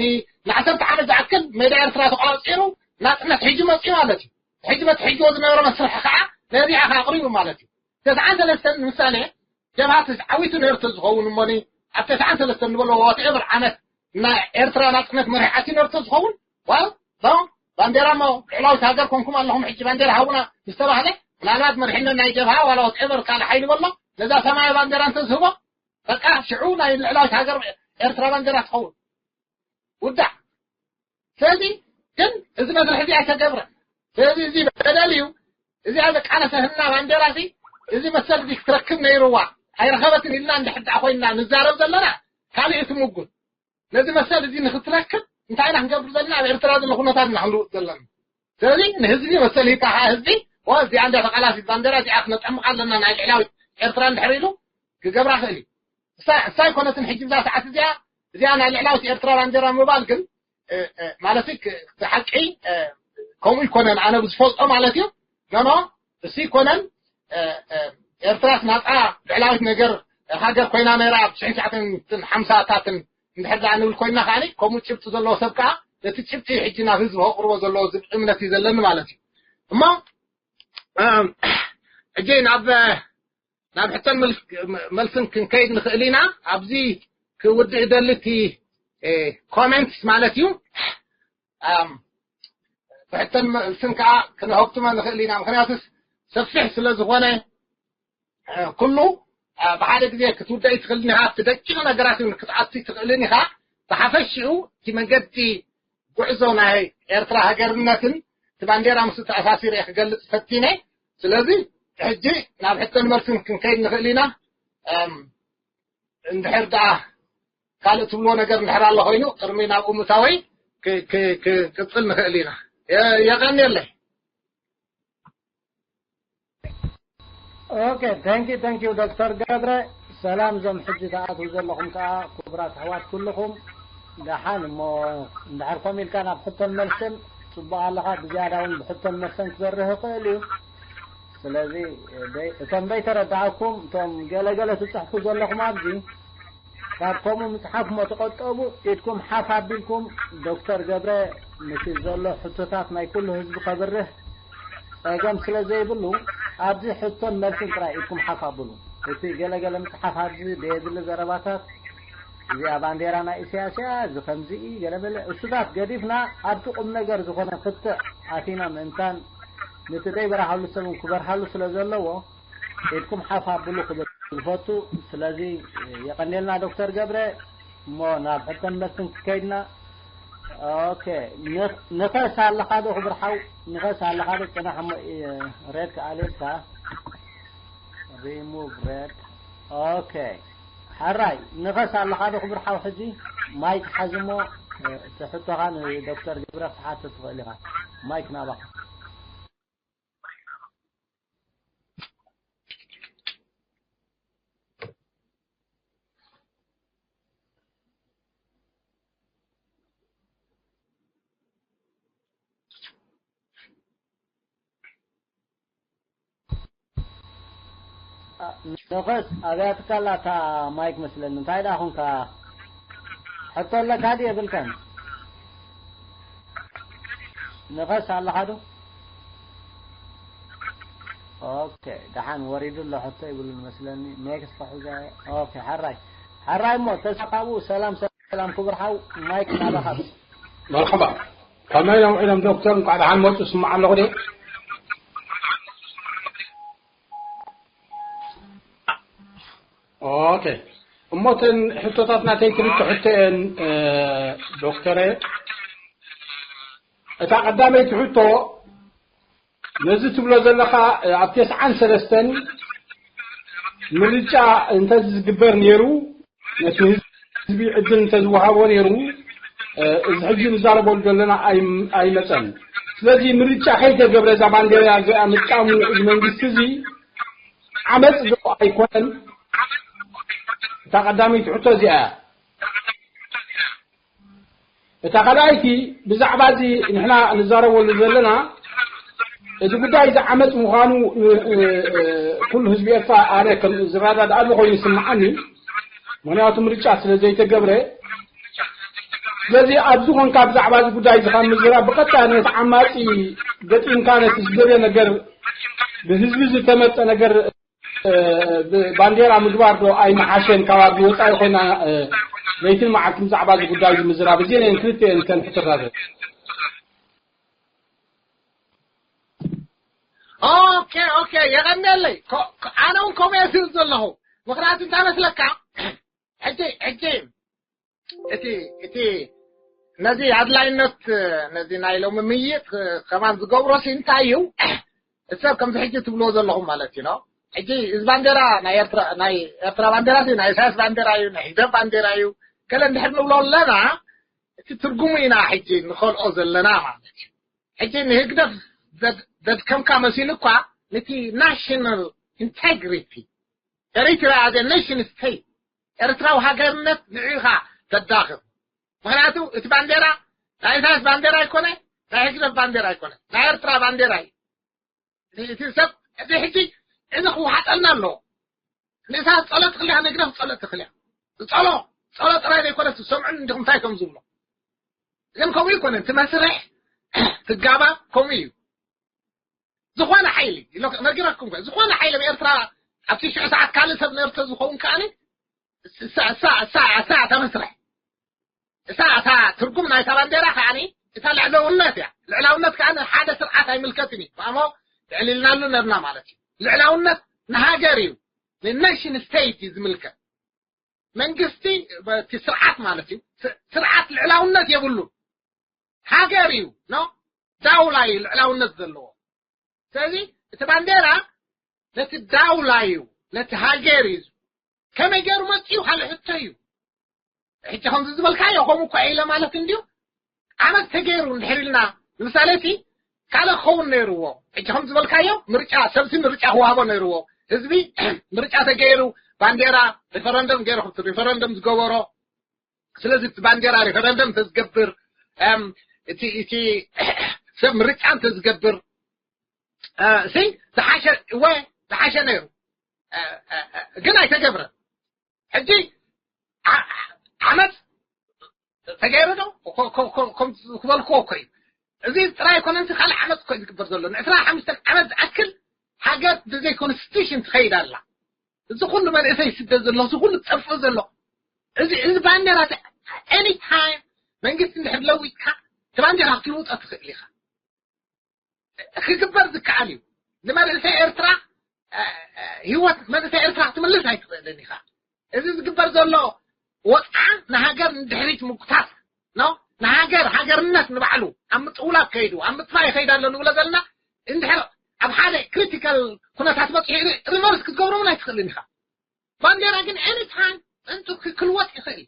ንዓሰርተ ዓመት ዝኣክል ሜዳ ኤርትራ ተቋፂሩ ናፅነት ሕጂ መፅኡ ማለት እዩ። ሕጂ በቲ ሕጂ ዝነበረ መስርሕ ከዓ ነዚኣ ከዓ ኣቕሪቡ ማለት እዩ። ተስዓን ሰለስተን ንምሳሌ ጀብሃ ተዓዊቱ ነርቶ ዝኸውን እሞኒ ኣብ ተስዓን ሰለስተን ንበሎ ዋትኤቨር ዓመት ናይ ኤርትራ ናፅነት መሪሓት ነርቶ ዝኸውን ዋል ባንዴራ ሞ ልዕላዊት ሃገር ኮንኩም ኣለኹም ሕጂ ባንዴራ ሃቡና ዝተባህለ ምናልባት መሪሕነት ናይ ጀብሃ ዋላ ዋትኤቨር ካልእ ሓይሊ በሎ ነዛ ሰማያዊ ባንዴራ እንተዝህቦ በቃ ሽዑ ናይ ልዕላዊት ሃገር ኤርትራ ባንዴራ ትኸውን። ውዳእ። ስለዚ ግን እዚ መስርሕ እዚ ኣይተገብረን። ስለዚ እዚ በደል እዩ። እዚኣ ዘቃለሰ ህና ባንዴራ እዚ እዚ መሰል እዚ ክትረክብ ነይርዋ ኣይረኸበትን ኢልና እንድሕር ደኣ ኮይንና ንዛረብ ዘለና ካልእ እቲ ምጉት ነዚ መሰል እዚ ንክትረክብ እንታይ ኢና ክንገብር ዘለና ኣብ ኤርትራ ዘሎ ኩነታት ኢና ክንልውጥ ዘለና። ስለዚ ንህዝቢ መሰል ሂብካ ከዓ ህዝቢ እዚኣ እንዳ ተቃላሲት ባንዴራ እዚኣ ክነጠምቃ ኣለና ናይ ልዕላዊት ኤርትራ እንድሕር ኢሉ ክገብራ ክእል እዩ። እሳ ኣይኮነትን ሕጂ ብዛ ሰዓት እዚኣ እዚኣ ናይ ልዕላዊት ኤርትራ ባንዴራ ምባል ግን ማለት እቲ ሓቂ ከምኡ ይኮነን ኣነ ብዝፈልጦ ማለት እዩ። ነኖ እሱ ይኮነን ኤርትራስ ናፃ ልዕላዊት ነገር ሃገር ኮይና ነራ ኣብ ሽሕን ትሽዓተን ሓምሳታትን እንድሕር ደኣ ንብል ኮይና ከዓኒ ከምኡ ጭብጢ ዘለዎ ሰብ ከዓ ነቲ ጭብጢ ሕጂ ናብ ህዝቢ ከቅርቦ ዘለዎ ዝብ እምነት እዩ ዘለኒ ማለት እዩ። እሞ ሕጂ ናብ ናብ ሕቶን መልስን ክንከይድ ንኽእል ኢና። ኣብዚ ክውድእ ደሊ እቲ ኮሜንትስ ማለት እዩ። ብሕቶን መልስን ከዓ ክንሀብትሞ ንኽእል ኢና። ምክንያቱስ ሰፊሕ ስለ ዝኾነ ኩሉ ብሓደ ግዜ ክትውደእ ይትኽእልን ኢኻ። ኣብቲ ደቂቕ ነገራት እውን ክትኣቱ ይትኽእልን ኢኻ። ብሓፈሽኡ እቲ መንገዲ ጉዕዞ ናይ ኤርትራ ሃገርነትን እቲ ባንዴራ ምስ ተኣሳሲረ ክገልጽ ፈቲነ። ስለዚ ሕጂ ናብ ሕቶን መልስን ክንከይድ ንኽእል ኢና። እንድሕር ደኣ ካልእ ትብልዎ ነገር እንድሕር ኣሎ ኮይኑ ቅድሚ ናብኡ ምእታወይ ክቅፅል ንኽእል ኢና። የቐንየለይ። Okay, thank you, thank you ዶክተር ገብረ። ሰላም ዞም ሕጂ ትኣትዉ ዘለኹም ከኣ ክቡራት ኣሕዋት ኩልኹም ደሓን። እሞ እንድሕር ከምኡ ኢልካ ናብ ሕቶን መልስን ጽቡቕ ኣለኻ። ብዝያዳ እውን ብሕቶን መልስን ክበርህ ይኽእል እዩ። ስለዚ እቶም ዘይተረዳእኩም እቶም ገለ ገለ ትጽሕፉ ዘለኹም ኣብዚ ካብ ከምኡ ምጽሓፍ እሞ ተቆጠቡ። ኢድኩም ሓፍ ኣቢልኩም ዶክተር ገብረ ነቲ ዘሎ ሕቶታት ናይ ኩሉ ህዝቢ ከብርህ ጸገም ስለ ዘይብሉ ኣብዚ ሕቶን መልስን ጥራይ ኢድኩም ሓፍ ኣብሉ። እቲ ገለ ገለ ምጽሓፍ ኣብዚ ዘየድሊ ዘረባታት እዚኣ ባንዴራ ናይ ኢሳያስ እያ፣ እዚ ከምዚ እዩ፣ ገለ በለ እሱታት ገዲፍና ኣብቲ ቁም ነገር ዝኾነ ክትዕ ኣቲና ምእንታን ነቲ ዘይበርሃሉ ሰብ እውን ክበርሃሉ ስለ ዘለዎ ኢድኩም ሓፍ ኣብሉ ክብል ዝፈቱ። ስለዚ የቐንየልና ዶክተር ገብረ። እሞ ናብ ሕቶን መልስን ክከይድና። ኦኬ፣ ንኸስ ኣለኻ ዶ ክብርሓው? ንኸስ ኣለኻ ዶ? ጽናሕ እሞ ሬድ ክኣልየልካ። ሪሙቭ ሬድ። ኦኬ፣ ሕራይ ንኸስ ኣለኻ ዶ ክብርሓው? ሕጂ ማይክ ሓዝ እሞ እቲ ሕቶኻ ንዶክተር ገብረ ክትሓትት ትኽእል ኢኻ። ማይክ ናባኻ። ንኸስ ኣብያትካ ኣላ እታ ማይክ መስለኒ። እንታይ ደኣ ኹንካ? ሕቶ ኣለካ ድዩ የብልካን? ንኸስ ኣለኻ ዶ? ኦኬ፣ ደሓን ወሪዱ ኣሎ ሕቶ ይብሉ መስለኒ። ኔክስት ክሕዞ። ኦኬ፣ ሓራይ ሓራይ እሞ ተስፋ ካብኡ። ሰላም ሰላም ክቡር ሓው፣ ማይክ ናባኻ። መርሓባ። ከመይ ኢሎም ውዒሎም ዶክተር? እንኳዕ ደሓን መፁ። ስማዕ ኣለኹ ድየ? ኦኬ። እሞ እተን ሕቶታት ናተይ ክልተ ሕቶ እየን ዶክተረ። እታ ቀዳመይቲ ሕቶ ነዚ ትብሎ ዘለኻ ኣብ ተስዓን ሰለስተን ምርጫ እንተዝግበር ነይሩ ነቲ ህዝቢ ዕድል እንተዝወሃቦ ነይሩ እዚ ሕጂ ንዛረበሉ ዘለና ኣይመፀን። ስለዚ ምርጫ ከይተገብረ እዛ ባንዴራ እዚኣ ምጥቃሙ እዚ መንግስቲ እዚ ዓመፅ ዶ ኣይኮነን? እታ ቀዳመይቲ ሕቶ እዚኣ እያ። እታ ካልኣይቲ ብዛዕባ እዚ ንሕና ንዛረበሉ ዘለና እቲ ጉዳይ እዚ ዓመፅ ምዃኑ ኩሉ ህዝቢ ኤርትራ ኣነ ከም ዝረዳድኣሉ ኮይኑ ይስምዓኒ። ምክንያቱ ምርጫ ስለ ዘይተገብረ ስለዚ ኣብዚ ኮንካ ብዛዕባ እዚ ጉዳይ እዚ ካብ ምዝራብ ብቐጥታ ነቲ ዓማጺ ገጢምካ ነቲ ዝደልዮ ነገር ብህዝቢ ዝተመርጸ ነገር ባንዴራ ምግባር ዶ ኣይመሓሸን? ካብ ኣብዚ ወፃኢ ኮይና ለይትን መዓልትን ብዛዕባ እዚ ጉዳይ እዚ ምዝራብ። እዚአን እየን ክልተ እየን እተን ሕቶታት። ኦኬ ኦኬ፣ የቐንየለይ። ኣነ እውን ከምኡ እየ ዝብል ዘለኹ። ምኽንያቱ እንታይ መስለካ፣ ሕጂ ሕጂ እቲ እቲ ነዚ ኣድላይነት፣ ነዚ ናይ ሎሚ ምይጥ ከማን ዝገብሮ ሲ እንታይ እዩ? ሰብ ከምዚ ሕጂ ትብልዎ ዘለኹም ማለት እዩ። ሕጂ እዚ ባንዴራ ናይ ኤርትራ፣ ናይ ኤርትራ ባንዴራ ሲ ናይ ኢሳያስ ባንዴራ እዩ፣ ናይ ህግደፍ ባንዴራ እዩ፣ ገለ እንድሕር ንብሎ ኣለና፣ እቲ ትርጉሙ ኢና ሕጂ ንኸልኦ ዘለና ማለት እዩ። ሕጂ ንህግደፍ ዘድከምካ መሲሉ እኳ፣ ነቲ ናሽናል ኢንቴግሪቲ ኤሪትራ፣ as a nation state፣ ኤርትራዊ ሃገርነት ንዕኻ ተዳኽም። ምኽንያቱ እቲ ባንዴራ ናይ ኢሳያስ ባንዴራ ኣይኮነ፣ ናይ ህግደፍ ባንዴራ ኣይኮነ፣ ናይ ኤርትራ ባንዴራ እዩ። እቲ ሰብ እዚ ሕጂ እዚ ክወሓጠልና ኣለዎ። ንኢሳያስ ጸሎት ትኽልያ፣ ንህግደፍ ጸሎት ትኽልያ። ጸሎ ጸሎ ጥራይ ዘይኮነ ትሰምዑን እንዲኹም እንታይ ከም ዝብሎ። ግን ከምኡ ይኮነ፣ እቲ መስርሕ ትጋባ ከምኡ እዩ። ዝኾነ ሓይሊ፣ ነጊረኩም፣ ዝኾነ ሓይሊ ኣብ ኤርትራ ኣብቲ ሽዑ ሰዓት ካልእ ሰብ ነርተ ዝኸውን ከኣኒ እሳ እታ መስርሕ እሳ እታ ትርጉም ናይታ ባንዴራ ከዓኒ እታ ልዕለውነት እያ። ልዕላውነት ከዓኒ ሓደ ስርዓት ኣይምልከትን እዩ። እሞ ልዕል ኢልናሉ ነርና ማለት እዩ። ልዕላውነት ንሃገር እዩ፣ ንናሽን ስቴት እዩ ዝምልከት። መንግስቲ እቲ ስርዓት ማለት እዩ። ስርዓት ልዕላውነት የብሉ። ሃገር እዩ፣ ኖ፣ ዳውላ እዩ ልዕላውነት ዘለዎ። ስለዚ እቲ ባንዴራ ነቲ ዳውላ እዩ፣ ነቲ ሃገር እዩ። ከመይ ገይሩ መፂኡ ካልእ ሕቶ እዩ። ሕጂ ከምዚ ዝበልካዮ ከምኡ እኮ ኢለ ማለት እንድዩ። ዓመት ተገይሩ እንድሕር ኢልና፣ ንምሳሌ እቲ ካልእ ክኸውን ነይርዎ። ሕጂ ከም ዝበልካዮ ምርጫ፣ ሰብሲ ምርጫ ክወሃቦ ነይርዎ። ህዝቢ ምርጫ ተገይሩ፣ ባንዴራ ሪፈረንደም ገይሩ፣ ከምቲ ሪፈረንደም ዝገበሮ። ስለዚ እቲ ባንዴራ ሪፈረንደም እንተዝገብር፣ እቲ እቲ ሰብ ምርጫ እንተዝገብር ሲ ዝሓሸ፣ እወ፣ ዝሓሸ ነይሩ። ግን ኣይተገብረን። ሕጂ ዓመት ተገይሩ ዶ? ክበልክዎ እኮ እዩ። እዚ ጥራይ ኣይኮነን፣ ካልእ ዓመት እኮ እዩ ዝግበር ዘሎ። ንዕስራ ሓሙሽተ ዓመት ዝኣክል ሃገር ብዘይ ኮንስቲቱሽን ትኸይድ ኣላ። እዚ ኩሉ መንእሰይ ስደት ዘሎ፣ እዚ ኩሉ ዝጠፍእ ዘሎ፣ እዚ እዚ ባንዴራ፣ ኤኒ ታይም መንግስቲ እንድሕር ለዊጥካ፣ እቲ ባንዴራ ክትልውጦ ትኽእል ኢኻ። ክግበር ዝከኣል እዩ። ንመንእሰይ ኤርትራ፣ ህይወት መንእሰይ ኤርትራ ክትምልስ ኣይትኽእልን ኢኻ። እዚ ዝግበር ዘሎ ወፅዓ ንሃገር ንድሕሪት ምጉታት ነው። ንሃገር፣ ሃገርነት ንባዕሉ ኣብ ምጥውላብ ከይዱ፣ ኣብ ምጥፋእ ይኸይድ ኣሎ ንብሎ ዘለና። እንድሕር ኣብ ሓደ ክሪቲካል ኩነታት በፂሑ ሪቨርስ ክትገብሮ እውን ኣይትኽእልን ኢኻ። ባንዴራ ግን ኤኒ ታይም እንቱ ክልወጥ ይኽእል።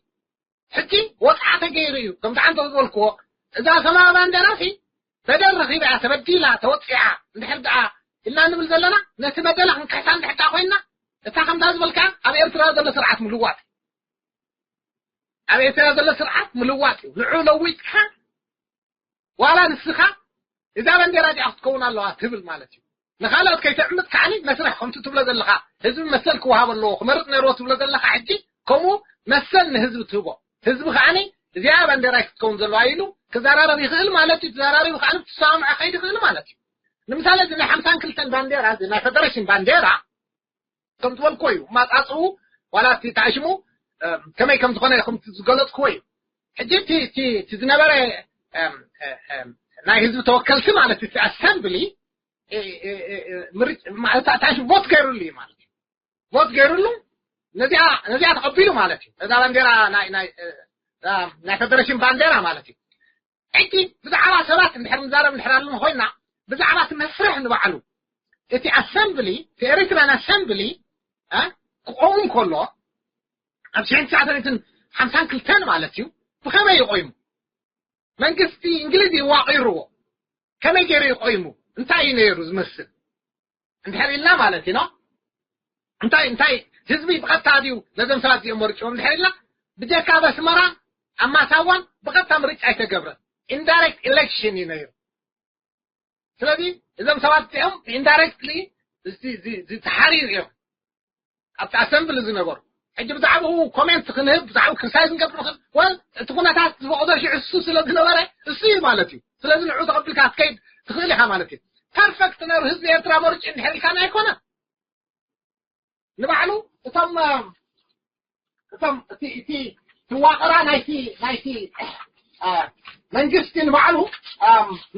ሕጂ ወፅዓ ተገይሩ እዩ። ከምቲ ዓንተ ዝበልክዎ፣ እዛ ሰማያዊ ባንዴራ ሲ በደል ረኺባ እያ፣ ተበዲላ፣ ተወፂዓ እንድሕር ደኣ ኢልና ንብል ዘለና፣ ነቲ በደላ ክንክሕሳ እንድሕር ደኣ ኮይንና፣ እታ ከምዛ ዝበልካ ኣብ ኤርትራ ዘሎ ስርዓት ምልዋጥ እዩ። ኣብ ኤርትራ ዘሎ ስርዓት ምልዋጥ እዩ። ንዑ ለዊጥካ ዋላ ንስኻ እዛ ባንዴራ እዚኣ ክትከውን ኣለዋ ትብል ማለት እዩ። ንኻልኦት ከይተዕምፅ ከዓኒ መስርሕ ከምቲ ትብሎ ዘለኻ ህዝቢ መሰል ክወሃብ ኣለዎ፣ ክመርፅ ነይርዎ ትብሎ ዘለኻ ሕጂ ከምኡ መሰል ንህዝቢ ትህቦ። ህዝቢ ከዓኒ እዚኣ ባንዴራ ክትከውን ዘለዋ ኢሉ ክዘራረብ ይኽእል ማለት እዩ። ተዘራሪቡ ከዓኒ ትሰማምዖ ከይድ ይኽእል ማለት እዩ። ንምሳሌ እዚ ናይ ሓምሳን ክልተን ባንዴራ፣ እዚ ናይ ፌደሬሽን ባንዴራ ከም ዝበልክዎ እዩ። ማጻጽኡ ዋላ እቲ ተኣሽሙ ከመይ ከም ዝኾነ ከምቲ ዝገለጽክዎ እዩ። ሕጂ እቲ እቲ እቲ ዝነበረ ናይ ህዝቢ ተወከልቲ ማለት እቲ ኣሰምብሊ ምርጫ ማለት ተኣሽሙ ቮት ገይሩሉ እዩ ማለት እዩ። ቮት ገይሩሉ ነዚኣ ነዚኣ ተቐቢሉ ማለት እዩ። ነዛ ባንዴራ ናይ ናይ ናይ ፌደሬሽን ባንዴራ ማለት እዩ። ሕጂ ብዛዕባ ሰባት እንድሕር ንዛረብ እንድሕር ኣለና ኮይና ብዛዕባ እቲ መስርሕ ንባዕሉ እቲ ኣሰምብሊ እቲ ኤሪትራን ኣሰምብሊ ክቆም ከሎ ኣብ ሽሕን ትሽዓተ ሚእትን ሓምሳን ክልተን ማለት እዩ። ብኸመይ እዩ ቆይሙ? መንግስቲ እንግሊዝ እዩ ዋቒርዎ። ከመይ ገይሩ እዩ ቆይሙ? እንታይ እዩ ነይሩ ዝመስል? እንድሕር ኢልና ማለት እዩ ኖ እንታይ እንታይ ህዝቢ ብቐጥታ ድዩ ነዞም ሰባት እዚኦም መርጭዎም እንድሕር ኢልና ብጀካ ኣብ ኣስመራ ኣብ ማሳዋን ብቐጥታ ምርጫ ኣይተገብረን። ኢንዳይሬክት ኢሌክሽን እዩ ነይሩ። ስለዚ እዞም ሰባት እዚኦም ኢንዳይሬክትሊ ተሓሪሩ እዮም ኣብቲ ኣሰምብሊ ዝነበሩ። ሕጂ ብዛዕባኡ ኮሜንት ክንህብ፣ ብዛዕባኡ ክርሳይ ክንገብር ንኽእል። ወል፣ እቲ ኩነታት ዝፈቕዶ ሽዑ እሱ ስለ ዝነበረ፣ እሱ እዩ ማለት እዩ። ስለዚ ንዑ ተቐቢልካ ክትከይድ ትኽእል ኢኻ ማለት እዩ። ፐርፌክት ነሩ ህዝቢ ኤርትራ መርጭ እንድሕር ኢልካና ኣይኮነ። ንባዕሉ እቶም፣ እቶም እቲ፣ እቲ ትዋቕራ ናይቲ፣ ናይቲ፣ አ፣ መንግስቲ ንባዕሉ፣ አ፣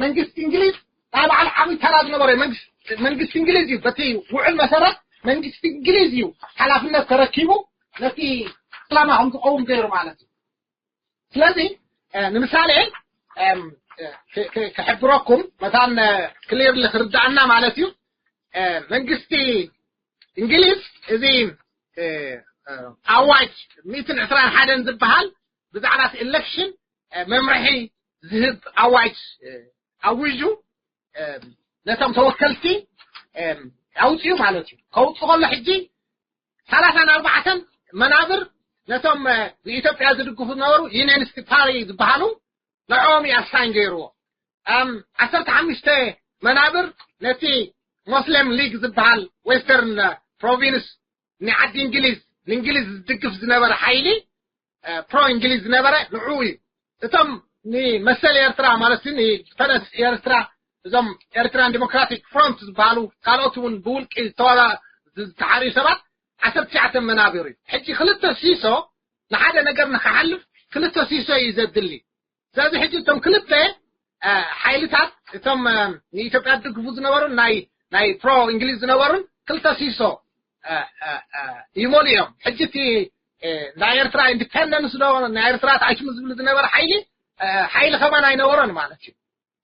መንግስቲ እንግሊዝ ናይ ባዕሉ ዓብዪ ተራ ዝነበረ መንግስቲ፣ መንግስቲ እንግሊዝ እዩ። በቲ ውዕል መሰረት መንግስቲ እንግሊዝ እዩ ሓላፍነት ተረኪቡ ነቲ ዕላማ ከም ዝኸውን ገይሩ ማለት እዩ። ስለዚ፣ እ፣ ንምሳሌ፣ እም፣ እ፣ ክ-፣ ክ-፣ ክሕብረኩም መታን፣ እ፣ ክሊርሊ ክርዳእና ማለት እዩ። እ፣ መንግስቲ እንግሊዝ እዚ፣ እ፣ እ፣ ኣዋጅ ሚእትን ዕስራን ሓደን ዝበሃል ብዛዕባ እቲ ኤሌክሽን፣ እ፣ መምርሒ ዝህብ ኣዋጅ፣ እ፣ ኣዊጁ፣ እ፣ ነቶም ተወከልቲ፣ እ፣ ኣውፅኡ ማለት እዩ። ከውፅኡ ከሎ ሕጂ ሰላሳን ኣርባዕተን መናብር ነቶም፣ እ፣ ንኢትዮጵያ ዝድግፉ ዝነበሩ ዩኒየኒስት ፓሪ ዝበሃሉ ንዕኦም እዩ ኣሳይን ገይርዎ። እም፣ ዓሰርተ ሓሙሽተ መናብር ነቲ ሞስሌም ሊግ ዝበሃል ዌስተርን፣ እ፣ ፕሮቪንስ ንዓዲ እንግሊዝ፣ ንእንግሊዝ ዝድግፍ ዝነበረ ሓይሊ፣ እ፣ ፕሮ እንግሊዝ ዝነበረ ንዕኡ እዩ። እቶም ንመሰል ኤርትራ ማለት ንዲፈረንስ ኤርትራ፣ እዞም ኤርትራን ዲሞክራቲክ ፍሮንት ዝበሃሉ ካልኦት እውን ብውልቂ ዝተዋላ-፣ ዝተሓርዩ ሰባት ዓሰርተ ትሽዓተ መናብር እዩ። ሕጂ ክልተ ሲሶ ንሓደ ነገር ንክሓልፍ ክልተ ሲሶ እዩ ዘድሊ። ስለዚ ሕጂ እቶም ክልተ፣ እ፣ ሓይልታት እቶም፣ እ፣ ንኢትዮጵያ ዝድግፉ ዝነበሩ ናይ፣ ናይ ፕሮ እንግሊዝ ዝነበሩን ክልተ ሲሶ፣ እ፣ እ፣ እ፣ ይመሉ እዮም። ሕጂ እቲ፣ እ፣ ናይ ኤርትራ ኢንዲፔንደንስ ዶ ናይ ኤርትራ ተኣሽሙ ዝብል ዝነበረ ሓይሊ፣ እ፣ ሓይሊ ከማን ኣይነበሮን ማለት እዩ።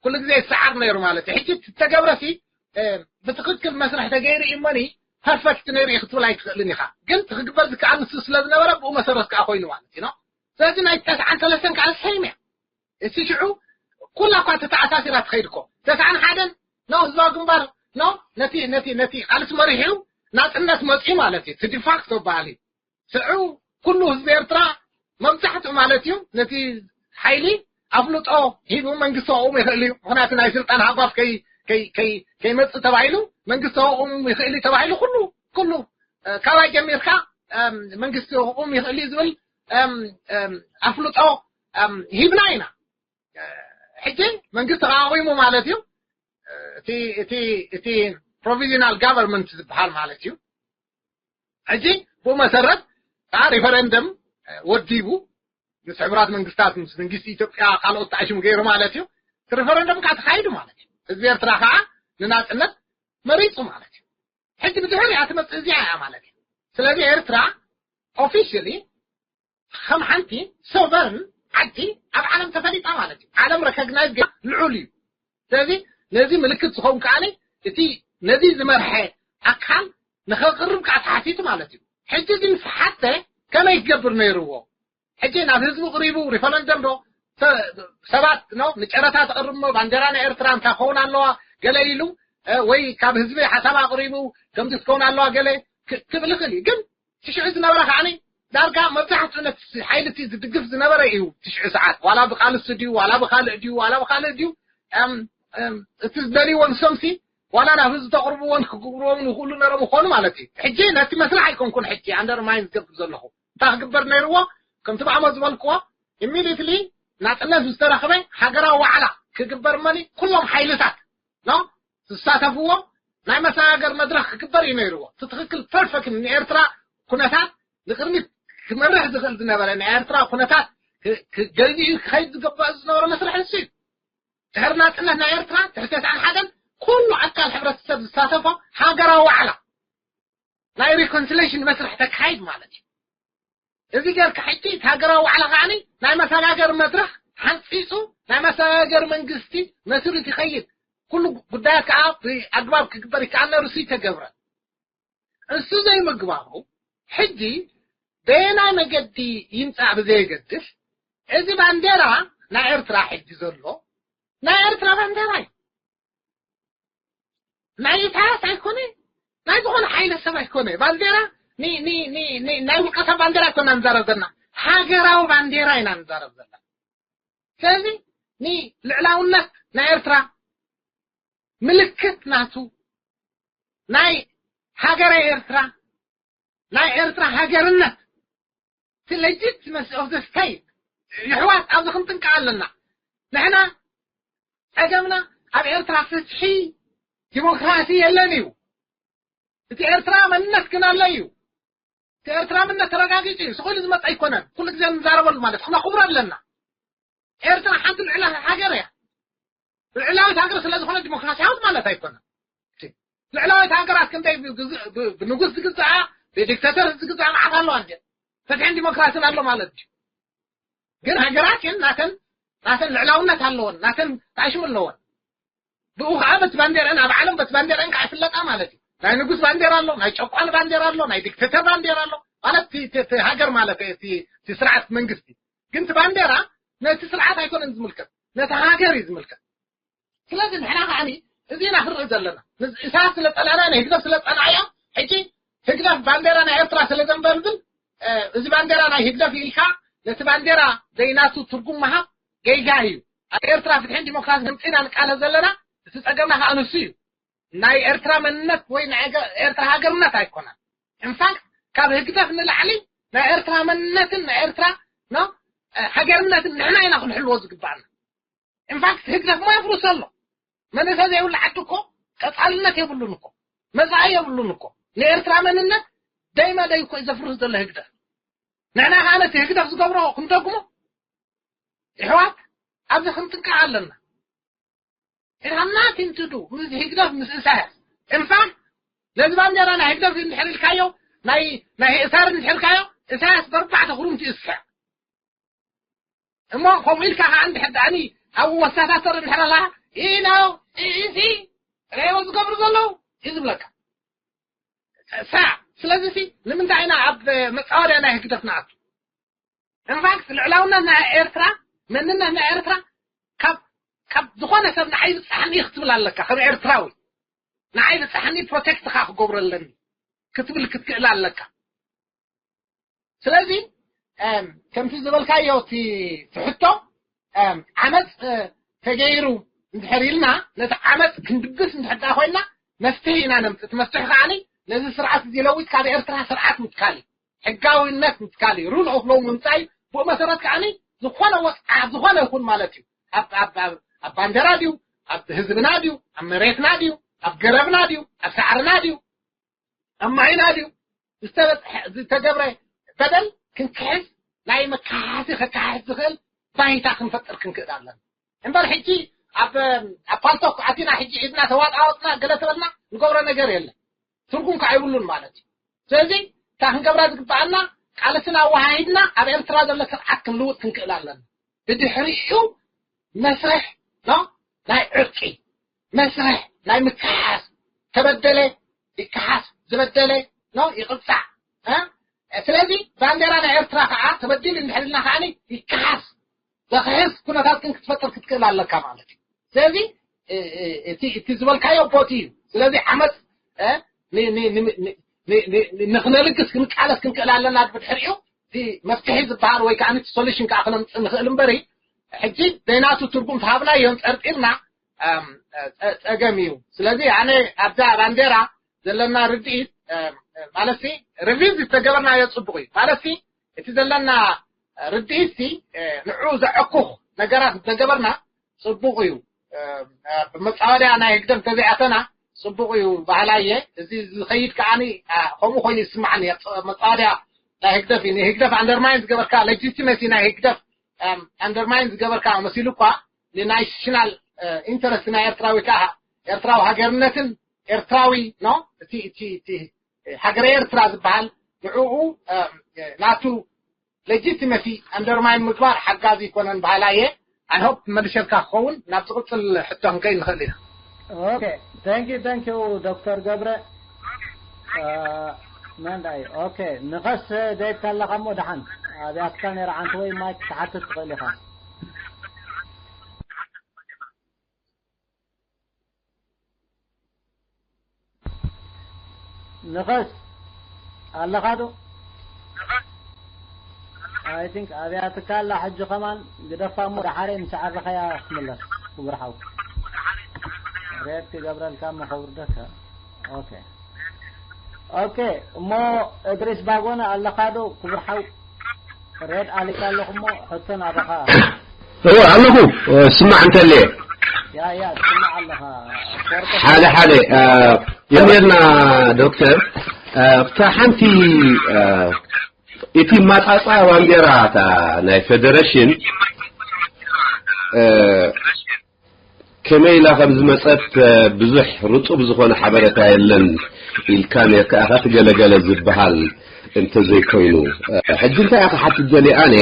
ኩሉ ግዜ ይሰዓር ነይሩ ማለት እዩ። ሕጂ እቲ ዝተገብረሲ፣ እ፣ ብትኽክል መስርሕ ተገይሩ እዩ እሞኒ ፐርፌክት ነይሩ እዩ ክትብል ኣይትኽእልን ኢኻ። ግን እቲ ክግበር ዝከኣል ንሱ ስለ ዝነበረ ብኡ መሰረት ከዓ ኮይኑ ማለት እዩ። ስለዚ ናይ ተስዓን ሰለስተን ከዓ ሰይም እያ። እቲ ሽዑ ኩላ እኳ ተተኣሳሲራ ትኸይድ እኮ። ተስዓን ሓደን ኖ ህዝባዊ ግንባር ኖ ነቲ፣ ነቲ፣ ነቲ ቃልሲ መሪሑ ናጽነት መጽኡ ማለት እዩ። እቲ ዲፋክቶ በዓል እዩ። ሽዑ ኩሉ ህዝቢ ኤርትራ መብዛሕትኡ ማለት እዩ ነቲ ሓይሊ ኣፍልጦ ሂቡ መንግስቲ ክቕውም ይኽእል እዩ። ምኽንያቱ ናይ ስልጣን ሃጓፍ ከይ-፣ ከይ-፣ ከይ-፣ ከይመጽእ ተባሂሉ መንግስቲ ክቕውም ይኽእል እዩ ተባሂሉ ኩሉ፣ ኩሉ፣ እ፣ ካባይ ጀሚርካ፣ እም፣ መንግስቲ ክቕውም ይኽእል እዩ ዝብል፣ እም፣ እም፣ ኣፍልጦ፣ እም፣ ሂብና ኢና። እ፣ ሕጂ መንግስቲ ተቓዊሙ ማለት እዩ። እ፣ እቲ፣ እቲ፣ እቲ ፕሮቪዥናል ጋቨርንመንት ዝበሃል ማለት እዩ። ሕጂ ብኡ መሰረት ከዓ ሪፈረንደም፣ እ፣ ወዲቡ ምስ ሕቡራት መንግስታት፣ ምስ መንግስቲ ኢትዮጵያ፣ ካልኦት ተኣሽሙ ገይሩ ማለት እዩ። እቲ ሪፈረንደም ከዓ ተኻይዱ ማለት እዩ። ህዝቢ ኤርትራ ከዓ ንናጽነት መሪጹ ማለት እዩ። ሕጂ ብድሕሪኣ ትመጽእ እዚኣ እያ ማለት እዩ። ስለዚ ኤርትራ ኦፊሽሊ ከም ሓንቲ ሶቨርን ዓዲ ኣብ ዓለም ተፈሊጣ ማለት እዩ። ዓለም ረኮግናይዝ ገይራ ልዑል እዩ። ስለዚ ነዚ ምልክት ዝኸውን ከኣ እቲ ነዚ ዝመርሐ ኣካል ንኸቕርብ ከኣ ተሓቲቱ ማለት እዩ። ሕጂ እዚ ምስ ሓተ ከመይ ክገብር ነይርዎ? ሕጂ ናብ ህዝቢ ቅሪቡ ሪፈረንደም ዶ ሰ-፣ ሰባት ኖ ንጨረታ ተቕርብ እሞ ባንዴራ ናይ ኤርትራ እንታይ ክኸውን ኣለዋ ገለ ኢሉ፣ እ፣ ወይ ካብ ህዝቢ ሓሳብ ኣቕሪቡ ከምዚ ክትከውን ኣለዋ ገለ ክ-፣ ክብል ይኽእል እዩ። ግን ሽዑ ዝነበረ ከዓኒ ዳርጋ መብዛሕትኡ ነቲ ሓይሊ እቲ ዝድግፍ ዝነበረ እዩ። ትሽዑ ሰዓት ዋላ ብቃልሲ ድዩ ዋላ ብኻልእ ድዩ ዋላ ብኻልእ ድዩ፣ እም፣ እም፣ እቲ ዝደልይዎ ንሶምሲ ዋላ ናብ ህዝቢ ተቕርብዎን ክግብርዎም ንኽእሉ ነሮም ይኾኑ ማለት እዩ። ሕጂ ነቲ መስርሕ ኣይኮንኩን ሕጂ ኣንደርማይን ዝገብር ዘለኹ። እንታይ ክግበር ነይርዎ? ከምቲ ብዓመት ዝበልክዎ ኢሚዲየትሊ ናጽነት ምስ ተረኽበ ሃገራዊ ዋዕላ ክግበር እመኒ ኩሎም ሓይልታት ኖ ዝሳተፍዎ ናይ መሰጋገር መድረኽ ክግበር እዩ ነይርዎ። እቲ ትኽክል ፐርፌክት ንኤርትራ ኩነታት ንቕድሚት ክመርሕ ዝኽእል ዝነበረ ናይ ኤርትራ ኩነታት ክ-፣ ክ-፣ ገዚኡ ክኸይድ ዝገባእ ዝነበረ መስርሕ ንሱ እዩ። ድሕሪ ናጽነት ናይ ኤርትራ ድሕሪ ተስዓን ሓደን ኩሉ ኣካል ሕብረተሰብ ዝሳተፎ ሃገራዊ ዋዕላ ናይ ሪኮንሲሌሽን መስርሕ ተካይድ ማለት እዩ። እዚ ጌርካ ሕጂ እቲ ሃገራዊ ዋዕላ ከዓኒ ናይ መሰጋገሪ መድረኽ ሓንጺጹ ናይ መሰጋገሪ መንግስቲ መስሪቱ ይኸይድ። ኩሉ ጉዳያት ከዓ ብኣግባብ ክግበር ይከኣል ነሩ፣ እሱ ይተገብረ። እሱ ዘይምግባሩ ሕጂ በየናይ መገዲ ይምጻእ ብዘየገድስ፣ እዚ ባንዴራ ናይ ኤርትራ ሕጂ ዘሎ ናይ ኤርትራ ባንዴራ እዩ። ናይ ኢሳያስ ኣይኮነ፣ ናይ ዝኾነ ሓይለ ሰብ ኣይኮነ። ባንዴራ ኒ-፣ ኒ-፣ ኒ-፣ ኒ-፣ ናይ ውልቀ ሰብ ባንዴራ ኣይኮና ንዛረብ ዘለና፣ ሃገራዊ ባንዴራ ኢና ንዛረብ ዘለና። ስለዚ ንልዕላውነት ናይ ኤርትራ ምልክት ናቱ ናይ ሃገረ ኤርትራ ናይ ኤርትራ ሃገርነት እቲ legitimacy of the state የሕዋት ኣብዚ ክንጥንቀቕ ኣለና። ንሕና ጸገምና ኣብ ኤርትራ ፍትሒ ዲሞክራሲ የለን እዩ። እቲ ኤርትራ መንነት ግን ኣሎ እዩ። እቲ ኤርትራ መንነት ተረጋጊጹ እዩ። ስኹሉ ዝመጣ ኣይኮነን። ኩሉ ግዜ ንዛረበሉ ማለት እኮ ክብር ኣለና። ኤርትራ ሓንቲ ልዕላዊት ሃገር እያ። ልዕላዊት ሃገር ስለ ዝኾነ ዲሞክራሲያዊት ማለት ኣይኮነን። ልዕላዊት ሃገራት ክንደይ ብግዝ- ብ- ብንጉስ ዝግዛኣ ብዲክታተር ዝግዛኣ መዓት ኣለዋ እንደ ፍትሕን ዲሞክራሲን ኣሎ ማለት እዩ። ግን ሃገራት ግን ናተን ናተን ልዕላውነት ኣለወን፣ ናተን ታሽሙ ኣለወን። ብኡ ከዓ በቲ ባንዴራን ኣብ ዓለም በቲ ባንዴራን ከዓ ይፍለጣ ማለት እዩ። ናይ ንጉስ ባንዴራ ኣሎ፣ ናይ ጨቋን ባንዴራ ኣሎ፣ ናይ ዲክታተር ባንዴራ ኣሎ ማለት እቲ- እቲ- እቲ ሃገር ማለት እዩ፣ እቲ እቲ ስርዓት መንግስቲ። ግን እቲ ባንዴራ ነቲ ስርዓት ኣይኮነን ዝምልከት፣ ነቲ ሃገር እዩ ዝምልከት። ስለዚ ንሕና ከዓኒ እዚና ክንርኢ ዘለና። ንዝ- ኢሳያስ ስለ ጸላእና፣ ናይ ህግደፍ ስለ ጸላእዮ፣ ሕጂ ህግደፍ ባንዴራ ናይ ኤርትራ ስለ ዘንበልብል፣ እ፣ እዚ ባንዴራ ናይ ህግደፍ ኢልካ ነቲ ባንዴራ ዘይናቱ ትርጉም ምሃብ ጌጋ እዩ። ኣብ ኤርትራ ፍትሕን ዲሞክራሲ ንምጽኢና ንቃለስ ዘለና፣ እቲ ጸገምና ከኣ ንሱ እዩ። ናይ ኤርትራ መንነት ወይ ናይ ገ- ኤርትራ ሃገርነት ኣይኮነን። ኢንፋክት ካብ ህግደፍ ንላዕሊ ናይ ኤርትራ መንነትን ናይ ኤርትራ ኖ ሃገርነትን ንሕና ኢና ክንሕልዎ ዝግባኣና። ኢንፋክት ህግደፍ ሞ የፍርሶ ኣሎ። መንእሰይ ዘይብሉ ዓዲ እኮ ቀጻልነት የብሉን እኮ፣ መጻኢ የብሉን እኮ። ንኤርትራ መንነት ደይ መደይ እኮ እዩ ዘፍርስ ዘሎ ህግደፍ። ንሕና ከዓ ነቲ ህግደፍ ዝገብሮ ክንደግሞ ይሕዋት ኣብዚ ክንጥንቀቕ ኣለና። It has nothing to do ምስ ህግደፍ ምስ ኢሳያስ። ኢንፋክት ነዚ ባንዴራ ናይ ህግደፍ እንድሕር ኢልካዮ ናይ ናይ እሳር እንድሕር ካዮ ኢሳያስ በርባዕተ ክሩምቲ ይስሕዕ። እሞ ከምኡ ኢልካ ከዓ እንድሕር ደኣኒ ኣብኡ ወሳታተር እንድሕር ኣላ ኢሎ ኢሲ ረይቦ ዝገብሩ ዘለዉ እዩ ዝብለካ። ሳዕ ስለዚ ሲ ንምንታይ ኢና ኣብ መፃወድያ ናይ ህግደፍ ንኣቱ? ኢንፋክት ልዕላውነት ናይ ኤርትራ መንነት ናይ ኤርትራ ካብ ካብ ዝኾነ ሰብ ንዓይ ብፃሕኒ ክትብል ኣለካ። ከም ኤርትራዊ ንዓይ ብፃሕኒ ፕሮቴክት ካ ክገብረለኒ ክትብል ክትክእል ኣለካ። ስለዚ ከምቲ ዝበልካዮ እቲ ትሕቶ ዓመፅ ተገይሩ እንድሕር ኢልና ነቲ ዓመፅ ክንድግስ እንድሕር ኮይና መፍትሒ ኢና ነምፅእ። እቲ መፍትሒ ከዓኒ ነዚ ስርዓት እዚ ለዊጥ ካብ ኤርትራ ስርዓት ምትካል እዩ። ሕጋዊነት ምትካል እዩ። ሩል ኦፍ ሎው ምምፃእ እዩ። ብኡ መሰረት ከዓኒ ዝኾነ ወፅዓ ዝኾነ ይኹን ማለት እዩ ኣብ ባንዴራ ድዩ፣ ኣብ ህዝብና ድዩ፣ ኣብ መሬትና ድዩ፣ ኣብ ገረብና ድዩ፣ ኣብ ሳዕርና ድዩ፣ ኣብ ማይና ድዩ ዝተበፅሐ ዝተገብረ በደል ክንክሕስ ናይ መከሓሲ ከከሓስ ዝኽእል ባይታ ክንፈጥር ክንክእል ኣለና። እምበር ሕጂ ኣብ ኣብ ፓልቶክ ኣቲና ሕጂ ኢድና ተዋጣወጥና ገለ ተበልና ንገብሮ ነገር የለን። ትርጉም ከዓ ይብሉን ማለት እዩ። ስለዚ እታ ክንገብራ ዝግበኣና ቃልስና ኣወሃሂድና ኣብ ኤርትራ ዘሎ ስርዓት ክንልውጥ ክንክእል ኣለና። ብድሕሪኡ መስርሕ ኖ ናይ ዕርቂ መስርሕ ናይ ምክሓስ ተበደለ ይከሓስ ዝበደለ ኖ ይቕፃዕ። ስለዚ ባንዴራ ናይ ኤርትራ ከዓ ተበዲሉ እንድሕልና ከዓ ይከሓስ ዘኽሕስ ኩነታት ግን ክትፈጥር ክትክእል ኣለካ ማለት እዩ። ስለዚ እቲ ዝበልካዮ ቦቲ እዩ። ስለዚ ዓመፅ ንክነልግስ ክንቃለስ ክንክእል ኣለና። ብድሕሪኡ እቲ መፍትሒ ዝበሃል ወይ ከዓ እቲ ሶሉሽን ከዓ ክነምፅእ ንኽእል እምበሪ ሕጂ ዘይናቱ ትርጉም ተሃብናዮ ፀርጢርና ፀገም እዩ። ስለዚ ኣነ ኣብዛ ባንዴራ ዘለና ርድኢት ማለት ሪቪዝ ዝተገበርናዮ ፅቡቅ እዩ ማለት እቲ ዘለና ርድኢት ንዑ ዘዕኩኽ ነገራት ዝተገበርና ፅቡቅ እዩ። ብመፃወድያ ናይ ህግደፍ ተዘይኣተና ፅቡቅ እዩ ባህላየ። እዚ ዝኸይድ ከዓኒ ከምኡ ኮይኑ ይስማዓኒ። መፃወድያ ናይ ህግደፍ እዩ። ንህግደፍ ኣንደርማይን ዝገበርካ ሌጂቲመሲ ናይ ህግደፍ ኣንደርማይን ዝገበርካ መሲሉ እኳ ንናሽናል ኢንተረስት ናይ ኤርትራዊ ከዓ ኤርትራዊ ሃገርነትን ኤርትራዊ ኖ እቲ እቲ እቲ ሃገረ ኤርትራ ዝበሃል ንዕኡ ናቱ ሌጂቲመሲ ኣንደርማይን ምግባር ሓጋዚ ይኮነን በሃላ እየ። ኣይ ሆፕ መልሸልካ ክኸውን ናብ ዝቕፅል ሕቶ ክንከይድ ንኽእል ኢና። ኦኬ thank you thank you ዶክተር ገብረ መንዳይ ኦኬ ንኸስ ደይብካ ኣለኻ እሞ ደሓን ኣብያትካ ነይራ ዓንቲ ወይ ማይክ ክትሓትት ትኽእል ኢኻ። ንኸስ ኣለኻ ዶ? I think ኣብያትካ ኣላ ሕጂ ከማን ግደፋ እሞ ደሓረይ ምስ ዓረኸያ ክትምለስ ክቡር ሓው። ሬድ ክገብረልካ እሞ ከውርደካ። ኦኬ ኦኬ እሞ እድሪስ ባጎነ ኣለኻ ዶ ክቡር ሓው? ሬድ ኣሊካ ኣለኹ እሞ ሕቶ ናባኻ። እወ ኣለኹ። ስማዕ እንተልየ። ያ ያ ትስማዕ ኣለኻ። ኮርኮ ሓደ ሓደ እ፣ የምየልና ዶክተር። እ፣ ኣብታ ሓንቲ እ፣ እቲ ማጻጻ ባንዴራ እታ ናይ ፌደሬሽን እ፣ ከመይ ኢላ ከም ዝመጸት ብዙሕ ርጡብ ዝኾነ ሓበሬታ የለን ኢልካ ኔርካ ኢኻ፣ ትገለገለ ዝበሃል እንተዘይኮይኑ። ሕጂ እንታይ ኢኻ ሓትት ደልየ ኣነ፣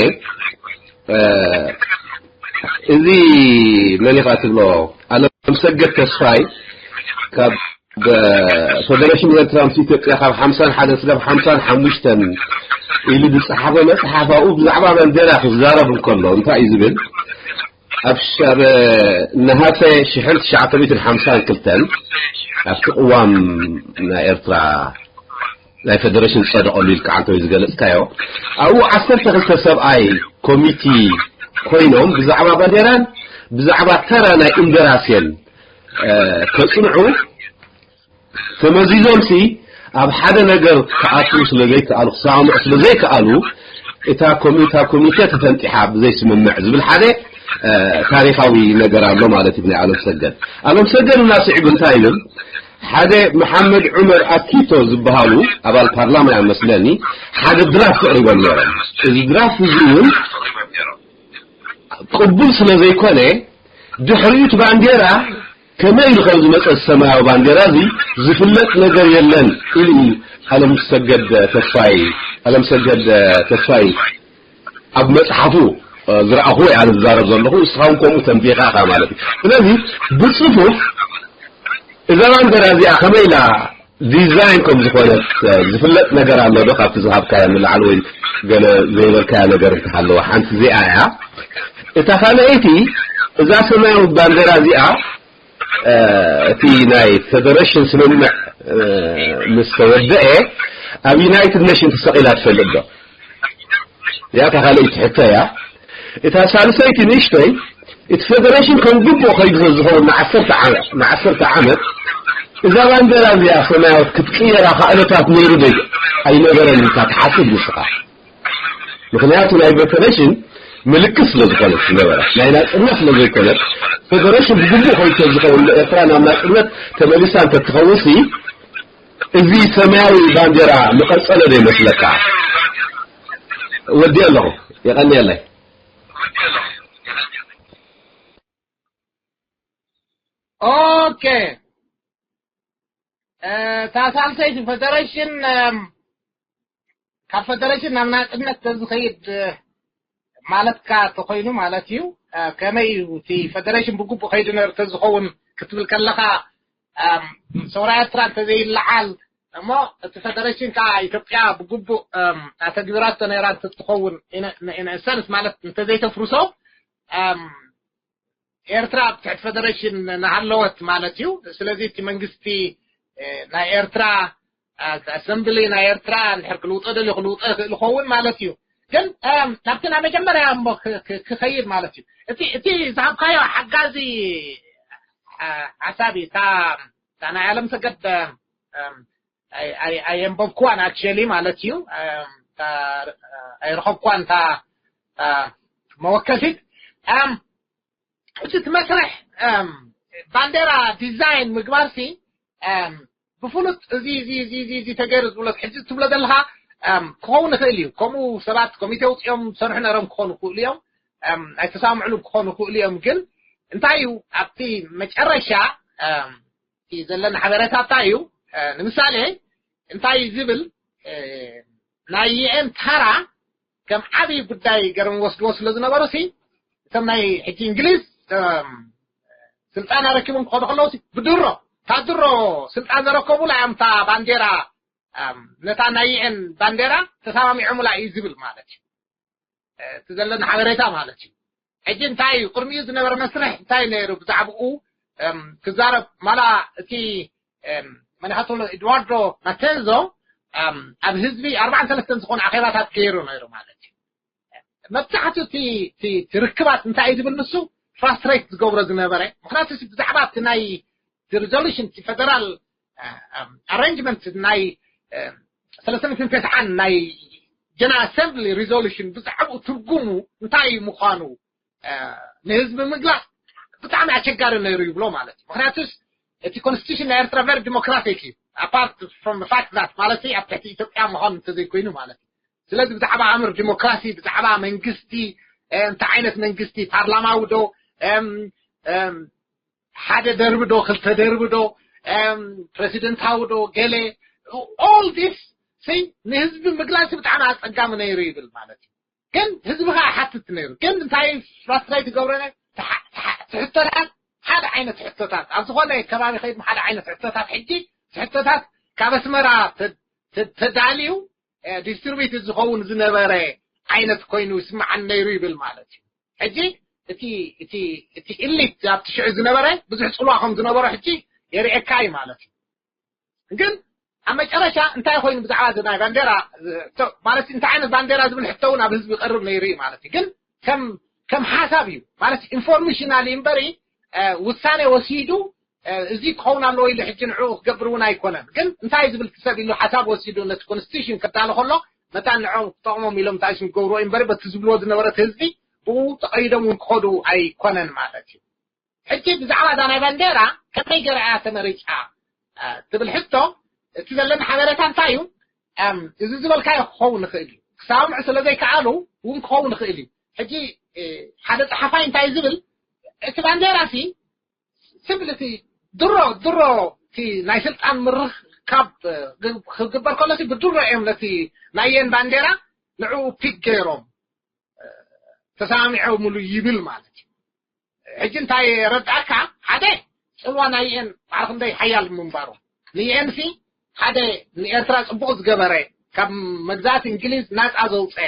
እዚ መን ኢኻ ትብሎ? ኣለምሰገድ ተስፋይ ካብ ፈደረሽን ኤርትራ ምስ ኢትዮጵያ ካብ ሓምሳን ሓደን ስጋብ ሓምሳን ሓሙሽተን ኢሉ ዝጸሓፈ መጽሓፍ ኣብኡ ብዛዕባ ባንዴራ ክዛረብ እንከሎ እንታይ እዩ ዝብል? ኣብ ሽ-፣ ኣብ ነሃሰ ሽሕን ትሽዓተ ሚእትን ሓምሳን ክልተን ኣብቲ ቅዋም ናይ ኤርትራ ናይ ፈደረሽን ዝጸደቐሉ ኢልካ ዓንተወይ ዝገለጽካዮ፣ ኣብኡ ዓሰርተ ክልተ ሰብኣይ ኮሚቲ ኮይኖም ብዛዕባ ባንዴራን ብዛዕባ ተራ ናይ እንደራሴን፣ እ፣ ከጽንዑ ተመዚዞምሲ ኣብ ሓደ ነገር ክኣትዉ ስለ ዘይከኣሉ፣ ክሰማምዑ ስለ ዘይከኣሉ፣ እታ ኮሚ-፣ እታ ኮሚቴ ተፈንጢሓ ብዘይ ስምምዕ ዝብል ሓደ፣ እ፣ ታሪኻዊ ነገር ኣሎ ማለት እዩ ብናይ ኣለምሰገድ። ኣለምሰገድ እናስዒቡ እንታይ ይብል? ሓደ መሓመድ ዑመር ኣኪቶ ዝበሃሉ ኣባል ፓርላማ እዮም መስለኒ፣ ሓደ ድራፍት ኣቕሪቦም ነይሮም። እዚ ድራፍት እዚ እውን ቅቡል ስለ ዘይኮነ፣ ድሕሪኡ እቲ ባንዴራ ከመይ ኢሉ ከም ዝመጸ ሰማያዊ ባንዴራ እዚ ዝፍለጥ ነገር የለን ኢሉ እዩ ኣለምሰገድ ተስፋይ፣ ኣለምሰገድ ተስፋይ ኣብ መጽሓፉ፣ እ፣ ዝረኣኹ ወይ ኣነ ዝዛረብ ዘለኹ፣ ንስኻ እውን ከምኡ ተንቢኻ ኢኻ ማለት እዩ። ስለዚ ብጽፉፍ እዛ ባንዴራ እዚኣ ከመይ ኢላ ዲዛይን ከም ዝኾነት፣ እ፣ ዝፍለጥ ነገር ኣሎ ዶ? ካብቲ ዝሃብካዮ ንላዕሊ ወይ ገለ ዘይበልካያ ነገር እንተሃለዋ፣ ሓንቲ እዚኣ እያ። እታ ካልኣይቲ፣ እዛ ሰማያዊ ባንዴራ እዚኣ፣ እ፣ እቲ ናይ ፌደሬሽን ስምምዕ፣ እ፣ ምስ ተወደአ ኣብ ዩናይትድ ኔሽን ተሰቒላ ትፈልጥ ዶ? እዚኣ እታ ካልኣይቲ ሕቶ እያ። እታ ሳልሰይቲ ንእሽተይ፣ እቲ ፌደሬሽን ከም ግቡእ ከይዱ ዝኸውን ንዓሰርተ ዓመት፣ ንዓሰርተ ዓመት እዛ ባንዴራ እዚኣ ሰማያዊት ክትቅየራ ክኣለታት ነይሩ ዶ ኣይነበረን ኢልካ ትሓስብ ንስኻ? ምኽንያቱ ናይ ፌደሬሽን ምልክት ስለ ዝኾነት ዝነበረ፣ ናይ ናጽነት ስለ ዘይኮነት፣ ፌደሬሽን ብግቡእ ከይዱ ዝኸውን ንኤርትራ ናብ ናጽነት ተመሊሳ እንተትኸውንሲ፣ እዚ ሰማያዊ ባንዴራ ምቐጸለ ዶ ይመስለካ? ወዲ ኣለኹ፣ የቐንየለይ። ኦኬ። እ፣ እታ ሳልሰይቲ ፈደረሽን፣ እም፣ ካብ ፈደረሽን ናብ ናጽነት ተዝኸይድ፣ እ፣ ማለትካ ተኾይኑ ማለት እዩ። እ፣ ከመይ እዩ እቲ ፈደረሽን ብግቡእ ከይዱ ነይሩ ተዝኸውን ክትብል ከለኻ፣ እም፣ ሰውራ ኤርትራ እንተዘይለዓል እሞ እቲ ፈደረሽን ከዓ ኢትዮጵያ ብግቡእ፣ እም፣ ኣተግቢራቶ ነይራ እንትትኸውን፣ ኢነ-፣ ኢነ-፣ ኢነ ሰንስ ማለት እንተዘይተፍርሶ፣ እም፣ ኤርትራ ኣብ ትሕቲ ፈደረሽን እናሃለወት ማለት እዩ። ስለዚ እቲ መንግስቲ፣ እ፣ ናይ ኤርትራ፣ እ፣ ኣሰምብሊ ናይ ኤርትራ እንድሕር ክልውጦ ደልዩ ክልውጦ ይኽእል ይኸውን ማለት እዩ። ግን፣ እም፣ ናብቲ ናይ መጀመርያ እሞ ክ-፣ ክ-፣ ክኸይድ ማለት እዩ። እቲ፣ እቲ ዝሃብካዮ ሓጋዚ፣ እ፣ ሓሳብ እዩ። እታ፣ እታ ናይ ዓለም ሰገድ፣ እም፣ ኣይ-፣ ኣይ-፣ ኣየንበብኩዋን ኣክቸሊ ማለት እዩ። እም፣ እታ፣ ኣይረኸብኩዋን እታ፣ እታ መወከሲት። እም፣ እዚ እቲ መስርሕ፣ እም፣ ባንዴራ ዲዛይን ምግባርሲ፣ እም፣ ብፍሉጥ እዚ፣ እዚ፣ እዚ፣ እዚ፣ እዚ ተገይሩ ዝብሎ፣ ሕጂ ትብሎ ዘለኻ፣ እም፣ ክኸውን ይኽእል እዩ። ከምኡ ሰባት ኮሚቴ ውፅኦም ዝሰርሑ ነይሮም ክኾኑ ይኽእሉ እዮም። እም፣ ኣይተሳምዕሉ ክኾኑ ይኽእሉ እዮም። ግን እንታይ እዩ ኣብቲ መጨረሻ፣ እም፣ እቲ ዘለና ሓበሬታ እንታይ እዩ? እ፣ ንምሳሌ እንታይ እዩ ዝብል፣ እ፣ ናይ ዩ ኤን ተራ ከም ዓብዪ ጉዳይ ገይሮም ወስድዎ ስለ ዝነበሩ ሲ፣ እቶም ናይ ሕጂ እንግሊዝ፣ እም፣ ስልጣን ኣረኪቦም ክኸዱ ከለዉ ሲ፣ ብድሮ፣ እታ ድሮ ስልጣን ዘረከቡላ እዮም እታ ባንዴራ፣ እም፣ ነታ ናይ ዩ ኤን ባንዴራ ተሰማሚዖምላ እዩ ዝብል ማለት እዩ። እ፣ እቲ ዘለና ሓበሬታ ማለት እዩ። ሕጂ እንታይ እዩ ቅድሚኡ ዝነበረ መስርሕ እንታይ ነይሩ ብዛዕባኡ፣ እም፣ ክዛረብ ማላ እቲ፣ እም፣ መን ኢኻ ትብሎ ኤድዋርዶ ማቴንዞ፣ እም፣ ኣብ ህዝቢ ኣርባዓን ሰለስተን ዝኾኑ ኣኼባታት ገይሩ ነይሩ ማለት እዩ። መብዛሕትኡ እቲ፣ እቲ፣ እቲ ርክባት እንታይ እዩ ዝብል ንሱ ፍራስትሬት ዝገብሮ ዝነበረ፣ ምኽንያቱ እቲ ብዛዕባ እቲ ናይ እቲ ሪዞሉሽን እቲ ፌደራል፣ እ፣ እም፣ ኣሬንጅመንት ናይ፣ እ፣ ሰለስተ ሚእትን ተስዓን ናይ ጀነራል ኣሰምብሊ ሪዞሉሽን ብዛዕባኡ ትርጉሙ እንታይ እዩ ምዃኑ ንህዝቢ ምግላፅ ብጣዕሚ ኣቸጋሪ ነይሩ ይብሎ ማለት እዩ። ምክንያቱስ እቲ ኮንስቲቱሽን ናይ ኤርትራ ቨሪ ዲሞክራቲክ እዩ። ኣፓርት ፍሮም ፋክት ዛት ማለት ኣብ ትሕቲ ኢትዮጵያ ምዃኑ እንተዘይኮይኑ ማለት እዩ። ስለዚ ብዛዕባ ኣምር ዲሞክራሲ፣ ብዛዕባ መንግስቲ፣ እንታይ ዓይነት መንግስቲ፣ ፓርላማዊ ዶ፣ ሓደ ደርቢ ዶ፣ ክልተ ደርቢ ዶ፣ ፕሬዚደንታዊ ዶ፣ ገለ፣ all this ንህዝቢ ምግላፅ ብጣዕሚ ኣፀጋሚ ነይሩ ይብል ማለት እዩ። ግን ህዝቢ ከዓ ይሓትት ነይሩ። ግን እንታይ ፍራስትሬት ይገብረነ? ትሕቶታት ሓደ ዓይነት ሕቶታት፣ ኣብ ዝኾነ ከባቢ ከይድ ሓደ ዓይነት ሕቶታት፣ ሕጂ ሕቶታት ካብ ኣስመራ ተዳልዩ ዲስትሪቢዩት ዝኸውን ዝነበረ ዓይነት ኮይኑ ይስምዓን ነይሩ ይብል ማለት እዩ። ሕጂ እቲ እቲ እቲ ኢሊት ኣብቲ ሽዑ ዝነበረ ብዙሕ ፅልዋ ከም ዝነበሮ ሕጂ የርእየካ እዩ ማለት እዩ። ግን ኣብ መጨረሻ እንታይ ኮይኑ ብዛዕባ እዚ ናይ ባንዴራ ማለት እንታይ ዓይነት ባንዴራ ዝብል ሕቶ እውን ኣብ ህዝቢ ይቀርብ ነይሩ እዩ ማለት እዩ። ግን ከም ከም ሓሳብ እዩ ማለት ኢንፎርሜሽናል እምበሪ ውሳኔ ወሲዱ እዚ ክኸውን ኣለዎ ኢሉ ሕጂ ንዕኡ ክገብር እውን ኣይኮነን። ግን እንታይ ዝብል ሰብ ኢሉ ሓሳብ ወሲዱ ነቲ ኮንስቲቱሽን ከዳሎ ከሎ መታን ንዕኦም ክጠቕሞም ኢሎም እንታይ ዝገብርዎ እምበሪ በቲ ዝብልዎ ዝነበረት ህዝቢ ብኡ ተቐይዶም እውን ክኸዱ ኣይኮነን ማለት እዩ። ሕጂ ብዛዕባ እዛ ናይ ባንዴራ ከመይ ገይራ እያ ተመሪጫ ትብል ሕቶ እቲ ዘለና ሓበሬታ እንታይ እዩ? እዚ ዝበልካዮ ክኸውን ይኽእል እዩ። ክሳምዑ ስለ ዘይከኣሉ እውን ክኸውን ይኽእል እዩ። ሕጂ ሓደ ፀሓፋይ እንታይ ዝብል እቲ ባንዴራ ሲ ስብል እቲ ድሮ ድሮ እቲ ናይ ስልጣን ምርካብ ክግበር ከሎ ብድሮ እዮም ነቲ ናይ የን ባንዴራ ንዕኡ ፒክ ገይሮም ተሰማሚዖምሉ ይብል ማለት እዩ። ሕጂ እንታይ ረዳእካ? ሓደ ፅልዋ ናይ ዩኤን ባዕሪ ክንደይ ሓያል ምንባሩ ንዩኤን ሲ ሓደ ንኤርትራ ፅቡቕ ዝገበረ ካብ መግዛእቲ እንግሊዝ ናፃ ዘውፀአ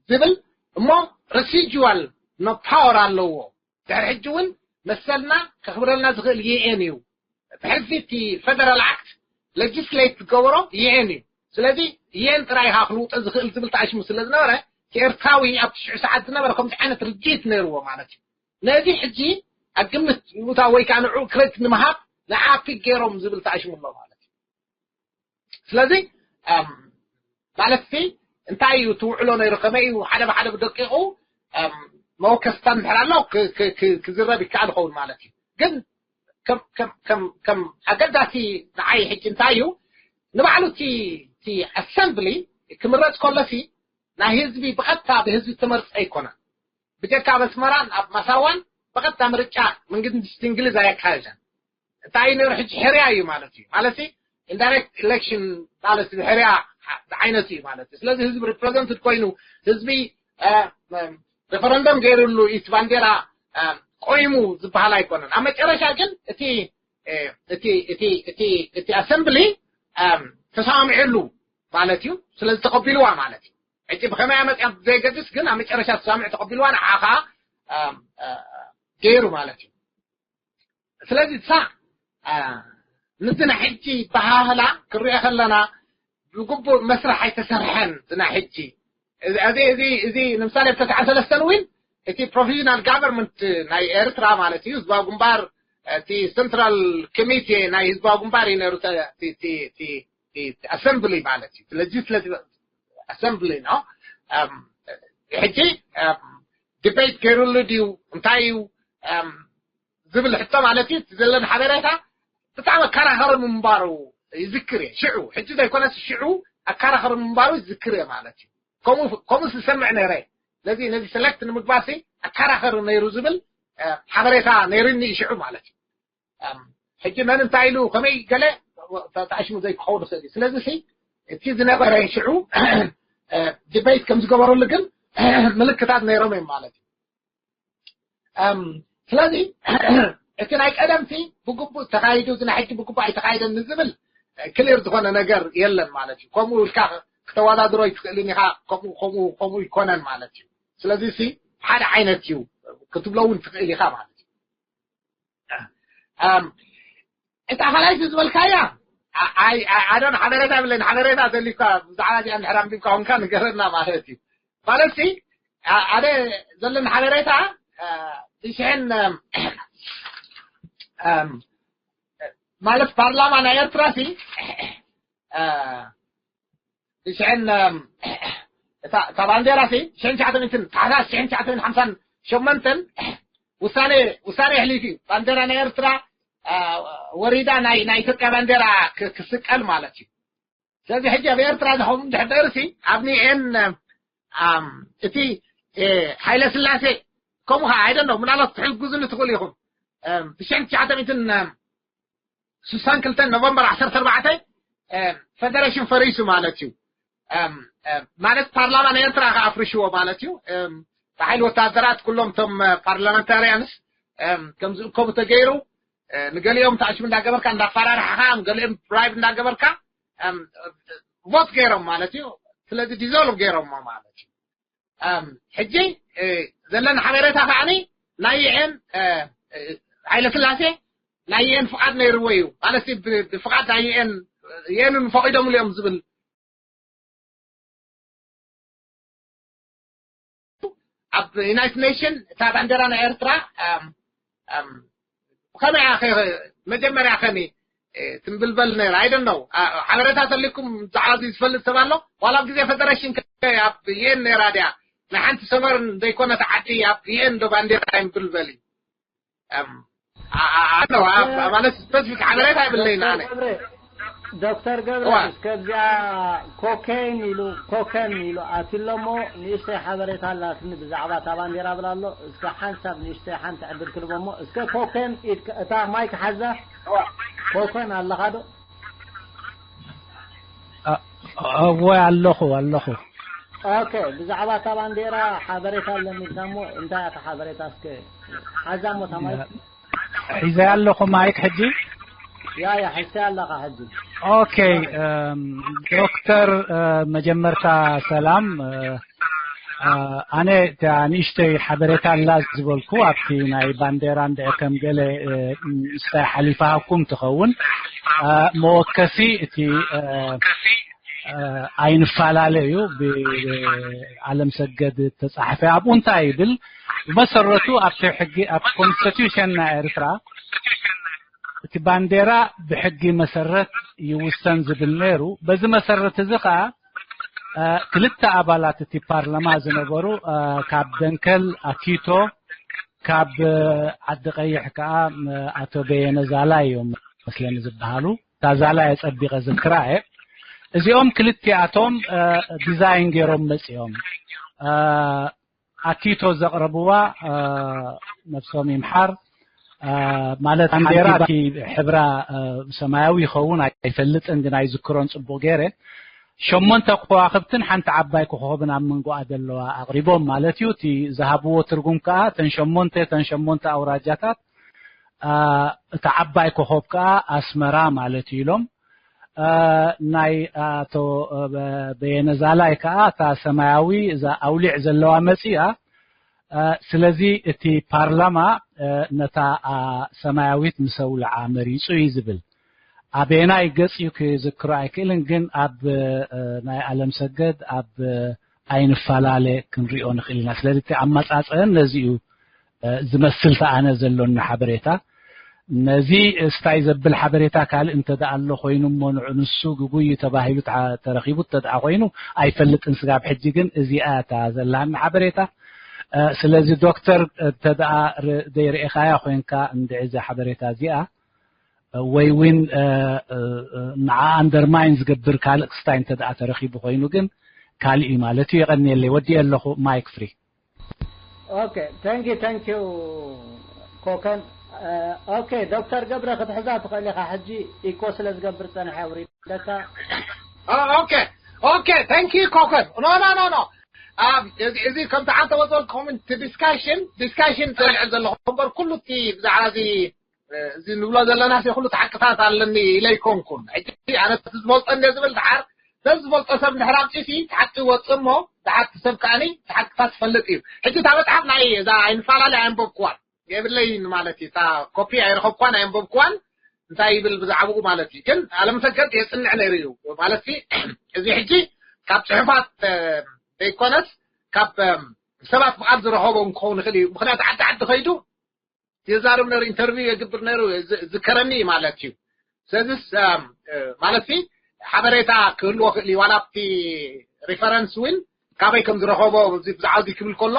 ዝብል እሞ ረሲጁዋል ኖ ፓወር ኣለዎ። ድሕሪ ሕጂ እውን መሰልና ከኽብረልና ዝኽእል ዩኤን እዩ። ብሕልፊ እቲ ፈደራል ኣክት ሌጅስሌት ዝገበሮ ዩኤን እዩ። ስለዚ ዩኤን ጥራይ ኢኻ ክልውጦ ዝኽእል ዝብል ተኣሽሙ ስለ ዝነበረ እቲ ኤርትራዊ ኣብቲ ሽዑ ሰዓት ዝነበረ ከምዚ ዓይነት ርድኢት ነይርዎ ማለት እዩ። ነዚ ሕጂ ኣብ ግምት ምእታው ወይ ከዓ ንዕኡ ክሬት ንምሃብ ንዓ ፒክ ገይሮም ዝብል ተኣሽሙ ኣሎ ማለት እዩ። ስለዚ ማለት ሲ እንታይ እዩ ትውዕሎ ነይሩ ከመይ እዩ ሓደ ብሓደ ብደቂቑ መወከስታ እንድሕር ኣሎ ክዝረብ ይከኣል ይኸውን ማለት እዩ። ግን ከም ኣገዳሲ ንዓይ ሕጂ እንታይ እዩ ንባዕሉ እቲ ኣሰምብሊ ክምረፅ ከሎ ሲ ናይ ህዝቢ ብቐጥታ ብህዝቢ ተመርፀ ኣይኮነን። ብጀካ ኣብ ኣስመራን ኣብ ማሳዋን ብቐጥታ ምርጫ መንግስቲ እንግሊዝ ኣየካየደን። እንታይ እዩ ነይሩ ሕጂ ሕርያ እዩ ማለት እዩ። ማለት ኢንዳይሬክት ኢሌክሽን ማለት እዩ። ሕርያ ዝዓይነቱ እዩ ማለት እዩ። ስለዚ ህዝቢ ሪፕሬዘንትድ ኮይኑ ህዝቢ ሬፈረንደም ገይሩሉ እቲ ባንዴራ ቆይሙ ዝበሃል ኣይኮነን። ኣብ መጨረሻ ግን እቲ እቲ እቲ እቲ እቲ ኣሰምብሊ ተሰማሚዑሉ ማለት እዩ። ስለዚ ተቐቢልዋ ማለት እዩ። ሕጂ ብኸመይ መፅያ ዘይገድስ ግን ኣብ መጨረሻ ተሰማሚዑ ተቐቢልዋ ንዓ ከዓ ገይሩ ማለት እዩ። ስለዚ እሳ ምስዚ ናይ ሕጂ በሃህላ ክንሪኦ ከለና ብግቡእ መስርሕ ኣይተሰርሐን። እዚ ናይ ሕጂ እዚ እዚ እዚ ንምሳሌ ኣብ ተስዓን ሰለስተን እውን እቲ ፕሮቪዥናል ጋቨርንመንት ናይ ኤርትራ ማለት እዩ ህዝባዊ ግንባር እቲ ሰንትራል ኮሚቴ ናይ ህዝባዊ ግንባር እዩ ነሩ ኣሰምብሊ ማለት እዩ ሌጅስሌቲቭ ኣሰምብሊ ነው። ሕጂ ዲቤት ገይሩሉ ድዩ እንታይ እዩ ዝብል ሕቶ ማለት እዩ። እቲ ዘለኒ ሓበሬታ ብጣዕሚ ኣከራኸሪ ምንባሩ ይዝክር እየ። ሽዑ ሕጂ ዘይኮነስ ሽዑ ኣከራኸሪ ምንባሩ ይዝክር እየ ማለት እዩ። ከምኡ ዝሰምዕ ነይረ። ነዚ ነዚ ሰለክት ንምግባር ኣከራኸሪ ነይሩ ዝብል ሓበሬታ ነይርኒ እዩ ሽዑ ማለት እዩ። ሕጂ መን እንታይ ኢሉ ከመይ ገለ ተኣሽሙ ዘይክኸውን ይኽእል እዩ። ስለዚ እቲ ዝነበረ ሽዑ ዲቤት ከም ዝገበረሉ ግን ምልክታት ነይሮም እዮም ማለት እዩ። ስለዚ እቲ ናይ ቀደምቲ ብግቡእ ተኻይዱ እዚ ናይ ሕጂ ብግቡእ ኣይተኻይደን ንዝብል ክሊር ዝኾነ ነገር የለን ማለት እዩ። ከምኡ ኢልካ ክተወዳድሮ ኣይትኽእልን ኢኻ። ከምኡ ከምኡ ከምኡ ይኮነን ማለት እዩ። ስለዚ ሓደ ዓይነት እዩ ክትብሎ እውን ትኽእል ኢኻ ማለት እዩ። እታ ካልኣይቲ ዝበልካያ ኣዶን ሓበሬታ የብለይን። ሓበሬታ ዘልካ ብዛዕባ እዚኣ እንድሕር ኣንቢብካ ኮንካ ንገረና ማለት እዩ። ማለት ኣደ ዘለኒ ሓበሬታ ትሽሕን ማለት ፓርላማ ናይ ኤርትራ ሲ እ፣ ሽሕን እታ ባንዴራ ሲ ሽሕን ትሽዓተ ሚእትን ታሕሳስ ሽሕን ትሽዓተ ሚእትን ሓምሳን ሸሞንተን ውሳኔ ውሳኔ ኣሕሊፉ እዩ። ባንዴራ ናይ ኤርትራ ወሪዳ ናይ ናይ ኢትዮጵያ ባንዴራ ክስቀል ማለት እዩ። ስለዚ ሕጂ ኣብ ኤርትራ ዝኸውን ድሕደርሲ ኣብ ኒኤን እቲ ሓይለ ስላሴ ከምኡ ከዓ ኣይደን ምናልባት ክትሕግዙኒ ትኽእሉ ኢኹም። ብሽሕን ትሽዓተ ሚእትን ስሳን ክልተን ኖቨምበር ዓሰርተ ኣርባዕተ ፈደሬሽን ፈሪሱ ማለት እዩ። ማለት ፓርላማ ናይ ኤርትራ ከኣፍርሽዎ ማለት እዩ። ብሓይሊ ወታደራት ኩሎም እቶም ፓርላመንታርያንስ ከም ዝእከቡ ተገይሩ፣ ንገሊኦም ታሽሙ እንዳገበርካ እንዳፈራርሕኻ፣ ገሊኦም ብራይብ እንዳገበርካ ቮት ገይሮም ማለት እዩ። ስለዚ ዲዞልቭ ገይሮሞ ማለት እዩ። ሕጂ ዘለና ሓበሬታ ከዓኒ ናይ ዩኤን፣ ሓይለ ስላሴ ናይ ዩኤን ፍቓድ ነይርዎ እዩ ማለት ብፍቓድ ናይ ዩኤን ዩኤንን ፈቒዶምሉ እዮም ዝብል ኣብ ዩናይትድ ኔሽን እታ ባንዴራ ናይ ኤርትራ ብኸመይ መጀመርያ ከኒ ትንብልበል ነራ ኣይደን ነው ሓበሬታ ተሊኩም ብዛዕባ እዚ ዝፈልጥ ሰብ ኣሎ ዋላ ኣብ ግዜ ፈደሬሽን ኣብ ዩኤን ነራ ድያ ናይ ሓንቲ ሰመርን ዘይኮነት ዓዲ ኣብ ዩኤን ዶ ባንዴራ ይንብልበል እዩ ማለት ስፐሲፊክ ሓበሬታ ይብለይና ኣነ ዶክተር ገብረ እስከዚኣ ኮኬን ኢሉ ኮከን ኢሉ ኣትሎ እሞ ንእሽተይ ሓበሬታ ኣላትኒ ብዛዕባ እታ ባንዴራ ብላ ኣሎ። እስከ ሓንሳብ ንእሽተይ ሓንቲ ዕድል ክልቦ እሞ እስከ ኮከን ኢድካ እታ ማይክ ሓዛ ኮከን ኣለኻ ዶ? እወ ኣለኹ ኣለኹ። ኦኬ ብዛዕባ እታ ባንዴራ ሓበሬታ ኣለኒ ኢልካ እሞ እንታይ እያ እታ ሓበሬታ እስከ ሓዛ እሞ እታ ማይክ ሒዘ ኣለኹ ማይክ ሕጂ ያ ያ ሒዝካ ኣለኻ ሕጂ ኦኬ ዶክተር መጀመርታ ሰላም ኣነ ንእሽተይ ሓበሬታ ኣላ ዝበልኩ ኣብቲ ናይ ባንዴራ እንድዒ ከም ገለ ምስታይ ሓሊፋኩም ትኸውን መወከሲ እቲ ኣይንፈላለ እዩ ብዓለም ሰገድ ተፃሕፈ ኣብኡ እንታይ ይብል ብመሰረቱ ኣብቲ ሕጊ ኣብ ኮንስቲቱሽን ናይ ኤርትራ እቲ ባንዴራ ብሕጊ መሰረት ይውሰን ዝብል ነይሩ በዚ መሰረት እዚ ከዓ ክልተ ኣባላት እቲ ፓርላማ ዝነበሩ ካብ ደንከል ኣኪቶ ካብ ዓዲ ቀይሕ ከዓ ኣቶ በየነ ዛላ እዮም መስለኒ ዝበሃሉ እታ ዛላ የፀቢቐ ዝክራ እየ እዚኦም ክልቲኣቶም ዲዛይን ገይሮም መፂኦም ኣኪቶ ዘቕረብዋ ነብሶም ይምሓር ማለት ባንዴራ እቲ ሕብራ ሰማያዊ ይኸውን ኣይፈልጥን ግን ኣይዝክሮን ፅቡቅ ገይረ ሸሞንተ ከዋክብትን ሓንቲ ዓባይ ኮኸብን ኣብ መንጎኣ ዘለዋ ኣቕሪቦም ማለት እዩ እቲ ዝሃብዎ ትርጉም ከዓ ተን ሸሞንተ ተን ሸሞንተ ኣውራጃታት እቲ ዓባይ ኮኸብ ከዓ ኣስመራ ማለት እዩ ኢሎም ናይ ኣቶ በየነ ዛላይ ከዓ እታ ሰማያዊ እዛ ኣውሊዕ ዘለዋ መፂኣ ስለዚ እቲ ፓርላማ ነታ ሰማያዊት ምስ ኣውልዓ መሪፁ እዩ ዝብል ኣበየናይ ገፅ እዩ ክዝክሮ ኣይክእልን ግን ኣብ ናይ ኣለም ሰገድ ኣብ ኣይንፈላለ ክንሪኦ ንኽእል ኢና ስለዚ እቲ ኣመፃፅአን ነዚ እዩ ዝመስል ተኣነ ዘሎኒ ሓበሬታ ነዚ እስታይ ዘብል ሓበሬታ ካልእ እንተ ደኣ ኣሎ ኮይኑ እሞ ንዑ ንሱ ግጉይ እዩ ተባሂሉ ተረኺቡ እንተ ደኣ ኮይኑ ኣይፈልጥን ስጋብ ሕጂ ግን እዚኣ እታ ዘላሃኒ ሓበሬታ ስለዚ ዶክተር እንተ ደኣ ዘይርኤኻያ ኮይንካ እንድዒ እዛ ሓበሬታ እዚኣ ወይ እውን ንዓ ኣንደርማይን ዝገብር ካልእ ክስታይ እንተ ደኣ ተረኺቡ ኮይኑ ግን ካልእ እዩ ማለት እዩ የቐንየለይ ወዲኤ ኣለኹ ማይክ ፍሪ Okay, thank you, thank you, ኮከን። Okay, ዶክተር ገብረ ክትሕዛ ትኽእል ኢኻ። ሕጂ ኢኮ ስለ ዝገብር ጸኒሐ ኣውሪደካ። Okay, okay, thank you, ኮከን። No, no, no, no. እዚ ከምቲ ዓንተ ወዘልኩም ዲስካሽን ዲስካሽን ጸኒዐ ዘለኹ እምበር ኩሉ እቲ ብዛዕባ እዚ እዚ ንብሎ ዘለና ሲ ኩሉ ተሓቅታት ኣለኒ ኢለ ይኮንኩን ሕጂ ኣነ ዝፈልጦ እንደ ዝብል ድሓር ዘዝፈልጦ ሰብ ድሕር ኣምፂ ሲ ተሓቂ ወፅ እሞ ድሓርቲ ሰብ ከዓኒ ተሓቅታት ዝፈልጥ እዩ ሕጂ እታ መፅሓፍ ናይ እዛ ኣይንፈላለ ኣየንበብክዋን የብለይን ማለት እዩ እታ ኮፒ ኣይረኸብኳን ኣየንበብክዋን እንታይ ይብል ብዛዕባኡ ማለት እዩ ግን ኣለምሰገድ የፅንዕ ነይሩ እዩ ማለት እዚ ሕጂ ካብ ፅሑፋት ዘይኮነስ ካብ ሰባት ፍቓድ ዝረኸቦ ክኸውን ይኽእል እዩ ምክንያቱ ዓዲ ዓዲ ከይዱ የዛርብ ነሩ ኢንተርቪው የግብር ነሩ ዝከረኒ ማለት እዩ ስለዚስ ማለት ሓበሬታ ክህልዎ ክእል እዩ። ዋላ ኣብቲ ሪፈረንስ እውን ካበይ ከም ዝረኸቦ ብዛዕባ እዚ ክብል ከሎ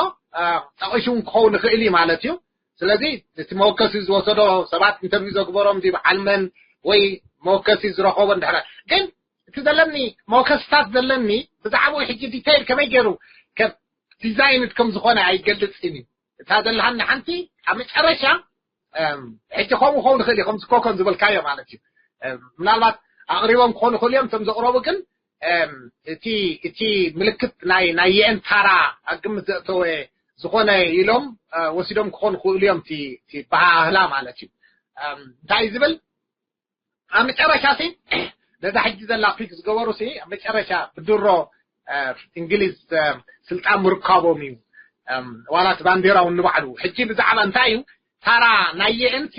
ጠቂሱ እውን ክኸውን ይኽእል እዩ ማለት እዩ። ስለዚ እቲ መወከሲ ዝወሰዶ ሰባት፣ ኢንተርቪው ዘግበሮም፣ ዲ በዓል መን ወይ መወከሲ ዝረኸቦ እንድሕር፣ ግን እቲ ዘለኒ መወከስታት ዘለኒ ብዛዕባኡ ሕጂ ዲቴይል ከመይ ገይሩ ከም ዲዛይን ከም ዝኾነ ኣይገልጽን እዩ። እታ ዘለሃኒ ሓንቲ ኣብ መጨረሻ ሕጂ ከምኡ ክኸውን ይኽእል እዩ፣ ከምዚ ኮኮን ዝበልካዮ ማለት እዩ። ምናልባት ኣቕሪቦም ክኾኑ ይኽእሉ እዮም እቶም ዘቕረቡ፣ ግን እቲ እቲ ምልክት ናይ ናይ የኤን ታራ ኣብ ግምት ዘእተወ ዝኾነ ኢሎም ወሲዶም ክኾኑ ይኽእሉ እዮም። እቲ በሃህላ ማለት እዩ። እንታይ ዝብል ኣብ መጨረሻ ሲ ነዛ ሕጂ ዘላ ፒክ ዝገበሩ ሲ ኣብ መጨረሻ ብድሮ እንግሊዝ ስልጣን ምርካቦም እዩ። ዋላት ባንዴራውን ንባዕሉ ሕጂ ብዛዕባ እንታይ እዩ ታራ ናይ የኤን ሲ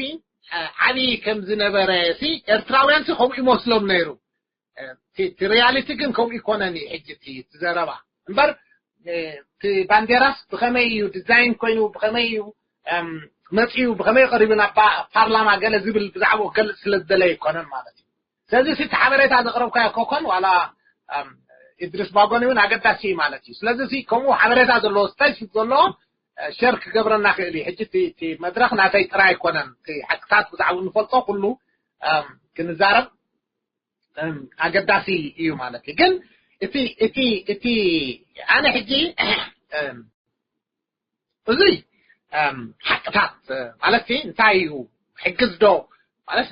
ዓብዪ ከም ዝነበረ ሲ ኤርትራውያን ሲ ከምኡ ይመስሎም ነይሩ። እቲ ሪያሊቲ ግን ከምኡ ይኮነን እዩ። ሕጂ እቲ ዘረባ እምበር እቲ ባንዴራስ ብኸመይ እዩ ዲዛይን ኮይኑ፣ ብኸመይ እዩ መፅዩ፣ ብኸመይ ቀሪቡ ናብ ፓርላማ ገለ ዝብል ብዛዕባኡ ክገልፅ ስለ ዝደለየ ኣይኮነን ማለት እዩ። ስለዚ እቲ ሓበሬታ ዘቕረብካዮ ኮኮን ዋላ ኢድሪስ ባጎኒ እውን ኣገዳሲ እዩ ማለት እዩ። ስለዚ ከምኡ ሓበሬታ ዘለዎ ስታይስ ዘለዎ ሸር ክገብረና ክእል እዩ። ሕጂ እቲ መድረክ ናተይ ጥራይ ኣይኮነን። እቲ ሓቅታት ብዛዕባ እንፈልጦ ኩሉ ክንዛረብ ኣገዳሲ እዩ ማለት እዩ። ግን እቲ እቲ እቲ ኣነ ሕጂ እዙይ ሓቅታት ማለት እንታይ እዩ፣ ሕግዝ ዶ ማለት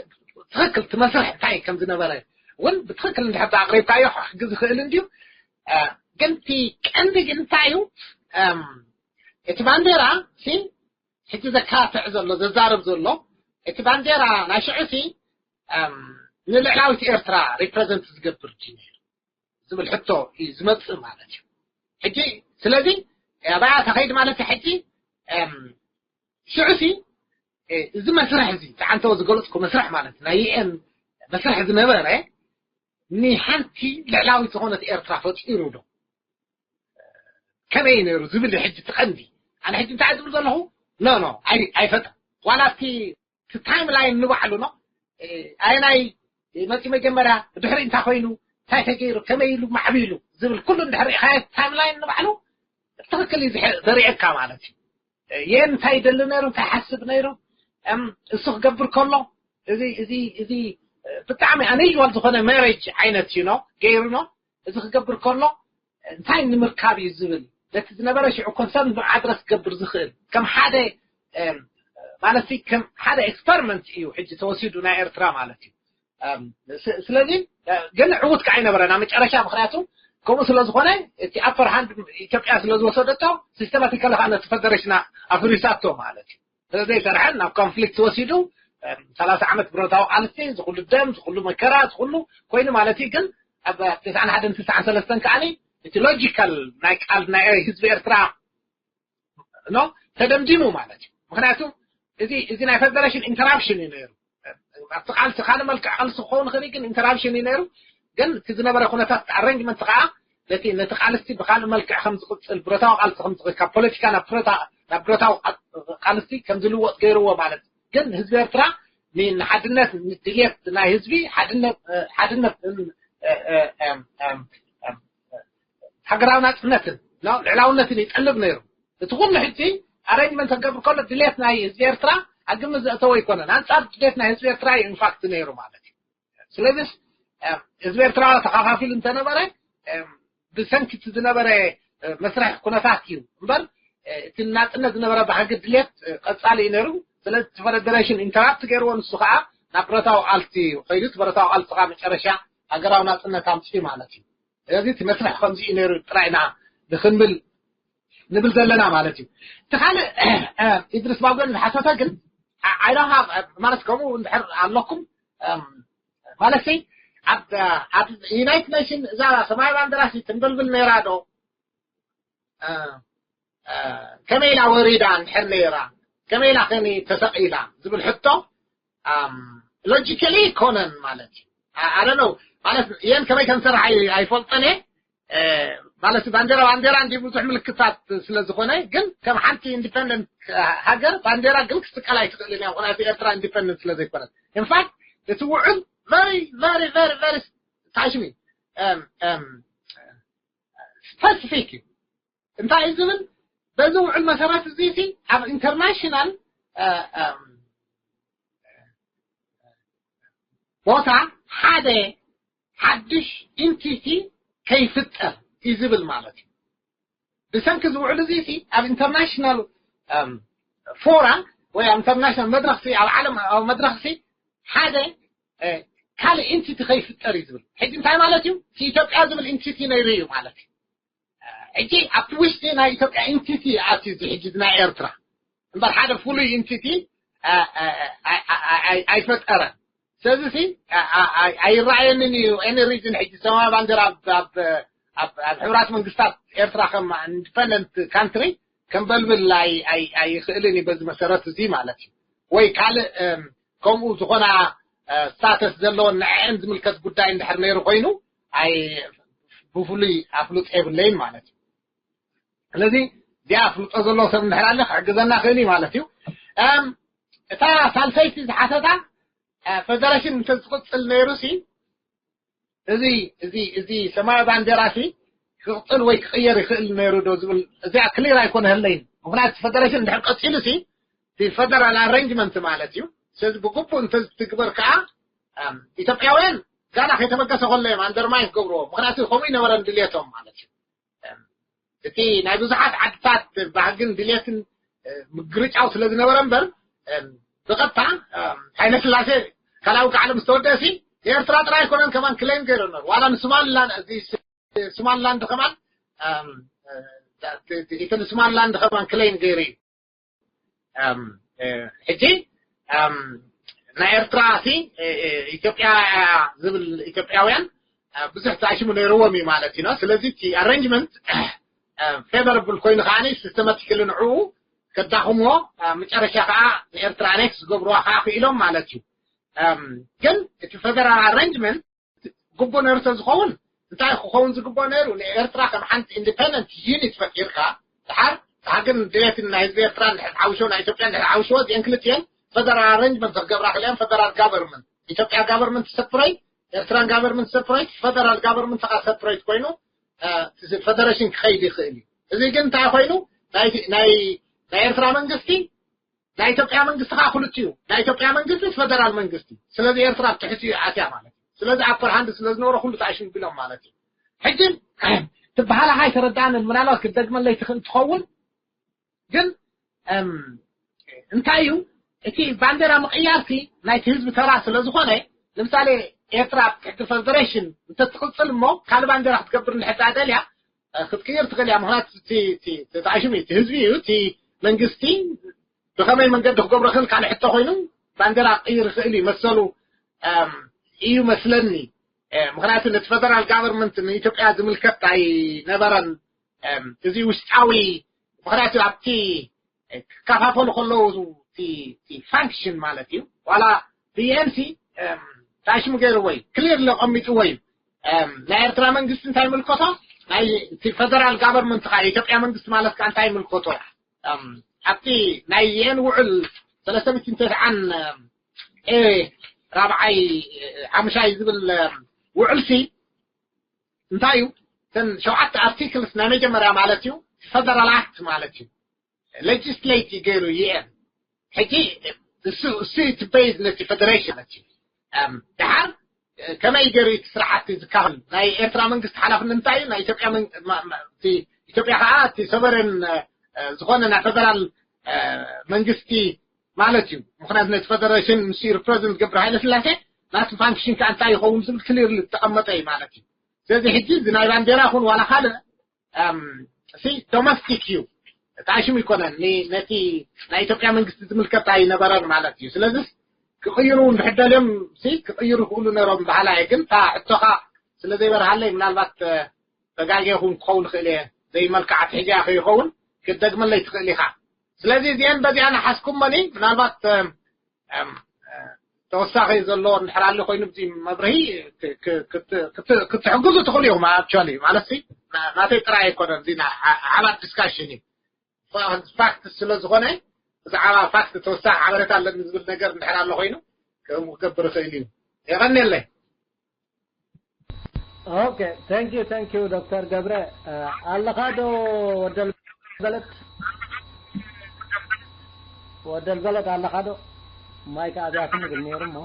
ትኽክል እቲ መስርሕ እንታይ ከም ዝነበረ እውን ብትኽክል እንድሕር ኣቕሪብካዮ ሕግዝ ይኽእል እንድዩ። ግን እቲ ቀንዲ ግን እንታይ እዩ፣ እቲ ባንዴራ ሲ ሕጂ ዘካትዕ ዘሎ ዘዛርብ ዘሎ እቲ ባንዴራ ናይ ሽዑ ሲ ንልዕላዊት ኤርትራ ሪፕረዘንት ዝገብር ድዩ ነይሩ ዝብል ሕቶ እዩ ዝመፅእ ማለት እዩ። ሕጂ ስለዚ ኣባያ ተኸይድ ማለት ሕጂ ሽዑ ሲ እዚ መስርሕ እዚ ተዓንተው ዝገለፅኩ መስርሕ ማለት ናይ ዩኤን መስርሕ ዝነበረ ንሓንቲ ልዕላዊት ዝኾነት ኤርትራ ፈጢሩ ዶ ከመይ ነይሩ ዝብል ሕጂ ትቐንዲ። ኣነ ሕጂ እንታይ ዝብል ዘለኹ ኖ ኖ ኣይፈጥር ዋላ እቲ ታይም ላይን ንባዕሉ ኖ ኣየናይ መፂ መጀመርያ ድሕሪ እንታይ ኮይኑ እንታይ ተገይሩ ከመይ ኢሉ ማዕቢሉ ዝብል ኩሉ እንድሕር ሪኢኻዮ ታይም ላይን ንባዕሉ ትኽክል እዩ ዘሪኤካ ማለት እዩ። የን እንታይ ይደሊ ነይሩ እንታይ ሓስብ ነይሩ እሱ ክገብር ከሎ እዚ እዚ እዚ ብጣዕሚ ኣነይዋል ዝኾነ ማሬጅ ዓይነት እዩ ኖ ገይሩ ኖ እዚ ክገብር ከሎ እንታይ ንምርካብ እዩ ዝብል ነቲ ዝነበረ ሽዑ ኮንሰርን ኣድረስ ክገብር ዝኽእል ከም ሓደ ማለት ከም ሓደ ኤክስፐሪመንት እዩ ሕጂ ተወሲዱ ናይ ኤርትራ ማለት እዩ። ስለዚ ግን ዕዉት ከዓ ኣይነበረን ኣብ መጨረሻ ምክንያቱ ከምኡ ስለዝኾነ እቲ ኣፐር ሃንድ ኢትዮጵያ ስለዝወሰደቶ ሲስተማቲካሊ ከዓ ነቲ ፈደሬሽና ኣፍሪሳቶ ማለት እዩ። ስለዘይሰርሐን ናብ ኮንፍሊክት ወሲዱ ሰላሳ ዓመት ብረታዊ ቃልሲ ዝኩሉ ደም ዝኩሉ መከራ ዝኩሉ ኮይኑ ማለት እዩ። ግን ኣብ ተስዓን ሓደን ተስዓን ሰለስተን ከዓኒ እቲ ሎጂካል ናይ ቃል ናይ ህዝቢ ኤርትራ ኖ ተደምዲሙ ማለት እዩ። ምክንያቱ እዚ እዚ ናይ ፈደሬሽን ኢንተራፕሽን እዩ ነይሩ። ኣብቲ ቃልሲ ካልእ መልክዕ ቃልሲ ክኸውን ይኽእል ግን ኢንተራፕሽን እዩ ነይሩ። ግን እቲ ዝነበረ ኩነታት ኣረንጅመንት ከዓ ነቲ ነቲ ቃልሲ ብካልእ መልክዕ ከም ዝቕፅል ብረታዊ ቃልሲ ከም ዝቕል ካብ ፖለቲካ ናብ ብረታ ናብ ብረታዊ ቃልሲ ከም ዝልወጥ ገይርዎ ማለት ግን ህዝቢ ኤርትራ ንሓድነት ንድልየት ናይ ህዝቢ ሓድነት ሓድነት ሃገራዊ ናፅነትን ልዕላውነትን ይጠልብ ነይሩ። እቲ ኩሉ ሕጂ ኣረንጅመንት ክገብር ከሎ ድሌት ናይ ህዝቢ ኤርትራ ኣብ ግምት ዘእተወ ኣይኮነን። ኣንፃር ድሌት ናይ ህዝቢ ኤርትራ እዩ ኢንፋክት ነይሩ ማለት እዩ። ስለዚስ ህዝቢ ኤርትራ ተኻፋፊሉ እንተነበረ ብሰንኪ እቲ ዝነበረ መስርሕ ኩነታት እዩ እምበር እቲ ናፅነት ዝነበረ ባህጊ ድሌት ቀፃሊ እዩ ነይሩ። ስለዚ እቲ ፈደረሽን ኢንተራፕት ገይርዎ ንሱ ከዓ ናብ ብረታዊ ቃልሲ ከይዱ እቲ ብረታዊ ቃልሲ ከዓ መጨረሻ ሃገራዊ ናፅነት ኣምፅኡ ማለት እዩ። ስለዚ እቲ መስርሕ ከምዚ እዩ ነይሩ ጥራይ ኢና ንክንብል ንብል ዘለና ማለት እዩ። እቲ ካልእ ኢድሪስ ባጎን ዝሓተተ ግን ኣይዶሃ ማለት ከምኡ እንድሕር ኣለኩም ማለት ሲ ኣብ ዩናይትድ ኔሽን እዛ ሰማይ ባንደራ ሲ ትንበልብል ነይራ ዶ ከመይ ኢላ ወሪዳ እንድሕር ነይራ ከመይ ኢላ ከኒ ተሰቒላ ዝብል ሕቶ ሎጂካሊ ይኮነን ማለት እዩ። ኣለ ነው ማለት የን ከመይ ከም ሰራሕ ኣይፈልጠን እየ ማለት ባንዴራ ባንዴራ እንዲ ብዙሕ ምልክታት ስለ ዝኾነ ግን ከም ሓንቲ ኢንዲፐንደንት ሃገር ባንዴራ ግን ክትስቀል ኣይትኽእልን እያ። ምክንያቱ ኤርትራ ኢንዲፐንደንት ስለ ዘይኮነት ኢንፋክት እቲ ውዕል ቨሪ ቨሪ ቨሪ ቨሪ ታሽሚ ስፐሲፊክ እዩ። እንታይ እዩ ዝብል? በዚ ውዕል መሰረት እዚ ሲ ኣብ ኢንተርናሽናል ቦታ ሓደ ሓድሽ ኢንቲቲ ከይፍጠር እዩ ዝብል ማለት እዩ። ብሰንኪ ዝውዕል እዚ ሲ ኣብ ኢንተርናሽናል ፎራ ወይ ኣብ ኢንተርናሽናል መድረክ ሲ ኣብ ዓለም ኣብ መድረክ ሲ ሓደ ካልእ ኢንቲቲ ከይፍጠር እዩ ዝብል። ሕጂ እንታይ ማለት እዩ? ኢትዮጵያ ዝብል ኢንቲቲ ነይሩ እዩ ማለት እዩ። ሕጂ ኣብቲ ውሽጢ ናይ ኢትዮጵያ ኢንቲቲ ኣትዩ እዚ ሕጂ ናይ ኤርትራ እምበር ሓደ ፍሉይ ኢንቲቲ ኣይፈጠረን። ስለዚ ሲ ኣይረኣየንን እዩ። ኤኒ ሪጅን ሕጂ ሰማያዊ ባንዲራ ኣብ ሕቡራት መንግስታት ኤርትራ ከም ኢንዲፐንደንት ካንትሪ ከም በልብል ኣይኽእልን እዩ። በዚ መሰረት እዚ ማለት እዩ ወይ ካልእ ከምኡ ዝኾና ስታተስ ዘለዎን ንዕን ዝምልከት ጉዳይ እንድሕር ነይሩ ኮይኑ ኣይ ብፍሉይ ኣፍልጦ የብለይን ማለት እዩ። ስለዚ እዚኣ ኣፍልጦ ዘለዎ ሰብ እንድሕር ኣለ ክሕግዘና ክእል እዩ ማለት እዩ። እታ ሳልሰይቲ ዝሓተታ ፈደረሽን እንተዝቕፅል ነይሩ ሲ እዚ እዚ እዚ ሰማያዊ ባንዴራ ሲ ክቕፅል ወይ ክቕየር ይኽእል ነይሩ ዶ ዝብል እዚኣ ክሊር ኣይኮነህለይን። ምክንያቱ ፈደረሽን እንድሕር ቀፂሉ ሲ ፈደራል ኣረንጅመንት ማለት እዩ። ስለዚ ብግቡእ እንተዝትግበር ከዓ ኢትዮጵያውያን ጋና ከይተበገሰ ከሎ እዮም ኣንደርማይን ክገብርዎ። ምክንያቱ ከምኡ ይነበረን ድልየቶም ማለት እዩ። እቲ ናይ ብዙሓት ዓድታት ባህግን ድልየትን ምግርጫው ስለ ዝነበረ እምበር ብቐጥታ ሃይለ ስላሴ ካልኣዊ ዓለም ዝተወደአ ሲ ኤርትራ ጥራይ ኣይኮነን ከማን ክሌም ገይሩ ነሩ ዋላ ንሶማሊላንድ ከማን እቲ ንሶማሊላንድ ከማን ክሌም ገይሩ እዩ። ሕጂ ናይ ኤርትራ ሲ ኢትዮጵያ ዝብል ኢትዮጵያውያን ብዙሕ ተኣሽሙ ነይርዎም እዩ ማለት እዩ። ስለዚ እቲ ኣረንጅመንት ፌቨረብል ኮይኑ ከዓ ሲስተማቲክሊ ንዕኡ ከዳኽምዎ መጨረሻ ከዓ ንኤርትራ ኣኔክስ ዝገብርዋ ከዓ ክኢሎም ማለት እዩ። ግን እቲ ፌደራል ኣረንጅመንት ግቡእ ነይሩ ተዝኸውን እንታይ ክኸውን ዝግብኦ ነይሩ? ንኤርትራ ከም ሓንቲ ኢንዲፐንደንት ዩኒት ፈጢርካ ድሓር ድሓር ግን ድሌትን ናይ ህዝቢ ኤርትራ እንድሕር ዓውሾ ናይ ኢትዮጵያ እንድሕር ዓውሽዎ እዚአን ክልቲአን ፈደራል ኣረንጅመንት ክገብራ ክልያን ፈደራል ጋቨርንመንት ኢትዮጵያ ጋቨርንመንት ሰፕሬት ኤርትራን ጋቨርንመንት ሰፕሬት ፈደራል ጋቨርንመንት ከዓ ሰፕሬት ኮይኑ ፈደሬሽን ክኸይድ ይኽእል እዩ። እዚ ግን እንታይ ኮይኑ ናይ ናይ ኤርትራ መንግስቲ ናይ ኢትዮጵያ መንግስቲ ከዓ ክልቲኡ ናይ ኢትዮጵያ መንግስቲ ፈደራል መንግስቲ ስለዚ ኤርትራ ኣብ ትሕቲኡ ኣትያ ማለት እዩ። ስለዚ ኣፐር ሃንድ ስለ ዝነበሮ ኩሉ ተኣሽሙ ቢሎም ማለት እዩ። ሕጂ ትበሃላ ኣይተረዳእንን ምናልባት ክትደግመለይ ትኽእል ትኸውን ግን እንታይ እዩ እቲ ባንዴራ ምቕያርሲ ናይቲ ህዝቢ ተራ ስለ ዝኾነ ንምሳሌ ኤርትራ ኣብ ትሕቲ ፈደሬሽን እንተትቕፅል እሞ ካልእ ባንዴራ ክትገብር እንድሕር ደልያ ክትቅይር ትኽእል እያ። ምክንያቱ ተኣሽሙ እቲ ህዝቢ እዩ እቲ መንግስቲ ብኸመይ መንገዲ ክገብሮ ክእል ካልእ ሕቶ ኮይኑ ባንዴራ ክቅይር ይኽእል እዩ መሰሉ እዩ መስለኒ። ምክንያቱ ነቲ ፈደራል ጋቨርንመንት ንኢትዮጵያ ዝምልከት ኣይነበረን። እዚ ውሽጣዊ ምክንያቱ ኣብቲ ክከፋፈሉ ከለዉ ፋንክሽን ማለት እዩ ዋላ ብኤንሲ ታሽሙ ገይርዎ እዩ ክሊር ለቀሚጥዎ እዩ። ናይ ኤርትራ መንግስቲ እንታይ ምልከቶ ናይ ፈደራል ጋቨርንመንት ከዓ የኢትዮጵያ መንግስቲ ማለት ከዓ እንታይ ምልከቶ ኣብቲ ናይ ዩኤን ውዕል ሰለስተ ሚእትን ተስዓን ኤ ራብዓይ ሓሙሻይ ዝብል ውዕልሲ እንታይ እዩ? እተን ሸውዓተ ኣርቲክልስ ናይ መጀመርያ ማለት እዩ ፈደራል ኣክት ማለት እዩ። ሌጅስሌት ገይሩ ዩኤን ሕጂ እሱ እሱ እቲ ቤዝ ነቲ ፈደሬሽን ማለት እዩ። ድሓር ከመይ ገይሩ እቲ ስራሕቲ ዝካፈል ናይ ኤርትራ መንግስቲ ሓላፍነት እንታይ እዩ? ናይ ኢትዮጵያ ኢትዮጵያ ከዓ እቲ ሶቨረን ዝኾነ ናይ ፈደራል መንግስቲ ማለት እዩ። ምክንያቱ ነቲ ፈደሬሽን ምስ ሪፕሬዘንት ገብረ ሃይለ ስላሴ ናቲ ፋንክሽን ከዓ እንታይ ይኸውን ዝብል ክሊርሊ ዝተቐመጠ እዩ ማለት እዩ። ስለዚ ሕጂ እዚ ናይ ባንዴራ ይኹን ዋላ ካልእ ሲ ዶሜስቲክ እዩ። ተኣሽሙ ይኮነን ነቲ ናይ ኢትዮጵያ መንግስቲ ዝምልከት ኣይነበረን ማለት እዩ። ስለዚ ክቕይሩ እንድሕደልዮም ሲ ክቕይሩ ይኽእሉ ነሮም በሃላ እየ። ግን እታ ሕቶኻ ስለ ዘይበርሃለይ ምናልባት ተጋጌኹም ክኸውን ክእል እየ። ዘይመልክዓ ትሕጃ ከይኸውን ክትደግመለይ ትኽእል ኢኻ። ስለዚ እዚአን በዚኣ ንሓዝኩሞኒ ምናልባት ተወሳኺ ዘለዎ እንድሕር ኣሎ ኮይኑ እዚ መብርሂ ክትሕግዙ ትኽእሉ ኢኹም። ኣክቹዋሊ ማለት ናተይ ጥራይ ኣይኮነን እዚ ሓባር ዲስካሽን እዩ። ፋክት ስለ ዝኾነ ብዛዕባ ፋክት ተወሳኺ ሓበሬታ ኣለኒ ዝብል ነገር እንድሕር ኣሎ ኮይኑ ከምኡ ክገብር ይኽእል እዩ። የቐንየለይ። Okay, thank you, thank you, ዶክተር ገብረ። ኣለኻ ዶ? ወደል በለት፣ ወደል በለት ኣለኻ ዶ? ማይክ ኣብያትኒ ግን ነይሩ እሞ።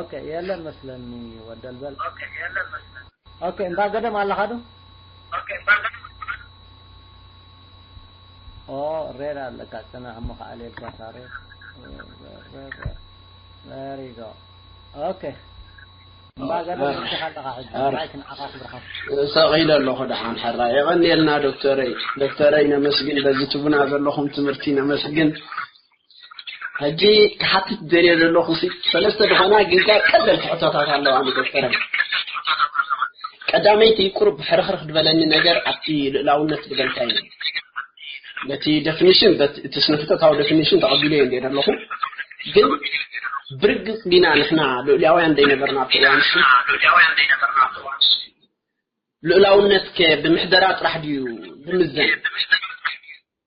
Okay, የለን መስለኒ። ወደል በል። Okay, እንዳ ገደም ኣለኻ ዶ? ኦ፣ ሬድ ኣለካ፣ ጽናሕ እሞ ከኣ ሌልካ ሳሬ። Very good. Okay. እምባ ገደም እንዲኻ ኣለኻ ሕጂ። ኣረ። ማይክ ንዓኻ ክብርኻ። ሰቒለ ኣለኹ ደሓን ሕራ። የቐንየልና ዶክተረይ። ዶክተረይ ነመስግን፣ በዚ ትቡና ዘለኹም ትምህርቲ ነመስግን። ሕጂ ክሓትት ደልየ ዘለኹ ሲ፣ ሰለስተ ዝኾና ግን ከኣ ቀለልቲ ሕቶታት ኣለዋ ንዶክተረይ። ቀዳመይቲ ቁሩብ ሕርኽርኽ ዝበለኒ ነገር ኣብቲ ልኡላውነት ዝበልካዮ። በቲ ዴፊኒሽን፣ በቲ፣ እቲ ስነ ፍልጠታዊ ዴፊኒሽን ተቐቢለዮ እንደ ዘለኹ፣ ግን ብርግጽ ዲና ንሕና ልኡላውያን ዘይነበርና ኣብቲ እዋን እሱ? ልኡላውነት ከ ብምሕደራ ጥራሕ ድዩ ዝምዘን?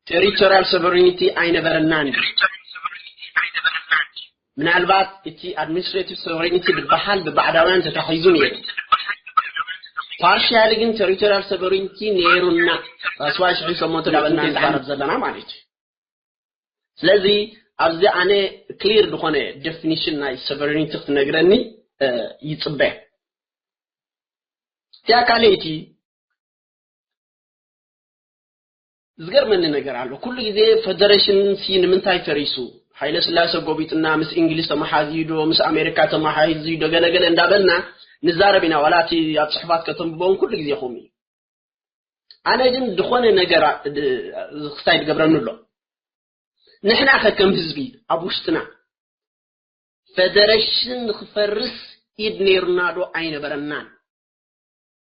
ቴሪቶሪያል ሶቨሬኒቲ ኣይነበረናን ድዩ? ምናልባት እቲ ኣድሚኒስትሬቲቭ ሶቨሬኒቲ ዝበሃል ብባዕዳውያን ተታሒዙ ነይሩ። ፓርሻሊ ግን ቴሪቶሪያል ሶቨሬኒቲ ነይሩና። ራስዋይ ሽሕን ሸሞንተ እንዳበልና ንዛረብ ዘለና ማለት እዩ። ስለዚ ኣብዚ ኣነ ክሊር ዝኾነ ዴፊኒሽን ናይ ሶቨሬኒቲ ክትነግረኒ፣ እ፣ ይጽበ። እቲኣ ካልኣይቲ ዝገርመኒ ነገር ኣሎ። ኩሉ ግዜ ፈደሬሽን ሲ ንምንታይ ፈሪሱ? ሃይለ ስላሴ ጎቢጥና፣ ምስ እንግሊዝ ተመሓዝዩ ዶ፣ ምስ ኣሜሪካ ተመሓዝዩ ዶ፣ ገለ ገለ እንዳበልና ንዛረብ ኢና። ዋላ እቲ ኣብ ጽሑፋት ከተንብቦም ኩሉ ግዜ ከምኡ እዩ። ኣነ ግን ዝኾነ ነገር ኣ-፣ ድ-፣ ክሳይ ዝገብረኒ ኣሎ። ንሕና ከ ከም ህዝቢ ኣብ ውሽጥና ፈደረሽን ንኽፈርስ ኢድ ነይሩና ዶ ኣይነበረናን?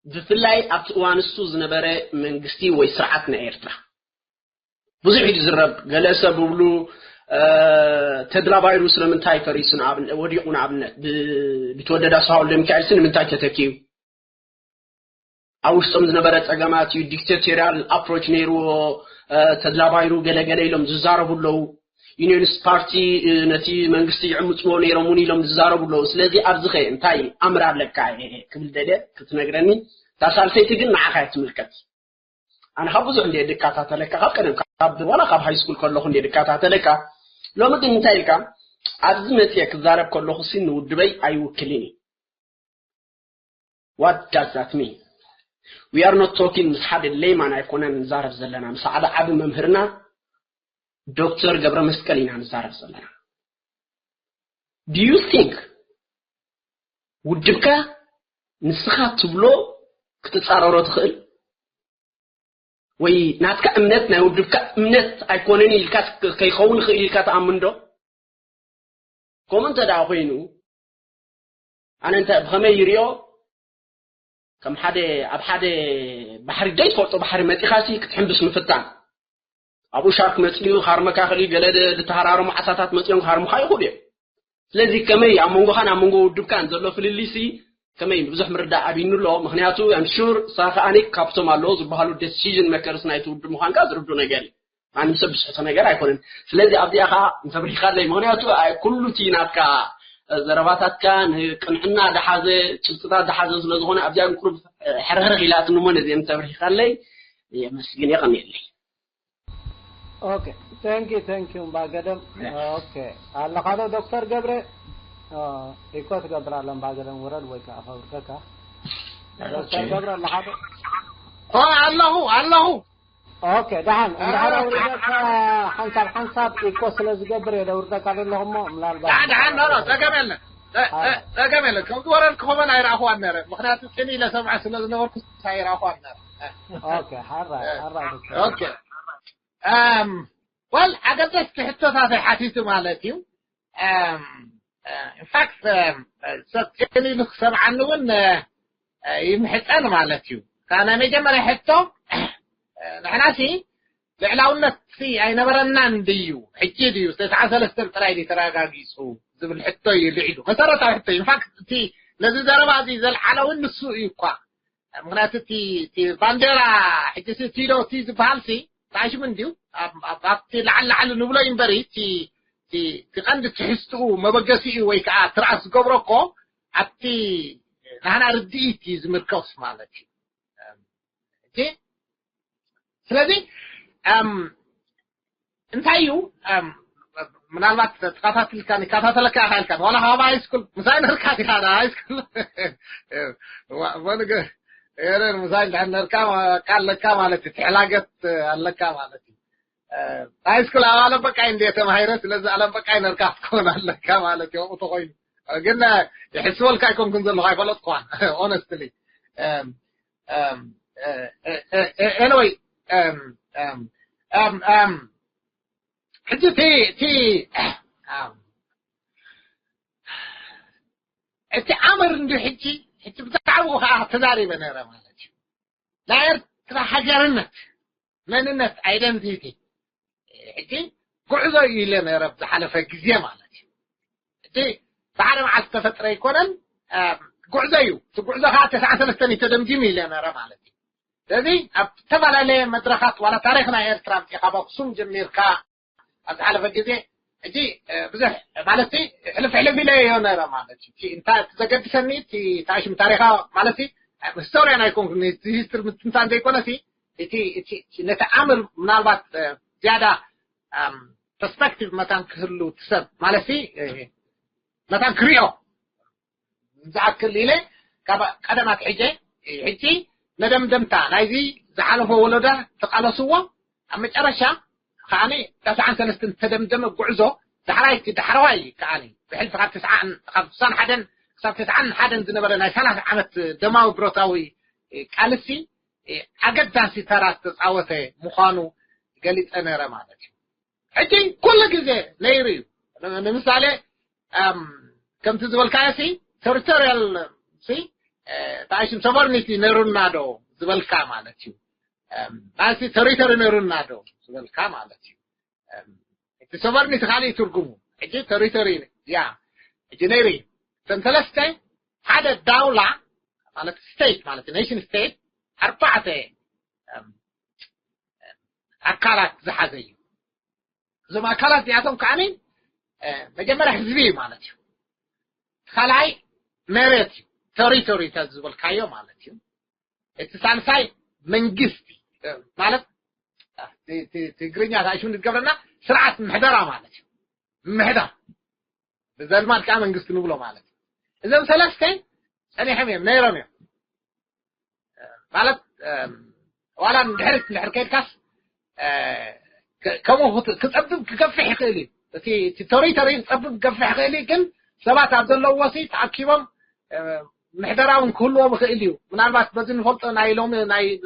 ብፍላይ ኣብቲ እዋን እሱ ዝነበረ መንግስቲ ወይ ስርዓት ናይ ኤርትራ ብዙሕ እዩ ዝዝረብ። ገለ ሰብ ብብሉ፣ እ፣ ተድላ ባይሩ ስለምንታይ ፈሪሱ ንኣብነ-፣ ወዲቑ ንኣብነት፣ ብ-፣ ብትወደድ ኣስሃ ወልደ ሚካኤል ሲ ንምንታይ ተተኪዩ? ኣብ ውሽጦም ዝነበረ ጸገማት እዩ። ዲክቴቶሪያል ኣፕሮች ነይርዎ፣ እ፣ ተድላ ባይሩ ገለ ገለ ኢሎም ዝዛረቡ ኣለዉ። ዩኒየንስ ፓርቲ፣ እ፣ ነቲ መንግስቲ ይዕምጽዎ ነይሮም እውን ኢሎም ዝዛረቡ ኣለዉ። ስለዚ ኣብዚ ኸ እንታይ ኣምር ኣለካ፣ እ፣ ክብል ደልየ ክትነግረኒ። እታ ሳልሰይቲ ግን ንዓኻ እያ ትምልከት። ኣነ ካብ ብዙሕ እንደ ድከታተለካ፣ ካብ ቀደም፣ ካብ፣ ዋላ ካብ ሃይ ስኩል ከለኹ እንደ ድከታተለካ፣ ሎሚ ግን እንታይ ኢልካ፣ ኣብዚ መጽየ ክዛረብ ከለኹ ሲ ንውድበይ ኣይውክልን እዩ። What does that mean? We are not talking ምስ ሓደ ሌማን ኣይኮነን ንዛረብ ዘለና፣ ምስ ሓደ ዓቢ መምህርና ዶክተር ገብረ መስቀል ኢና ንዛረብ ዘለና። Do you think ውድብካ ንስኻ ትብሎ ክትጻረሮ ትኽእል? ወይ ናትካ እምነት ናይ ውድብካ እምነት ኣይኮነን ኢልካ፣ ከይኸውን ይኽእል ኢልካ ትኣምን ዶ? ከምኡ እንተ ደኣ ኮይኑ፣ ኣነ እንተ ብኸመይ ይሪኦ፣ ከም ሓደ፣ ኣብ ሓደ ባሕሪ ዘይትፈልጦ ባሕሪ መጺኻሲ ክትሕምብስ ምፍታን። ኣብኡ ሻርክ መጺኡ ክሃርመካ ይኽእል እዩ፣ ገለ ድ-፣ ዝተሃራረሙ ዓሳታት መጺኦም ክሃርሙኻ ይኽእሉ እዮም። ስለዚ ከመይ ኣብ መንጎኻን ኣብ መንጎ ውድብካን ዘሎ ፍልልይሲ ከመይ ብዙሕ ምርዳእ ኣብይኑ ኣሎ። ምኽንያቱ I'm sure ንስኻ ከኣ ካብቶም ኣለዉ ዝበሃሉ ዴሲዥን ሜከርስ ናይቲ ውድብ ምዃንካ ዝርዱ ነገር እዩ። ማንም ሰብ ዝስሕቶ ነገር ኣይኮነን። ስለዚ ኣብዚኣ ኸኣ እንተብሪኻለይ፣ ምኽንያቱ ኣይ፣ ኩሉ እቲ ናትካ፣ እ፣ ዘረባታትካ ንቅንዕና ዝሓዘ፣ ጭብጥታት ዝሓዘ ስለ ዝኾነ ኣብዚኣ ግን ቁሩብ፣ እ፣ ሕርሕርሕ ኢላትኒ እሞ ነዚአን እንተብሪኻለይ የመስግን፣ የቐንየለይ። ኦኬ፣ thank you፣ thank you እምባ ገደም። ኦኬ፣ ኣለኻ ዶ ዶክተር ገብረ? ኦ፣ ኢኮ ትገብር ኣለ እምባ ገደም፣ ውረድ ወይ ከዓ ከውርደካ። ዶክተር ኦኬ። ገብረ ኣለኻ ዶ? ኦ፣ ኣለኹ፣ ኣለኹ። ኦኬ፣ ደሓን። እንድሕር ኣውሪደካ ሓንሳብ ሓንሳብ ኢኮ ስለ ዝገብር እየ ደውርደካ ዘለኹ እሞ፣ ምናልባት ደሓን፣ ደሓን፣ ኖ፣ ኖ፣ ጸገም የለን። ጸ-፣ ጸ-፣ ጸገም የለን። ከም ዝወረድኩ ከመን ኣይረኣኹዋን ነረ። ምኽንያቱ ቅድሚ ኢለ ሰምዐ ስለ ዝነበርኩ ኣይረኣኹዋን ነረ። ኦኬ፣ ሓራይ፣ ሓራይ ዶክተር። ኦኬ። ኣም፣ ወል፣ ኣገደስቲ ሕቶታት ሓቲቱ ማለት እዩ። ኣም፣ እ፣ ኢንፋክት፣ ኣም፣ ሰብ ጤን ኢሉ ክሰምዓኒ እውን፣ እ፣ እ፣ ይምሕጸን ማለት እዩ። እታ ናይ መጀመርያ ሕቶ፣ እ፣ ንሕናሲ ልዕላውነት ሲ ኣይነበረናን ድዩ? ሕጂ ድዩ? ተስዓ ሰለስተን ጥራይ ድዩ ተረጋጊጹ? ዝብል ሕቶ እዩ ልዒሉ። መሰረታዊ ሕቶ እዩ። ኢንፋክት፣ እቲ ነዚ ዘረባ እዚ ዘልዓለ እውን ንሱ እዩ እኳ። ምኽንያቱ እቲ፣ እቲ ባንዴራ ሕጂ ሲ ቲዶ ቲ ዝበሃል ሲ እንታይ ሽም እንድዩ? ኣብ፣ ኣብ፣ ኣብቲ ላዕሊ ላዕሊ ንብሎ እዩ እምበሪ፣ እቲ፣ እቲ፣ እቲ ቀንዲ ትሕዝትኡ መበገሲኡ ወይ ከዓ ትርኣስ ዝገብሮ እኮ ኣብቲ ናህና ርድኢት እዩ ዝምርኮስ ማለት እዩ። እም፣ እሺ? ስለዚ እም፣ እንታይ እዩ እም፣ ምናልባት ተኸታትልካ ንከታተለካ ኢኻ ኢልካ ዋላ ካብ ሃይ ስኩል ምሳይ ነርካ ዲኻ ሃይ ስኩል ወንገ ኤረን ምሳይ እንድሕር ነርካ ቃል ለካ ማለት እዩ ትሕላገት ኣለካ ማለት እዩ። ሃይ ስኩል ኣብ ኣለም በቃይ እንደ ተማሂረ ስለዚ ኣለም በቃይ ነርካ ክትከውን ኣለካ ማለት እዩ። ተኮይኑ ግን ይሕስበልካ ኣይኮንኩን ዘለኹ ኣይፈለጥኩዋን ኦነስትሊ። Anyway ሕጂ እቲ እቲ እቲ ኣምር እንዲ ሕጂ ሕጂ ብዛዕባኡ ከዓ ተዛሪበ ነረ ማለት እዩ። ናይ ኤርትራ ሃገርነት መንነት ኣይደንቲቲ ሕጂ ጉዕዞ እዩ ኢለ ነረ ብዝሓለፈ ግዜ ማለት እዩ። እቲ ብሓደ መዓልቲ ዝተፈጥረ ኣይኮነን። ጉዕዞ እዩ። እቲ ጉዕዞ ከዓ ተስዓ ሰለስተን እዩ ተደምዲሙ ኢለ ነረ ማለት እዩ። ስለዚ ኣብ ዝተፈላለየ መድረኻት ዋላ ታሪኽ ናይ ኤርትራ ኣምፂኻ ኣብ ኣክሱም ጀሚርካ ኣብ ዝሓለፈ ግዜ ሕጂ ብዙሕ ማለት ሕልፍ ሕልፍ ኢለ እዮ ነረ ማለት እዩ። እንታይ ዘገድሰኒ እቲ ታሽም ታሪኻ ማለት ሂስቶሪያን ኣይኮንኩ ሂስትሪ ምትንታን ዘይኮነ እቲ ነቲ ኣምር ምናልባት ዝያዳ ፐርስፐክቲቭ መታን ክህሉ ትሰብ ማለት መታን ክሪኦ ዝኣክል ኢለ ካብ ቀደማት ሕጀ ሕጂ መደምደምታ ናይዚ ዝሓለፎ ወለዳ ተቃለስዎ ኣብ መጨረሻ ከዓኒ ተስዓን ሰለስትን ተደምደመ ጉዕዞ ዳሕራይ እቲ ዳሕረዋይ ከዓኒ ብሕልፊ ካብ ተስዓን ካብ ስሳን ሓደን ክሳብ ተስዓን ሓደን ዝነበረ ናይ ሰላሳ ዓመት ደማዊ ብረታዊ ቃልሲ ኣገዳሲ ተራ ዝተፃወተ ምዃኑ ገሊፀ ነረ ማለት እዩ። ሕጂ ኩሉ ግዜ ነይሩ እዩ። ንምሳሌ ከምቲ ዝበልካዮ ሲ ቴሪቶሪያል ሲ ታሽም ሶቨርኒቲ ነሩና ዶ ዝበልካ ማለት እዩ። ማለት ቴሪቶሪ ነሩና ዶ ዝበልካ ማለት እዩ። እቲ ሶቨርኒቲ ካልእ ትርጉሙ ሕጂ ቴሪቶሪ ያ ሕጂ ነይሩ እዩ። እተን ሰለስተ ሓደ ዳውላ ማለት ስቴት ማለት ኔሽን ስቴት ኣርባዕተ ኣካላት ዝሓዘ እዩ። እዞም ኣካላት እዚኣቶም ከዓኒ መጀመርያ ህዝቢ እዩ ማለት እዩ። ካልኣይ መሬት እዩ፣ ቴሪቶሪ ዝበልካዮ ማለት እዩ። እቲ ሳልሳይ መንግስቲ ማለት ትግርኛ ታሽሙ ዝገብረና ስርዓት ምሕደራ ማለት እዩ። ምሕዳር ብዘልማድ ከዓ መንግስቲ ንብሎ ማለት እዩ። እዞም ሰለስተ ፀኒሖም እዮም ነይሮም እዮም ማለት ዋላ ንድሕሪት እንድሕር ከይድካስ ከምኡ ክፀብብ ክገፍሕ ይኽእል እዩ። እቲ ቴሪቶሪ ክፀብብ ክገፍሕ ይኽእል እዩ። ግን ሰባት ኣብ ዘለውዎ ሲ ተኣኪቦም ምሕደራውን ክህልዎም ይኽእል እዩ። ምናልባት በዚ ንፈልጦ ናይ ሎሚ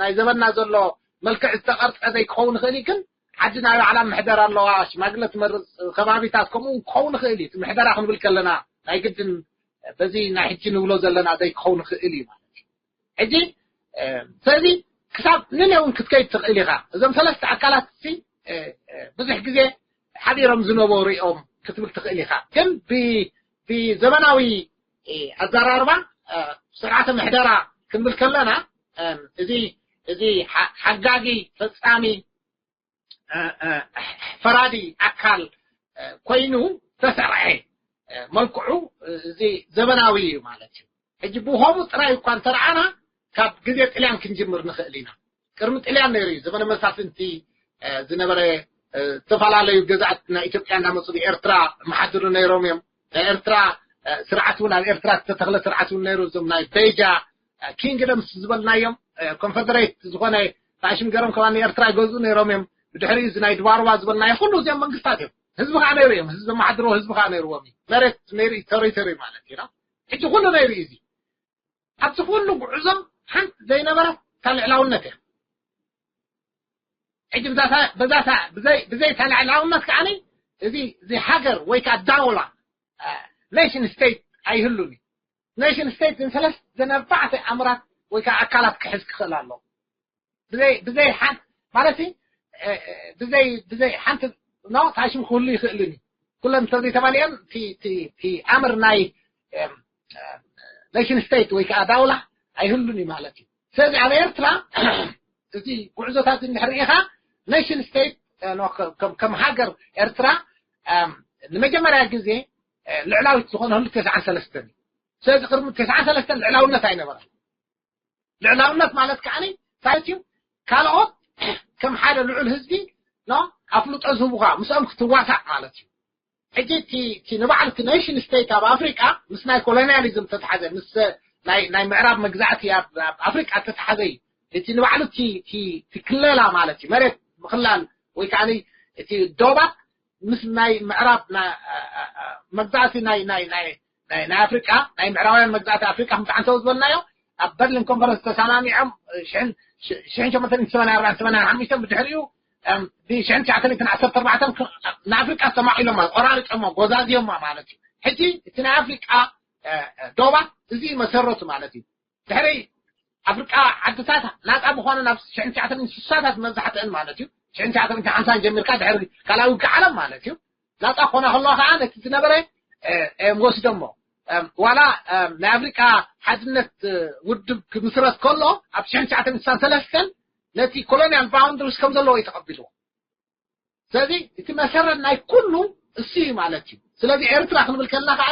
ናይ ዘበና ዘሎ መልክዕ ዝተቐርፀ ዘይክኸውን ይኽእል እዩ። ግን ዓዲ ናይ ባዕላ ምሕደር ኣለዋ። ሽማግለ ትመርፅ ከባቢታት ከምኡ ክኸውን ይኽእል እዩ። ምሕደራ ክንብል ከለና ናይ ግድን በዚ ናይ ሕጂ ንብሎ ዘለና ዘይክኸውን ይኽእል እዩ ማለት እዩ። ሕጂ ስለዚ ክሳብ ንለ እውን ክትከይድ ትኽእል ኢኻ። እዞም ሰለስተ ኣካላት ሲ ብዙሕ ግዜ ሓቢሮም ዝነበሩ እዮም ክትብል ትኽእል ኢኻ። ግን ብዘመናዊ ኣዘራርባ ስርዓተ ምሕደራ ክንብል ከለና እዚ እዚ ሓጋጊ ፈፃሚ ፈራዲ ኣካል ኮይኑ ዝተሰርዐ መልክዑ እዚ ዘመናዊ እዩ ማለት እዩ። ሕጂ ብኸምኡ ጥራይ እኳ እንተረኣና ካብ ግዜ ጥልያን ክንጅምር ንኽእል ኢና። ቅድሚ ጥልያን ነይሩ እዩ ዘመነ መሳፍንቲ ዝነበረ ዝተፈላለዩ ገዛእት ናይ ኢትዮጵያ እናመፁ ንኤርትራ መሓድሩ ነይሮም እዮም። ናይ ኤርትራ ስርዓት እውን ኣብ ኤርትራ ዝተተኽለ ስርዓት እውን ነይሩ። እዞም ናይ ቤጃ ኪንግደምስ ዝበልናዮም ኮንፈደሬት ዝኾነ ፋሽም ገሮም ከማ ንኤርትራ ይገዝኡ ነይሮም እዮም። ብድሕሪ እዚ ናይ ድባርባ ዝበልናዮ ኩሉ እዚኦም መንግስታት እዮም። ህዝቢ ከዓ ነይሩ እዮም። ህዝቢ ዘመሓድሮ ህዝቢ ከዓ ነይርዎም እዩ። መሬት ነይሩ እዩ፣ ቴሪቶሪ ማለት እዩ። ሕጂ ኩሉ ነይሩ እዩ። እዚ ኣብዚ ኩሉ ጉዕዞ ሓንቲ ዘይነበረት እታ ልዕላውነት እያ። ሕጂ ብዛታ ብዛታ ብዘይ ብዘይ እታ ልዕላውነት ከዓ እዚ እዚ ሃገር ወይ ከዓ ዳውላ ኔሽን ስቴት ኣይህሉን እዩ። ኔሽን ስቴት ንሰለስተ ዘን ኣርባዕተ ኣምራት ወይ ከዓ ኣካላት ክሕዝ ክኽእል ኣለዎ። ብዘይ ብዘይ ሓንቲ ማለት ብዘይ ብዘይ ሓንቲ ኖ ታሽም ክህሉ ይኽእልን እዩ። ኩለን እንተዘይተማሊአን እቲ ኣምር ናይ ኔሽን ስቴት ወይ ከዓ ዳውላ ኣይህሉን እዩ ማለት እዩ። ስለዚ ኣብ ኤርትራ እዚ ጉዕዞታት እንድሕር ርኢኻ ኔሽን ስቴት ከም ሃገር ኤርትራ ንመጀመርያ ግዜ ልዕላዊት ዝኾነሉ ተስዓን ሰለስተን እዩ። ስለዚ ቅድሚ ተስዓን ሰለስተን ልዕላውነት ኣይነበረን። ልዕላውነት ማለት ከዓኒ እንታይ እዩ? ካልኦት ከም ሓደ ልዑል ህዝቢ ኖ ኣፍልጦ ዝህቡኻ ምስኦም ክትዋሳእ ማለት እዩ። ሕጂ እቲ እቲ ንባዕሉ እቲ ኔሽን ስቴት ኣብ ኣፍሪቃ ምስ ናይ ኮሎኒያሊዝም ተተሓዘ፣ ምስ ናይ ናይ ምዕራብ መግዛእቲ ኣብ ኣብ ኣፍሪቃ ተተሓዘ እዩ። እቲ ንባዕሉ እቲ እቲ እቲ ክለላ ማለት እዩ፣ መሬት ምኽላል ወይ ከዓ እቲ ዶባት ምስ ናይ ምዕራብ ና- መግዛእቲ ናይ ናይ ናይ ናይ ናይ ኣፍሪቃ፣ ናይ ምዕራባውያን መግዛእቲ ኣፍሪቃ ከምቲ ዓንተው ዝበልናዮ ኣብ በርሊን ኮንፈረንስ ተሰማሚዖም ሽሕን ሽ- ሽሕን ሸሞንተ ሚእትን ሰማንያን ኣርባዕተን ሰማንያን ሓሙሽተን ብድሕሪኡ ብ ሽሕን ትሽዓተ ሚእትን ዓሰርተ ኣርባዕተን ንኣፍሪቃ ኣስተማቒሎማ፣ ቆራሪጦማ፣ ጎዛዝዮማ ማለት እዩ። ሕጂ እቲ ናይ ኣፍሪቃ ዶባት እዚ መሰረቱ ማለት እዩ። ድሕሪ ኣፍሪቃ ዓድታት ናጻ ምዃኑ ናብ ሽሕን ትሽዓተ ሚእትን ስሳታት መብዛሕትአን ማለት እዩ። ሽሕን ትሽዓተ ሚእትን ሓምሳን ጀሚርካ ድሕሪ ካልኣዊ ውግእ ዓለም ማለት እዩ። ናጻ ክኾና ከለዋ ከዓ ነቲ ዝነበረ ወስደሞ ዋላ ናይ ኣፍሪቃ ሓድነት ውድብ ክምስረት ከሎ ኣብ ሽሕን ትሽዓተ ሚእትን ስሳን ሰለስተን ነቲ ኮሎኒያል ባውንድሪስ ከም ዘለዎ እዩ ተቐቢልዎ። ስለዚ እቲ መሰረት ናይ ኩሉ እሱ እዩ ማለት እዩ። ስለዚ ኤርትራ ክንብል ከለና ከዓ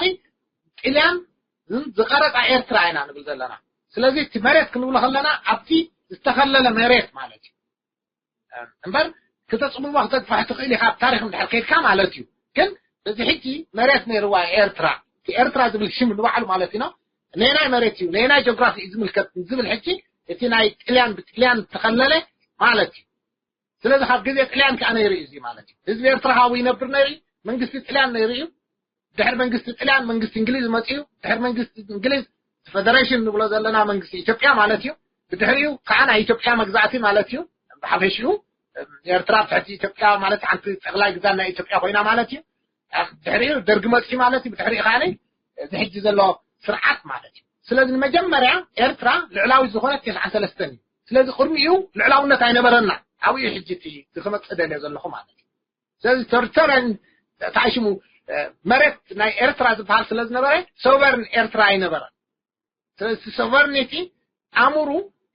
ጥልያን ዝቐረፃ ኤርትራ ኢና ንብል ዘለና። ስለዚ እቲ መሬት ክንብሎ ከለና ኣብቲ ዝተኸለለ መሬት ማለት እዩ። እምበር ክተፅብቦ ክተግፋሕ ትኽእል ኢኻ ኣብ ታሪክ እንድሕር ከይድካ ማለት እዩ። ግን በዚ ሕጂ መሬት ነይርዋ ኤርትራ፣ እቲ ኤርትራ ዝብል ሽም ንባዕሉ ማለት እዩ ነናይ መሬት እዩ፣ ነናይ ጂኦግራፊ እዩ ዝምልከት ዝብል ሕጂ እቲ ናይ ጥልያን ብጥልያን ዝተኸለለ ማለት እዩ። ስለዚ ካብ ግዜ ጥልያን ከዓ ነይሩ እዩ እዚ ማለት እዩ። ህዝቢ ኤርትራ ካብኡ ይነብር ነይሩ እዩ። መንግስቲ ጥልያን ነይሩ እዩ። ድሕሪ መንግስቲ ጥልያን መንግስቲ እንግሊዝ መፅኡ። ድሕሪ መንግስቲ እንግሊዝ ፈደሬሽን ንብሎ ዘለና መንግስቲ ኢትዮጵያ ማለት እዩ። ብድሕሪኡ ከዓ ናይ ኢትዮጵያ መግዛእቲ ማለት እዩ። ብሓፈሽኡ ኤርትራ ኣብ ትሕቲ ኢትዮጵያ ማለት ሓንቲ ጠቕላይ ግዛት ናይ ኢትዮጵያ ኮይና ማለት እዩ። ድሕሪኡ ደርጊ መፅኡ ማለት እዩ። ብድሕሪኡ ከዓ እዚ ሕጂ ዘሎ ስርዓት ማለት እዩ። ስለዚ ንመጀመርያ ኤርትራ ልዕላዊት ዝኾነት ተስዓን ሰለስተን እዩ። ስለዚ ቅድሚኡ ልዕላውነት ኣይነበረና። ኣብኡ እዩ ሕጂ እቲ ክመፅእ ደልዮ ዘለኹ ማለት እዩ። ስለዚ ቴሪቶሪያን ታሽሙ መሬት ናይ ኤርትራ ዝበሃል ስለ ዝነበረ ሶቨርን ኤርትራ ኣይነበረን። ስለዚ ሶቨርኒቲ ኣምሩ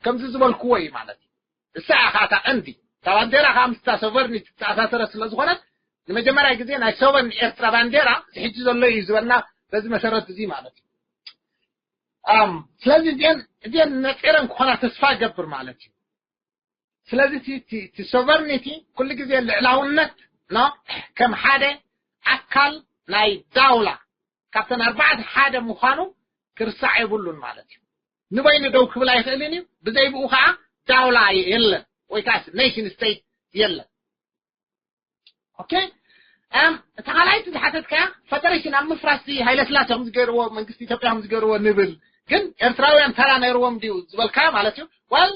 ከምዚ ዝበልክዎ እዩ ማለት እዩ። እሳ እያ ከዓ እታ ቀንዲ እታ ባንዴራ ከዓ ምስታ ሶቨርኒቲ ዝተኣሳሰረ ስለ ዝኾነት ንመጀመርያ ግዜ ናይ ሶቨርን ኤርትራ ባንዴራ እዚ ሕጂ ዘሎ እዩ ዝበልና በዚ መሰረት እዚ ማለት እዩ። ኣም፣ ስለዚ እዚአን እዚአን ነፂረን ክኾና ተስፋ ይገብር ማለት እዩ። ስለዚ እቲ- እቲ እቲ ሶቨርኒቲ ኩሉ ግዜ ልዕላውነት ኖ ከም ሓደ ኣካል ናይ ዳውላ ካብተን ኣርባዕተ ሓደ ምዃኑ ክርሳዕ የብሉን ማለት እዩ። ንበይኑ ደው ክብል ኣይኽእልን እዩ። ብዘይ ብኡ ከዓ ዳውላ የለን ወይ ከዓ ኔሽን ስቴት የለን። ኦኬ። እም፣ እቲ ካልኣይቲ ዝሓተትካ ፈደሬሽን ኣብ ምፍራስ ሃይለ ስላሴ ከም ዝገርዎ መንግስቲ ኢትዮጵያ ከም ዝገርዎ ንብል ግን ኤርትራውያን ተራ ነይርዎም ድዩ ዝበልካ ማለት እዩ። ዋል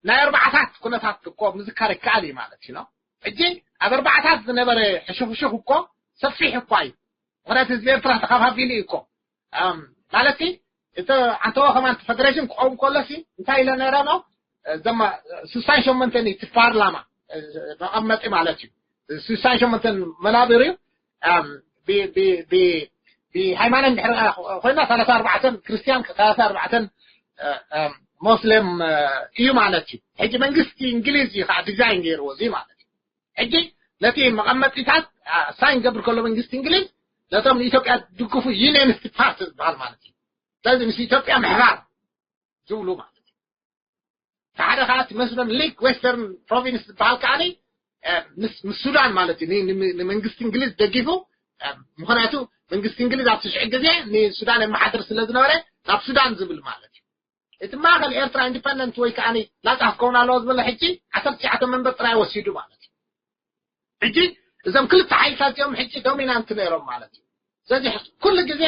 ናይ ኣርባዓታት ኩነታት እኮ ምዝካር ይከኣል እዩ ማለት እዩ። ሕጂ ኣብ ኣርባዓታት ዝነበረ ሕሹኽሹኽ እኮ ሰፊሕ እኳ እዩ። ምክንያቱ ህዝቢ ኤርትራ ተኸፋፊሉ እዩ እኮ። ኣም፣ ማለት እቲ ዓንተቦ ከማን ፈደሬሽን ክኸውን ከሎ ሲ እንታይ ኢለ ነረ ነው ዘማ ስሳን ሸሞንተን እቲ ፓርላማ መቐመጢ ማለት እዩ። ስሳን ሸሞንተን መናብር እዩ። ኣም፣ ብ- ብ- ብ- ብሃይማኖት ድሕሪ ኮይና ሰላሳ ኣርባዕተን ክርስቲያን ሰላሳ ኣርባዕተን ሞስሌም እዩ ማለት እዩ። ሕጂ መንግስቲ እንግሊዝ እዩ ከዓ ዲዛይን ገይርዎ እዚ ማለት እዩ። ሕጂ ነቲ መቐመጢታት ሳይን ገብር ከሎ መንግስቲ እንግሊዝ ነቶም ንኢትዮጵያ ድግፉ ዩኒየንስት ፓርቲ ዝበሃል ማለት እዩ። ስለዚ ምስ ኢትዮጵያ ምሕባር ዝብሉ ማለት እዩ። ሓደ ከዓ እቲ መስሎም ሊግ ዌስተርን ፕሮቪንስ ዝበሃል ከዓ ምስ ምስ ሱዳን ማለት እዩ። ን- ን- ንመንግስቲ እንግሊዝ ደጊፉ ምክንያቱ መንግስቲ እንግሊዝ ኣብቲ ሽዑ ግዜ ንሱዳን የመሓድር ስለ ዝነበረ ናብ ሱዳን ዝብል ማለት እዩ። እቲ ማእኸል ኤርትራ ኢንዲፐንደንት ወይ ከዓ ናፃ ክኸውን ኣለዎ ዝበለ ሕጂ ዓሰርተ ትሽዓተ መንበር ጥራይ ወሲዱ ማለት እዩ። ሕጂ እዞም ክልተ ሓይልታት እዚኦም ሕጂ ዶሚናንት ነይሮም ማለት እዩ። ስለዚ ኩሉ ግዜ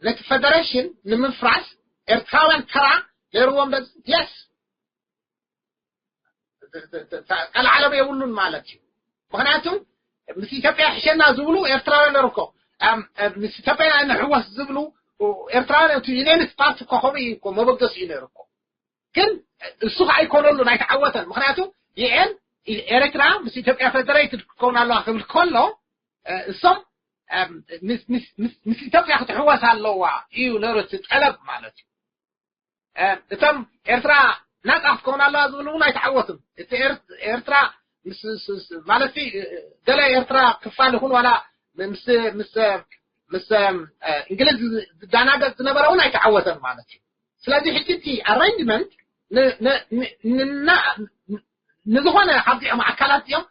ነቲ ፈደሬሽን ንምፍራስ ኤርትራውያን ተራ ነይርዎም። በዚ የስ ቀልዓለም የብሉን ማለት እዩ። ምክንያቱ ምስ ኢትዮጵያ ሕሸና ዝብሉ ኤርትራውያን ነርኮ ምስ ኢትዮጵያ ንሕወስ ዝብሉ ኤርትራውያን እቲ ዩኒየንስ ፓርቲ እኮ ከምኡ እዩ እኮ መበገሲኡ ነይሩ እኮ። ግን እሱ ከዓ ኣይኮነሉን ኣይተዓወተን። ምክንያቱ ዩኤን ኤርትራ ምስ ኢትዮጵያ ፈደሬትድ ክትከውን ኣለዋ ክብል ከሎ እሶም ምስ ኢትዮጵያ ክትሕወስ ኣለዋ እዩ ነሩ እቲ ጠለብ ማለት እዩ። እቶም ኤርትራ ናፃ ክትከውን ኣለዋ ዝብሉ እውን ኣይተዓወቱን። እቲ ኤርትራ ማለት ገለ ኤርትራ ክፋል ይኹን ዋላ ምስ ምስ እንግሊዝ ዝዳናገጽ ዝነበረ እውን ኣይተዓወተን ማለት እዩ። ስለዚ ሕጂ እቲ ኣረንጅመንት ንዝኾነ ካብዚኦም ኣካላት እዮም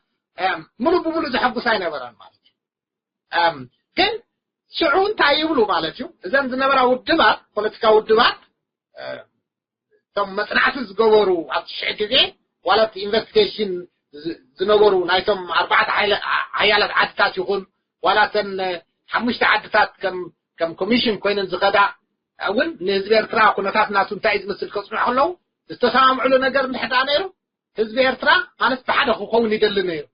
ምሉእ ብምሉእ ዘሐጉስ ኣይነበረን ማለት እዩ። ግን ሽዑ እንታይ ይብሉ ማለት እዩ? እዘን ዝነበራ ውድባት፣ ፖለቲካ ውድባት እቶም መጽናዕቲ ዝገበሩ ኣብቲ ሽዕ ግዜ ዋላ እቲ ኢንቨስቲጌሽን ዝነበሩ ናይቶም ኣርባዕተ ሓያላት ዓድታት ይኹን ዋላ እተን ሓሙሽተ ዓድታት ከም ከም ኮሚሽን ኮይነን ዝኸዳ እውን ንህዝቢ ኤርትራ ኩነታት ናቱ እንታይ ዝመስል ከጽንዑ ከለዉ ዝተሰማምዕሉ ነገር እንድሕር ደኣ ነይሩ ህዝቢ ኤርትራ ማለት ብሓደ ክኸውን ይደሊ ነይሩ።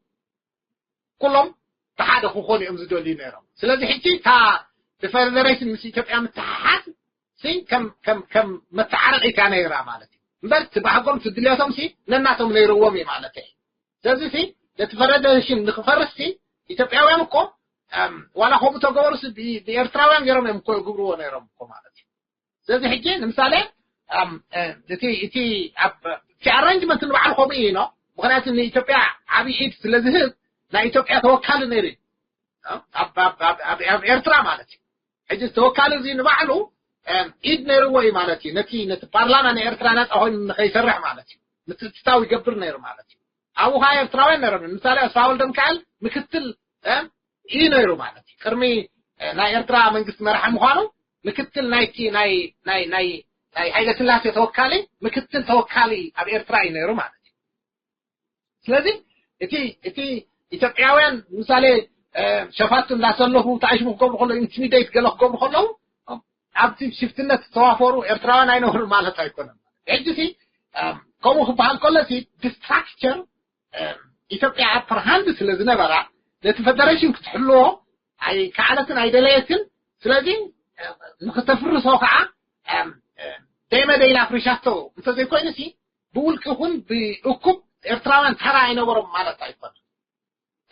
ኩሎም ብሓደ ክኾኑ እዮም ዝደልዩ ነይሮም። ስለዚ ሕጂ እታ ብፌደሬሽን ምስ ኢትዮጵያ ምትሓሓዝ ሲ ከም ከም ከም መተዓረቂታ ነይራ ማለት እዩ። እምበር እቲ ባህጎም እቲ ድልዮቶም ሲ ነናቶም ነይርዎም እዩ ማለት እዩ። ስለዚ ሲ ነቲ ፌደሬሽን ንክፈርስ ሲ ኢትዮጵያውያን እኮ ዋላ ከምኡ ተገበሩ ሲ ብኤርትራውያን ገይሮም እዮም እኮ ይግብርዎ ነይሮም እኮ ማለት እዩ። ስለዚ ሕጂ ንምሳሌ እቲ እቲ ኣብ እቲ ኣረንጅመንት ንባዕሉ ከምኡ እዩ ነው። ምክንያቱ ንኢትዮጵያ ዓብዪ ኢድ ስለዝህብ ናይ ኢትዮጵያ ተወካሊ ነይሩ እዩ ኣብ ኤርትራ ማለት እዩ። ሕጂ ተወካሊ እዚ ንባዕሉ ኢድ ነይርዎ እዩ ማለት እዩ። ነቲ ነቲ ፓርላማ ናይ ኤርትራ ናፃ ኮይኑ ንከይሰርሕ ማለት እዩ። ምትእትታው ይገብር ነይሩ ማለት እዩ። ኣብኡ ከዓ ኤርትራውያን ነይሮም። ንምሳሌ ኣስፋ ወልደ ሚካኤል ምክትል እዩ ነይሩ ማለት እዩ። ቅድሚ ናይ ኤርትራ መንግስቲ መራሒ ምዃኑ ምክትል ናይቲ ናይ ናይ ናይ ናይ ሃይለ ስላሴ ተወካሊ ምክትል ተወካሊ ኣብ ኤርትራ እዩ ነይሩ ማለት እዩ። ስለዚ እቲ እቲ ኢትዮጵያውያን ምሳሌ ሸፋቱ እንዳሰለፉ ተኣሽሙ ክገብሩ ከለዉ ኢንቲሚዴት ገለ ክገብሩ ከለዉ ኣብቲ ሽፍትነት ዝተዋፈሩ ኤርትራውያን ኣይነበሩ ማለት ኣይኮነን። ሕጂ ሲ ከምኡ ክበሃል ከሎ ሲ ዲስትራክቸር ኢትዮጵያ ኣፐር ሃንድ ስለ ዝነበራ ነቲ ፌደሬሽን ክትሕልዎ ኣይከኣለትን ኣይደለየትን። ስለዚ ንክተፍርሶ ከዓ ደይመደ ኢላ ኣፍሪሻቶ እንተዘይኮይኑ ሲ ብውልቂ ይኹን ብእኩብ ኤርትራውያን ተራ ኣይነበሮም ማለት ኣይኮነን።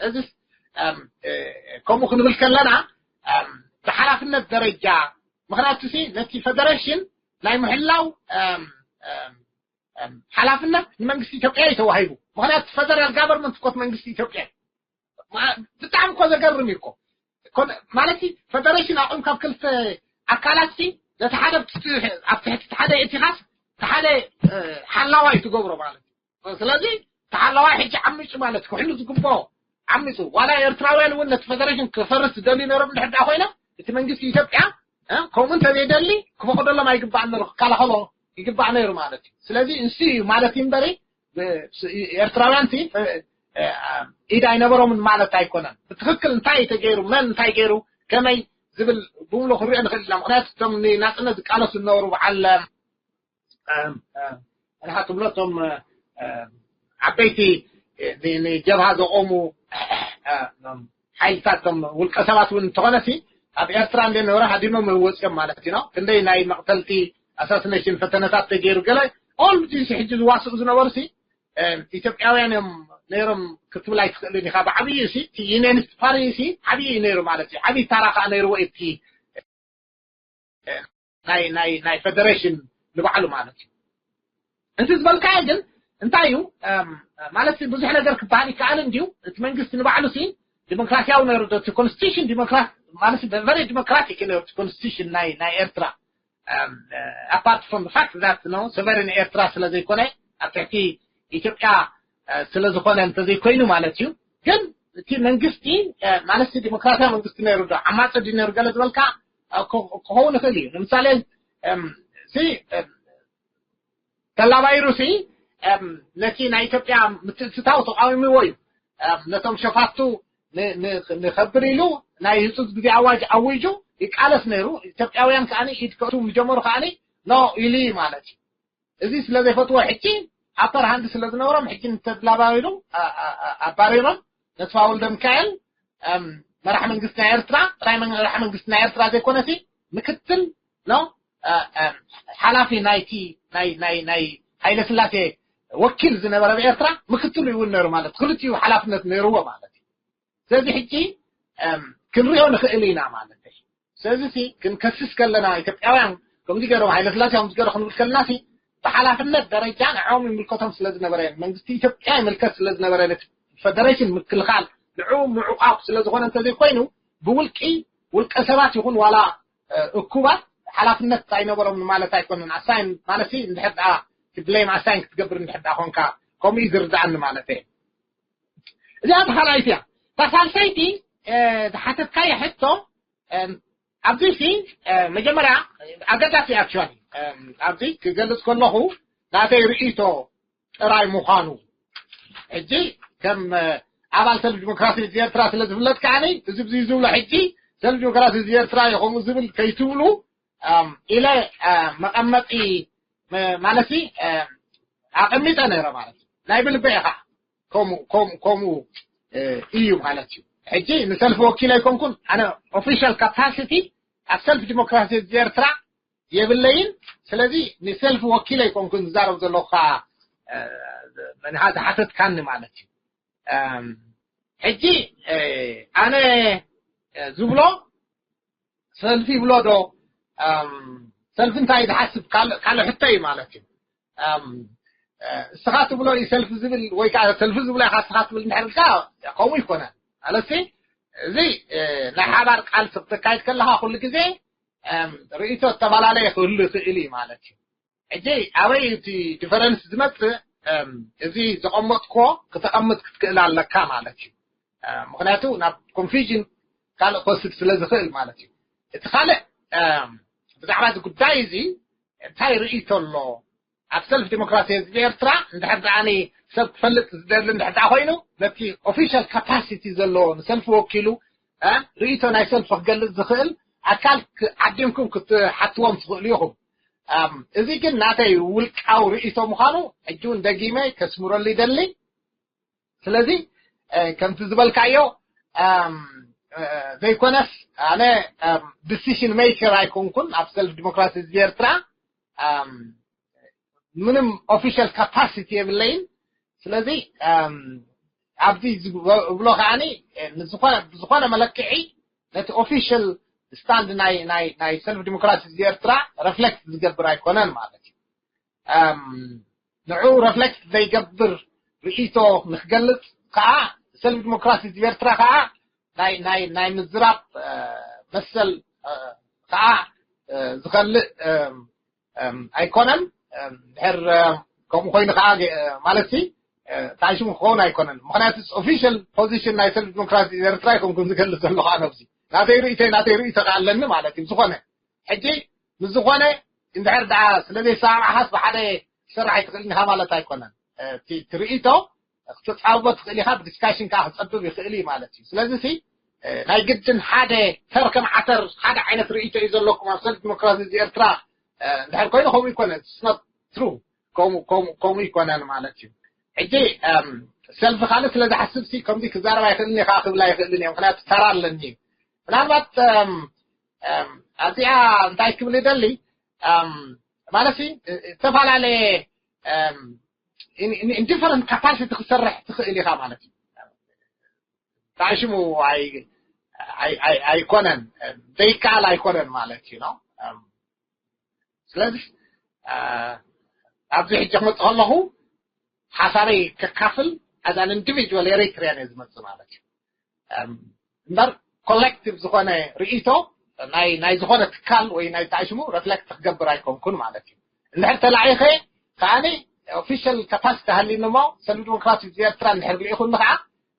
እዚስ ከምኡ ክንብል ከለና ብሓላፍነት ደረጃ ምክንያቱ ሲ ነቲ ፌደሬሽን ናይ ምሕላው ሓላፍነት ንመንግስቲ ኢትዮጵያ እዩ ተዋሂቡ። ምክንያቱ ፈደራል ጋቨርንመንት እኮ መንግስቲ ኢትዮጵያ እዩ። ብጣዕሚ እኮ ዘገርም እዩ እኮ ማለት ፌደሬሽን ኣቑም ካብ ክልተ ኣካላት ሲ ነቲ ሓደ ኣብ ትሕቲ ሓደ ኤቲኻስ እቲ ሓደ ሓላዋ እዩ ትገብሮ ማለት እዩ። ስለዚ ተሓላዋይ ሕጂ ዓሚፁ ማለት ክሕሉ ዝግብኦ ዓሚፁ። ዋላ ኤርትራውያን እውን ነቲ ፌደሬሽን ክፈርስ ዝደልዩ ነሮም እንድሕር ደኣ ኮይኖም እቲ መንግስቲ ኢትዮጵያ ከምኡ እንተዘይደሊ ክፈቅደሎም ኣይግባእን ነሩ፣ ክከላኸሎ ይግባእ ነይሩ ማለት እዩ። ስለዚ እንሱ እዩ ማለት እዩ እምበሪ ኤርትራውያን ሲ ኢድ ኣይነበሮምን ማለት ኣይኮነን። ብትክክል እንታይ ተገይሩ፣ መን እንታይ ገይሩ፣ ከመይ ዝብል ብምሎ ክንሪኦ ንኽእል ኢና። ምክንያቱ እቶም ንናፅነት ዝቃለሱ ዝነበሩ በዓል ኣንሓ ትብሎ እቶም ዓበይቲ ንጀብሃ ዘቆሙ ሓይልታት እቶም ውልቀ ሰባት እውን እንተኾነ ሲ ኣብ ኤርትራ እንደ ነበረ ሃዲሞም ወፂኦም ማለት እዩ። ክንደይ ናይ መቕተልቲ ኣሳሲኔሽን ፈተነታት ተገይሩ ገለ ኦል ዲስ ሕጂ ዝዋስኡ ዝነበሩ ሲ ኢትዮጵያውያን እዮም ነይሮም ክትብል ኣይትኽእልን ኢኻ። ብዓብዩ ሲ ዩኒየኒስት ፓርቲ ሲ ዓብዩ እዩ ነይሩ ማለት እዩ። ዓብዪ ታራ ከዓ ነይርዎ እቲ ናይ ናይ ናይ ፌደሬሽን ንባዕሉ ማለት እዩ። እዚ ዝበልካዮ ግን እንታይ እዩ ማለት ብዙሕ ነገር ክበሃል ይከኣል እንድዩ። እቲ መንግስቲ ንባዕሉ ሲ ዲሞክራሲያዊ ነይሩ ዶ? እቲ ኮንስቲቱሽን ዲሞክራሲ ማለት very democratic ነይሩ እቲ ኮንስቲቱሽን ናይ ናይ ኤርትራ apart from the fact that no sovereign ኤርትራ ስለ ዘይኮነ ኣብ ትሕቲ ኢትዮጵያ ስለ ዝኾነ እንተዘይኮይኑ ማለት እዩ። ግን እቲ መንግስቲ ማለት ዲሞክራሲያዊ መንግስቲ ነይሩ ዶ ዓማፂ ድዩ ነይሩ ገለ ዝበልካ ክኸውን ይኽእል እዩ። ንምሳሌ ሲ ተላባይሩ ሲ ነቲ ናይ ኢትዮጵያ ምትእትታው ተቃዊምዎ እዩ። ነቶም ሸፋቱ ንኸብር ኢሉ ናይ ህፁፅ ግዜ ኣዋጅ ኣዊጁ ይቃለስ ነይሩ። ኢትዮጵያውያን ከዓ ኢድ ከእቱ ዝጀመሩ ከዓ ኖ ኢሉ ማለት እዩ። እዚ ስለ ዘይፈትዎ ሕጂ ኣፐር ሃንድ ስለ ዝነበሮም ሕጂ ንተድላባዊ ኢሉ ኣባሪሮም ነስፋ ወልደ ሚካኤል መራሕ መንግስቲ ናይ ኤርትራ ጥራይ መራሕ መንግስቲ ናይ ኤርትራ ዘይኮነሲ ምክትል ነው ሓላፊ ናይቲ ናይ ናይ ናይ ሃይለ ስላሴ ወኪል ዝነበረ ብኤርትራ ምክትሉ ይውን ነሩ ማለት ክልቲኡ ሓላፍነት ነይርዎ ማለት እዩ። ስለዚ ሕጂ ክንሪኦ ንኽእል ኢና ማለት እዩ። ስለዚ ሲ ክንከስስ ከለና ኢትዮጵያውያን ከምዚ ገይሮም ሃይለ ስላሴ ከምዚ ገይሮ ክንብል ከለና ሲ ብሓላፍነት ደረጃ ንዕኦም ይምልከቶም ስለ ዝነበረ መንግስቲ ኢትዮጵያ ይምልከት ስለ ዝነበረ ነቲ ፈደሬሽን ምክልኻል ንዕኡ ምዕቋብ ስለ ዝኾነ እንተዘይኮይኑ ብውልቂ ውልቀ ሰባት ይኹን ዋላ እኩባት ሓላፍነት ኣይነበሮም ማለት ኣይኮነን። ኣሳይን ማለት እንድሕር ደኣ ትብለይም ኣሳይን ክትገብር እንድሕር ደኣ ኮንካ ከምኡ እዩ ዝርዳእኒ ማለት እየ። እዚኣ ተኻልኣይቲ እያ። እታ ሳልሰይቲ ዝሓተትካዮ ሕቶ ኣብዚ ሲ መጀመርያ ኣገዳሲ ኣክቹዋሊ ኣብዚ ክገልጽ ከለኹ ናተይ ርእይቶ ጥራይ ምዃኑ ሕጂ ከም ኣባል ሰልፍ ዲሞክራሲ ኤርትራ ስለ ዝፍለጥ ከዓኒ እዚ ብዙ ዝብሎ ሕጂ ሰልፍ ዲሞክራሲ ኤርትራ እዩ ከምኡ ዝብል ከይትብሉ ኢለ መቐመጢ ማለት ኣቐሚጠ ነረ ማለት እዩ። ናይ ብልበ ኢኻ ከምኡ እዩ ማለት እዩ። ሕጂ ንሰልፊ ወኪል ኣይኮንኩን ኣነ ኦፊሻል ካፓሲቲ ኣብ ሰልፍ ዲሞክራሲ ኤርትራ የብለይን። ስለዚ ንሰልፊ ወኪል ኣይኮንኩን ዝዛረብ ዘለኹ ዝሓተትካኒ ማለት እዩ። ሕጂ ኣነ ዝብሎ ሰልፊ ይብሎ ዶ ሰልፊ እንታይ ዝሓስብ ካልእ ሕቶ እዩ ማለት እዩ። እስኻ ትብሎ እዩ ሰልፊ ዝብል ወይ ከዓ ሰልፊ ዝብሎ ኢኻ እስኻ ትብል እንድሕር ኢልካ ከምኡ ይኮነን። ኣለሲ እዚ ናይ ሓባር ቃልሲ ክተካይድ ከለኻ ኩሉ ግዜ ርእይቶ ዝተፈላለየ ክህሉ ይኽእል እዩ ማለት እዩ። ሕጂ ኣበይ እቲ ዲፈረንስ ዝመፅእ እዚ ዘቐመጥኮ ክተቐምጥ ክትክእል ኣለካ ማለት እዩ። ምክንያቱ ናብ ኮንፊዥን ካልእ ክወስድ ስለ ዝኽእል ማለት እዩ። እቲ ካልእ ብዛዕባ እዚ ጉዳይ እዚ እንታይ ርእይቶ ኣሎ ኣብ ሰልፍ ዲሞክራሲ ህዝቢ ኤርትራ እንድሕር ደኣ ሰብ ክፈልጥ ዝደሊ እንድሕር ደኣ ኮይኑ ነቲ ኦፊሻል ካፓሲቲ ዘለዎ ንሰልፊ ወኪሉ ርእይቶ ናይ ሰልፊ ክገልጽ ዝኽእል ኣካል ዓዲምኩም ክትሓትዎም ትኽእሉ ኢኹም። እዚ ግን ናተይ ውልቃዊ ርእይቶ ምዃኑ ሕጂ እውን ደጊመ ከስምረሉ ይደሊ። ስለዚ ከምቲ ዝበልካዮ ዘይኮነስ ኣነ ዲሲሽን ሜከር ኣይኮንኩን ኣብ ሰልፍ ዲሞክራሲ ህዝቢ ኤርትራ ምንም ኦፊሻል ካፓሲቲ የብለይን። ስለዚ ኣብዚ ዝብሎ ከዓኒ ብዝኾነ መለክዒ ነቲ ኦፊሻል ስታንድ ናይ ሰልፍ ዲሞክራሲ ህዝቢ ኤርትራ ረፍሌክት ዝገብር ኣይኮነን ማለት እዩ። ንዑ ረፍሌክት ዘይገብር ርእይቶ ንክገልጽ ከዓ ሰልፍ ዲሞክራሲ ህዝቢ ኤርትራ ከዓ ናይ ምዝራብ መሰል ከዓ ዝኸልእ ኣይኮነን። ድሕር ከምኡ ኮይኑ ከዓ ማለት ሲ ታሽሙ ክኸውን ኣይኮነን። ምክንያቱ ኦፊሻል ፖዚሽን ናይ ሰልፍ ዲሞክራሲ ኤርትራ ኣይኮንኩን ዝገልጽ ዘለኹ ኣነ ኣብዚ ናተይ ርእይቶ ናተይ ርእይቶ ከዓ ኣለኒ ማለት እዩ። ዝኾነ ሕጂ ምስ ዝኾነ እንድሕር ደኣ ስለ ዘይሰማማዕካስ ብሓደ ክሰርሕ ኣይትኽእልን ኢኻ ማለት ኣይኮነን። እቲ ርእይቶ ክትጻወቦ ትኽእል ኢኻ፣ ብዲስካሽን ከዓ ክጸብብ ይኽእል እዩ ማለት እዩ። ስለዚ ሲ ናይ ግድን ሓደ ተር ከም ዓተር ሓደ ዓይነት ርእይቶ እዩ ዘለኩም ኣብ ሰልፍ ዲሞክራሲ እዚ ኤርትራ እንድሕር ኮይኑ ከምኡ ይኮነ ስኖት ትሩ ከምኡ ይኮነን ማለት እዩ። ሕጂ ሰልፊ ካልእ ስለ ዝሓስብ ሲ ከምዚ ክዛረብ ኣይኽእልን ኢኻ ክብል ኣይኽእልን እየ፣ ምክንያቱ ተራ ኣለኒ እዩ። ምናልባት ኣብዚኣ እንታይ ክብል ይደሊ ማለት ሲ ዝተፈላለየ ኢንዲፈረንት ካፓሲቲ ክሰርሕ ትኽእል ኢኻ ማለት እዩ። ታሽሙ ኣይኮነን ዘይከኣል ኣይኮነን ማለት እዩ ነው። ስለዚ ኣብዚ ሕጂ ክመፅእ ከለኹ ሓሳበይ ከካፍል ኣዛን ኢንዲቪጁዋል ኤሪትሪያን እየ ዝመፅእ ማለት እዩ። እምበር ኮሌክቲቭ ዝኾነ ርእይቶ ናይ ዝኾነ ትካል ወይ ናይ ታሽሙ ረፍሌክት ክገብር ኣይኮንኩን ማለት እዩ። እንድሕር ተላዒኸ ከዓኒ ኦፊሻል ካፓሲቲ ሃሊኒ እሞ ሰልፍ ዲሞክራሲ ኤርትራ እንድሕር ልኢኹኒ ከዓ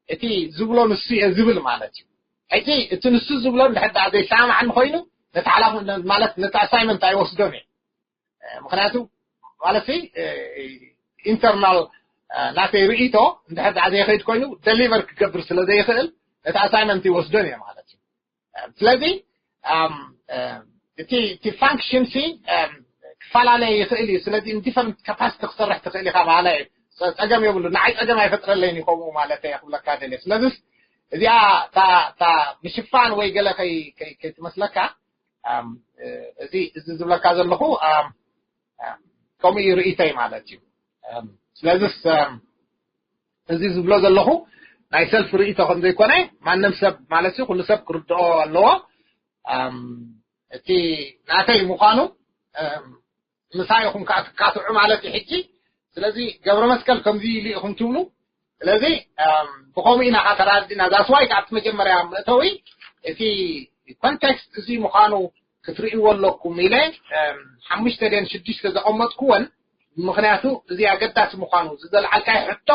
እቲ ዝብሎ ንሱ እየ ዝብል ማለት እዩ። ሕጂ እቲ ንሱ ዝብሎ እንድሕር ደኣ ዘይሰማማዕኒ ኮይኑ ነቲ ሓላፍነት ማለት ነቲ ኣሳይመንት ኣይወስዶን እየ። ምክንያቱ ማለት ኢንተርናል ናተይ ርእይቶ እንድሕር ደኣ ዘይኸይድ ኮይኑ ደሊቨር ክገብር ስለ ዘይኽእል ነቲ ኣሳይመንት ይወስዶን እየ ማለት እዩ። ስለዚ እቲ ፋንክሽን ሲ ክፈላለየ ይኽእል እዩ። ስለዚ ኢንዲፈረንት ካፓሲቲ ክሰርሕ ትኽእል ኢኻ ማለት እዩ። ፀገም የብሉ፣ ንዓይ ፀገም ኣይፈጥረለይን እዩ ከምኡ ማለት እየ ክብለካ ደልየ። ስለዚስ እዚኣ እታ ምሽፋን ወይ ገለ ከይትመስለካ እዚ እዚ ዝብለካ ዘለኹ ከምኡ እዩ ርእይተይ ማለት እዩ። ስለዚስ እዚ ዝብሎ ዘለኹ ናይ ሰልፍ ርእይቶ ከም ዘይኮነ ማንም ሰብ ማለት ኩሉ ሰብ ክርድኦ ኣለዎ። እቲ ናተይ ምዃኑ ምሳይ ኢኹም ከዓ ትካትዑ ማለት እዩ ሕጂ። ስለዚ ገብረ መስቀል ከምዚ ኢሉ ኢኹም ትብሉ። ስለዚ ብኸምኡ ኢና ከዓ ተራዲና ዛስዋይ ካብቲ መጀመርያ መእተዊ እቲ ኮንቴክስት እዚ ምዃኑ ክትርእይዎ ኣለኩም ኢለ ሓሙሽተ ደን ሽዱሽተ ዘቐመጥኩወን። ምኽንያቱ እዚ ኣገዳሲ ምዃኑ ዝዘልዓልካይ ሕቶ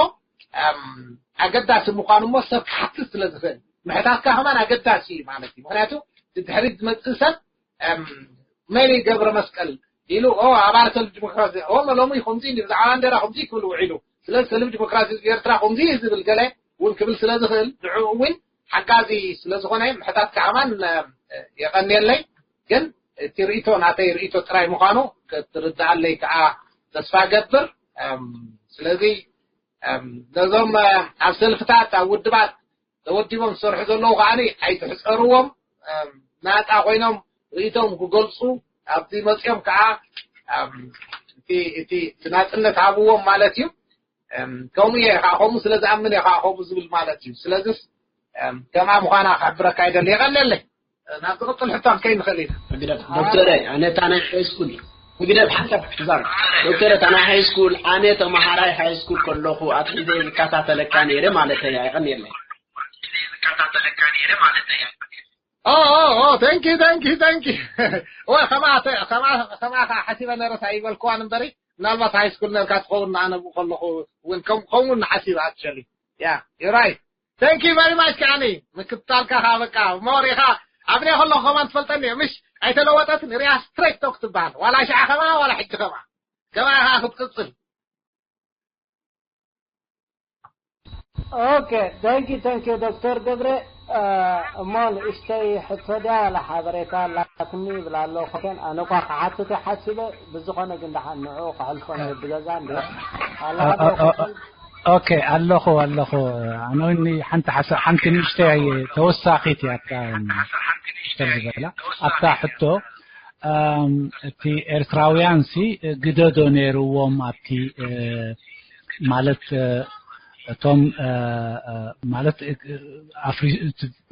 ኣገዳሲ ምዃኑ እሞ ሰብ ክሓትት ስለ ዝኽእል ምሕታትካ ከማን ኣገዳሲ እዩ ማለት እዩ። ምኽንያቱ ድሕሪት ዝመፅእ ሰብ መሪ ገብረ መስቀል ኢሉ ኣባል ሰልፍ ዲሞክራሲ ኦሞ ሎሚ ከምዚ ብዛዕባ ባንዴራ ከምዚ ክብል ውዒሉ ስለዚ ሰልፍ ዲሞክራሲ ህዝቢ ኤርትራ ከምዚ ዝብል ገለ እውን ክብል ስለ ዝኽእል ንዕኡ እውን ሓጋዚ ስለ ዝኾነ ምሕታት ከዓማን የቐንየለይ። ግን እቲ ርእቶ ናተይ ርእቶ ጥራይ ምዃኑ ክትርድኣለይ ከዓ ተስፋ ገብር። ስለዚ ነዞም ኣብ ሰልፍታት ኣብ ውድባት ተወዲቦም ዝሰርሑ ዘለዉ ከዓ ኣይትሕፀርዎም። ናፃ ኮይኖም ርእቶም ክገልፁ ኣብቲ መፅኦም ከዓ እቲ ናፅነት ሃብዎም ማለት እዩ። ከምኡ እየ ከዓ ከምኡ ስለ ዝኣምን እየ ከዓ ከምኡ ዝብል ማለት እዩ። ስለዚስ ከምኣ ምዃና ክሕብረካ ይደሊ። የቐለለይ ናብ ዝቕፅል ሕቶ ከይንኽእል ኢና። ግደፍ ዶክተረ፣ ኣነ እታ ናይ ሃይስኩል ግደፍ ሓንሳብ ክዛር ዶክተረ፣ እታ ናይ ሃይስኩል ኣነ ተመሃራይ ሃይስኩል ከለኹ ኣትሒዘ ዝከታተለካ ነይረ ማለት እያ። ይቐንየለይ። Oh, oh, oh, thank you, thank you, thank you. ወይ ከማ ከማ ከማ ሓሲበ ነረስ ኣይበልክዋን እምበሪ ምናልባት ሃይ ስኩል ነርካ ትኸውን ንኣነ ብኡ ከለኹ እውን ከም ከምኡ ንሓሲብ ኣክቸሊ ያ ዩ ራይት። Thank you very much ከዓኒ ምክትታልካ ከዓ በቃ ሞር ኢኻ ኣብነ ከለኹ ከማን ትፈልጠኒ እየ ምሽ ኣይተለወጠትን ሪያ ስትሬት ቶክ ትበሃል ዋላ ሸዓ ከማ ዋላ ሕጂ ከማ ከማ ኢኻ ክትቅፅል። Okay, thank you, thank you, ዶክተር ገብረ። እሞ ንእሽተይ ሕቶ ድያ ዋላ ሓበሬታ ኣላትኒ ይብል ኣሎ። ኮቴን ኣነ እኳ ክሓትት ሓሲበ ብዝኾነ ግን ደሓን ንዑ ክሕልፎ ናይ ብገዛ እንዲ ኣላ ሓበሬታ ኦኬ ኣለኹ ኣለኹ ኣነ እውን ሓንቲ ሓሳ ሓንቲ ንእሽተይ ተወሳኺት እያ ዝበላ ኣብታ ሕቶ እቲ ኤርትራውያን ሲ ግደዶ ነይርዎም ኣብቲ ማለት እቶም ማለት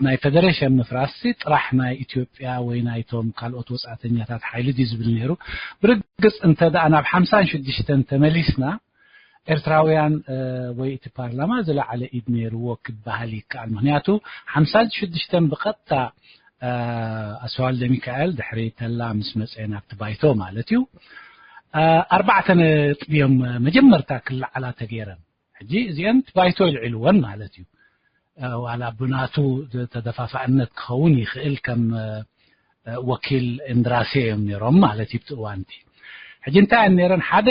ናይ ፌደሬሽን ምፍራስ ጥራሕ ናይ ኢትዮጵያ ወይ ናይቶም ካልኦት ወፃእተኛታት ሓይሊ ድዩ ዝብል ነይሩ። ብርግፅ እንተ ደኣ ናብ ሓምሳን ሽዱሽተን ተመሊስና ኤርትራውያን ወይ እቲ ፓርላማ ዝለዓለ ኢድ ነይርዎ ክበሃል ይከኣል። ምክንያቱ ሓምሳን ሽዱሽተን ብቐጥታ ኣስዋልደ ሚካኤል ድሕሪ ተላ ምስ መፀ ናብቲ ባይቶ ማለት እዩ ኣርባዕተ ነጥቢ እዮም መጀመርታ ክለዓላ ተገይረን። ሕጂ እዚአን ባይቶ ይልዕልወን ማለት እዩ። ዋላ ብናቱ ተደፋፋእነት ክኸውን ይኽእል ከም ወኪል እንድራሴ እዮም ነይሮም ማለት እዩ ብቲ እዋንቲ። ሕጂ እንታይ እየን ነይረን? ሓደ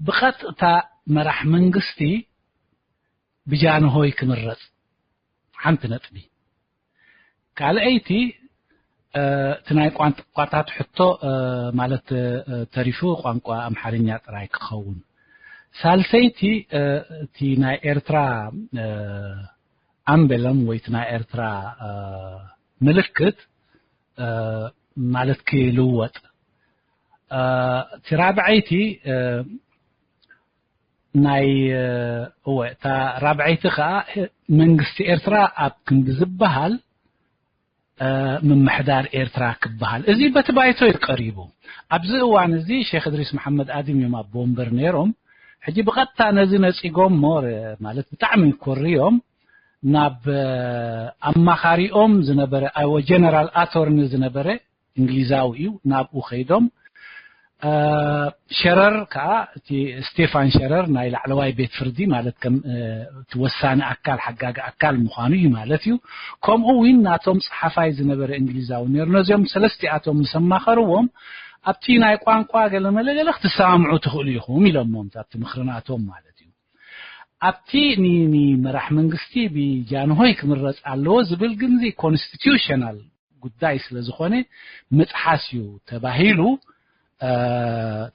ብቐጥታ መራሕ መንግስቲ ብጃንሆይ ክምረፅ ሓንቲ ነጥቢ። ካልኣይቲ እቲ ናይ ቋንቋታት ሕቶ ማለት ተሪፉ ቋንቋ ኣምሓርኛ ጥራይ ክኸውን። ሳልሰይቲ እቲ ናይ ኤርትራ ኣምበለም ወይ እቲ ናይ ኤርትራ ምልክት ማለት ክልወጥ። እቲ ራብዐይቲ ናይ እወ እታ ራብዐይቲ ከዓ መንግስቲ ኤርትራ ኣብ ክንዲ ዝበሃል ምምሕዳር ኤርትራ ክበሃል እዚ በቲ ባይቶ እዩ ቀሪቡ። ኣብዚ እዋን እዚ ሼክ እድሪስ መሓመድ ኣድም እዮም ኣብ ወንበር ነይሮም። ሕጂ ብቐጥታ ነዚ ነፂጎም ሞ ማለት ብጣዕሚ ኮርዮም ናብ ኣማኻሪኦም ዝነበረ ጀነራል ኣቶርኒ ዝነበረ እንግሊዛዊ እዩ ናብኡ ከይዶም ሸረር ከዓ እቲ ስቴፋን ሸረር ናይ ላዕለዋይ ቤት ፍርዲ ማለት ከም እቲ ወሳኒ ኣካል ሓጋጊ ኣካል ምዃኑ እዩ ማለት እዩ። ከምኡ እውን ናቶም ፀሓፋይ ዝነበረ እንግሊዛዊ ነይሩ። ነዚኦም ሰለስቲኣቶም ምስ ኣማኸርዎም ኣብቲ ናይ ቋንቋ ገለመለ ገለ ክትሰማምዑ ትኽእሉ ኢኹም ኢሎሞም ኣብቲ ምኽርናቶም ማለት እዩ። ኣብቲ ንመራሕ መንግስቲ ብጃንሆይ ክምረፅ ኣለዎ ዝብል ግን ኮንስቲቱሽናል ጉዳይ ስለ ዝኾነ ምጥሓስ እዩ ተባሂሉ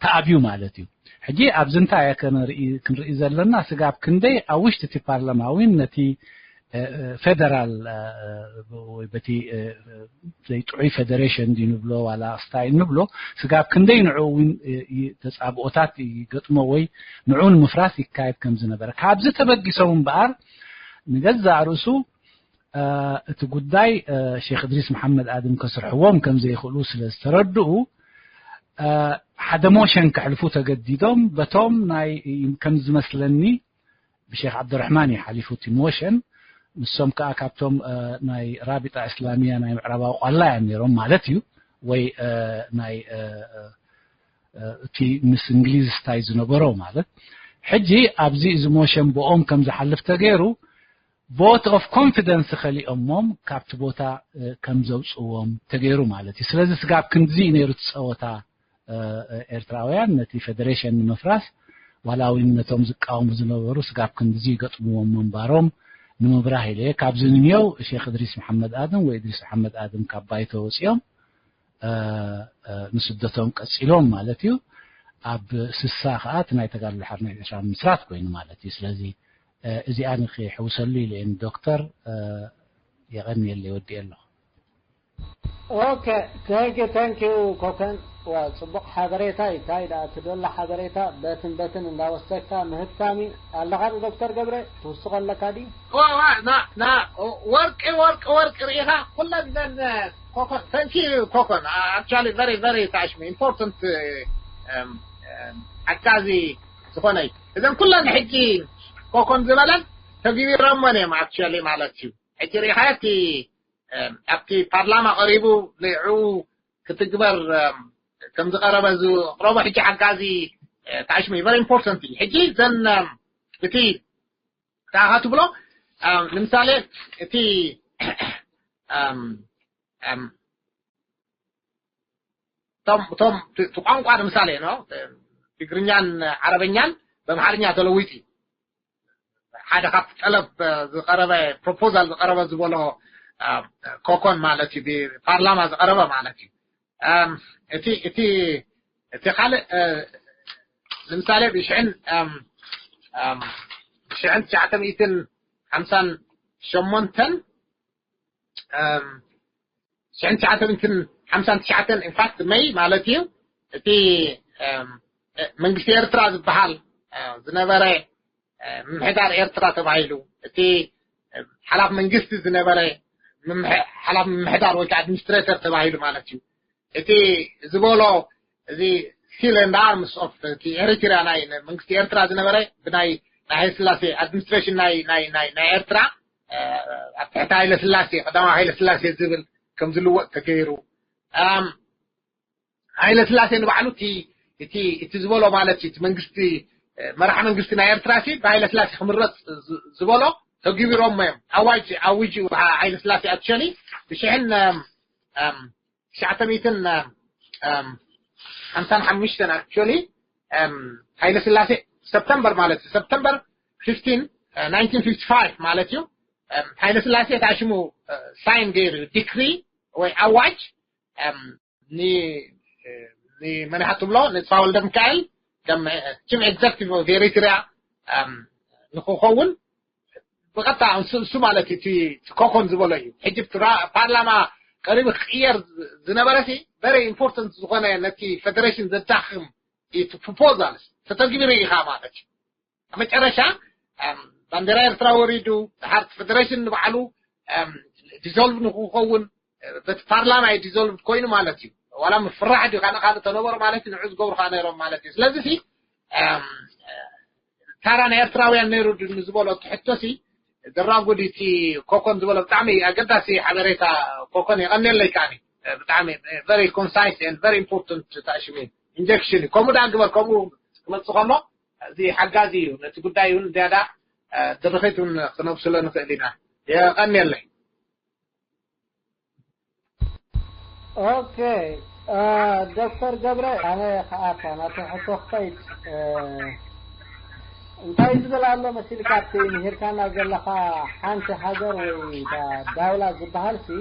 ተኣብዩ ማለት እዩ። ሕጂ ኣብዚ እንታይ ክንርኢ ዘለና ስጋብ ክንደይ ኣብ ውሽጢ እቲ ፓርላማ እውን ነቲ ፌደራል ወይ በቲ ዘይጥዑይ ፌደሬሽን ድዩ ንብሎ ዋላ ስታይል ንብሎ ስጋብ ክንደይ ንዑ እውን ተፃብኦታት ይገጥሞ ወይ ንዑ ንምፍራስ ይካየድ ከም ዝነበረ ካብዚ ተበጊሶም እምበኣር ንገዛእ ርእሱ እቲ ጉዳይ ሼክ እድሪስ መሓመድ ኣድም ከስርሕዎም ከም ዘይኽእሉ ስለ ዝተረድኡ ሓደ ሞሽን ከሕልፉ ተገዲዶም በቶም ናይ ከም ዝመስለኒ ብሼክ ዓብደረሕማን እዩ ሓሊፉ እቲ ሞሽን ንሶም ከዓ ካብቶም ናይ ራቢጣ እስላሚያ ናይ ምዕራባዊ ቋላ እዮም ነይሮም ማለት እዩ። ወይ ናይ እቲ ምስ እንግሊዝ ስታይ ዝነበሮ ማለት። ሕጂ ኣብዚ እዚ ሞሽን ብኦም ከም ዝሓልፍ ተገይሩ፣ vote of confidence ከሊኦሞም ካብቲ ቦታ ከም ዘውፅዎም ተገይሩ ማለት እዩ። ስለዚ ስጋብ ክንድዚ እዩ ነይሩ እቲ ፀወታ። ኤርትራውያን ነቲ ፌደሬሽን ንምፍራስ ዋላ እውን ነቶም ዝቃወሙ ዝነበሩ ስጋብ ክንድዚ ይገጥምዎም ምንባሮም ንምብራህ ኢለ እየ። ካብዚ ንንየው ሼክ እድሪስ መሓመድ ኣድም ወይ እድሪስ መሓመድ ኣድም ካብ ባይቶ ወፂኦም ንስደቶም ቀፂሎም ማለት እዩ። ኣብ ስሳ ከዓ እቲ ናይ ተጋድሎ ሓርነት ዕስራ ምስራት ኮይኑ ማለት እዩ። ስለዚ እዚኣ ንክሕውሰሉ ኢለ እየ። ዶክተር፣ የቐንየለይ፣ ወዲኤ ኣለኹ። ኦኬ፣ thank you, thank you ኮከን። ዋ፣ ጽቡቕ ሓበሬታ እዩ። እንታይ ደኣ ትደሎ ሓበሬታ በትን በትን እንዳወሰድካ ምህብታም እዩ። ኣለኻ ዶ ዶክተር ገብረ? ትውስኾ ኣለካ ድዩ? ዋ፣ ዋ፣ ና፣ ና፣ ወርቂ፣ ወርቂ፣ ወርቂ ርኢኻ ኩለን ዘን ኮኮን፣ thank you ኮኮን። Actually very, very touch me. Important, um, um, ሓጋዚ ዝኾነ እዩ። እዘን ኩለን ሕጂ ኮኮን ዝበለን ተግቢሮመን እዮም actually ማለት እዩ። ሕጂ ርኢኻ እቲ ኣብቲ ፓርላማ ቀሪቡ ንዕኡ ክትግበር ከም ዝቐረበ ዝቕረቦ ሕጂ ሓጋዚ ታሽሚ very important እዩ። ሕጂ ዘን እቲ ታኻ ትብሎ ንምሳሌ እቲ እቶም እቶም እቲ ቋንቋ ንምሳሌ ነው ትግርኛን ዓረበኛን በምሓርኛ ተለዊጡ ሓደ ካብቲ ጠለብ ዝቀረበ ፕሮፖዛል ዝቀረበ ዝበሎ ኮኮን ማለት እዩ ብፓርላማ ዝቀረበ ማለት እዩ። እቲ እቲ እቲ ካልእ ንምሳሌ ብሽሕን ብሽሕን ትሽዓተ ሚእትን ሓምሳን ሸሞንተን ሽሕን ትሽዓተ ሚእትን ሓምሳን ትሽዓተን ኢንፋክት መይ ማለት እዩ እቲ መንግስቲ ኤርትራ ዝበሃል ዝነበረ ምምሕዳር ኤርትራ ተባሂሉ እቲ ሓላፍ መንግስቲ ዝነበረ ሓላፍ ምምሕዳር ወይ ኣድሚኒስትሬተር ተባሂሉ ማለት እዩ። እቲ ዝበሎ እዚ seal and arms of ኤሪትሪያ ናይ መንግስቲ ኤርትራ ዝነበረ ብናይ ናይ ሃይለስላሴ ኣድሚኒስትሬሽን ናይ ናይ ናይ ናይ ኤርትራ ኣብ ትሕቲ ሃይለስላሴ ቀዳማዊ ሃይለስላሴ ዝብል ከም ዝልወጥ ተገይሩ። ሃይለስላሴ ንባዕሉ እቲ እቲ እቲ ዝበሎ ማለት እዩ እቲ መንግስቲ መራሕ መንግስቲ ናይ ኤርትራ ሲ ብሃይለስላሴ ክምረፅ ዝበሎ ተግቢሮሞ እዮም። ኣዋጅ ኣዊጁ ሃይለስላሴ actually ብሽሕን ትሽዓተ ሚእትን ሓምሳን ሓሙሽተን actually ሃይለስላሴ ሰፕተምበር ማለት እዩ ሰፕተምበር fifteen nineteen fifty five ማለት እዩ። ሃይለስላሴ ታሽሙ ሳይን ገይሩ ዲክሪ ወይ ኣዋጅ ንመን ኢኻ ትብሎ ንተስፋ ወልደ ሚካኤል ከም ቺፍ ኤግዘክቲቭ ኦፍ ኤሪትሪያ ንክኸውን ብቐጥታ እሱ ማለት እቲ ኮኮን ዝበሎ እዩ። ሕጂ ፓርላማ ቀሪቡ ክቅየር ዝነበረ ሲ very important ዝኾነ ነቲ ፌደሬሽን ዘዳኽም እቲ ፕሮፖዛል ተተግቢሩ ኢኻ ማለት እዩ። ኣብ መጨረሻ ባንዴራ ኤርትራ ወሪዱ ድሓር ፌደሬሽን ንባዕሉ ዲዞልቭ ንክኸውን በቲ ፓርላማ እዩ ዲዞልቭ ኮይኑ ማለት እዩ። ዋላ ምፍራሕ ድዩ ካልእ ካልእ ተነበሩ ማለት እዩ ንዑ ዝገብሩ ከዓ ነይሮም ማለት እዩ። ስለዚ ሲ ታራ ናይ ኤርትራውያን ነይሩ ንዝበሎ ትሕቶ ሲ ድራጉድ እቲ ኮኮን ዝበሎ ብጣዕሚ ኣገዳሲ ሓበሬታ ኮኮን የቐንየለይ ከዓኒ ብጣዕሚ very concise and very important ታሽሚ ኢንጀክሽን እዩ። ከምኡ ደኣ ግበር ከምኡ ክመፅእ ከሎ እዚ ሓጋዚ እዩ ነቲ ጉዳይ እውን ዝያዳ ድርኺት እውን ክነብስሎ ንኽእል ኢና። የቐንየለይ። ኦኬ ዶክተር ገብረ ኣነ ከኣካ ናተ ሕቶ ክኸይድ እንታይ ዝብል ኣሎ መሲልካ ኣብቲ ምሂርካና ዘለኻ ሓንቲ ሃገር ወይ ዳውላ ዝበሃል ሲ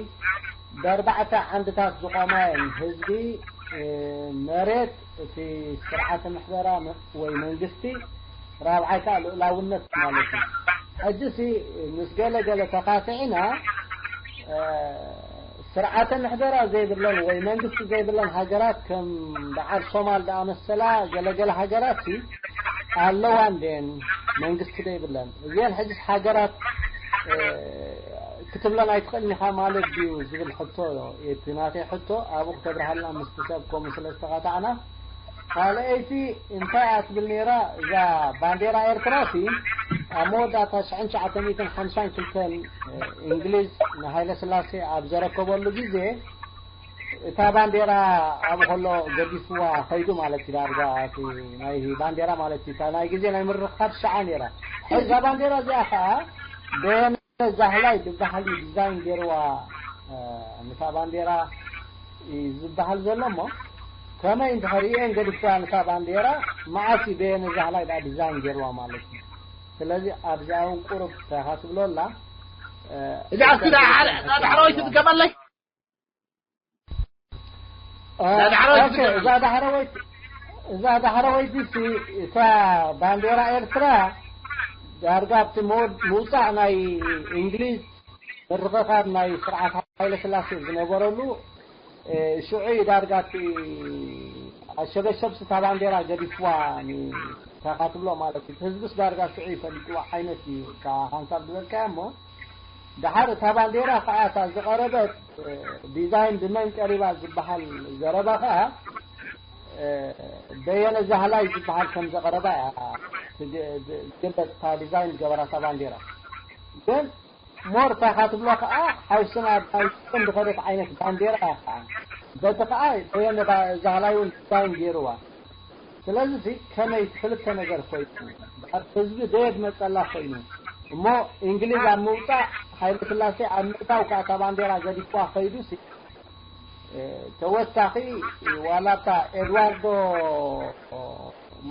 ብኣርባዕተ ዓንድታት ዝቆማ እዮም ህዝቢ መሬት እቲ ስርዓተ ምሕደራ ወይ መንግስቲ ራብዓይ ከዓ ልኡላውነት ማለት እዩ ሕጂ ሲ ምስ ገለ ገለ ተካትዕና ስርዓተ ምሕደራ ዘይብለን ወይ መንግስቲ ዘይብለን ሃገራት ከም በዓል ሶማል ዝኣመሰላ ገለገለ ሃገራት ሲ ኣለዋ እንዴን መንግስቲ ዘይብለን እዚአን ሕጅስ ሃገራት ክትብለን ኣይትኽእልን ኢኻ ማለት ድዩ ዝብል ሕቶ እቲ ናተይ ሕቶ ኣብኡ ክተብርሃልና ምስቲ ሰብ ከምኡ ስለ ዝተኸታዕና ካልአይቲ እንታይ እያ ትብል ነይራ እዛ ባንዴራ ኤርትራ ሲ ኣብ መወዳእታ ሽሕን ትሽዓተ ሚእትን ሓምሳን ክልተን እንግሊዝ ንሃይለ ስላሴ ኣብ ዘረከበሉ ግዜ እታ ባንዴራ ኣብኡ ከሎ ገዲፍዋ ኸይዱ ማለት እዩ። ዳርጋ እቲ ናይ ባንዴራ ማለት እዩ። እታ ናይ ግዜ ናይ ምርኻብ ሰዓት ነይራ። ሕዚ እዛ ባንዴራ እዚኣ ኸዓ በየነ ዛህላይ ዝበሃል እዩ ዲዛይን ገይርዋ። ነታ ባንዴራ እዩ ዝበሃል ዘሎ እሞ ከመይ እንድሕር እየን ገዲፍዋ ነታ ባንዴራ መዓስ እዩ በየነ ዛህላይ ደኣ ዲዛይን ገይርዋ ማለት እዩ። ስለዚ ኣብዚኣ እውን ቁሩብ እንታይ ኢኻ ትብሎ ኣላ። እዛ እስኪ ዳሕራወይቲ ትገበለይ ዳሕረወይቲ እዛ ዳሕረወይቲ እዛ ዳሕረወይቲ ሲ እታ ባንዴራ ኤርትራ ዳርጋ ኣብቲ ምውፃእ ናይ እንግሊዝ ምርኽኻብ ናይ ስርዓት ሃይለ ስላሴ ዝነበረሉ ሽዑ ዳርጋ እቲ ኣሸበሸብሲ እታ ባንዴራ ገዲፍዋ ንታኻ ትብሎ ማለት እዩ። ህዝብስ ዳርጋ ሽዑ ይፈልጥዋ ዓይነት እዩ። ካብ ሓንሳብ ዝበልካዮ እሞ ደሓር እታ ባንዴራ ከዓ እታ ዝቐረበት ዲዛይን ብመን ቀሪባ ዝበሃል ዘረባ ከዓ በየነ ዛህላይ ዝበሃል ከም ዘቐረባ እያ ዝግለፅ። እታ ዲዛይን ዝገበራ እታ ባንዴራ ግን ሞር እታ ኢኻ ትብሎ ከዓ ሓውስና ኣባይን ዝኸደት ዓይነት ባንዴራ እያ ከዓ በቲ ከዓ በየነ ዛህላይ እውን ዲዛይን ገይርዋ። ስለዚ ከመይ ክልተ ነገር ኮይኑ ህዝቢ ደየድ መፀላ ኮይኑ እሞ እንግሊዝ ኣብ ምውፃእ ሃይለ ስላሴ ኣብ ምእታው ከዓ እታ ባንዴራ ገዲፍዋ ከይዱ ተወሳኺ ዋላ እታ ኤድዋርዶ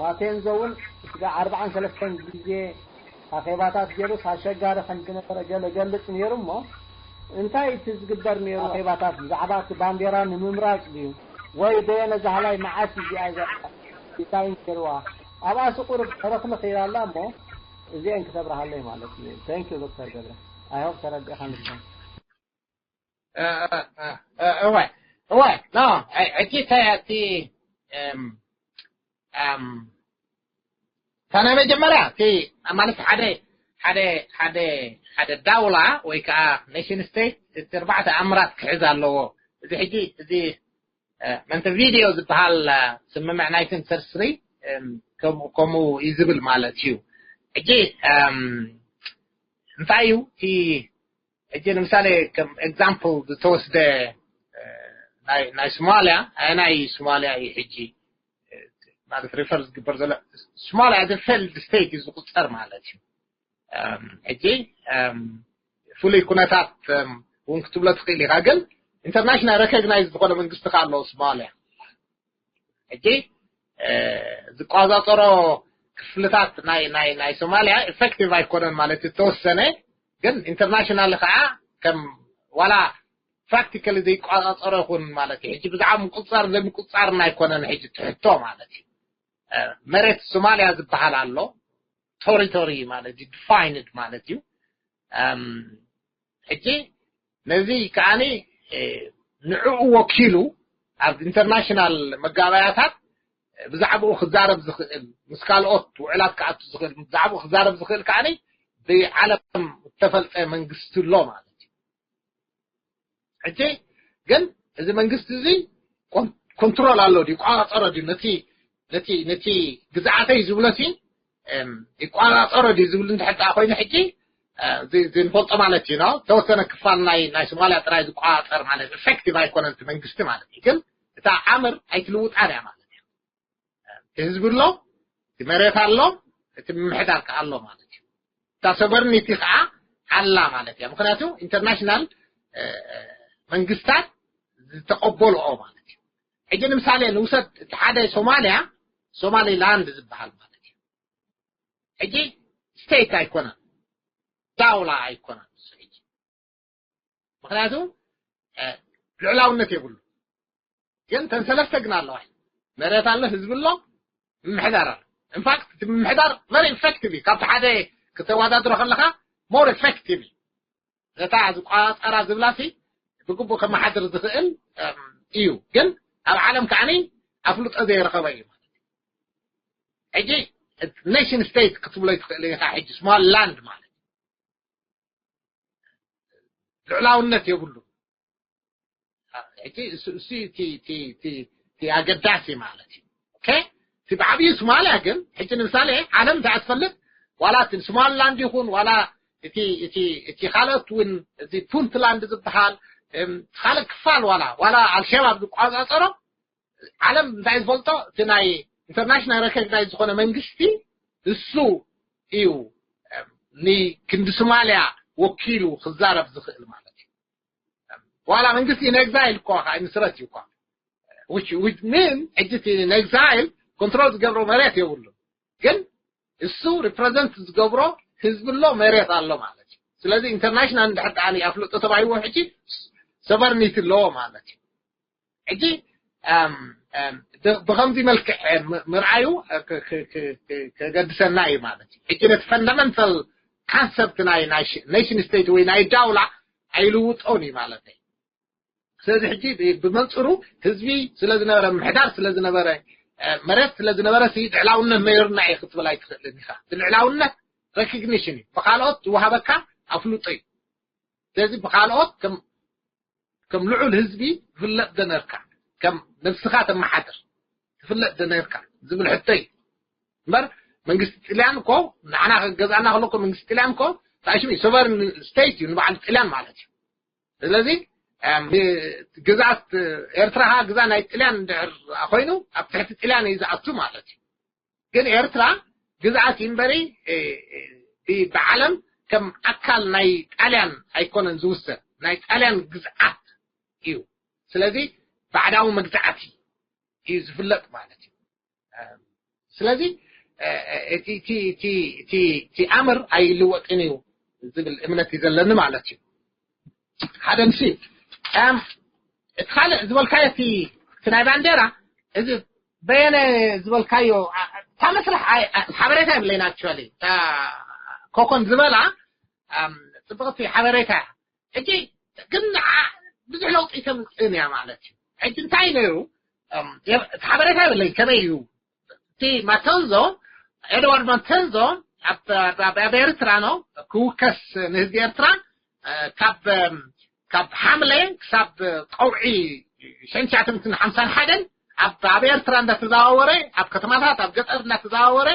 ማቴንዞ እውን ስጋ ኣርባዓን ሰለስተን ግዜ ኣኼባታት ገይሩስ ኣሸጋሪ ከም ዝነበረ ገለ ገልጽ ነይሩ እሞ እንታይ እቲ ዝግበር ነይሩ ኣኼባታት ብዛዕባ እቲ ባንዴራ ንምምራጽ ድዩ ወይ በየነ ዛህላይ መዓስ እዚኣ እዛ ዲዛይን ገይርዋ ኣብኣስ ቁሩብ ሕርኽርኽ ኢላ ኣላ እሞ እዚአን ክተብርሃለይ ማለት እዩ። Thank you Doctor ገብረ I hope ተረዲእኻ ንስኻ እወ እወ no እቲ እቲ እታ ናይ መጀመርያ እቲ ማለት ሓደ ሓደ ሓደ ሓደ ዳውላ ወይ ከዓ nation state እቲ ኣርባዕተ ኣምራት ክሕዝ ኣለዎ። እዚ ሕጂ እዚ መንተ ቪዲዮ ዝበሃል ስምምዕ ናይትን ሰርስሪ ከምኡ እዩ ዝብል ማለት እዩ። ሕጂ እንታይ እዩ እቲ ሕጂ ንምሳሌ ከም example ዝተወስደ ናይ ሶማሊያ ኣየናይ ሶማሊያ እዩ ሕጂ ማለት refer ዝግበር ዘሎ? ሶማሊያ as a failed state እዩ ዝቁፀር ማለት እዩ። ሕጂ ፍሉይ ኩነታት እውን ክትብሎ ትኽእል ኢኻ ግን international recognize ዝኾነ መንግስቲ ከ ኣለዎ ሶማሊያ? ሕጂ ዝቋፃፀሮ ክፍልታት ናይ ናይ ናይ ሶማሊያ effective ኣይኮነን ማለት ዝተወሰነ ግን international ከዓ ከም ዋላ practically ዘይቋፃፀሮ ይኹን ማለት እዩ። ሕጂ ብዛዕባ ምቁፃር ዘይምቁፃርን ኣይኮነን ሕጂ ትሕቶ ማለት እዩ። መሬት ሶማሊያ ዝበሃል ኣሎ። Territory ማለት እዩ defined ማለት እዩ። ሕጂ ነዚ ከዓኒ ንዕኡ ወኪሉ ኣብ international መጋባያታት ብዛዕባኡ ክዛረብ ዝኽእል ምስ ካልኦት ውዕላት ክኣቱ ዝኽእል ብዛዕባኡ ክዛረብ ዝኽእል ከዓኒ ብዓለም ዝተፈልጠ መንግስቲ ኣሎ ማለት እዩ። ሕጂ ግን እዚ መንግስቲ እዚ ኮንትሮል ኣሎ ድዩ ይቋፃፀሮ ድዩ ነቲ ነቲ ነቲ ግዝኣተይ ዝብሎ ሲ ይቋፃፀሮ ድዩ ዝብል እንድሕር ደኣ ኮይኑ ሕጂ ዝንፈልጦ ማለት እዩ ነው ተወሰነ ክፋል ናይ ናይ ሶማሊያ ጥራይ ዝቋፀር ማለት effective ኣይኮነን እቲ መንግስቲ ማለት እዩ ግን እታ ዓምር ኣይትልውጣን እያ ማለት እዩ እቲ ህዝቢ ኣሎ እቲ መሬት ኣሎ እቲ ምምሕዳር ከዓ ኣሎ ማለት እዩ እታ sovereignty ከዓ ኣላ ማለት እያ ምክንያቱ international መንግስታት ዝተቀበልኦ ማለት እዩ ሕጂ ንምሳሌ ንውሰድ እቲ ሓደ ሶማሊያ ሶማሊላንድ ዝበሃል ማለት እዩ ሕጂ state ኣይኮነን ዳውላ ኣይኮነን ሕጂ ምክንያቱ ልዕላውነት የብሉ ግን ተን ሰለስተ ግን ኣለዋ መሬት ኣሎ ህዝቢ ኣሎ ምምሕዳር ኣሎ in fact እቲ ምምሕዳር very effective እዩ ካብቲ ሓደ ክተወዳድሮ ከለካ more effective እዩ ነታ ዝቋፀራ ዝብላሲ ብግቡእ ከመሓድር ዝኽእል እዩ ግን ኣብ ዓለም ከዓኒ ኣፍልጦ ዘይረኸበ እዩ ማለት ሕጂ nation state ክትብሎ ይትኽእል ኢኻ ሕጂ small land ማለት ልዕላውነት የብሉ ሕጂ እሱ እቲ ኣገዳሲ ማለት እዩ እቲ ብዓብዩ ሶማልያ ግን ሕጂ ንምሳሌ ዓለም እንታይ ትፈልጥ ዋላ እቲ ሶማሊላንድ ይኹን ዋላ እቲ እቲ እቲ ካልኦት እውን እዚ ፑንትላንድ ዝበሃል ካልእ ክፋል ዋላ ዋላ ኣልሸባብ ዝቆጻጸሮ ዓለም እንታይ ዝፈልጦ እቲ ናይ ኢንተርናሽናል ረኮግናይዝ ዝኾነ መንግስቲ እሱ እዩ ንክንዲ ሶማሊያ ወኪሉ ክዛረብ ዝኽእል ማለት እዩ። ዋላ መንግስቲ ኢንኤግዛይል እኳ ከዓ ይምስረት እዩ እኳ which mean ሕጂ ኢንኤግዛይል ኮንትሮል ዝገብሮ መሬት የብሉ ግን እሱ ሪፕረዘንት ዝገብሮ ህዝቢ ኣሎ መሬት ኣሎ ማለት እዩ። ስለዚ ኢንተርናሽናል እንድሕር ደኣ ኣፍልጦ ተባሂዎ ሕጂ ሶቨርኒቲ ኣለዎ ማለት እዩ። ሕጂ ብከምዚ መልክዕ ምርኣዩ ከገድሰና እዩ ማለት እዩ። ሕጂ ነቲ ፈንዳመንታል ካንሰፕት ናይ ኔሽን ስቴት ወይ ናይ ዳውላ ኣይልውጦን እዩ ማለት እዩ። ስለዚ ሕጂ ብመንፅሩ ህዝቢ ስለዝነበረ ምሕዳር ስለዝነበረ መሬት ስለዝነበረ ልዕላውነት ነይሩና እዩ ክትብል ኣይትኽእልን ኢኻ። ልዕላውነት ሬኮግኒሽን እዩ፣ ብካልኦት ዝወሃበካ ኣፍልጦ እዩ። ስለዚ ብካልኦት ከም ልዑል ህዝቢ ትፍለጥ ዶ ነርካ፣ ከም ነብስኻ ተመሓድር ትፍለጥ ዶ ነርካ ዝብል ሕቶ እዩ እምበር መንግስቲ ጥልያን እኮ ንዓና ክገዝኣና ከሎ እኮ መንግስቲ ጥልያን እኮ ጣሽም እዩ ሶቨርን ስቴት እዩ ንባዕሉ ጥልያን ማለት እዩ። ስለዚ ግዛት ኤርትራ ካ ግዛ ናይ ጥልያን እንድሕር ኮይኑ ኣብ ትሕቲ ጥልያን እዩ ዝኣቱ ማለት እዩ። ግን ኤርትራ ግዝኣት እዩ እምበሪ ብዓለም ከም ኣካል ናይ ጣልያን ኣይኮነን ዝውሰን፣ ናይ ጣልያን ግዝኣት እዩ። ስለዚ ባዕዳዊ መግዛእቲ እዩ ዝፍለጥ ማለት እዩ። ስለዚ እቲ ኣምር ኣይልወጥን እዩ ዝብል እምነት እዩ ዘለኒ ማለት እዩ። ሓደ ንሲ እቲ ካልእ ዝበልካዮ እቲ ናይ ባንዴራ እዚ በየነ ዝበልካዮ እታ መስርሕ ሓበሬታ የብለይን። ኣክቹዋሊ ኮኮን ዝበላ ፅብቕቲ ሓበሬታ እያ። ሕጂ ግን ብዙሕ ለውጢ ተምፅእን እያ ማለት እዩ። ሕጂ እንታይ ነይሩ እቲ ሓበሬታ የብለይን ከመይ እዩ እቲ ማተንዞ ኤድዋርድ ማተንዞ ኣብ ኤርትራ ነው ክውከስ ንህዝቢ ኤርትራ ካብ ካብ ሓምለ ክሳብ ቀውዒ ሸንሻትምትን ሓምሳን ሓደን ኣብ ኣብ ኤርትራ እንዳተዘዋወረ ኣብ ከተማታት ኣብ ገጠር እንዳተዘዋወረ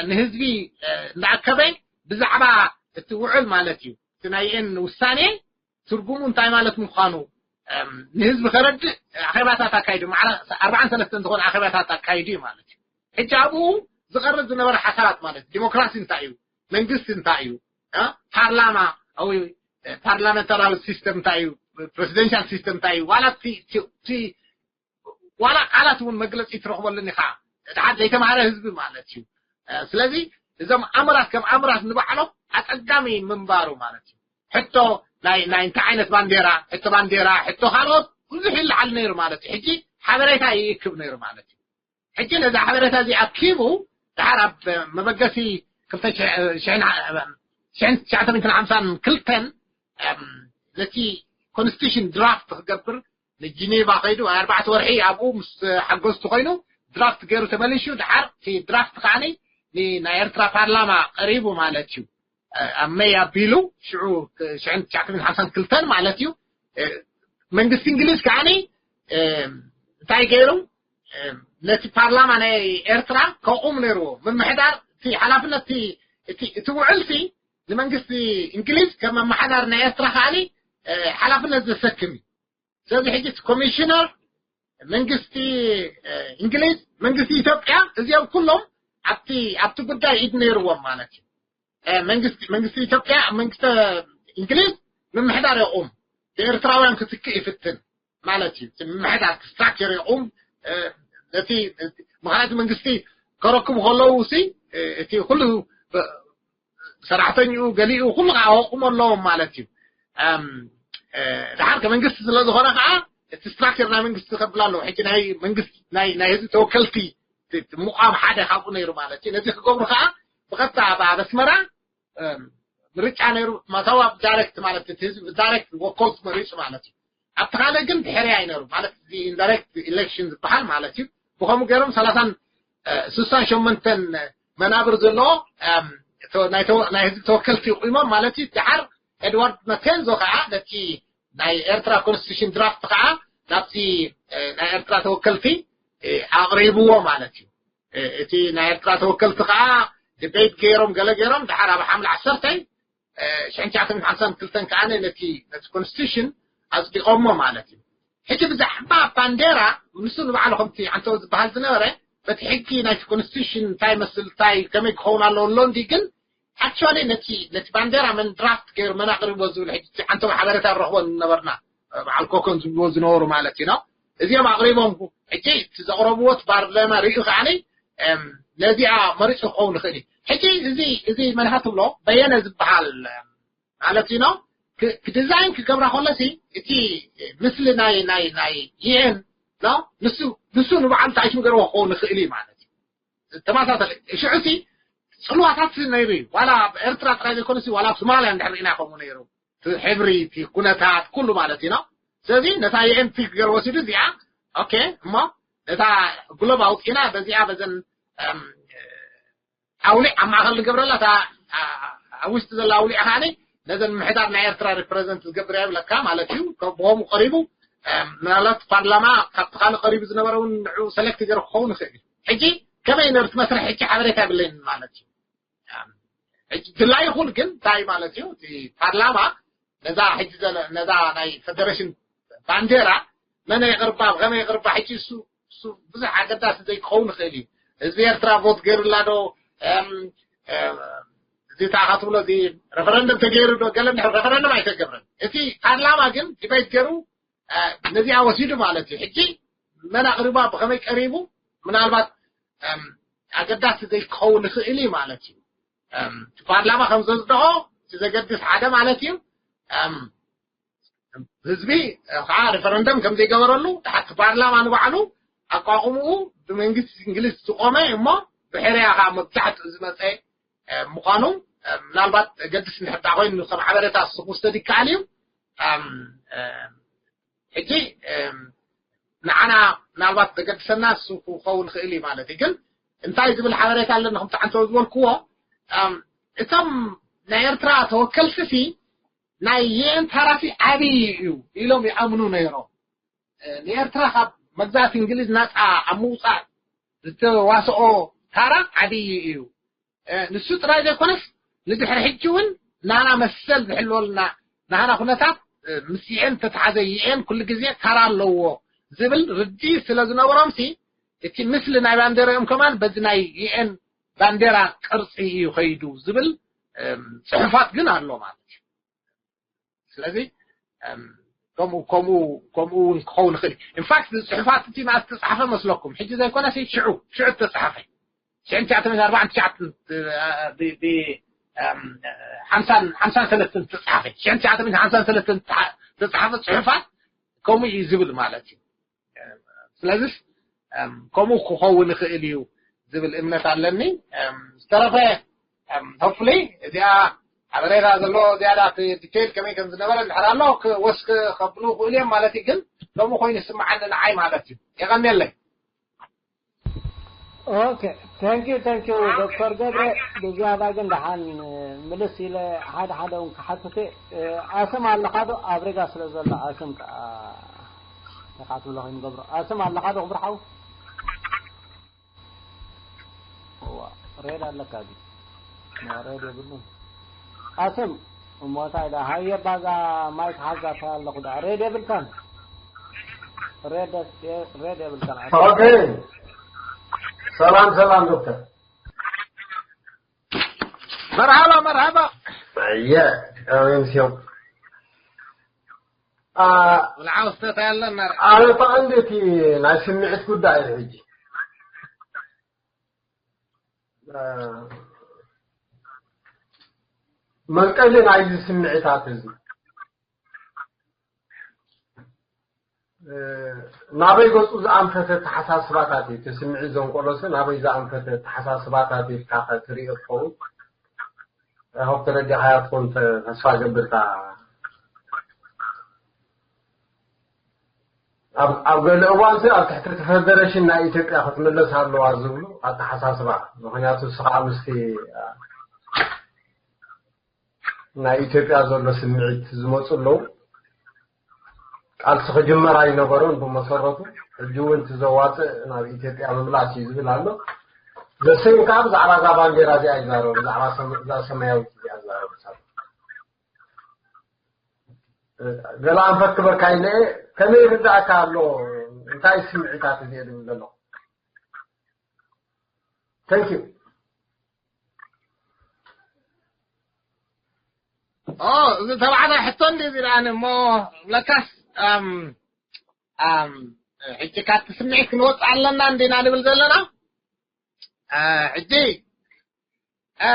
ንህዝቢ እንዳኣከበ ብዛዕባ እቲ ውዕል ማለት እዩ እቲ ናይ ኤን ውሳኔ ትርጉሙ እንታይ ማለት ምዃኑ ንህዝቢ ከረድእ ኣኼባታት ኣካይዱ። ማዕረ ኣርባዓን ሰለስተን ዝኾነ ኣኼባታት ኣካይዱ እዩ ማለት እዩ። ሕጂ ኣብኡ ዝቐርብ ዝነበረ ሓሳባት ማለት ዲሞክራሲ እንታይ እዩ፣ መንግስቲ እንታይ እዩ፣ ፓርላማ ወይ ፓርላመንታራዊ ሲስተም እንታይ እዩ፣ ፕሬዚደንሻል ሲስተም እንታይ እዩ፣ ዋላ ዋላ ቃላት እውን መግለፂ ትረኽበሉን ኢኻ። ድሓር ዘይተማሃረ ህዝቢ ማለት እዩ። ስለዚ እዞም ኣምራት ከም ኣምራት ንባዕሎም ኣፀጋሚ ምንባሩ ማለት እዩ። ሕቶ ናይ እንታይ ዓይነት ባንዴራ፣ ሕቶ ባንዴራ፣ ሕቶ ካልኦት ብዙሕ ይለዓል ነይሩ ማለት እዩ። ሕጂ ሓበሬታ ይእክብ ነይሩ ማለት እዩ። ሕጂ ነዚ ሓበሬታ እዚ ኣኪቡ ድሓር ኣብ መበገሲ ክልተ ሽሕን ትሽዓተ ሚእትን ሓምሳን ክልተን ነቲ ኮንስቲቱሽን ድራፍት ክገብር ንጂኔቫ ከይዱ ኣርባዕተ ወርሒ ኣብኡ ምስ ሓገዝቱ ኮይኑ ድራፍት ገይሩ ተመሊሹ። ድሓር እቲ ድራፍት ከዓኒ ናይ ኤርትራ ፓርላማ ቀሪቡ ማለት እዩ። ኣብ መይ ኣቢሉ ሽዑ ሽሕን ትሽዓተ ሚእትን ሓምሳን ክልተን ማለት እዩ። መንግስቲ እንግሊዝ ከዓኒ እንታይ ገይሩ ነቲ ፓርላማ ናይ ኤርትራ ከቑም ነይርዎ። ምምሕዳር እቲ ሓላፍነት እቲ ውዕልቲ ንመንግስቲ እንግሊዝ ከም ኣመሓዳሪ ናይ ኤርትራ ከዓኒ ሓላፍነት ዘሰክም እዩ። ስለዚ ሕጂ እቲ ኮሚሽነር መንግስቲ እንግሊዝ መንግስቲ ኢትዮጵያ እዚኦም ኩሎም ኣብቲ ኣብቲ ጉዳይ ኢድ ነይርዎም ማለት እዩ። መንግስቲ መንግስቲ ኢትዮጵያ መንግስቲ እንግሊዝ ምምሕዳር የቑም ኤርትራውያን ክትክእ ይፍትን ማለት እዩ። ምምሕዳር ስትራክቸር የቑም ነቲ ምክንያቱ መንግስቲ ከረክቡ ከለዉ ሲ እቲ ኩሉ ሰራሕተኛኡ ገሊኡ ኩሉ ከዓ ከቑሙ ኣለዎም ማለት እዩ። ድሓር ከ መንግስቲ ስለ ዝኾነ ከዓ እቲ ስትራክቸር ናይ መንግስቲ ከብል ኣለዎ። ሕጂ ናይ መንግስቲ ናይ ህዝቢ ተወከልቲ ምቋም ሓደ ካብኡ ነይሩ ማለት እዩ። ነዚ ክገብሩ ከዓ ብቐጥታ ኣብ ኣስመራ ምርጫ ነይሩ። ማታዋ ዳይሬክት ማለት እቲ ህዝቢ ዳይሬክት ወከልቱ መሪፁ ማለት እዩ። ኣብቲ ካልእ ግን ድሕርያ እዩ ነይሩ ማለት እዚ ኢንዳይሬክት ኢሌክሽን ዝበሃል ማለት እዩ። ብኸምኡ ገይሮም ሰላሳን ስሳን ሸሞንተን መናብር ዘለዎ ናይ ህዝቢ ተወከልቲ ይቑሞም ማለት እዩ። ድሓር ኤድዋርድ መቴንዞ ከዓ ነቲ ናይ ኤርትራ ኮንስቲቱሽን ድራፍት ከዓ ናብቲ ናይ ኤርትራ ተወከልቲ ኣቕሪብዎ ማለት እዩ። እቲ ናይ ኤርትራ ተወከልቲ ከዓ ዲቤት ገይሮም ገለ ገይሮም ድሓር ኣብ ሓምለ ዓሰርተ ሽሕን ትሽዓተ ሚእትን ሓምሳን ክልተን ከኣ ነቲ ነቲ ኮንስቲቱሽን ኣጽዲቖሞ ማለት እዩ። ሕጂ ብዛዕባ ባንዴራ ንሱ ንባዕሉ ከምቲ ዓንተው ዝበሃል ዝነበረ በቲ ሕጊ ናይቲ ኮንስቲቱሽን እንታይ መስል እንታይ ከመይ ክኸውን ኣለዎ ኣሎ እንዲ ግን ኣክቹዋሊ ነቲ ነቲ ባንዴራ መን ድራፍት ገይሩ መን ኣቕሪቦ ዝብል ሕጂ ዓንተው ሓበሬታ ንረኽቦ ነበርና በዓል ኮኮን ዝብልዎ ዝነበሩ ማለት እዩ ነው እዚኦም ኣቕሪቦም ሕጂ እቲ ዘቕረብዎ እቲ ባርለማ ርእዩ ከዓኒ ነዚኣ መሪፁ ክኸውን ይኽእል እዩ። ሕጂ እዚ እዚ መንሃ ትብሎ በየነ ዝበሃል ማለት እዩ ነው ዲዛይን ክገብራ ከለሲ እቲ ምስሊ ናይ ናይ ናይ ዩኤን ነው ንሱ ንሱ ንባዕሉ ታይሽም ገርዎ ክኸውን ይኽእል እዩ ማለት እዩ። ተመሳሳሊ ሽዑ ሲ ፅልዋታት ነይሩ እዩ ዋላ ኤርትራ ጥራይ ዘይኮነ ዋላ ሶማልያ እንድሕር ኢና ከምኡ ነይሩ ሕብሪ ኩነታት ኩሉ ማለት እዩ ነው። ስለዚ ነታ ዩኤን ፒክ ገር ወሲዱ እዚኣ ኦኬ እሞ ነታ ግሎብ ኣውፅኢና በዚኣ በዘን ኣውሊዕ ኣብ ማእኸል ንገብረላ እታ ኣብ ውሽጢ ዘላ ኣውሊዕ ከዓኒ ነዘን ምሕዳር ናይ ኤርትራ ሪፕሬዘንት ዝገብር እያ ይብለካ ማለት እዩ። ብኸምኡ ቀሪቡ ምናልባት ፓርላማ ካብቲ ካልእ ቀሪቡ ዝነበረ እውን ንዑ ሰሌክት ገይሩ ክኸውን ይኽእል እዩ። ሕጂ ከመይ ነብቲ መስርሕ ሕጂ ሓበሬታ የብለይን ማለት እዩ። ሕጂ ድላይ ይኹን ግን እንታይ ማለት እዩ እቲ ፓርላማ ነዛ ሕጂ ዘለ ነዛ ናይ ፈደሬሽን ባንዴራ መን የቕርባ ከመይ የቕርባ ሕጂ እሱ እሱ ብዙሕ ኣገዳሲ ዘይክኸውን ይኽእል እዩ። ህዝቢ ኤርትራ ቮት ገይሩላ ዶ እዚ ተኣኻ ትብሎ እዚ ረፈረንደም ተገይሩ ዶ ገለ እንድሕር ረፈረንደም ኣይተገብረን። እቲ ፓርላማ ግን ዲቤት ገይሩ ነዚኣ ወሲዱ ማለት እዩ። ሕጂ መን ኣቕሪባ ብኸመይ ቀሪቡ ምናልባት ኣገዳሲ ዘይክኸውን ይኽእል እዩ ማለት እዩ። እቲ ፓርላማ ከም ዘጽደቖ እቲ ዘገድስ ሓደ ማለት እዩ። ህዝቢ ከዓ ሪፈረንደም ከም ዘይገበረሉ ድሓር እቲ ፓርላማ ንባዕሉ ኣቋቑምኡ ብመንግስቲ እንግሊዝ ዝቆመ እሞ ብሕርያ ከዓ መብዛሕትኡ ዝመፀ ምዃኑ ምናልባት ገድስ እንድሕር ኮይኑ ከም ሓበሬታ ስኹ ስተዲ ይከኣል እዩ። ሕጂ ንዓና ምናልባት ዘገድሰና እሱ ክኸውን ይኽእል እዩ ማለት እዩ። ግን እንታይ ዝብል ሓበሬታ ኣለና ከምቲ ዓንተው ዝበልክዎ እቶም ናይ ኤርትራ ተወከልቲ ሲ ናይ ዩኤን ታራሲ ዓብዪ እዩ ኢሎም ይኣምኑ ነይሮም። ንኤርትራ ካብ መግዛእቲ እንግሊዝ ናፃ ኣብ ምውፃእ ዝተዋስኦ ታራ ዓብዪ እዩ። ንሱ ጥራይ ዘይኮነስ ንድሕሪ ሕጂ እውን ናና መሰል ዝሕልወልና ናህና ኩነታት ምስ ዩኤን ተተሓዘ ዩኤን ኩሉ ግዜ ታራ ኣለዎ ዝብል ርዲ ስለ ዝነበሮም ሲ እቲ ምስሊ ናይ ባንዴራኦም ከማን በዚ ናይ ዩኤን ባንዴራ ቅርፂ እዩ ከይዱ ዝብል ፅሑፋት ግን ኣሎ ማለት እዩ። ስለዚ ከምኡ ከምኡ ከምኡ እውን ክኸውን ይኽእል። ኢንፋክት ጽሑፋት እቲ መዓስ ዝተጻሕፈ መስለኩም? ሕጂ ዘይኮነ ሲ ሽዑ ሽዑ ዝተጻሕፈ ሽዕን ትሽዓተ ሚእትን ኣርባዓን ትሽዓተን ሓምሳን ሓምሳን ሰለስተን ዝተጻሕፈ ሽዕን ትሽዓተ ሚእትን ሓምሳን ሰለስተን ዝተጻሕፈ ጽሑፋት ከምኡ እዩ ዝብል ማለት እዩ። ስለዚስ ከምኡ ክኸውን ይኽእል እዩ ዝብል እምነት ኣለኒ። ዝተረፈ ሆፕፉሊ እዚኣ ሓበሬታ ዘሎ ዝያዳ ዲቴይል ከመይ ከም ዝነበረ እንድሕር ኣሎ ክወስክ ከብሉ ይኽእሉ እዮም ማለት እዩ። ግን ከምኡ ኮይኑ ይስምዓኒ ንዓይ ማለት እዩ። የቐንየለይ። ኦኬ፣ ታንክ ዩ ታንክ ዩ ዶክተር ገብረ። ብዝያዳ ግን ደሓን ምልስ ኢለ ሓደ ሓደ እውን ክሓትት ኣስም ኣለኻ ዶ? ኣብ ሬጋ ስለ ዘሎ ኣስም ከዓ ኢኻ ትብሎ ከይንገብሮ። ኣስም ኣለኻ ዶ ክብርሓው? እዋ ሬድ ኣለካ ዲ ሬድ የብሉን። ኣስም እሞ እንታይ ዳ ሃየ ባዛ ማይክ ሓዛ ታይ ኣለኹ ዳ ሬድ የብልካን። ሬድ ሬድ የብልካን። ኦኬ ሰላም ሰላም ዶክተር። መርሓባ መርሓባ። የ ኣሜን ሲዮ። ብልዓ ውስተት ኣለና። ኣነ ተቐንዲ እቲ ናይ ስምዒት ጉዳይ እዩ ሕጂ መንቀሊ ናይዚ ስምዒታት እዚ ናበይ ገፁ ዝኣንፈተ ተሓሳስባታት እዩ እቲ ስምዒት ዘንቆሎሲ ናበይ ዝኣንፈተ ተሓሳስባታት ኢልካ ከትርኢ ትኸውን። ሆፕ ተረዲኻያ ትኾን ተስፋ ገብርካ ኣብ ገለ እዋን ሲ ኣብ ትሕቲ እቲ ፈደረሽን ናይ ኢትዮጵያ ክትምለስ ኣለዋ ዝብሉ ኣተሓሳስባ። ምክንያቱ ንስኻ ምስቲ ናይ ኢትዮጵያ ዘሎ ስምዒት ዝመፁ ኣለዉ። ቃልሲ ክጅመር ኣይነበሮን ብመሰረቱ። ሕጂ እውን እቲ ዘዋፅእ ናብ ኢትዮጵያ ምምላስ እዩ ዝብል ኣሎ። ደሴም ከዓ ብዛዕባ እዛ ባንዴራ እዚኣ ይዛረቡ፣ ብዛዕባ ሰም- እዛ ሰማያዊት እዚኣ ይዛረቡ። ሰብ ገለ ኣንፈት ክበካ ኢለ እየ። ከመይ ይርዳእካ ኣሎ? እንታይ ስምዒታት እዚ እየ ዝብል ዘለኹ? Thank you። ኦ፣ እዚ ተባዕታይ ሕቶ እንዲ ዝረኣኒ እሞ፣ ለካስ ኣም ኣም ሕጂ ካብቲ ስምዒት ክንወፅእ ኣለና እንዲና ንብል ዘለና። አ፣ ሕጂ አ፣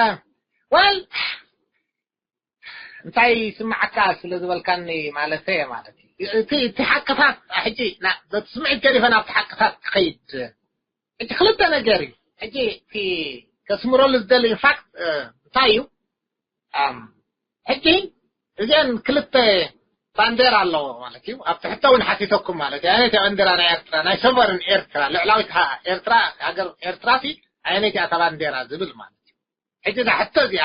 ወል እንታይ ስምዓካ ስለ ዝበልካኒ ማለት እየ ማለት እዩ። እቲ እቲ ሓቅታት ሕጂ ና- በቲ ስምዒት ገዲፈ ናብቲ ሓቅታት ክኸይድ። ሕጂ ክልተ ነገር እዩ። ሕጂ እቲ ከስምረሉ ዝደሊ ኢንፋክት እንታይ እዩ? ኣም፣ ሕጂ እዚአን ክልተ ባንዴራ ኣለዎ ማለት እዩ። ኣብ ትሕተ እውን ሓቲተኩም ማለት እዩ። ኣየነይቲ ባንዴራ ናይ ኤርትራ፣ ናይ ሶቨርን ኤርትራ፣ ልዕላዊት ሃ- ኤርትራ፣ ሃገር ኤርትራ ሲ ኣየነይቲ እያ እታ ባንዴራ ዝብል ማለት እዩ። ሕጂ እዛ ሕቶ እዚኣ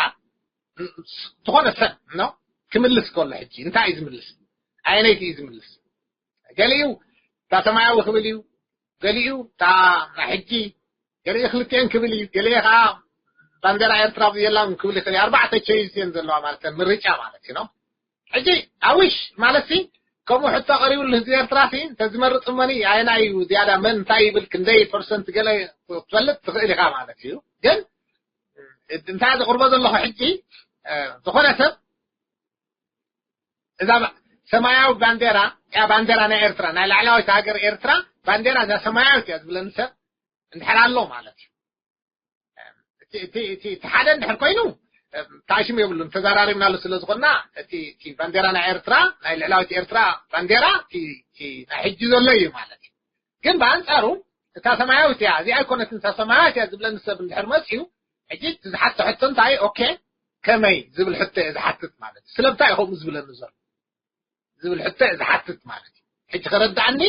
ዝኾነ ሰብ ኖ ክምልስ ከሎ ሕጂ እንታይ እዩ ዝምልስ? ኣየነይቲ እዩ ዝምልስ? ገሊኡ እታ ሰማያዊ ክብል እዩ፣ ገሊኡ እታ ናይ ሕጂ፣ ገሊኡ ክልቲኤን ክብል እዩ፣ ገሊኡ ከዓ ባንዴራ ኤርትራ የላን ክብል ይኽእል እዩ። ኣርባዕተ ቾይስ እየን ዘለዋ ማለት እዩ፣ ምርጫ ማለት እዩ ኖ። ሕጂ ኣዊሽ ማለት ሲ ከምኡ ሕቶ ቀሪቡሉ ህዝቢ ኤርትራ ሲ እንተዝመርፅ እሞኒ ኣየናይ እዩ ዝያዳ መን እንታይ ይብል ክንደይ ፐርሰንት ገለ ክትፈልጥ ትኽእል ኢኻ ማለት እዩ። ግን እንታይ ዘቕርቦ ዘለኹ ሕጂ እ፣ ዝኾነ ሰብ እዛ ባ- ሰማያዊ ባንዴራ እያ ባንዴራ ናይ ኤርትራ ናይ ላዕላዊት ሃገር ኤርትራ ባንዴራ እዛ ሰማያዊት እያ ዝብለኒ ሰብ እንድሕር ኣሎ ማለት እዩ። እቲ እቲ እቲ እቲ ሓደ እንድሕር ኮይኑ ታሽም የብሉን ተዘራሪብናሉ ስለ ዝኾንና እቲ እቲ ባንዴራ ናይ ኤርትራ ናይ ልዕላዊት ኤርትራ ባንዴራ እቲ እቲ ናይ ሕጂ ዘሎ እዩ ማለት እዩ። ግን ብኣንጻሩ እታ ሰማያዊት እያ እዚኣ ኣይኮነትን እታ ሰማያዊት እያ ዝብለኒ ሰብ እንድሕር መፅዩ ሕጂ እቲ ዝሓቶ ሕቶ እንታይ ኦኬ ከመይ ዝብል ሕቶ እየ ዝሓትት ማለት እዩ። ስለምንታይ እዩ ከምኡ ዝብለኒ ዘሎ ዝብል ሕቶ እየ ዝሓትት ማለት እዩ። ሕጂ ከረዳእኒ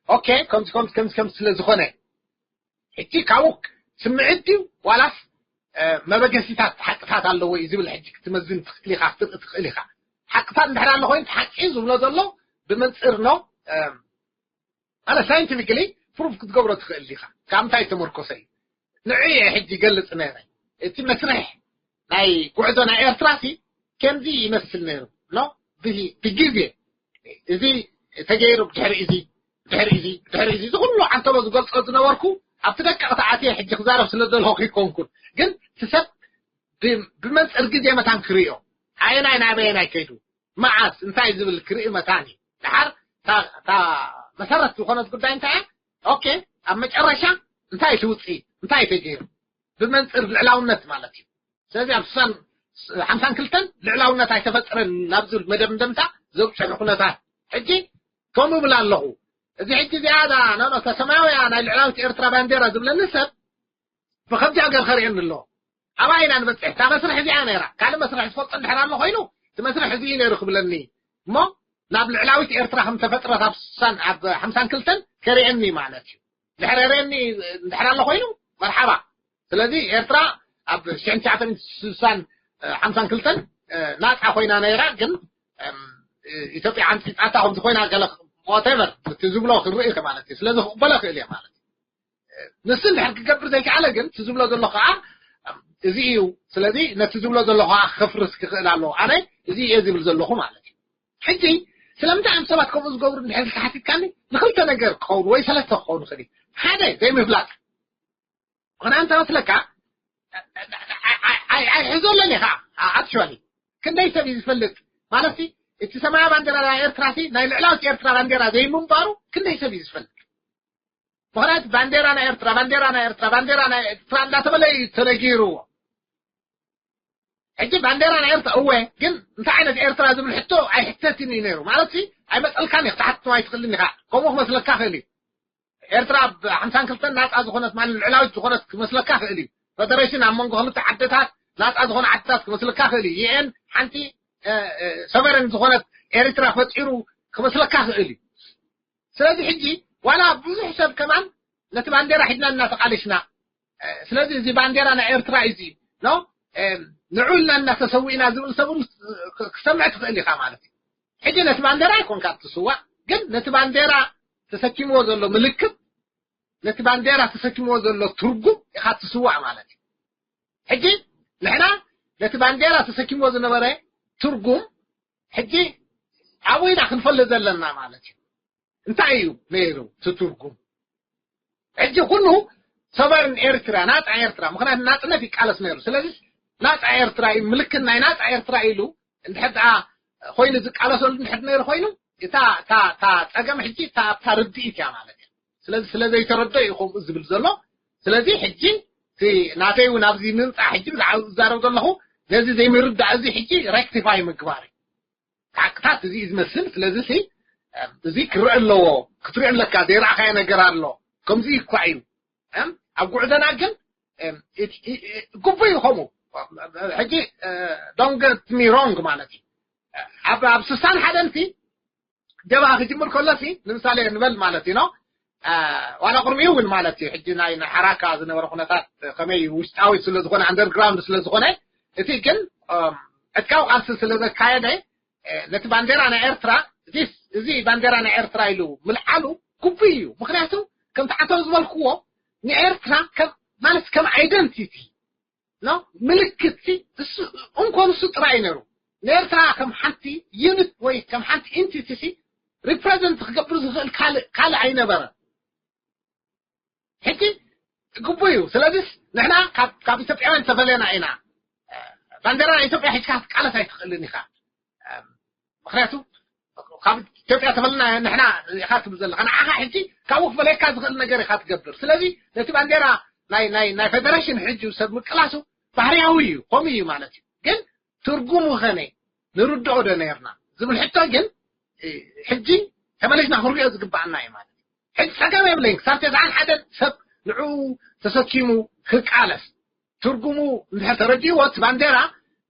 ኦኬ ከምዚ ከምዚ ከምዚ ከምዚ ስለ ዝኾነ ሕጂ ካብኡ ስምዒት ድዩ ዋላስ መበገሲታት ሓቅታት ኣለዎ እዩ ዝብል ሕጂ ክትመዝን ትኽእል ኢኻ ክትርኢ ትኽእል ኢኻ። ሓቅታት እንድሕር ኣሎ ኮይኑ ሓቂ ዝብሎ ዘሎ ብመንፅር ነው ማለት ሳይንቲፊክሊ ፕሩፍ ክትገብሮ ትኽእል ኢኻ። ካብ ምንታይ ተመርኮሰ እዩ ንዕኡ እየ ሕጂ ይገልፅ ነይረ። እቲ መስርሕ ናይ ጉዕዞ ናይ ኤርትራ ሲ ከምዚ ይመስል ነይሩ ኖ ብግዜ እዚ ተገይሩ ድሕሪ እዚ ድሕሪ እዚ ድሕሪ እዚ እዚ ኩሉ ዓንተቦ ዝገልፆ ዝነበርኩ ኣብቲ ደቀቕቲ ኣትየ ሕጂ ክዛረብ ስለ ዘለኹ ይኮንኩን ግን እቲ ሰብ ብመንፅር ግዜ መታን ክርእዮ ኣየናይ ናበየናይ ከይዱ መዓስ እንታይ ዝብል ክርኢ መታን እዩ። ድሓር እታ መሰረት ዝኾነት ጉዳይ እንታይ እያ? ኦኬ ኣብ መጨረሻ እንታይ እቲ ውፅኢት እንታይ ተገይሩ ብመንፅር ልዕላውነት ማለት እዩ። ስለዚ ኣብ ስሳን ሓምሳን ክልተን ልዕላውነት ኣይተፈጥረን ናብ ዝብል መደምደምታ ዘብፅሑ ኩነታት ሕጂ ከምኡ እብል ኣለኹ። እዚ ሕጂ እዚኣ ኖ ተሰማያውያ ናይ ልዕላዊት ኤርትራ ባንዴራ ዝብለኒ ሰብ ብከምዚ ሃገር ከርእየኒ ኣለዎ። ኣባይ ኢና ንበፅሕ እታ መስርሕ እዚኣ ነይራ ካልእ መስርሕ ዝፈልጦ እንድሕር ኣሎ ኮይኑ እቲ መስርሕ እዚ እዩ ነይሩ ክብለኒ እሞ ናብ ልዕላዊት ኤርትራ ከም ተፈጥረት ኣብ ስሳን ኣብ ሓምሳን ክልተን ከርእየኒ ማለት እዩ። ድሕር ርእየኒ እንድሕር ኣሎ ኮይኑ መርሓባ። ስለዚ ኤርትራ ኣብ ሽሕን ትሽዓተ ሚእትን ስሳን ሓምሳን ክልተን ናፃ ኮይና ነይራ ግን ኢትዮጵያ ዓንፂፃታ ከምዚ ኮይና ገለ whatever እቲ ዝብሎ ክርኢ ማለት እዩ ስለዚ ክቕበሎ ክእል እየ ማለት እዩ። ንሱ እንድሕር ክገብር ዘይከኣለ ግን እቲ ዝብሎ ዘሎ ከዓ እዚ እዩ። ስለዚ ነቲ ዝብሎ ዘሎ ከዓ ክፍርስ ክኽእል ኣለዎ። ኣነ እዚ እየ ዝብል ዘለኹ ማለት እዩ። ሕጂ ስለምንታይ እዮም ሰባት ከምኡ ዝገብሩ እንድሕር ተሓቲትካኒ ንክልተ ነገር ክኸውን ወይ ሰለስተ ክኸውን ይኽእል እዩ። ሓደ ዘይምፍላጥ ምኽንያት እንተ መስለካ ኣይሕዞለን ኢኻ ኣክቹዋሊ ክንደይ ሰብ እዩ ዝፈልጥ ማለት እቲ ሰማያ ባንዴራ ናይ ኤርትራ ሲ ናይ ልዕላዊት ኤርትራ ባንዴራ ዘይምንባሩ ክንደይ ሰብ እዩ ዝፈልጥ። ምኽንያቱ ባንዴራ ናይ ኤርትራ ባንዴራ ናይ ኤርትራ ባንዴራ ናይ ኤርትራ እንዳተበለ እዩ ተነጊርዎ። ሕጂ ባንዴራ ናይ ኤርትራ እወ ግን እንታይ ዓይነት ኤርትራ ዝብል ሕቶ ኣይሕተትን እዩ ነይሩ ማለት ሲ ኣይመፀልካን እዩ ክትሓትቶም ኣይትኽእልን ኢኻ። ከምኡ ክመስለካ ክእል እዩ። ኤርትራ ብ ሓምሳን ክልተን ናፃ ዝኾነት ማለት ልዕላዊት ዝኾነት ክመስለካ ክእል እዩ። ፈደሬሽን ኣብ መንጎ ክልተ ዓድታት ናፃ ዝኾነ ዓድታት ክመስለካ ክእል እዩ። ዩኤን ሓንቲ ሰቨረን ዝኾነት ኤርትራ ፈጢሩ ክመስለካ ክእል እዩ። ስለዚ ሕጂ ዋላ ብዙሕ ሰብ ከማን ነቲ ባንዴራ ሒድና እናተቃለሽና ስለዚ እዚ ባንዴራ ናይ ኤርትራ እዩ ኖ ንዑ ኢልና እናተሰዊእና ዝብል ሰብ ክሰምዕ ትኽእል ኢኻ ማለት እዩ። ሕጂ ነቲ ባንዴራ ኣይኮንካ ትስዋእ ግን ነቲ ባንዴራ ተሰኪምዎ ዘሎ ምልክት ነቲ ባንዴራ ተሰኪምዎ ዘሎ ትርጉም ኢኻ ትስዋእ ማለት እዩ። ሕጂ ንሕና ነቲ ባንዴራ ተሰኪምዎ ዝነበረ ትርጉም ሕጂ ኣብኡ ኢና ክንፈልጥ ዘለና ማለት እዩ። እንታይ እዩ ነይሩ እቲ ትርጉም? ሕጂ ኩሉ ሰበርን ኤርትራ፣ ናጻ ኤርትራ፣ ምኽንያቱ ናጽነት ይቃለስ ነይሩ። ስለዚ ናጻ ኤርትራ እዩ፣ ምልክት ናይ ናጻ ኤርትራ ኢሉ እንድሕር ደኣ ኮይኑ ዝቃለሰሉ እንድሕር ነይሩ ኮይኑ፣ እታ፣ እታ፣ እታ ጸገም ሕጂ እታ፣ እታ ርድኢት እያ ማለት እዩ። ስለዚ ስለ ዘይተረድኦ እዩ ከምኡ ዝብል ዘሎ። ስለዚ ሕጂ እቲ ናተይ እውን ኣብዚ ምምጻእ ሕጂ ብዛዕባ ዝዛረብ ዘለኹ ነዚ ዘይምርዳእ እዚ ሕጂ ሬክቲፋይ ምግባር እዩ። ሓቅታት እዚ እዩ ዝመስል። ስለዚ ሲ፣ እም፣ እዚ ክረአ ኣለዎ፣ ክትሪኦ ኣለካ፣ ዘይረኣኻዮ ነገር ኣሎ። ከምዚ እኳ እዩ። እም፣ ኣብ ጉዕዞና ግን፣ እም፣ እቲ፣ እ፣ እ፣ ግቡእ እዩ ከምኡ። ሕጂ፣ እ፣ don't get me wrong ማለት እዩ። ኣብ፣ ኣብ ስሳን ሓደን ሲ፣ ጀብሃ ክጅምር ከሎ ሲ፣ ንምሳሌ ንበል ማለት እዩ፣ ኖ? እ፣ ዋላ ቅድሚኡ እውን ማለት እዩ። ሕጂ ናይ፣ ናይ ሓራካ ዝነበረ ኩነታት ከመይ ውሽጣዊ ስለ ዝኾነ፣ ኣንደርግራውንድ ስለ ዝኾነ፣ እቲ ግን፣ እም፣ ዕጥቃዊ ቃልሲ ስለ ዘካየደ፣ እ፣ ነቲ ባንዴራ ናይ ኤርትራ፣ this፣ እዚ ባንዴራ ናይ ኤርትራ ኢሉ ምልዓሉ ግቡእ እዩ። ምኽንያቱ ከምቲ ዓንተው ዝበልክዎ ንኤርትራ ከም፣ ማለት ከም ኣይደንቲቲ፣ ኖ? ምልክት ሲ፣ እሱ፣ እንኮ ንሱ ጥራይ እዩ ነይሩ። ንኤርትራ ከም ሓንቲ ዩኒት ወይ ከም ሓንቲ ኢንቲቲ ሲ ሪፕሬዘንት ክገብር ዝኽእል ካልእ፣ ካልእ ኣይነበረን። ሕጂ ግቡእ እዩ። ስለዚስ ንሕና ካብ፣ ካብ ኢትዮጵያውያን ተፈለና ኢና። ባንዴራ ናይ ኢትዮጵያ ሒዝካ ክትቃለስ ኣይትኽእልን ኢኻ። ምኽንያቱ ካብ ኢትዮጵያ ተፈለና ንሕና ኢኻ ትብል ዘለኻ። ንዓኻ ሕጂ ካብኡ ክፈለየካ ዝኽእል ነገር ኢኻ ትገብር። ስለዚ ነቲ ባንዴራ ናይ፣ ናይ፣ ናይ ፌደሬሽን ሕጂ ሰብ ምቅላሱ ባህርያዊ እዩ፣ ከምኡ እዩ ማለት እዩ። ግን ትርጉሙ ኸነ ንርድኦ ዶ ነርና ዝብል ሕቶ ግን፣ እ፣ ሕጂ ተመሊስና ክንሪኦ ዝግባኣና እዩ ማለት እዩ። ሕጂ ጸገም የብለይን። ክሳብ ተስዓን ሓደን ሰብ ንዕኡ ተሰኪሙ ክቃለስ፣ ትርጉሙ እንድሕር ተረዲእዎ፣ እቲ ባንዴራ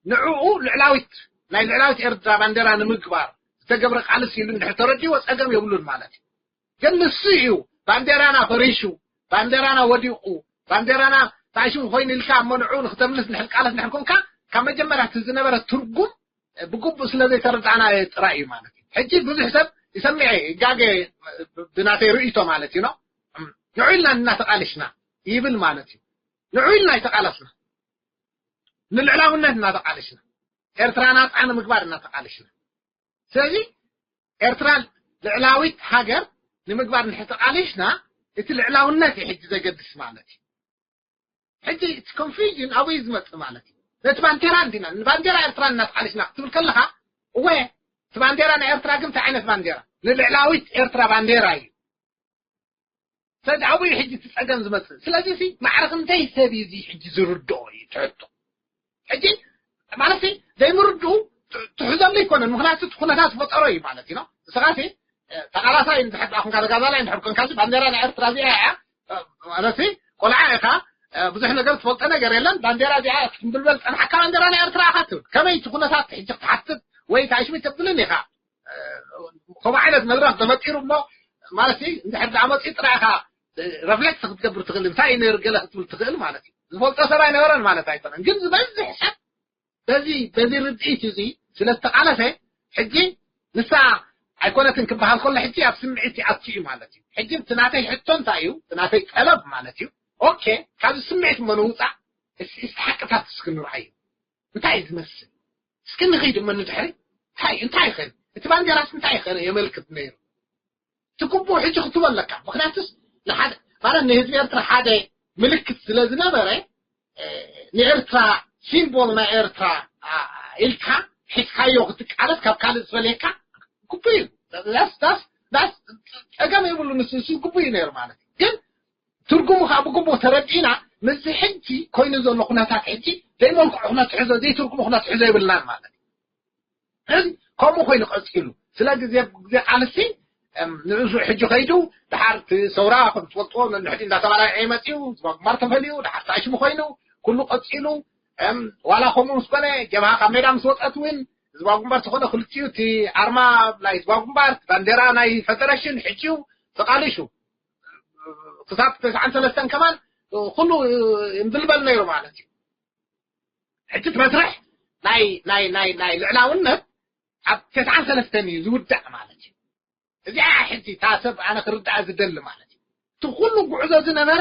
ንዕኡ ልዕላዊት፣ ናይ ልዕላዊት ኤርትራ ባንዴራ ንምግባር ዝተገብረ ቃልሲ ኢሉ እንድሕር ተረዲእዎ፣ ጸገም የብሉን ማለት እዩ። ግን ንሱ እዩ ባንዴራና ፈሪሹ፣ ባንዴራና ወዲቑ፣ ባንዴራና ታሽም ኮይኑ ኢልካ እሞ ንዕኡ ንክተምልስ እንድሕር ቃለስ እንድሕር ኮንካ፣ ካብ መጀመርያ እቲ ዝነበረ ትርጉም ብግቡእ ስለ ዘይተረዳእና ጥራይ እዩ ማለት እዩ። ሕጂ ብዙሕ ሰብ ይሰምዐ፣ ይጋገ፣ ብናተይ ርእይቶ ማለት እዩ፣ ኖ? ንዑ ኢልና እናተቃለሽና ይብል ማለት እዩ። ንዑ ኢልና ኣይተቃለስና። ንልዕላውነት እናተቃለሽና። ኤርትራ ናጻ ንምግባር እናተቃለሽና። ስለዚ ኤርትራ ልዕላዊት ሃገር ንምግባር እንድሕር ተቃሊስና፣ እቲ ልዕላውነት እዩ ሕጂ ዘገድስ ማለት እዩ። ሕጂ እቲ ኮንፊውዥን ኣበይ ዝመጽእ ማለት እዩ? ነቲ ባንዴራ እንዲና፣ ንባንዴራ ኤርትራ እናተቃሊስና ክትብል ከለኻ፣ እወ፣ እቲ ባንዴራ ናይ ኤርትራ ግን እንታይ ዓይነት ባንዴራ? ንልዕላዊት ኤርትራ ባንዴራ እዩ። ስለዚ ኣብኡ እዩ ሕጂ እቲ ጸገም ዝመጽእ። ስለዚ ሲ ማዕረ ክንደይ ሰብ እዩ እዚ ሕጂ ዝርድኦ እዩ እቲ ሕቶ። ሕጂ ማለት ሲ ዘይምርድኡ ት-፣ ትሕዘሉ ኣይኮነን፣ ምኽንያቱ እቲ ኩነታት ዝፈጠሮ እዩ ማለት እዩ። ንስኻ ሲ፣ እ፣ ተቓላሳይ እንድሕር ደኣ ኮንካ፣ ተጋዳላይ እንድሕር ኮንካ፣ ሲ ባንዴራ ናይ ኤርትራ እዚኣ እያ፣ እ፣ ማለት ሲ ቆልዓ ኢኻ፣ እ፣ ብዙሕ ነገር ትፈልጦ ነገር የለን። ባንዴራ እዚኣ ክትንብልበል ጸንሓካ፣ ባንዴራ ናይ ኤርትራ ኢኻ ትብል። ከመይ እቲ ኩነታት ሕጂ ክትሓትት ወይ ታሽሚ ተብልን ኢኻ? እ፣ ከምኡ ዓይነት መድረኽ ተፈጢሩ እሞ፣ ማለት ሲ እንድሕር ደኣ መጺኡ ጥራይ ኢኻ፣ እ፣ ረፍሌክት ክትገብር ትኽእል፣ እንታይ እዩ ነይሩ ገለ ክትብል ትኽእል ማለት እዩ። ዝፈልጦ ሰብ ኣይነበረን ማለት ኣይኮነን። ግን ዝበዝሕ ሰብ በዚ፣ በዚ ርድኢት እዚ ስለ ዝተቓለሰ፣ ሕጂ ንሳ ኣይኮነትን ክበሃል ከሎ፣ ሕጂ ኣብ ስምዒት ይኣቱ እዩ ማለት እዩ። ሕጂ እቲ ናተይ ሕቶ እንታይ እዩ? እቲ ናተይ ጠለብ ማለት እዩ። ኦኬ፣ ካብዚ ስምዒት እሞ ንውጻእ፣ እስቲ፣ እስቲ ሓቅታት እስኪ ንርኣዮ። እንታይ እዩ ዝመስል? እስኪ ንኸይድ እሞ ንድሕሪ። እንታይ፣ እንታይ ይኸን? እቲ ባንዴራስ እንታይ ይኸን የመልክት ነይሩ? እቲ ግቡእ ሕጂ ክትህቦ ኣለካ። ምኽንያቱስ ንሓደ፣ ማለት ንህዝቢ ኤርትራ ሓደ ምልክት ስለ ዝነበረ፣ እ፣ ንኤርትራ ሲምቦል ናይ ኤርትራ፣ ኣ፣ ኢልካ ሒዝካዮ ክትቃለስ ካብ ካልእ ዝፈልየካ ግቡእ እዩ። ዳስ፣ ዳስ፣ ዳስ ጸገም የብሉን። ንሱ፣ ንሱ ግቡእ እዩ ነይሩ ማለት እዩ። ግን ትርጉሙ ከዓ ብግቡእ ተረዲእና፣ ምስዚ ሕጂ ኮይኑ ዘሎ ኩነታት ሕጂ ዘይመልክዑ ክነትሕዞ፣ ዘይትርጉሙ ክነትሕዞ የብልናን ማለት እዩ። ሕዚ ከምኡ ኮይኑ ቀጺሉ። ስለ ግዜ፣ ግዜ ቃልሲ፣ እም፣ ንእሱ ሕጂ ከይዱ፣ ድሓር እቲ ሰውራ ከም ትፈልጥዎ ነንሕዲ እንዳተባላዕዐ መጺኡ፣ ህዝባዊ ግንባር ተፈልዩ፣ ድሓር ታሽሙ ኮይኑ፣ ኩሉ ቀጺሉ፣ እም፣ ዋላ ከምኡ ምስ ኮነ፣ ጀብሃ ካብ ሜዳ ምስ ወጸት እውን፣ ህዝባዊ ግንባር ዝኾነ ክልቲኡ እቲ ኣርማ ናይ ህዝባዊ ግንባር፣ እቲ ባንዴራ ናይ ፈደረሽን ሕጂ እዩ ተቃሊሹ። ክሳብ ተስዓን ሰለስተን ከማን ኩሉ እምብልበል ነይሩ ማለት እዩ። ሕጂ እቲ መስርሕ ናይ፣ ናይ፣ ናይ፣ ናይ ልዕላውነት ኣብ ተስዓን ሰለስተን እዩ ዝውዳእ ማለት እዩ። እዚኣ ሕጂ እታ ሰብ ኣነ ክርዳኣ ዝደሊ ማለት እዩ። እቲ ኩሉ ጉዕዞ ዝነበረ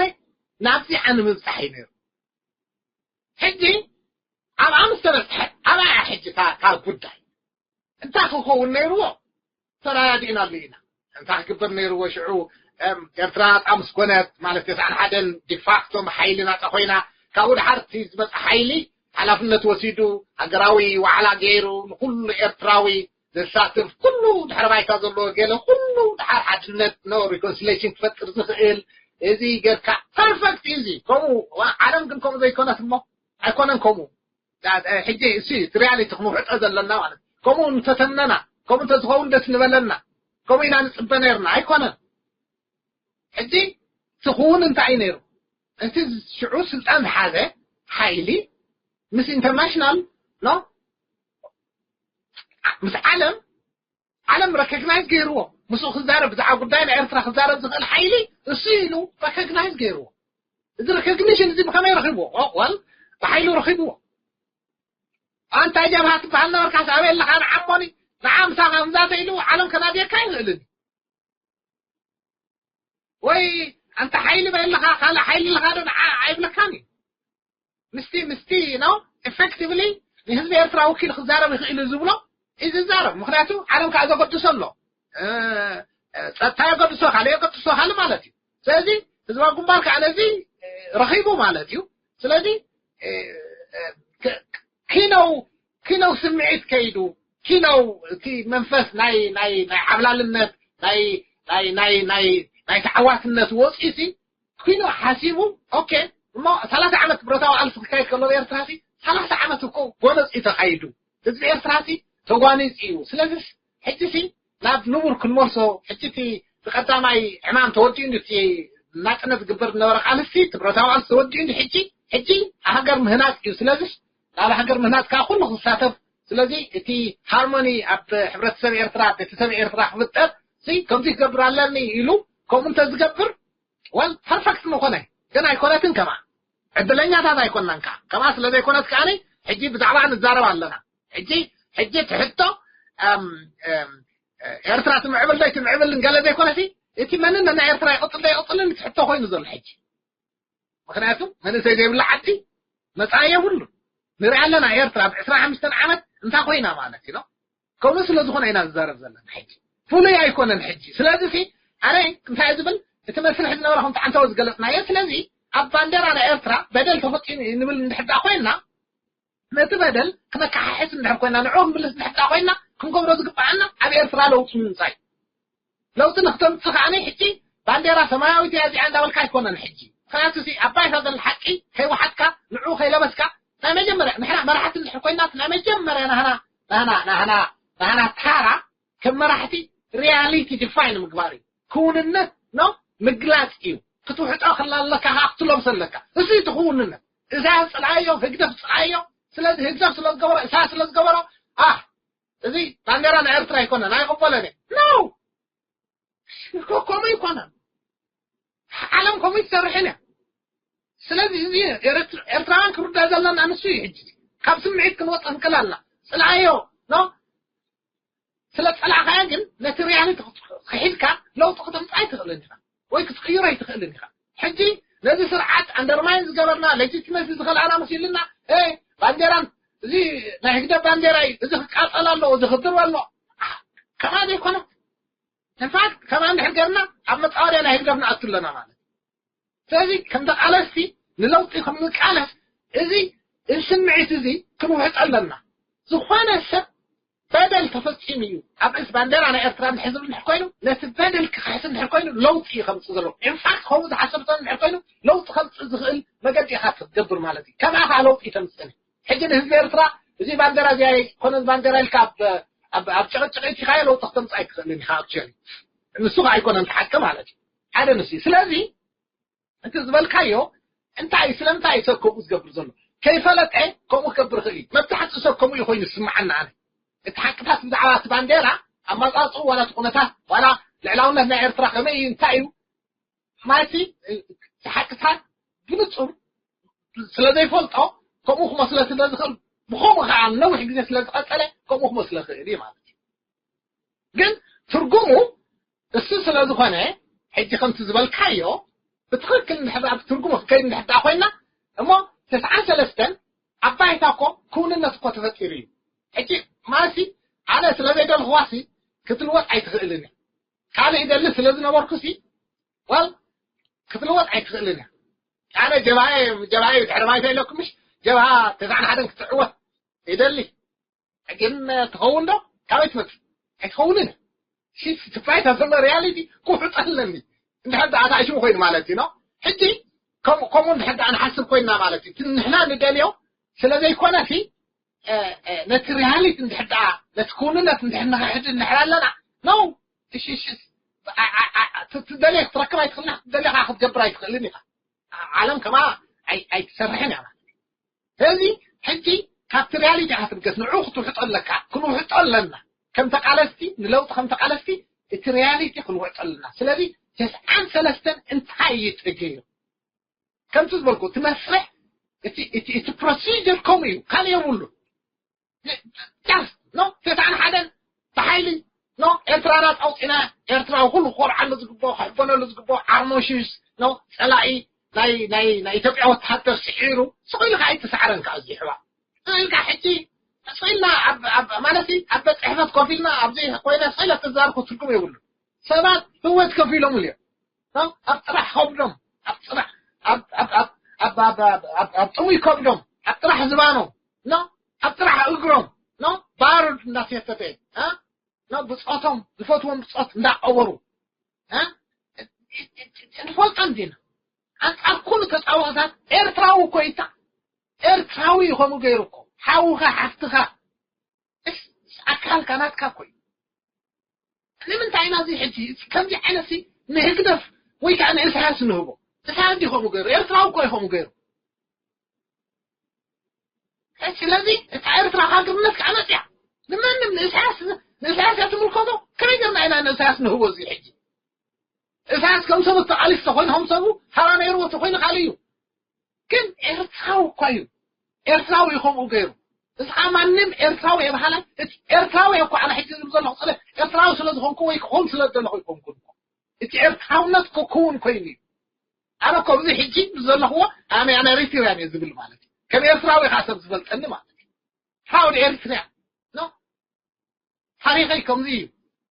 ናብዚኣ ንምብጻሕ እዩ ነይሩ። ሕጂ ኣብኣ ምስ ተበጽሐ፣ ኣብኣ ሕጂ እታ እታ ጉዳይ እንታይ ክኸውን ነይርዎ? ተረዳዲእናሉ ኢና። እንታይ ክግበር ነይርዎ ሽዑ? ኤርትራ ናጻ ምስ ኮነት፣ ማለት ተስዓን ሓደን ዲፋክቶ ሓይሊ ናጻ ኮይና፣ ካብኡ ድሓር እቲ ዝመጽእ ሓይሊ ሓላፍነት ወሲዱ፣ ሃገራዊ ዋዕላ ገይሩ፣ ንኹሉ ኤርትራዊ ዘሳትፍ፣ ኩሉ ድሕረ ባይታ ዘለዎ ገለ፣ ኩሉ ድሓር ሓድነት፣ ኖ ሪኮንሲሌሽን ክፈጥር ዝኽእል፣ እዚ ጌርካ ፐርፈክት እዩ። እዚ ከምኡ ዓለም ግን ከምኡ ዘይኮነት እሞ፣ ኣይኮነን ከምኡ። ሕጂ እሱ ሪያሊቲ ክንውሕጦ ዘለና ማለት ከምኡ እንተተምነና፣ ከምኡ እንተዝኸውን ደስ ንበለና፣ ከምኡ ኢና ንጽበ ነርና። ኣይኮነን። ሕጂ ትኽውን እንታይ እዩ ነይሩ? እቲ ሽዑ ስልጣን ዝሓዘ ሓይሊ ምስ ኢንተርናሽናል፣ ኖ፣ ምስ ዓለም፣ ዓለም ረኮግናይዝ ገይርዎ፣ ምስኡ ክዛረብ፣ ብዛዕባ ጉዳይ ናይ ኤርትራ ክዛረብ ዝኽእል ሓይሊ እሱ ኢሉ ረኮግናይዝ ገይርዎ። እዚ ረኮግኒሽን እዚ ብኸመይ ረኺብዎ? ኦ፣ ወል፣ ብሓይሉ ረኺብዎ። ኣንታ ጀብሃ ትበሃል ነበርካስ ኣበይ ኣለኻ? ንዓሞኒ፣ ንዓ ምሳኻ ክንዛተ ኢሉ ዓለም ከናድየካ ኣይኽእልን። ወይ ኣንታ ሓይሊ በይ ኣለኻ፣ ካልእ ሓይሊ ኣለኻ ዶ ንዓ ኣይብለካን እዩ። ምስቲ፣ ምስቲ፣ ኖ፣ ኢፌክቲቭሊ ንህዝቢ ኤርትራ ወኪሉ ክዛረብ ይኽእል እዩ ዝብሎ እዩ ዝዛረብ። ምኽንያቱ ዓለም ከኣ ዘገድሶ ኣሎ። እ፣ እ፣ ጸጥታ የገድሶ፣ ካልእ የገድሶ፣ ካልእ ማለት እዩ። ስለዚ ህዝባዊ ግንባር ከኣ ነዚ፣ እ፣ ረኺቡ ማለት እዩ። ስለዚ፣ እ፣ እ፣ ክ-፣ ኪነው፣ ኪነው ስምዒት ከይዱ፣ ኪነው እቲ መንፈስ ናይ፣ ናይ፣ ናይ ዓብላልነት፣ ናይ፣ ናይ፣ ናይ፣ ናይ፣ ናይ ተዓዋትነት ወጺኡሲ፣ ኪኖ ሓሲቡ፣ ኦኬ፣ እሞ ሰላሳ ዓመት ብረታዊ ቃልሲ ክካየድ ከሎ ኤርትራ ሲ፣ ሰላሳ ዓመት እኮ ጎነጽ እዩ ተኻይዱ። ህዝቢ ኤርትራ ሲ ተጓኒጽ እዩ። ስለዚስ፣ ሕጂ ሲ፣ ናብ ንቡር ክንመልሶ፣ ሕጂ እቲ፣ እቲ ቀዳማይ ዕማም ተወዲኡ እንዲ፣ እቲ ናጽነት ዝግበር ዝነበረ ቃልሲ፣ እቲ ብረታዊ ቃልሲ ተወዲኡ እንዲ፣ ሕጂ፣ ሕጂ ሃገር ምህናጽ እዩ። ስለዚስ፣ ናብ ሃገር ምህናጽ ከዓ ኩሉ ክሳተፍ። ስለዚ እቲ ሃርሞኒ ኣብ ሕብረተሰብ ኤርትራ፣ ቤተሰብ ኤርትራ ክፍጠር ሲ፣ ከምዚ ክገብር ኣለኒ ኢሉ፣ ከምኡ እንተዝገብር፣ ወል ፐርፈክት ምኾነ፣ ግን ኣይኮነትን። ከማ ዕድለኛታት ኣይኮንናን። ከ-፣ ከማ ስለ ዘይኮነት ከኣኒ፣ ሕጂ ብዛዕባ ንዛረብ ኣለና። ሕጂ፣ ሕጂ እቲ ሕቶ፣ እም፣ እም፣ ኤርትራ ትምዕብል ዶ ኣይትምዕብልን ገለ ዘይኮነሲ፣ እቲ መንነት ናይ ኤርትራ ይቕጽል ዶ ኣይቕጽልን እቲ ሕቶ ኮይኑ ዘሎ ሕጂ። ምኽንያቱ መንእሰይ ዘይብላ ዓዲ መጻኢ የብሉን። ንርኢ ኣለና ኤርትራ ኣብ ዕስራን ሓሙሽተን ዓመት እንታይ ኮይና ማለት እዩ። ከምኡ ስለ ዝኾነ ኢና ንዛረብ ዘለና ሕጂ። ፍሉይ ኣይኮነን ሕጂ። ስለዚ ሲ፣ ኣነ እንታይ ዝብል፣ እቲ መስርሕ ዝነበረ ከምቲ ዓንተወ ዝገለጽናዮ። ስለዚ ኣብ ባንዴራ ናይ ኤርትራ በደል ተፈጺሙ እዩ ንብል እንድሕር ደኣ ኮይንና፣ ነቲ በደል ክነከሓሕስ እንድሕር ኮይንና፣ ንዕኡ ክንምልስ እንድሕር ደኣ ኮይንና፣ ክንገብሮ ዝግብኣና ኣብ ኤርትራ ለውጢ ምምጻእ እዩ። ለውጢ ንክተምጽእ ከኣ ሕጂ ባንዴራ ሰማያዊት እያ እዚኣ እንዳበልካ ኣይኮነን። ሕጂ ምኽንያቱ ሲ ኣብ ባይታ ዘሎ ሓቂ ከይወሓጥካ ንዕኡ ከይለበስካ ናይ መጀመርያ ንሕና መራሕቲ እንድሕር ኮይና ናይ መጀመርያ ናህና ናህና ናህና ናህና ታራ ከም መራሕቲ ሪያሊቲ ዲፋይን ምግባር እዩ። ክውንነት ኖ ምግላጽ እዩ። ክትውሕጦ ከላ ኣለካ ከዓ ክትለብሶ ኣለካ። እሱ እዩ እቲ ክውንነት። እዛ ጽልኣዮ፣ ህግደፍ ጽልኣዮ። ስለዚ ህግደፍ ስለ ዝገበሮ፣ እሳ ስለ ዝገበሮ፣ ኣህ፣ እዚ ባንዴራ ናይ ኤርትራ ኣይኮነን፣ ኣይቕበሎን እየ። ኖ! እኮ ከምኡ ኣይኮነን። ዓለም ከምኡ ኣይትሰርሕን እያ። ስለዚ እዚ ኤርትራ-፣ ኤርትራውያን ክርዳእ ዘለና ንሱ እዩ። ሕጂ ካብ ስምዒት ክንወጽእ ንክእል ኣለና። ጽልኣዮ፣ ኖ? ስለ ጸላእኻዮ ግን ነቲ ሪያሊቲ ክሒድካ ለውጢ ክተምጽእ ኣይትኽእልን ኢኻ ወይ ክትቅይሮ ኣይትኽእልን ኢኻ። ሕጂ ነዚ ስርዓት ኣንደርማይን ዝገበርና፣ ሌጂቲመሲ ዝኸልኣና መሲሉና፣ ኤ፣ ባንዴራን፣ እዚ ናይ ህግደፍ ባንዴራ እዩ፣ እዚ ክቃጸል ኣለዎ፣ እዚ ክድርበ ኣለዎ። ከምኣ ዘይኮነ፣ ኢንፋክት ከምኣ እንድሕር ገርና ኣብ መጻወድያ ናይ ህግደፍ ንኣቱ ኣለና ማለት እዩ። ስለዚ ከም ተቃለስቲ ንለውጢ ከም ንቃለስ እዚ፣ እዚ ስምዒት እዚ ክንውሕጦ ኣለና። ዝኾነ ሰብ በደል ተፈጺሙ እዩ ኣብ ርእሲ ባንዴራ ናይ ኤርትራ እንድሕር ዝብል እንድሕር ኮይኑ፣ ነቲ በደል ክኽሕስ እንድሕር ኮይኑ ለውጢ እዩ ከምጽእ ዘለዎ። ኢንፋክት ከምኡ ዝሓሰብ ሰብ እንድሕር ኮይኑ ለውጢ ከምጽእ ዝኽእል መገዲ ኢኻ ክትገብር ማለት እዩ። ከምኣ ኸኣ ለውጢ ተምጽእ። ሕጂ ንህዝቢ ኤርትራ እዚ ባንዴራ እዚ ኣይኮነን ባንዴራ ኢልካ ኣብ፣ ኣብ፣ ኣብ ጭቕጭቕ ኢትኻዮ ለውጢ ክተምጽእ ኣይትኽእልን ኢኻ። ኣክቹዋሊ ንሱ ኸኣ ኣይኮነን እቲ ሓቂ ማለት እዩ። ሓደ ንሱ እዩ። ስለዚ እቲ ዝበልካዮ እንታይ፣ ስለምንታይ እዩ ሰብ ከምኡ ዝገብር ዘሎ? ከይፈለጠ ከምኡ ክገብር ይኽእል እዩ። መብዛሕትኡ ሰብ ከምኡ እዩ ኮይኑ ዝስምዓኒ ኣነ። እቲ ሓቅታት ብዛዕባ እቲ ባንዴራ፣ ኣመጻጽኡ ዋላ እቲ ኩነታት ዋላ ልዕላውነት ናይ ኤርትራ ከመይ እዩ፣ እንታይ እዩ ማለት እቲ ሓቅታት ብንጹር ስለ ዘይፈልጦ ከምኡ ክመስሎ ስለ ዝኽእል፣ ብኸምኡ ከዓ ነዊሕ ግዜ ስለ ዝቐጸለ ከምኡ ክመስሎ ይኽእል እዩ ማለት እዩ። ግን ትርጉሙ እሱ ስለ ዝኾነ፣ ሕጂ ከምቲ ዝበልካዮ፣ ብትኽክል እንድሕር ደኣ ብትርጉሙ ክንከይድ እንድሕር ደኣ ኮይና፣ እሞ ተስዓን ሰለስተን ኣብ ባይታ እኮ ክውንነት እኮ ተፈጢሩ እዩ። ሕጂ ማሲ ኣነ ስለ ዘይደልኽዋሲ ክትልወጥ ኣይትኽእልን እያ። ካልእ ይደሊ ስለ ዝነበርኩሲ፣ ዋል ክትልወጥ ኣይትኽእልን እያ። ኣነ ጀብሃ ጀብሃ ድሕሪ ባይታ ኢለኩም ምሽ ጀብሃ ተስዓን ሓደን ክትዕወት ይደሊ። ግን ትኸውን ዶ? ካበይ ትመጽእ? ኣይትኸውንን። ሲ ትፋይታ ዘሎ ሪያሊቲ ክውሕጠለኒ። እንድሕር ደኣ ተኣሽሙ ኮይኑ ማለት እዩ፣ ኖ? ሕጂ ከም-፣ ከምኡ እንድሕር ደኣ ንሓስብ ኮይንና ማለት እዩ። እቲ ንሕና ንደልዮ ስለ ዘይኮነ ሲ፣ እ፣ እ፣ ነቲ ሪያሊቲ እንድሕር ደኣ፣ ነቲ ክውንነት እንድሕር ንኽሕድ እንድሕር ኣለና፣ ኖ። እሺ፣ እሺ፣ እ፣ እ፣ እ፣ እ፣ ትደልዮ ክትረክብ ኣይትኽእልን፣ ትደልዮ ከዓ ክትገብር ኣይትኽእልን ኢኻ። ዓ-፣ ዓለም ከማ ኣይ-፣ ኣይትሰርሕን እያ ማለት እዩ። ስለዚ ሕጂ ካብቲ ሪያሊቲ ኢኻ ትብገስ፣ ንዕኡ ክትውሕጦ ኣለካ፣ ክንውሕጦ ኣለና። ከም ተቃለስቲ፣ ንለውጢ ከም ተቃለስቲ፣ እቲ ሪያሊቲ ክንውሕጦ ኣለና። ስለዚ ተስዓን ሰለስተን እንታይ እዩ ተገይሩ? ከምቲ ዝበልኩ፣ እቲ መስርሕ፣ እቲ፣ እቲ፣ እቲ ፕሮሲጀር ከምኡ እዩ፣ ካልእ የብሉን። ጃስት፣ ኖ፣ ተስዓን ሓደን ብሓይሊ፣ ኖ፣ ኤርትራ ናጻ ኣውጺና፣ ኤርትራዊ ኩሉ ክኾርዓሉ ዝግብኦ፣ ክሕበነሉ ዝግብኦ፣ ዓርሞሽሽ፣ ኖ፣ ጸላኢ ናይ፣ ናይ፣ ናይ ኢትዮጵያ ወተሃደር ስዒሩ፣ ስቕ ኢሉ ከኣ ኣይተሳዕረን ከኣ እዚ ሕዋ። ስቕ ኢልካ ሕጂ፣ ስቕ ኢልና ኣብ፣ ኣብ፣ ማለት፣ ኣብ ቤት ጽሕፈት ኮፍ ኢልና፣ ኣብዚ ኮይነ ስቕ ኢለ ተዛርኩ ትርጉም የብሉን። ሰባት ህይወት ከፊሎምሉ እዮም። እ? ኣብ ጥራሕ ከብዶም፣ ኣብ ጥራሕ፣ ኣብ፣ ኣብ፣ ኣብ፣ ኣብ፣ ኣብ፣ ኣብ፣ ኣብ፣ ኣብ ጥሙይ ከብዶም፣ ኣብ ጥራሕ ዝባኖም፣ ኖ? ኣብ ጥራሕ እግሮም፣ ኖ? ባሩድ እንዳሰተተ፣ እ? ኖ? ብጾቶም፣ ዝፈትዎም ብጾት እንዳቀበሩ፣ እ? ንፈልጦ እንዲና። ኣንጻር ኩሉ ተጻዋታት ኤርትራዊ እኮ እዩ። ኤርትራዊ እዩ ከምኡ ገይሩ እኮ። ሓውኻ፣ ሓፍትኻ፣ እስ-፣ ኣካልካ ናትካ እኮ እዩ። ንምንታይ ኢና እዚ ሕጂ ከምዚ ዓይነት ሲ ንህግደፍ ወይ ከዓ ንእሳያስ ንህቦ? እሳያስ እንዲ ከምኡ ገይሩ፣ ኤርትራዊ እኮ እዩ ከምኡ ገይሩ። ስለዚ እታ ኤርትራ ሃገርነት ከዓ መፅያ። ንመንም ንእሳያስ፣ ንእሳያስ እያ ትምልከቶ። ከመይ ገርና ኢና ንእሳያስ ንህቦ እዚ ሕጂ? እሳያስ ከም ሰቡ ተቃሊስ ተኮይኑ ከም ሰቡ ሃራ ነይርዎ ተኮይኑ ካልእ እዩ። ግን ኤርትራዊ እኮ እዩ። ኤርትራዊ እዩ ከምኡ ገይሩ። እዚ ከዓ ማንም ኤርትራዊ እየ በሃላይ፣ እቲ ኤርትራዊ እየ እኮ ኣነ ሕጂ ዝብል ዘለኹ ስለ ኤርትራዊ ስለ ዝኾንኩ ወይ ክኸውን ስለ ዝደለኹ ኣይኮንኩን እኮ። እቲ ኤርትራውነት እኮ ክውን ኮይኑ እዩ። ኣነ እኮ ኣብዚ ሕጂ ዘለኽዎ ኣነ ኣነ ኤሪትሪያን እየ ዝብል ማለት እዩ። ከም ኤርትራዊ ከዓ ሰብ ዝፈልጠኒ ማለት እዩ። ፕራውድ ኤሪትሪያን። ኖ። ታሪኸይ ከምዚ እዩ፣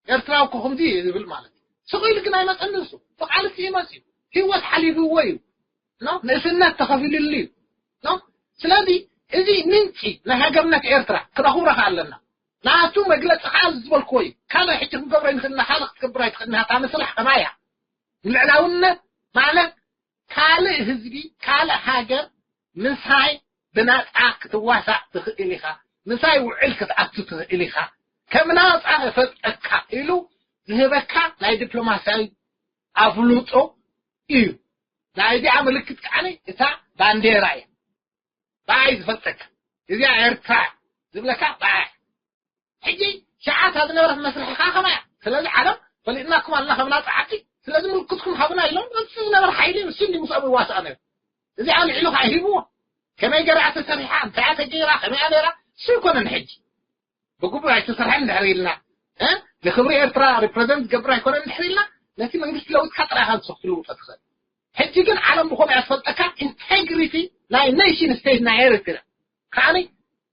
ኤርትራዊ እኮ ከምዚ እዩ ዝብል ማለት እዩ። ስቕ ኢሉ ግን ኣይመጸን ንሱ። ብቃልሲ እዩ መጽዩ። ህይወት ሓሊፍዎ እዩ። ኖ? ንእስነት ተኸፊልሉ እዩ። ኖ? ስለዚ እዚ ምንጪ ናይ ሃገርነት ኤርትራ ክነኽብሮ ከኣ ኣለና። ናቱ መግለጺ ከኣ ዝበልክዎ እዩ። ካልእ ሕጂ ክንገብሮ ኣይንኽእልና፣ ካልእ ክትገብር ኣይትኽእልና፣ እታ መስርሕ ከማይ እያ። ልዕላውነት ማለት ካልእ ህዝቢ፣ ካልእ ሃገር ምሳይ ብናጻ ክትዋሳእ ትኽእል ኢኻ፣ ምሳይ ውዕል ክትኣቱ ትኽእል ኢኻ፣ ከም ናጻ እፈልጠካ ኢሉ ዝህበካ ናይ ዲፕሎማስያዊ ኣፍልጦ እዩ። ናይዚኣ ምልክት ከዓኒ እታ ባንዴራ እያ። ብኣይ ዝፈልጠካ። እዚኣ ኤርትራ ዝብለካ ብኣይ። ሕጂ ሸዓታ ዝነበረት መስርሒ ከዓ ከማይ እያ። ስለዚ ዓለም ፈሊጥናኩም ኣለና ከም ናጻ ዓዲ፣ ስለዚ ምልክትኩም ሃቡና ኢሎም፣ እቲ ዝነበረ ሓይሊ ንሱ እንዲ ምስኦም ይዋሳእ ነይሩ። እዚኣ ኣልዒሉ ከዓ ሂብዎ። ከመይ ገይራ እያ ተሰሪሓ፣ እንታይ እያ ተገይራ፣ ከመይ እያ ነይራ፣ እሱ ኣይኮነን ሕጂ። ብግቡእ ኣይተሰርሐን እንድሕር ኢልና፣ እ? ንክብሪ ኤርትራ ሪፕረዘንት ዝገብር ኣይኮነን እንድሕር ኢልና፣ ነቲ መንግስቲ ለዊጥካ ጥራይ ኢኻ ንሱ ክትልውጦ ትኽእል። ሕጂ ግን ዓለም ብኸምኡ እያ ትፈልጠካ፣ ኢንቴግሪቲ ናይ ኔሽን ስቴት ናይ ኤርትራ። ከዓኒ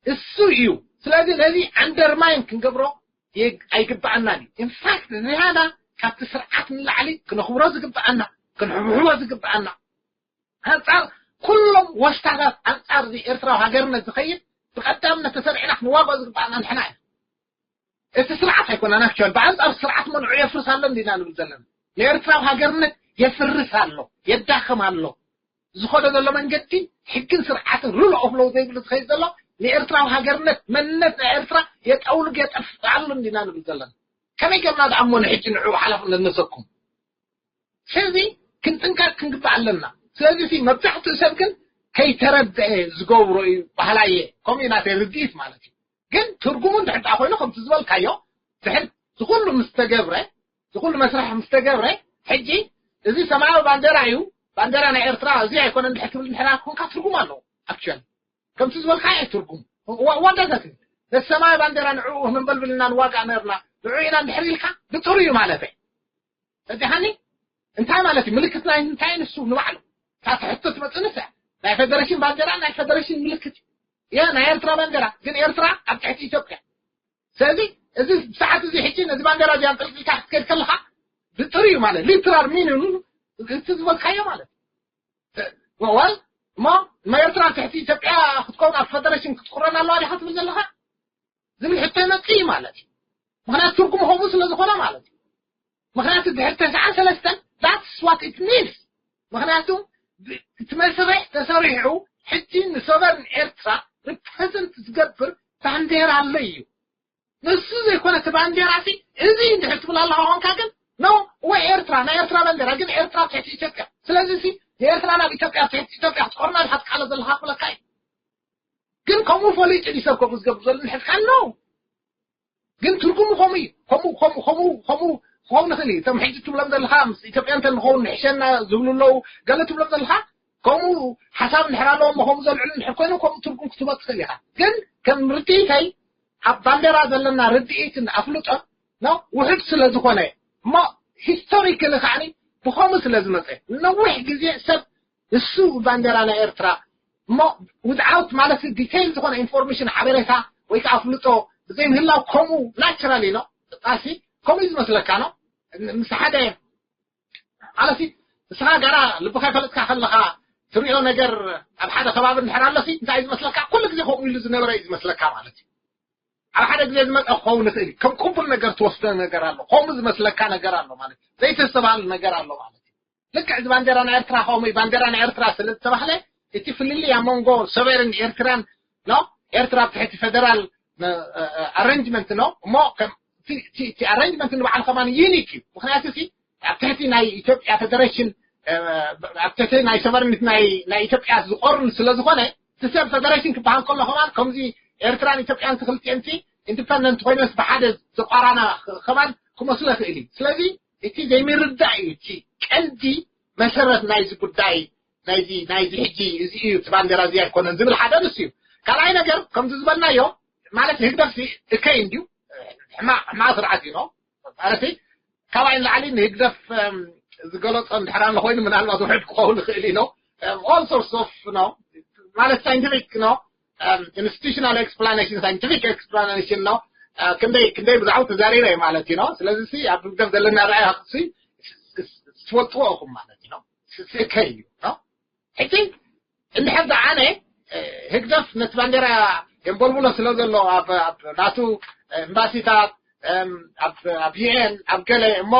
እሱ እዩ። ስለዚ ነዚ ኣንደርማይን ክንገብሮ የግ-፣ ኣይግብኣናን እዩ። ኢንፋክት ዝያዳ ካብቲ ስርዓት ንላዕሊ ክነኽብሮ ዝግብኣና፣ ክንሕብሕቦ ዝግብኣና፣ ኣንጻር ኩሎም ወሽታታት ኣንጻር እዚ ኤርትራዊ ሃገርነት ዝኸይድ ብቐዳምነት ተሰሪዕና ክንዋግኦ ዝግብኣና ንሕና ኢና። እቲ ስርዓት ኣይኮነን ኣክቹዋሊ፣ ብኣንጻር ስርዓት መንዑ የፍርስ ኣሎ እንዲና ንብል ዘለና። ንኤርትራዊ ሃገርነት የፍርስ ኣሎ፣ የዳኽም ኣሎ። ዝኸዶ ዘሎ መንገዲ ሕግን ስርዓትን ሩል ኦፍ ሎው ዘይብሉ ዝኸይድ ዘሎ ንኤርትራዊ ሃገርነት መንነት ናይ ኤርትራ የጠውልግ የጠፍእ ኣሎ እንዲና ንብል ዘለና። ከመይ ጌርና ደኣ እሞ ንሕጂ ንዕኡ ሓላፍነት ነሰኩም? ስለዚ ክንጥንቀቅ ክንግባእ ኣለና። ስለዚ እቲ መብዛሕትኡ ሰብ ግን ከይተረድአ ዝገብሮ እዩ ባህላየ። ከምኡ እዩ ናተይ ርድኢት ማለት እዩ። ግን ትርጉሙ እንድሕር ደኣ ኮይኑ ከምቲ ዝበልካዮ ድሕር ዝኹሉ ምስ ተገብረ፣ ዝኹሉ መስርሕ ምስ ተገብረ፣ ሕጂ እዚ ሰማያዊ ባንዴራ እዩ፣ ባንዴራ ናይ ኤርትራ እዚ ኣይኮነን እንድሕር ትብል እንድሕር ኮንካ ትርጉም ኣለዎ። ኣክቹዋሊ ከምቲ ዝበልካ እዩ ትርጉም። ዋ-፣ ዋዳታት እዩ። ነቲ ሰማያዊ ባንዴራ ንዕኡ መንበልብልና ንዋጋእ ነርና፣ ንዕኡ ኢና እንድሕር ኢልካ ብጥሩ እዩ ማለተይ። ተዲሓኒ እንታይ ማለት እዩ? ምልክት ናይ እንታይ ንሱ ንባዕሉ? እታ ትሕቶ ትመጽእ ንሳ። ናይ ፌደሬሽን ባንዴራ ናይ ፌደሬሽን ምልክት እዩ። ያ ናይ ኤርትራ ባንዴራ፣ ግን ኤርትራ ኣብ ትሕቲ ኢትዮጵያ። ስለዚ እዚ ሰዓት እዚ ሕጂ ነዚ ባንዴራ እዚ ኣንጠልጢልካ ክትከድ ከለኻ ብጥሪ እዩ ማለት፣ ሊትራል ሚኒንግ እቲ ዝበልካዮ ማለት። ወል እሞ ኤርትራ ትሕቲ ኢትዮጵያ ክትከውን ኣብ ፌደሬሽን ክትቁረን ኣለዋ ዲኻ ትብል ዘለኻ ዝብል ሕቶ ይመጽእ እዩ ማለት እዩ። ምኽንያቱ ትርጉሙ ከምኡ ስለ ዝኾነ ማለት እዩ። ምኽንያቱ ድሕሪ ተስዓን ሰለስተን that's what it means። ምኽንያቱ እቲ መስርሕ ተሰሪሑ ሕጂ ንሶቨርን ኤርትራ ሪፕሬዘንት ዝገብር ባንዴራ ኣሎ እዩ። ንሱ ዘይኮነ እቲ ባንዴራ ሲ እዚ እንድሕር ትብል ኣለኻ ኾንካ ግን ኖ ወይ ኤርትራ ናይ ኤርትራ ባንዴራ ግን ኤርትራ ትሕቲ ኢትዮጵያ። ስለዚ ሲ ንኤርትራ ናብ ኢትዮጵያ ትሕቲ ኢትዮጵያ ክትቆርና ኢኻ ትቃለስ ዘለኻ ክብለካ እዩ። ግን ከምኡ ፈሊጡ ድዩ ሰብ ከምኡ ዝገብር ዘሎ ንሕዝካ ነው። ግን ትርጉሙ ከምኡ እዩ። ከምኡ ከምኡ ከምኡ ከምኡ ክኸውን ይኽእል እዩ። እቶም ሕጂ ትብሎም ዘለኻ ምስ ኢትዮጵያ እንተ ንኸውን ንሕሸና ዝብሉ ኣለዉ። ገለ ትብሎም ዘለኻ ከምኡ ሓሳብ እንድሕር ኣለዎም ከምኡ ዘልዕሉ እንድሕር ኮይኖም ከምኡ ትርጉም ክትህቦ ትኽእል ኢኻ። ግን ከም ርድኢተይ ኣብ ባንዴራ ዘለና ርድኢትን ኣፍልጦን ነው ውሕድ ስለ ዝኾነ እሞ ሂስቶሪክሊ ከዓኒ ብኸምኡ ስለ ዝመፀ ነዊሕ ግዜ ሰብ ንሱ ባንዴራ ናይ ኤርትራ እሞ ዊዝዓውት ማለት ዲቴይል ዝኾነ ኢንፎርሜሽን ሓበሬታ ወይ ከዓ ኣፍልጦ ብዘይምህላው ከምኡ ናቸራሊ ነው ጣሲ ከምኡ እዩ ዝመስለካ ነው ምስ ሓደ ኣለሲ ንስኻ ጋራ ልብኻ ይፈለጥካ ከለኻ ትሪኦ ነገር ኣብ ሓደ ከባቢ እንድሕር ኣለሲ እንታይ እዩ ዝመስለካ ኩሉ ግዜ ከምኡ ኢሉ ዝነበረ እዩ ዝመስለካ ማለት እዩ ኣብ ሓደ ግዜ ዝመፀ ክኸውን ይኽእል እዩ ከም ቅቡል ነገር ትወስዶ ነገር ኣሎ ከምኡ ዝመስለካ ነገር ኣሎ ማለት ዘይተስተባሃል ነገር ኣሎ ማለት እዩ ልክዕ እዚ ባንዴራ ናይ ኤርትራ ከምኡ እዩ ባንዴራ ናይ ኤርትራ ስለ ዝተባህለ እቲ ፍልልይ ኣብ መንጎ ሶቨርን ኤርትራን ነው ኤርትራ ኣብ ትሕቲ ፌደራል ኣረንጅመንት ነው እሞ እቲ ኣረንጅመንት ንባዕሉ ከማን ዩኒክ እዩ ምክንያቱ ሲ ኣብ ትሕቲ ናይ ኢትዮጵያ ፌደሬሽን ኣብ ትሕቲ ናይ ሶቨርኒት ናይ ኢትዮጵያ ዝቆርን ስለ ዝኾነ እቲ ሰብ ፌደሬሽን ክበሃል ከሎ ከማን ከምዚ ኤርትራን ኢትዮጵያን ክልቲኤን ሲ ኢንዲፐንደንት ኮይነስ ብሓደ ዝቋራና ከማን ክመስሎ ይኽእል እዩ ስለዚ እቲ ዘይምርዳእ እዩ እቲ ቀንዲ መሰረት ናይዚ ጉዳይ ናይዚ ናይዚ ሕጂ እዚ እዩ እቲ ባንዴራ እዚ ኣይኮነን ዝብል ሓደ ንሱ እዩ ካልኣይ ነገር ከምዚ ዝበልናዮ ማለት ህግደፍ ሲ እከይ እንድዩ ሕማቕ ሕማቕ ስርዓት እዩ ነው ማለት ካባይ ንላዕሊ ንህግደፍ ዝገለጾ እንድሕር ኣሎ ኮይኑ ምናልባት ውሕድ ክኸውን ይኽእል እዩ ነው all sorts of ነው ማለት ሳይንቲፊክ ነው institutional explanation scientific explanation ነው ክንደይ ክንደይ ብዛዕባ ተዛሪበ ማለት እዩ ነው ስለዚ ሲ ኣብ ህግደፍ ዘለና ራእይ ሲ ትፈልጥዎ ኢኹም ማለት እዩ ነው ስከይ እዩ ነው ሕጂ እንድሕር ደኣ ኣነ ህግደፍ ነቲ ባንዴራ የንበልብሎ ስለ ዘሎ ኣብ ናቱ ኤምባሲታት ኣብ ዩኤን ኣብ ገለ እሞ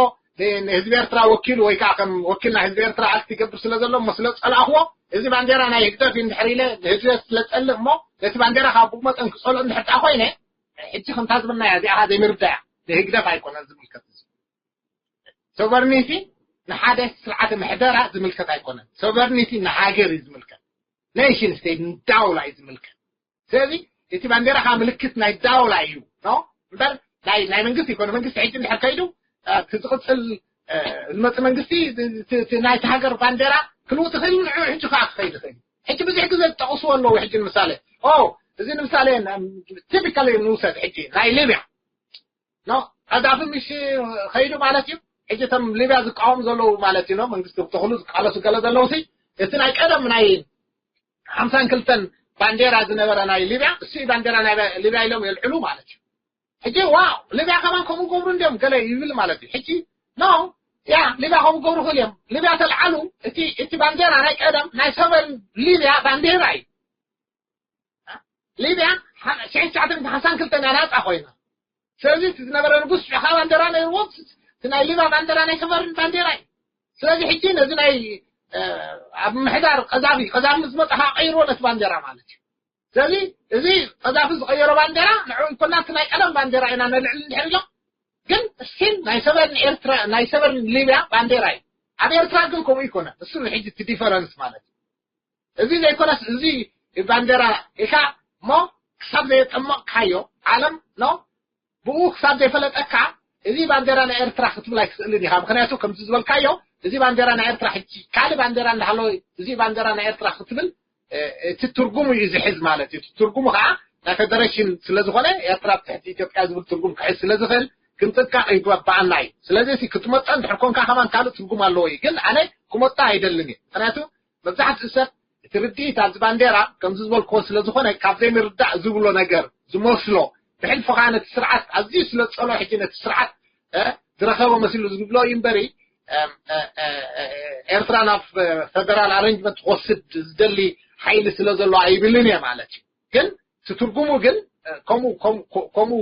ንህዝቢ ኤርትራ ወኪሉ ወይ ከዓ ከም ወኪል ናይ ህዝቢ ኤርትራ ኣክት ይገብር ስለ ዘሎ እሞ ስለ ፀላእክዎ እዚ ባንዴራ ናይ ህግደፍ እንድሕር ኢለ ንህዝቢ ስለፀልእ እሞ ነቲ ባንዴራ ካብ ብኡ መጠን ክፀልኦ እንድሕር ደኣ ኮይነ ሕጂ ከምታ ዝበልና እያ እዚኣ ዘይምርዳያ ንህግደፍ ኣይኮነን ዝምልከት ሶቨርኒቲ ንሓደ ስርዓተ ምሕደራ ዝምልከት ኣይኮነን። ሶቨርኒቲ ንሃገር እዩ ዝምልከት። ኔሽን ስቴት ንዳውላ እዩ ዝምልከት። ስለዚ እቲ ባንዴራ ከዓ ምልክት ናይ ዳውላ እዩ ነው እምበር ናይ ናይ መንግስቲ ይኮነ መንግስቲ ሕጂ እንድሕር ከይዱ እቲ ዝቕፅል ዝመፅእ መንግስቲ ናይቲ ሃገር ባንዴራ ክልውጥ ይኽእል ንዑ ሕጂ ከዓ ክኸይድ ይኽእል ሕጂ ብዙሕ ግዜ ዝጠቕስዎ ኣለዉ ሕጂ ንምሳሌ ኦ እዚ ንምሳሌ ቲፒካል ንውሰድ ሕጂ ናይ ሊብያ ኖ ቀዛፊ ምሽ ከይዱ ማለት እዩ ሕጂ እቶም ሊብያ ዝቃወሙ ዘለዉ ማለት እዩ መንግስቲ ተኽሉ ዝቃለሱ ገለ ዘለዉ ሲ እቲ ናይ ቀደም ናይ ሓምሳን ክልተን ባንዴራ ዝነበረ ናይ ሊብያ እሱ ባንዴራ ናይ ሊብያ ኢሎም የልዕሉ ማለት እዩ ሕጂ ዋው ሊብያ ከማን ከምኡ ገብሩ እንዲዮም ገለ ይብል ማለት እዩ ሕጂ ኖ ያ ሊብያ ከምኡ ገብሩ ክእል እዮም ሊብያ ተልዓሉ እቲ ባንዴራ ናይ ቀደም ናይ ሰበን ሊብያ ባንዴራ እዩ ሊብያ ሽሕን ትሽዓተ ሓምሳን ክልተን እያ ናፃ ኮይና ስለዚ እቲ ዝነበረ ንጉስ ሽዑ ከዓ ባንዴራ ነይርዎ እቲ ናይ ሊብያ ባንዴራ ናይ ሰፈርን ባንዴራ እዩ ስለዚ ሕጂ ነዚ ናይ ኣብ ምሕዳር ቀዛፊ ቀዛፊ ምስ መፅእ ከዓ ቀይርዎ ነቲ ባንዴራ ማለት እዩ ስለዚ እዚ ቀዛፊ ዝቀየሮ ባንዴራ ንዑ ይኮና እቲ ናይ ቀደም ባንዴራ ኢና ነልዕል እንድሕር ኢሎም ግን ስቲል ናይ ሰቨርን ኤርትራ ናይ ሰቨርን ሊብያ ባንዴራ እዩ ኣብ ኤርትራ ግን ከምኡ ይኮነ እሱ ሕጂ እቲ ዲፈረንስ ማለት እዩ እዚ ዘይኮነስ እዚ ባንዴራ ኢልካ እሞ ክሳብ ዘየጠመቕካዮ ዓለም ኖ ብኡ ክሳብ ዘይፈለጠካ እዚ ባንዴራ ናይ ኤርትራ ክትብል ኣይትኽእልን ኢኻ ምክንያቱ ከምዚ ዝበልካዮ እዚ ባንዴራ ናይ ኤርትራ ሕጂ ካልእ ባንዴራ እንዳሃለወ እዚ ባንዴራ ናይ ኤርትራ ክትብል እቲ ትርጉሙ እዩ ዝሕዝ ማለት እዩ ትርጉሙ ከዓ ናይ ፌደሬሽን ስለዝኾነ ኤርትራ ብትሕቲ ኢትዮጵያ ዝብል ትርጉም ክሕዝ ስለዝኽእል ክንጥንቀቕ ይግባኣና እዩ። ስለዚ እቲ ክትመጣ እንድሕር ኮንካ ከማን ካልእ ትርጉም ኣለዎ እዩ። ግን ኣነ ክመጣ ኣይደልን እየ። ምክንያቱ መብዛሕትኡ ሰብ እቲ ርድኢት ኣብዚ ባንዴራ ከምዚ ዝበልክዎ ስለ ዝኾነ ካብ ዘይምርዳእ ዝብሎ ነገር ዝመስሎ ብሕልፊ ከዓ ነቲ ስርዓት ኣዝዩ ስለ ዝጸልኦ ሕጂ ነቲ ስርዓት ዝረኸቦ መሲሉ ዝብሎ እዩ እምበሪ ኤርትራ ናብ ፈደራል ኣረንጅመንት ክወስድ ዝደሊ ሓይሊ ስለ ዘሎ ኣይብልን እየ ማለት እዩ። ግን እቲ ትርጉሙ ግን ከምኡ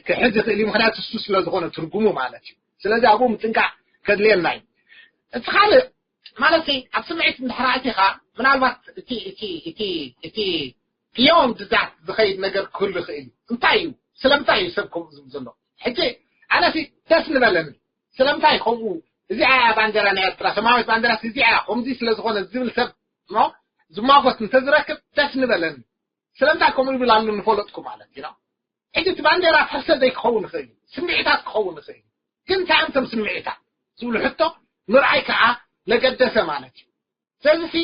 ክሕዝ ይኽእል እዩ። ምክንያቱ እሱ ስለ ዝኾነ ትርጉሙ ማለት እዩ። ስለዚ ኣብኡ ምጥንቃቕ ከድልየና እዩ። እቲ ካልእ ማለት ኣብ ስምዒት እንድሕር ኣቲኻ ምናልባት እቲ beyond that ዝኸይድ ነገር ክህሉ ይኽእል እዩ። እንታይ እዩ? ስለምንታይ እዩ ሰብ ከምኡ ዝብል ዘሎ? ሕጂ ኣነሲ ደስ ንበለኒ። ስለምንታይ ከምኡ? እዚኣ እያ ባንዴራ ናይ ኤርትራ፣ ሰማያዊት ባንዴራ እዚኣ እያ። ከምዚ ስለ ዝኾነ ዝብል ሰብ ዝማጎት እንተዝረክብ ደስ ንበለኒ። ስለምንታይ ከምኡ ይብል ኣሎ ንፈለጥኩ ማለት እዩ። ሕጂ እቲ ባንዴራ ሕሰ ዘይክኸውን ይኽእል እዩ፣ ስምዒታት ክኸውን ይኽእል እዩ። ግን እንታይ እዮም እቶም ስምዒታት ዝብሉ ሕቶ ምርኣይ ከዓ ለገደሰ ማለት እዩ። ስለዚ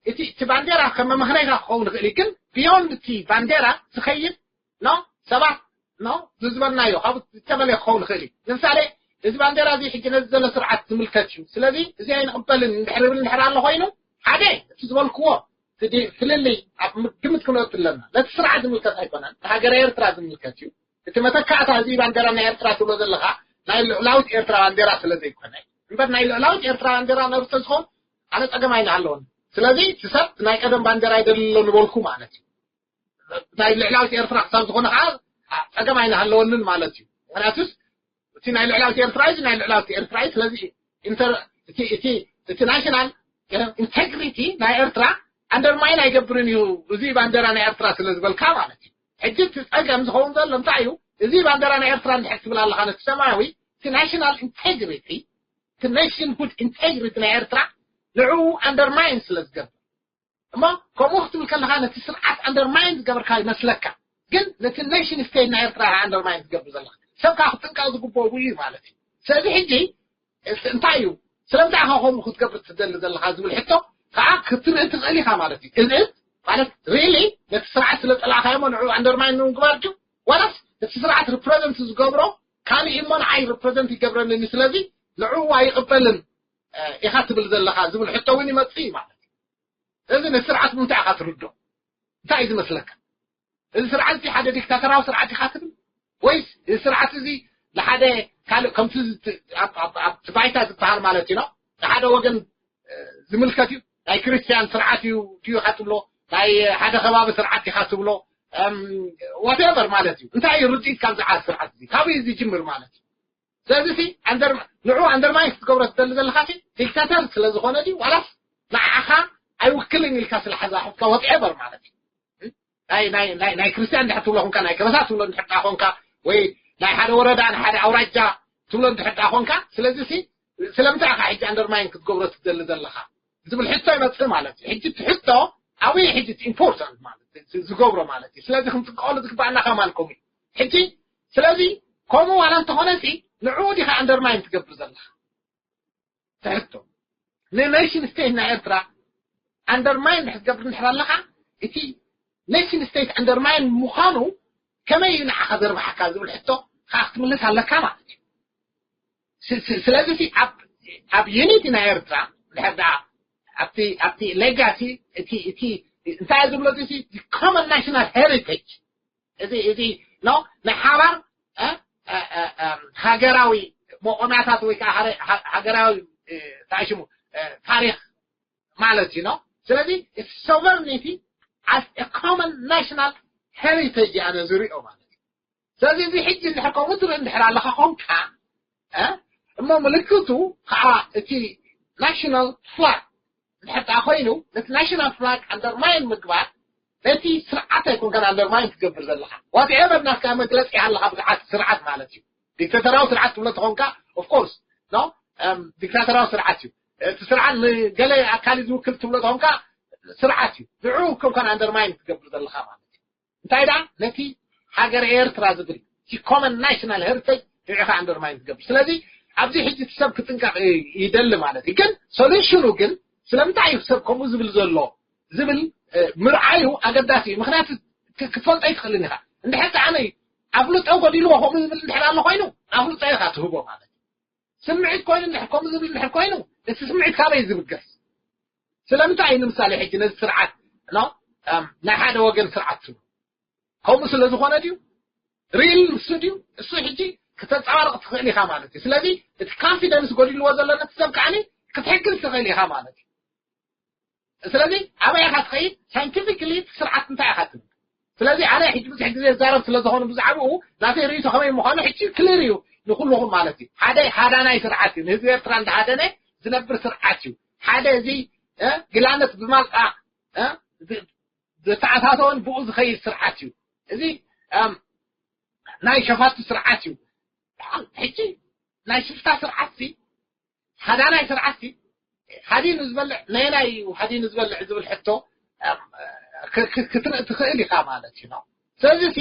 እቲ እቲ ባንዴራ ከም መመኽነይታ ክኸውን ይኽእል እዩ። ግን beyond እቲ ባንዴራ ዝኸይድ ኖ ሰባት ኖ ዝዝበልናዮ ካብ ዝተመለየ ክኸውን ይኽእል እዩ። ንምሳሌ እዚ ባንዴራ እዚ ሕጂ ነዚ ዘሎ ስርዓት ዝምልከት እዩ። ስለዚ እዚ ኣይንቕበልን እንድሕር ብል እንድሕር ኣሎ ኮይኑ ሓደ እቲ ዝበልክዎ ፍልልይ ኣብ ግምት ክንወጥ ኣለና። ነቲ ስርዓት ዝምልከት ኣይኮነን፣ ንሃገረ ኤርትራ ዝምልከት እዩ። እቲ መተካእታ እዚ ባንዴራ ናይ ኤርትራ ትብሎ ዘለኻ ናይ ልዑላዊት ኤርትራ ባንዴራ ስለ ዘይኮነ እምበር ናይ ልዑላዊት ኤርትራ ባንዴራ ነብተ ዝኾን ኣነ ጸገም ኣይንሃለወን። ስለዚ እቲ ሰብ ናይ ቀደም ባንዴራ ይደልሎ ንበልኩ ማለት እዩ። ናይ ልዕላዊት ኤርትራ ክሳብ ዝኾነ ከዓ ጸገም ኣይንሃለወንን ማለት እዩ። ምክንያቱስ እቲ ናይ ልዕላዊት ኤርትራ እዩ፣ ናይ ልዕላዊት ኤርትራ እዩ። ስለዚ እቲ ናሽናል ኢንቴግሪቲ ናይ ኤርትራ ኣንደርማይን ኣይገብርን እዩ። እዚ ባንዴራ ናይ ኤርትራ ስለ ዝበልካ ማለት እዩ። ሕጂ እቲ ጸገም ዝኸውን ዘሎ እንታይ እዩ? እዚ ባንዴራ ናይ ኤርትራ እንድሕር ትብል ኣለኻ ነቲ ሰማያዊ እቲ ናሽናል ኢንቴግሪቲ እቲ ኔሽንሁድ ኢንቴግሪቲ ናይ ኤርትራ ንዕኡ ኣንደርማይን ስለ ዝገብር እሞ ከምኡ ክትብል ከለኻ ነቲ ስርዓት ኣንደርማይን ዝገበርካ ይመስለካ። ግን ነቲ ኔሽን ስቴት ናይ ኤርትራ ኣንደርማይን ዝገብር ዘለካ ሰብ ከዓ ክጥንቀቕ ዝግብኦ እዩ ማለት እዩ። ስለዚ ሕጂ እንታይ እዩ ስለምንታይ ኢኻ ከምኡ ክትገብር ትደሊ ዘለኻ ዝብል ሕቶ ከዓ ክትርኢ ትኽእል ኢኻ ማለት እዩ። እዚ ማለት ሪሊ ነቲ ስርዓት ስለ ጸላእካዮ እሞ ንዕኡ ኣንደርማይን ንምግባር ድዩ ዋላስ እቲ ስርዓት ሪፕረዘንት ዝገብሮ ካልእ እሞ ንዓይ ሪፕረዘንት ይገብረኒ ስለዚ ንዕኡ ኣይቕበልን ኢኻ ትብል ዘለኻ ዝብል ሕቶ እውን ይመጽእ እዩ ማለት እዩ። እዚ ንስርዓት ብምንታይ ኢኻ ትርዶ? እንታይ እዩ ዝመስለካ? እዚ ስርዓት እዚ ሓደ ዲክታተራዊ ስርዓት ኢኻ ትብል ወይስ እዚ ስርዓት እዚ ንሓደ ካልእ ከምቲ ባይታ ዝበሃል ማለት እዩ ንሓደ ወገን ዝምልከት እዩ? ናይ ክርስትያን ስርዓት እዩ ድዩ ኢኻ ትብሎ? ናይ ሓደ ከባቢ ስርዓት ኢኻ ትብሎ? ዋቴቨር ማለት እዩ። እንታይ እዩ ርድኢት ካብዚ ስርዓት እዚ ካበይ ዝጅምር ማለት እዩ? ስለዚ ንዑ ኣንደርማይን ክትገብሮ ትደሊ ዘለኻ ዲክታተር ስለ ዝኾነ ድዩ ዋላስ ንዓኻ ኣይውክልን ኢልካ ስለ ሓዛሕፍካ ዋቴቨር ማለት እዩ። ናይ ክርስትያን ድሕር ትብሎ ኮንካ ናይ ከበሳ ትብሎ ድሕር ኮንካ ወይ ናይ ሓደ ወረዳ ንሓደ ኣውራጃ ትብሎ ድሕር ኮንካ ስለዚ ስለምንታይ ኢኻ ሕጂ ኣንደርማይን ክትገብሮ ትደሊ ዘለኻ ዝብል ሕቶ ይመፅእ ማለት እዩ። ሕጂ እቲ ሕቶ ኣብይ ሕጂ ኢምፖርታንት ማለት ዝገብሮ ማለት እዩ። ስለዚ ክንጥቀሉ ዝግባኣና ከማን ከምኡ ሕጂ ስለዚ ከምኡ ዋላ እንተኾነ ንዕኡ ዲኻ ኣንደርማይን ትገብር ዘለኻ ትሕቶ ንኔሽን ስቴት ናይ ኤርትራ ኣንደርማይን ክትገብር እንድሕር ኣለኻ እቲ ኔሽን ስቴት ኣንደርማይን ምዃኑ ከመይ እዩ ንዓኻ ዘርብሓካ ዝብል ሕቶ ከዓ ክትምልስ ኣለካ ማለት እዩ። ስለዚ ኣብ ዩኒቲ ናይ ኤርትራ ድሕር ደኣ ኣብቲ ሌጋሲ እቲ እንታይ ዝብሎ ኮመን ናሽናል ሄሪቴጅ እዚ እዚ ናይ ሓባር ሃገራዊ መቆምያታት ወይ ከዓ ሃገራዊ ታሽሙ ታሪክ ማለት እዩ። ስለዚ ሶቨርኒቲ as a common national heritage ኣነ ዝሪኦ ማለት እዩ። ስለዚ እዚ ሕጂ እንድሕር ከምኡ ትርኢ እንድሕር ኣለካ ኮንካ እሞ ምልክቱ ከዓ እቲ ናሽናል ፍላግ እንድሕር ኮይኑ ነቲ ናሽናል ፍላግ ኣንደርማይን ምግባር ነቲ ስርዓት ኣይኮንካን ኣንደርማይን ትገብር ዘለካ ዋትኤቨር ናትካ መግለፂ ኣለካ ብዝዓት ስርዓት ማለት እዩ። ዲክታተራዊ ስርዓት ትብሎ ተኾንካ ኦፍኮርስ ዲክታተራዊ ስርዓት እዩ። እቲ ስርዓት ንገለ ኣካል ዝውክል ትብሎ ተኾንካ ስርዓት እዩ። ንዑ ኮንካን ኣንደርማይን ትገብር ዘለካ ማለት እዩ። እንታይ ደኣ ነቲ ሃገር ኤርትራ ዝብል እቲ ኮመን ናሽናል ሄሪቴጅ ንዑ ኢኻ ኣንደርማይን ትገብር። ስለዚ ኣብዚ ሕጂ እቲ ሰብ ክጥንቀቕ ይደሊ ማለት እዩ። ግን ሶሉሽኑ ግን ስለምንታይ እዩ ሰብ ከምኡ ዝብል ዘሎ ዝብል ምርዓዩ ኣገዳሲ እዩ። ምክንያቱ ክትፈልጦ ኣይትኽእልን ኢኻ። እንድሕር ኣነ ኣፍልጦ ጎዲልዎ ከምኡ ዝብል እንድሕር ኣሎ ኮይኑ ኣፍልጦ ኢኻ ትህቦ ማለት እዩ። ስምዒት ኮይኑ እንድሕር ከምኡ ዝብል እንድሕር ኮይኑ እቲ ስምዒት ካበይ ዝብገስ? ስለምንታይ እዩ ንምሳሌ ሕጂ ነዚ ስርዓት ነው ናይ ሓደ ወገን ስርዓት ትብሉ? ከምኡ ስለ ዝኾነ ድዩ? ሪል ንሱ ድዩ? እሱ ሕጂ ክተንጸባርቕ ትኽእል ኢኻ ማለት እዩ። ስለዚ እቲ ኮንፊደንስ ጎዲልዎ ዘሎ ነቲ ሰብ ከዓኒ ክትሕግዝ ትኽእል ኢኻ ማለት እዩ። ስለዚ ኣበይ ኢኻ ትኸይድ? ሳይንቲፊክሊ ስርዓት እንታይ ኢኻ ትብል? ስለዚ ኣነ ሕጂ ብዙሕ ግዜ ዛረብ ስለ ዝኾኑ ብዛዕባኡ ናተይ ርእይቶ ከመይ ምዃኑ ሕጂ ክሊር እዩ ንኩልኹም ማለት እዩ። ሓደ ሃዳናይ ስርዓት እዩ። ንህዝቢ ኤርትራ እንዳሃደነ ዝነብር ስርዓት እዩ። ሓደ እዚ ግላነት ብማልጣ ዝተኣታተወን ብኡ ዝኸይድ ስርዓት እዩ። እዚ ናይ ሸፋቱ ስርዓት እዩ። ሕጂ ናይ ሽፍታ ስርዓት ሲ ሃዳናይ ስርዓት ሲ ሃዲኑ ዝበልዕ ነየናይ እዩ ሃዲኑ ዝበልዕ ዝብል ሕቶ ክትርኢ ትኽእል ኢኻ ማለት እዩ። ስለዚ ሲ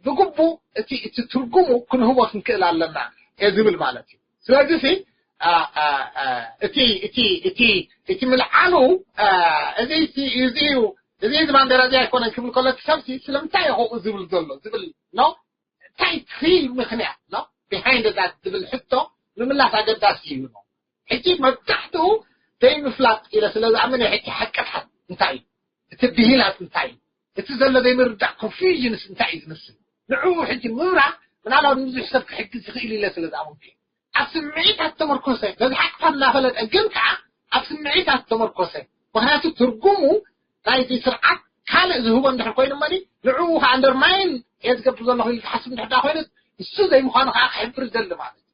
ብግቡእ እቲ እቲ ትርጉሙ ክንህቦ ክንክእል ኣለና እየ ዝብል ማለት እዩ። ስለዚ ሲ እቲ እቲ እቲ እቲ እቲ ምልዓሉ እዚ እዚ እዩ እዚ እዚ ባንዴራ እዚ ኣይኮነን ክብል ከሎ እቲ ሰብሲ ስለምንታይ እዩ ከምኡ ዝብል ዘሎ ዝብል ነው እንታይ ትሪል ምኽንያት ነው ቢሃይንድ ዛት ዝብል ሕቶ ምምላስ ኣገዳሲ እዩ ነው። ሕጂ መብዛሕትኡ ዘይምፍላጥ ኢለ ስለ ዝኣምን ሕጂ ሓቅታት እንታይ እዩ እቲ ብሂላት እንታይ እዩ እቲ ዘሎ ዘይምርዳእ ኮንፊዥንስ እንታይ እዩ ዝመስል ንዕኡ ሕጂ ምብራህ ምናልባት ንብዙሕ ሰብ ክሕግዝ ይኽእል ኢለ ስለ ዝኣመንኩ ኣብ ስምዒታት ተመርኮሰ በዚ ሓቅታት እናፈለጠ ግን ከዓ ኣብ ስምዒታት ተመርኮሰ ምክንያቱ ትርጉሙ ናይቲ ስርዓት ካልእ ዝህቦ እንድሕር ኮይኑ መኒ ንዕኡ ከዓ ኣንደርማይን እየ ዝገብር ዘለኹ ኢሉ ዝሓስብ እንድሕር ዳ ኮይኑ እሱ ዘይምዃኑ ከዓ ክሕብር ይደሊ ማለት እዩ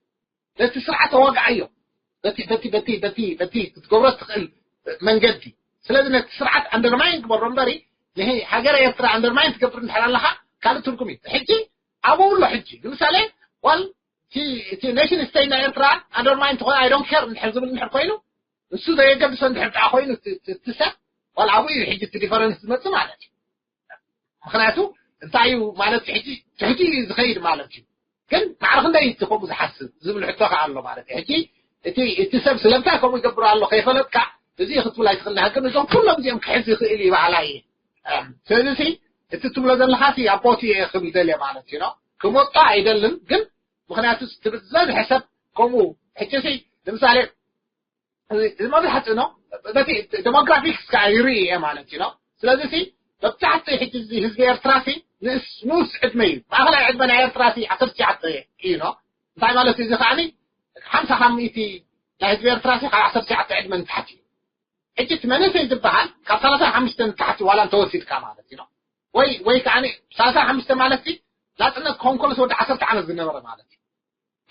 ነቲ ስርዓት ተዋግዓዮ በቲ በቲ በቲ በቲ በቲ ክትገብሮ ትኽእል መንገዲ ስለዚ ነቲ ስርዓት ኣንደርማይን ግበሮ እምበሪ ንሃገረ ኤርትራ ኣንደርማይን ትገብር እንድሕር ኣለኻ ካልእ ትርጉም እዩ ሕጂ ኣብኡ ኣሎ ሕጂ ንምሳሌ ዋል እቲ ኔሽን ስቴት ናይ ኤርትራ ኣንደርማይን ተኾይኑ ኣይ ዶንት ኬር እንድሕር ዝብል እንድሕር ኮይኑ እሱ ዘየገድሶ እንድሕር ደኣ ኮይኑ እቲ ሰብ ዋላ ኣብኡ እዩ ሕጂ እቲ ዲፈረንስ ዝመፅእ ማለት እዩ ምክንያቱ እንታይ እዩ ማለት ሕጂ ትሕቲ እዩ ዝኸይድ ማለት እዩ ግን ማዕረ ክንደይ እቲ ከምኡ ዝሓስብ ዝብል ሕቶ ከዓ ኣሎ ማለት እዩ ሕጂ እቲ እቲ ሰብ ስለምንታይ ከምኡ ይገብር ኣሎ ከይፈለጥካ እዚ ክትብል ኣይትኽእል ግን እዞም ኩሎም እዚኦም ክሕዝ ይኽእል እዩ በዓላ እየ ስለዚ እቲ ትብሎ ዘለኻ ሲ ኣቦቲ እየ ክብል ደልየ ማለት እዩ ክመጦ ኣይደልን ግን ምክንያቱ ትብል ዝበዝሐ ሰብ ከምኡ ሕጂ ሲ ንምሳሌ እዚ መብዛሕትኡ ነው በቲ ዴሞግራፊክስ ከዓ ይርኢ እየ ማለት እዩ ስለዚ ሲ መብዛሕትኡ ሕጂ ህዝቢ ኤርትራ ሲ ንኡስ ዕድመ እዩ ማእኸላይ ዕድመ ናይ ኤርትራ ሲ ዓሰርተ ትሽዓተ እዩ ነው እንታይ ማለት እዚ ከዓ ሓምሳ ካብ ሚእቲ ናይ ህዝቢ ኤርትራ ሲ ካብ ዓሰርተ ትሽዓተ ዕድመ ንታሕቲ እዩ ሕጂ እቲ መንእሰይ ዝበሃል ካብ ሰላሳ ሓሙሽተ ንታሕቲ ዋላ እንተወሲድካ ማለት እዩ ወይ ወይ ከዓ ሰላሳ ሓሙሽተ ማለት ሲ ናፅነት ክኸውን ከሎስ ወዲ ዓሰርተ ዓመት ዝነበረ ማለት እዩ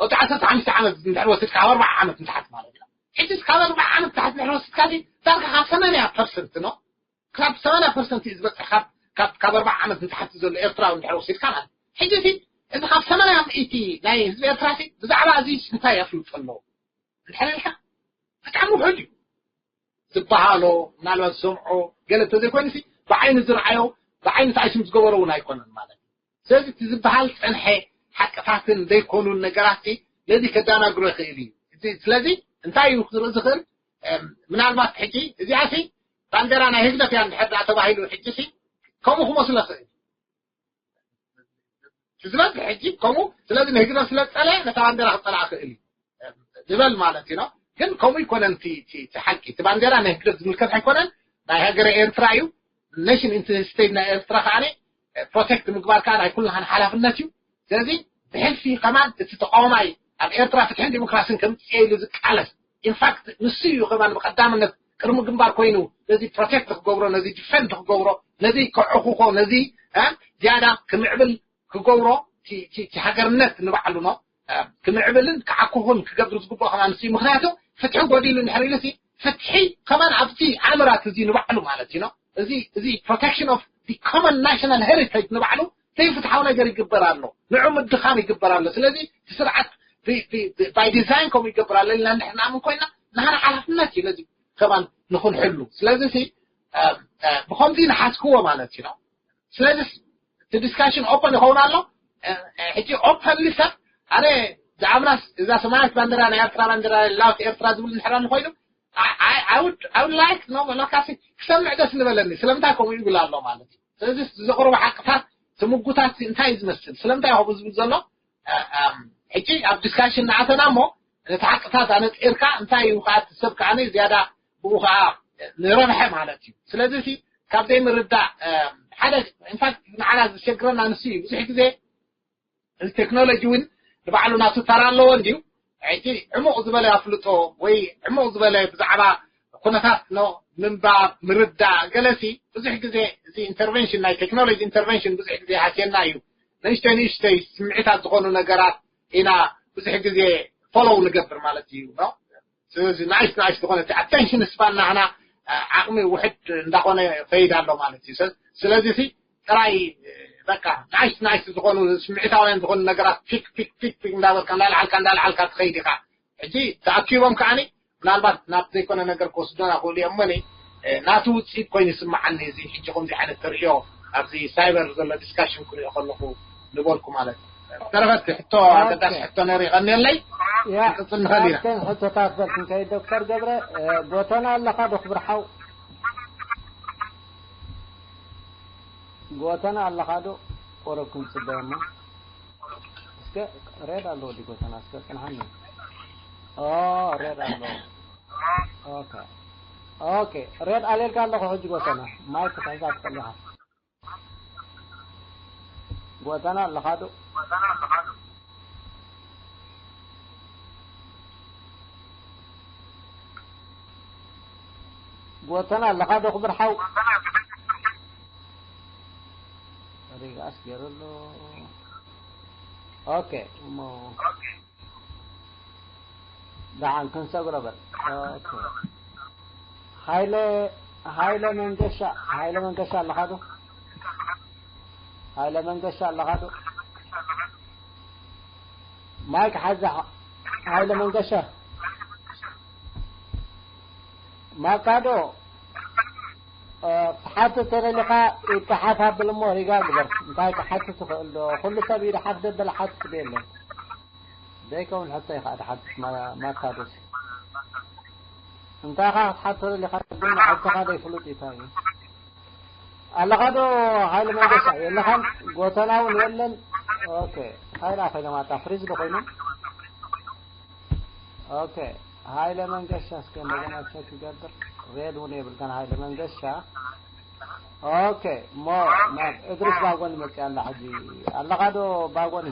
ወዲ ዓሰርተ ሓሙሽተ ዓመት እንድሕር ወሲድካ ካብ ኣርባዓ ዓመት ንታሕቲ ማለት እዩ ሕጂ ካብ ኣርባዓ ዓመት ታሕቲ እንድሕር ወሲድካ ሲ ዳርጋ ካብ ሰማንያ ፐርሰንት ነው ካብ ሰማንያ ፐርሰንት እዩ ዝበፅሕ ካብ ካብ ኣርባዓ ዓመት ንታሕቲ ዘሎ ኤርትራዊ እንድሕር ወሲድካ ማለት ሕጂ ሲ እዚ ካብ ሰማንያ ሚእቲ ናይ ህዝቢ ኤርትራ ሲ ብዛዕባ እዚ እንታይ የፍልጦ ኣለዎ እንድሕር ኢልካ ብጣዕሚ ውሑድ እዩ ዝበሃሎ ምናልባት ዝሰምዖ ገለ እንተዘይኮይኑ ሲ ብዓይኑ ዝረኣዮ ብዓይኑ ተኣሽም ዝገበሮ እውን ኣይኮነን ማለት እዩ ስለዚ እቲ ዝበሃል ዝፀንሐ ሓቅታትን ዘይኮኑን ነገራት ነዚ ከዳናግሮ ይኽእል እዩ ስለዚ እንታይ እዩ ክርኢ ዝኽእል ምናልባት ሕጂ እዚኣ ሲ ባንዴራ ናይ ህግደፍ እያ እንድሕር ዳ ተባሂሉ ሕጂ ሲ ከምኡ ክመስሎ ይኽእል ዝበዝሕ ሕጂ ከምኡ ስለዚ ንህግደፍ ስለ ዝፀለየ ነታ ባንዴራ ክፀልኣ ክእል እዩ ዝበል ማለት እዩ ግን ከምኡ ይኮነን እቲ ሓቂ እቲ ባንዴራ ናይ ህግደፍ ዝምልከት ኣይኮነን ናይ ሃገረ ኤርትራ እዩ ኔሽን ኢንተርስቴት ናይ ኤርትራ ከዓ ፕሮቴክት ምግባር ከዓ ናይ ኩልሃን ሓላፍነት እዩ ስለዚ ብሕልፊ ከማን እቲ ተቃዋማይ ኣብ ኤርትራ ፍትሕን ዲሞክራሲን ከምፅእ ኢሉ ዝቃለስ ኢንፋክት ንሱ እዩ ከማን ብቀዳምነት ቅድሚ ግንባር ኮይኑ ነዚ ፕሮቴክት ክገብሮ ነዚ ዲፈንድ ክገብሮ ነዚ ከዕኹኾ ነዚ ዝያዳ ክምዕብል ክገብሮ እቲ ሃገርነት ንባዕሉ ነው ክምዕብልን ክዓኩኹን ክገብር ዝግብኦ ከማን ንሱ ምክንያቱ ፍትሒ ጎዲሉ እንድሕር ኢሉ ፍትሒ ከማን ኣብቲ ኣምራት እዚ ንባዕሉ ማለት እዩ እዚ እዚ protection of the common national heritage ንባዕሉ ዘይፍትሓዊ ነገር ይግበር ኣሎ ንዑ ምድኻም ይግበር ኣሎ ስለዚ እቲ ስርዓት by design ከምኡ ይገብር ኣሎ ኢልና እንድሕር ንኣምን ኮይና ንሃና ሓላፍነት እዩ ነዚ ከማን ንክንሕሉ ስለዚ ብከምዚ ንሓዝክዎ ማለት እዩ ስለዚ እቲ ዲስካሽን ኦፐን ይኸውን ኣሎ ሕጂ ኦፐንሊ ሰብ ኣነ ዝኣምናስ እዛ ሰማያዊት ባንዲራ ናይ ኤርትራ ባንዲራ ላውት ኤርትራ ዝብል እንድሕር ኣሎ ኮይኑ I would like no መለካሲ ክሰምዕ ደስ ንበለኒ ስለምንታይ ከምኡ ይብል ኣሎ ማለት እዩ ስለዚ ዘቕርቦ ሓቅታት እቲ ምጉታት እንታይ እዩ ዝመስል? ስለምንታይ ከምኡ ዝብል ዘሎ? ሕጂ ኣብ ዲስካሽን እናኣተና እሞ ነቲ ሓቅታት ኣነፂርካ እንታይ እዩ ከዓ እቲ ሰብ ከዓ ዝያዳ ብኡ ከዓ ንረብሐ ማለት እዩ። ስለዚ እቲ ካብ ዘይምርዳእ ሓደ ኢንፋክት ንዓና ዝሸግረና ንሱ እዩ። ብዙሕ ግዜ እዚ ቴክኖሎጂ እውን ንባዕሉ ናቱ ተራ ኣለዎ እንድዩ። ሕጂ ዕሙቕ ዝበለ ኣፍልጦ ወይ ዕሙቕ ዝበለ ብዛዕባ ኩነታት ምንባብ ምርዳእ ገለሲ ብዙሕ ግዜ እዚ ኢንተርቨንሽን ናይ ቴክኖሎጂ ኢንተርቨንሽን ብዙሕ ግዜ ሃስየና እዩ። ንእሽተይ ንእሽተይ ስምዒታት ዝኾኑ ነገራት ኢና ብዙሕ ግዜ ፎሎው ንገብር ማለት እዩ። ስለዚ ንእሽት ንእሽት ዝኾነ ኣቴንሽን ስፓን ናህና ዓቕሚ ውሕድ እንዳኾነ ይኸይድ ኣሎ ማለት እዩ። ስለዚ ጥራይ በቃ ንእሽት ንእሽት ዝኾኑ ስምዒታውያን ዝኾኑ ነገራት ፒክ ፒክ ፒክ ፒክ እንዳበልካ እንዳልዓልካ እንዳልዓልካ ትኸይድ ኢኻ። ሕጂ ተኣኪቦም ከዓኒ ምናልባት ናብ ዘይኮነ ነገር ክወስዶና ክእሉ እዮም። እሞ ናቱ ውፅኢት ኮይኑ ይስምዓኒ እዚ ሕጂ ከምዚ ዓይነት ተርእዮ ኣብዚ ሳይበር ዘሎ ዲስካሽን ክሪኦ ከለኹ ዝበልኩ ማለት እዩ። ተረፈት ሕቶ ኣገዳሲ ሕቶ ነይሩ ይቐንየለይ። ያ፣ ንቅፅል ንኸእል ኢና። ኣብተን ሕቶታት በል ክንከይድ ዶክተር ገብረ፣ ጎተና ኣለኻ ዶ ክብርሓው? ጎተና ኣለኻ ዶ? ቁሩብ ክንጽበ እሞ። እስከ ሬድ ኣሎ ወዲ ጎተና፣ እስከ ጽንሓኒ። ኦ፣ ሬድ ኣሎ። ኦኬ። ኦኬ፣ ሬድ ኣልየልካ ኣለኹ ሕጂ ጎተና። ማይክ ክትሕዛ ትኽእል ኢኻ። ጎተና ኣለኻ ዶ? ጎተና ኣለኻ ዶ ክብርሓው? ሪጋስ ገይሩ ኣሎ። ኦኬ፣ እሞ ደሓን ክንሰግሮ በል። ኦኬ። ሃይለ፣ ሃይለ መንገሻ፣ ሃይለ መንገሻ ኣለኻ ዶ? ሃይለ መንገሻ ኣለኻ ዶ? ማይክ ሓዛ፣ ሃይለ መንገሻ። ማካዶ፣ እ፣ ክትሓትት ተደሊኻ ኢድካ ሓፍ ኣብል እሞ ሪጋ ግበር። እንታይ ክሓትት ትኽእል ዶ? ኩሉ ሰብ ኢዱ ሓፍ ደበለ ሓትት ዶ የለን? ዘይከውን ሕቶ ኢኻ ትሓትት ማ-፣ ማካዶስ። እንታይ ኢኻ ክትሓትት ተደሊኻ ግን ንዓድትኻ ዘይፍሉጥ እዩ፣ እንታይ እዩ? ኣለኻ ዶ ሃይለ መንገሻ? የለኻን? ጎተና እውን የለን። ኦኬ። እንታይ ደኣ ኮይኖም ኣታ ፍሪዝ ዶ ኮይኖም? ኦኬ። ሃይለ መንገሻ እስከ እንደገና ቸክ ይገብር። ሬድ እውን የብልካን ሃይለ መንገሻ። ኦኬ። ሞ ናብ እድሪስ ባጎኒ መጽእ ኣላ ሕጂ። ኣለኻ ዶ ባጎኒ?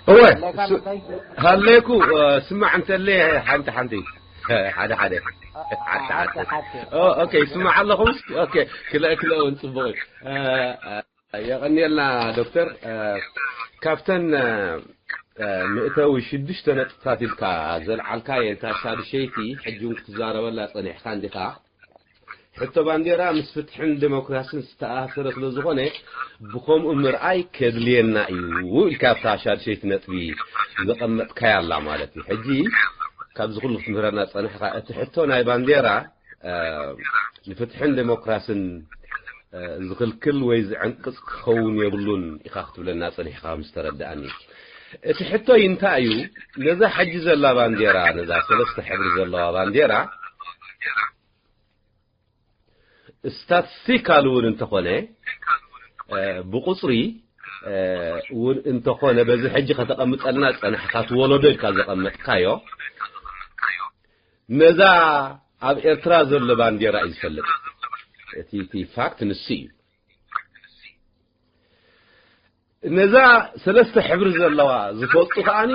እወ፣ ኣለካ እሱ-፣ እንታይ? ሃለይኩ፣ እ፣ ስማዕ እንተለ ሓንቲ ሓንቲ። ሓደ ሓደ። እ፣ ሓንቲ ሓንቲ። ሓንቲ ሓንቲ። ኦ፣ ኦኬ፣ ስማዕ ኣለኹም። ኦኬ፣ ክልእ ክልእ እውን ጽቡቕ እዩ። እ፣ እ፣ የቐንየልና ዶክተር። እ፣ ካብተን፣ እ፣ እ፣ መእተዊ ሽዱሽተ ነጥብታት ኢልካ ዘልዓልካየን እታ ሻድሸይቲ ሕጂ እውን ክትዛረበላ ጸኒሕካ እንዲኻ። ሕቶ ባንዴራ ምስ ፍትሕን ዴሞክራስን ዝተኣሳሰረ ስለ ዝኾነ ብኸምኡ ምርኣይ ከድልየና እዩ ኢልካ ኣብታ ሻድሸይቲ ነጥቢ ዘቐመጥካያ ኣላ ማለት እዩ። ሕጂ ካብዚ ኩሉ ክትምህረና ጸኒሕካ እቲ ሕቶ ናይ ባንዴራ፣ እ፣ ንፍትሕን ዴሞክራስን፣ እ፣ ዝኽልክል ወይ ዝዕንቅጽ ክኸውን የብሉን ኢኻ ክትብለና ጸኒሕካ ከም ዝተረድኣኒ። እቲ ሕቶይ እንታይ እዩ? ነዛ ሕጂ ዘላ ባንዴራ፣ ነዛ ሰለስተ ሕብሪ ዘለዋ ባንዴራ ስታትስቲካል እውን እንተኾነ፣ እ፣ ብቁጽሪ፣ እ፣ እውን እንተኾነ በዚ ሕጂ ከተቐምጠልና ጸናሕካ እቲ ወለዶ ኢልካ ዘቐመጥካዮ ነዛ ኣብ ኤርትራ ዘሎ ባንዴራ እዩ ዝፈልጥ። እቲ፣ እቲ ፋክት ንሱ እዩ። ነዛ ሰለስተ ሕብሪ ዘለዋ ዝፈልጡ ከኣኒ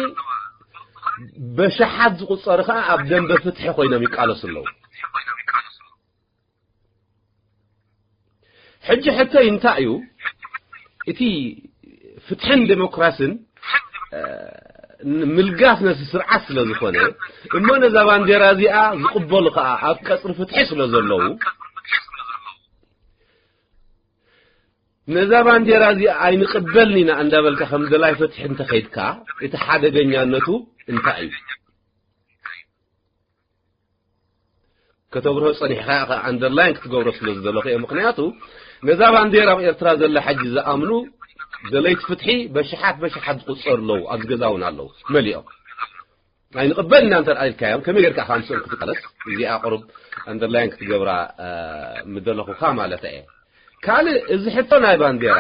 በሽሓት ዝቑጸሩ ከኣ ኣብ ደንበ ፍትሒ ኮይኖም ይቃለሱ ኣለዉ። ሕጂ ሕቶይ እንታይ እዩ? እቲ ፍትሕን ዴሞክራስን፣ እ፣ ምልጋስ ነቲ ስርዓት ስለ ዝኾነ፣ እሞ ነዛ ባንዴራ እዚኣ ዝቕበሉ ከኣ ኣብ ቀጽሪ ፍትሒ ስለ ዘለዉ፣ ነዛ ባንዴራ እዚኣ ኣይንቕበልን ኢና እንዳበልካ ከም ደላይ ፍትሒ እንተኸይድካ፣ እቲ ሓደገኛነቱ እንታይ እዩ? ከተብርሆ ጸኒሕካ ኢኻ፣ ኣንደርላይን ክትገብሮ ስለ ዝደለኹ እየ። ምኽንያቱ ነዛ ባንዴራ ኣብ ኤርትራ ዘላ ሕጂ ዝኣምኑ ደለይቲ ፍትሒ በሽሓት በሽሓት ዝቑጸሩ ኣለዉ፣ ኣብዚ ገዛ እውን ኣለዉ መሊኦም። ኣይንቕበል ኢና እንተ ደኣ ኢልካዮም፣ ከመይ ጌርካ ኢኻ ምስኦም ክትቃለስ? እዚኣ ቁሩብ ኣንደርላይን ክትገብራ፣ እ፣ ምደለኹኻ ማለት እየ። ካልእ እዚ ሕቶ ናይ ባንዴራ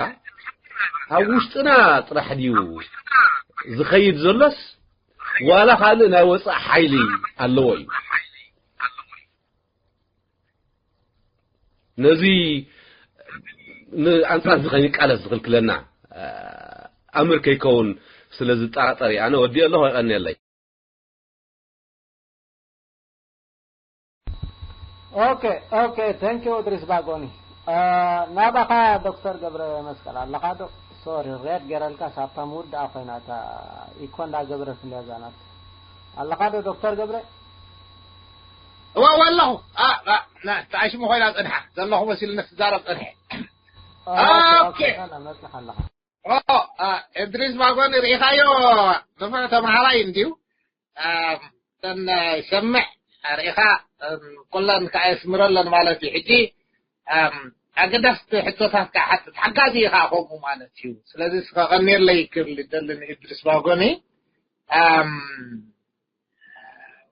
ኣብ ውሽጥና ጥራሕ ድዩ ዝኸይድ ዘሎስ ዋላ ካልእ ናይ ወጻእ ሓይሊ ኣለዎ እዩ? ነዚ ንኣንጻር እዚ ከይንቃለስ ዝኽልክለና ኣምር ከይከውን ስለ ዝጠራጠር እየ። ኣነ ወዲእ ኣለኹ። የቐንየለይ። ኦኬ ኦኬ፣ thank you እድሪስ ባጎኒ። ናባኻ ዶክተር ገብረ መስቀል ኣለኻ ዶ? ሶሪ፣ ሬድ ገረልካ ሳብታ ምውድኣ ኮይና እታ ኢኮ እንዳገበረት እንድያ ዛናት። ኣለኻ ዶ ዶክተር ገብረ? እዋ እዋ ኣለኹ። ተኣሽሙ ኮይና ጸንሓ ዘለኹ መሲሉ ነትዛረብ ጸንሐ። ኦኬ። መጽሓ ኣለኻ። እድሪስ ባጎኒ ርኢኻዮ? ዝፈነ ተምሃራይ እንድዩ። እተን ይሰምዕ ርኢኻ፣ ኩለን ከዓ የስምረለን ማለት እዩ። ሕጂ ኣገዳስቲ ሕቶታት ከዓ ሓትት ሓጋዚ እዩ ከዓ ከምኡ ማለት እዩ። ስለዚ ከቐንየለይ ክብል ይደሊ ንእድሪስ ባጎኒ።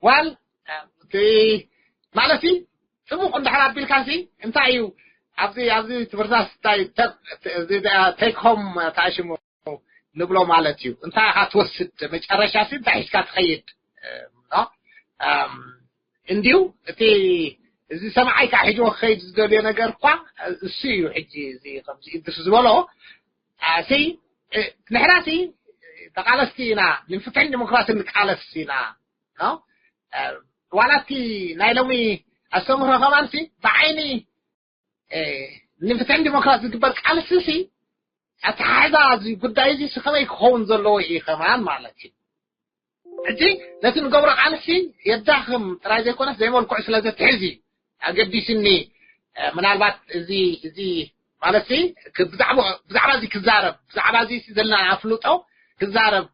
ዋል እቲ ማለት እዩ ጽቡቕ እንድሕር ኣቢልካ ሲ እንታይ እዩ ኣብዚ ኣብዚ ትምህርትታት እንታይ take home ተኣሽሙ ንብሎ ማለት እዩ። እንታይ ኢኻ ትወስድ መጨረሻ ሲ እንታይ ሒዝካ ትኸይድ እንዲዩ። እቲ እዚ ሰማዓይ ከዓ ሒዝዎ ክኸይድ ዝደልዮ ነገር እኳ እሱ እዩ። ሕጂ እዚ ከምዚ እድሪስ ዝበሎ ሲ ንሕና ሲ ተቓለስቲ ኢና፣ ንፍትሕን ዲሞክራሲን ንቃለስ ኢና። ዋላ እቲ ናይ ሎሚ ኣስተምህሮ ከማን ሲ ብዓይኒ ንፍትሕን ዲሞክራሲ ዝግበር ቃልሲ ሲ ኣተሓሕዛ እዚ ጉዳይ እዚ ሲ ከመይ ክኸውን ዘለዎ እዩ ከማን ማለት እዩ። ሕጂ ነቲ ንገብሮ ቃልሲ የዳኽም ጥራይ ዘይኮነስ ዘይመልክዑ ስለ ዘትሕዝ እዩ ኣገዲስኒ። ምናልባት እዚ እዚ ማለት ሲ ብዛዕባ ብዛዕባ እዚ ክዛረብ ብዛዕባ እዚ ዘለና ኣፍልጦ ክዛረብ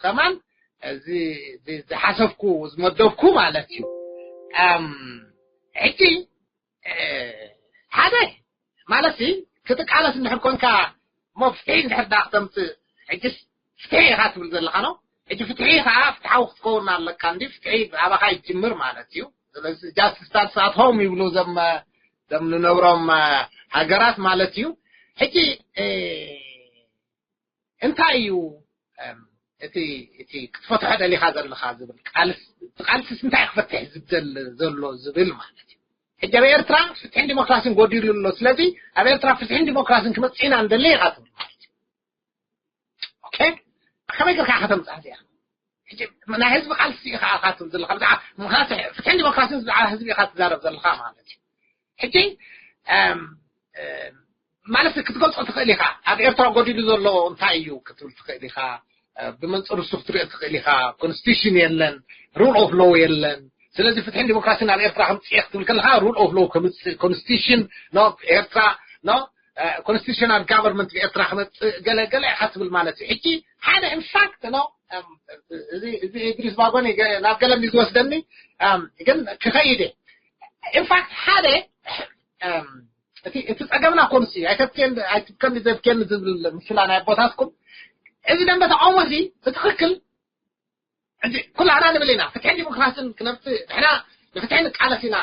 ከማን እዚ ዝሓሰብኩ ዝመደብኩ ማለት እዩ። ሕጂ ሓደ ማለት ክትቃለስ እንድሕር ኮንካ እሞ ፍትሒ እንድሕር ዳ ክተምፅእ ሕጅስ ፍትሒ ኢኻ ትብል ዘለኻ ነው። ሕጂ ፍትሒ ከዓ ፍትሓዊ ክትከውን ኣለካ እንዲ ፍትሒ ኣባኻ ይጅምር ማለት እዩ። ስለዚ justice starts at home ይብሉ ዘም ዘም ንነብሮም ሃገራት ማለት እዩ። ሕጂ እንታይ እዩ እቲ እቲ ክትፈትሖ ደሊኻ ዘለኻ ዝብል ቃልስ እቲ ቃልስስ እንታይ ክፈትሕ ዝደሊ ዘሎ ዝብል ማለት እዩ። ሕጂ ኣብ ኤርትራ ፍትሕን ዲሞክራሲን ጎዲሉ ኣሎ። ስለዚ ኣብ ኤርትራ ፍትሕን ዲሞክራሲን ክመጽእ ኢና ንደሊ ኢኻ ትብል ማለት እዩ። ኦኬ፣ ከመይ ጌርካ ኢኻ ከተምጽኣ እዚኣ? ሕጂ ናይ ህዝቢ ቃልሲ ኢኻ ኢኻ ትብል ዘለኻ ብዛዕባ ምኽንያቱ ፍትሕን ዲሞክራሲን ብዛዕባ ህዝቢ ኢኻ ትዛረብ ዘለኻ ማለት እዩ። ሕጂ ማለት ክትገልጾ ትኽእል ኢኻ። ኣብ ኤርትራ ጎዲሉ ዘሎ እንታይ እዩ ክትብል ትኽእል ኢኻ። ብመንጽር እሱ ክትሪኦ ትኽእል ኢኻ። ኮንስቲቱሽን የለን፣ rule of law የለን። ስለዚ ፍትሕን ዲሞክራሲን ኣብ ኤርትራ ከምጽእ ክትብል ከለኻ rule of law ከምጽእ ኮንስቲቱሽን ኖ ኤርትራ ኖ constitutional government ኤርትራ ክመጽእ ገለ ገለ ኢኻ ትብል ማለት እዩ። ሕጂ ሓደ in fact ኖ እዚ እዚ እድሪስ ባጎኒ ናብ ገለ ዝወስደኒ ግን ክኸይድ in fact ሓደ እቲ እቲ ጸገምና ኮንሲ ኣይተብከን ኣይትብከን ዘብከን ዝብል ምስላ ናይ ኣቦታትኩም እዚ ደንበ ተቃውሞ እዚ ብትኽክል ሕጂ ኩላህና ንብል ኢና ፍትሕን ዲሞክራሲን ክነምፅእ ንሕና ንፍትሒ ንቃለስ ኢና።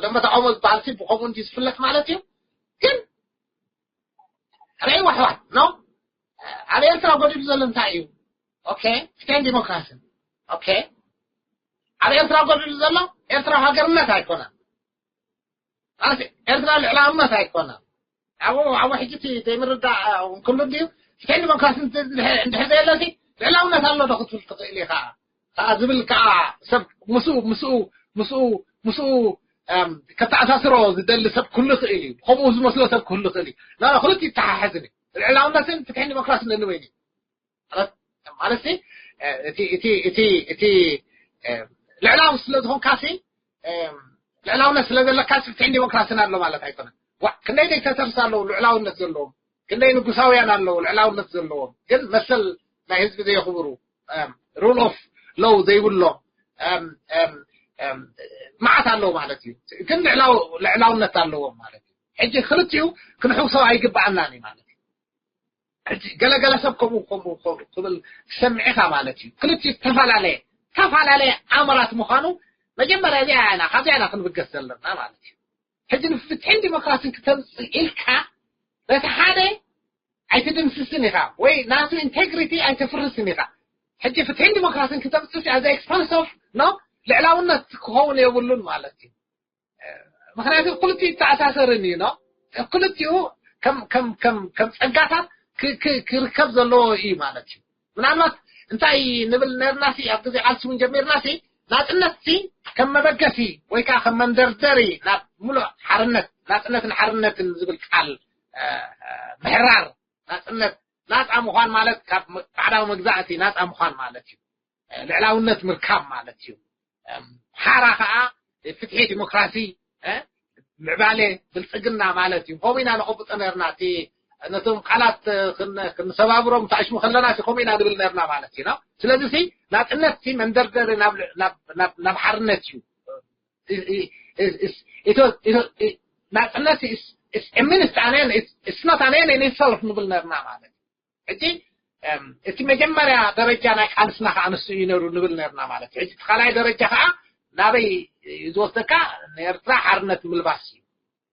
ደንበ ተቃውሞ ዝበሃል ሲ ብከምኡ እንዲ ዝፍለጥ ማለት እዩ። ግን ረይ ዋሕዋት ኖ ኣብ ኤርትራ ጎዲሉ ዘሎ እንታይ እዩ? ኦኬ ፍትሕን ዲሞክራሲን ኦኬ ኣብ ኤርትራ ጎዲሉ ዘሎ ኤርትራ ሃገርነት ኣይኮነን። ማለት ኤርትራ ልዕላውነት ኣይኮነን። ኣብኡ ኣብኡ ሕጂ እቲ ዘይምርዳእ ክሉ ድዩ ፍትሕን ዲሞክራሲን እንድሕር ዘየለሲ ልዕላውነት ኣሎ ዶ ክትብል ትኽእል ኢኻ ከዓ ዝብል ከዓ ሰብ ምስኡ ምስኡ ምስኡ ምስኡ ከተኣሳስሮ ዝደሊ ሰብ ክህሉ ይኽእል እዩ። ከምኡ ዝመስሎ ሰብ ክህሉ ይኽእል እዩ። ና ክልቲ ይተሓሓዝን እዩ። ልዕላውነትን ፍትሕን ዲሞክራሲን ነንበይኑ እዩ። ማለት ማለት እቲ እቲ እቲ እቲ ልዕላዊ ስለ ዝኾንካ ሲ ልዕላውነት ስለ ዘለካ ፍትሕን ዲሞክራሲን ኣሎ ማለት ኣይኮነን። ዋ ክንደይ ዲክታተርስ ኣለዉ ልዕላውነት ዘለዎም፣ ክንደይ ንጉሳውያን ኣለዉ ልዕላውነት ዘለዎም፣ ግን መሰል ናይ ህዝቢ ዘየኽብሩ rule of law ዘይብሎም መዓት ኣለዉ ማለት እዩ። ግን ልዕላውነት ኣለዎም ማለት እዩ። ሕጂ ክልቲኡ ክንሕውሶ ኣይግባኣናን እዩ ማለት እዩ። ሕጂ ገለገለ ሰብ ከምኡ ከምኡ ከምኡ ክብል ትሰምዕ ኢኻ ማለት እዩ። ክልቲኡ ዝተፈላለየ ዝተፈላለየ ኣምራት ምዃኑ መጀመርያ እዚኣ ኢና ካብዚኣ ኢና ክንብገስ ዘለና ማለት እዩ። ሕጂ ንፍትሕን ዲሞክራሲን ክተምፅእ ኢልካ በቲ ሓደ ኣይትድምስስን ኢኻ ወይ ናቱ ኢንቴግሪቲ ኣይተፍርስን ኢኻ። ሕጂ ፍትሕን ዲሞክራሲን ክተምፅእ at the expense of no ልዕላውነት ክኸውን የብሉን ማለት እዩ። ምክንያቱ ክልቲኡ ይተኣሳሰርን እዩ no ክልቲኡ ከም ከም ከም ከም ፀጋታት ክ- ክ- ክርከብ ዘለዎ እዩ ማለት እዩ። ምናልባት እንታይ ንብል ነርና ሲ ኣብ ግዜ ቃልሲ እውን ጀሚርና ሲ ናፅነት ሲ ከም መበገሲ ወይ ከዓ ከም መንደርደሪ ናብ ሙሉእ ሓርነት ናፅነትን ሓርነትን ዝብል ቃል እ፣ እ፣ ምሕራር ናፅነት ናፃ ምዃን ማለት ካብ ባዕዳዊ መግዛእቲ ናፃ ምዃን ማለት እዩ። ልዕላውነት ምርካብ ማለት እዩ። ሓራ ከዓ ፍትሒ ዲሞክራሲ ምዕባለ ብልፅግና ማለት እዩ። ከምኡ ኢና ነቐብጦ ነርና እቲ ነቶም ቃላት ክንሰባብሮም ተኣሽሙ ከለና ከምኡ ኢና ንብል ነርና ማለት እዩ። ስለዚ ናፅነት መንደርደሪ ናብ ሓርነት እዩ። ናፅነት ናት ንብል ነርና ማለት እዩ። ሕጂ እቲ መጀመርያ ደረጃ ናይ ቃልስና ከዓ ንሱ እዩ ነሩ ንብል ነርና ማለት እዩ። ሕጂ እቲ ካልኣይ ደረጃ ከዓ ናበይ ዝወስደካ ንኤርትራ ሓርነት ምልባስ እዩ።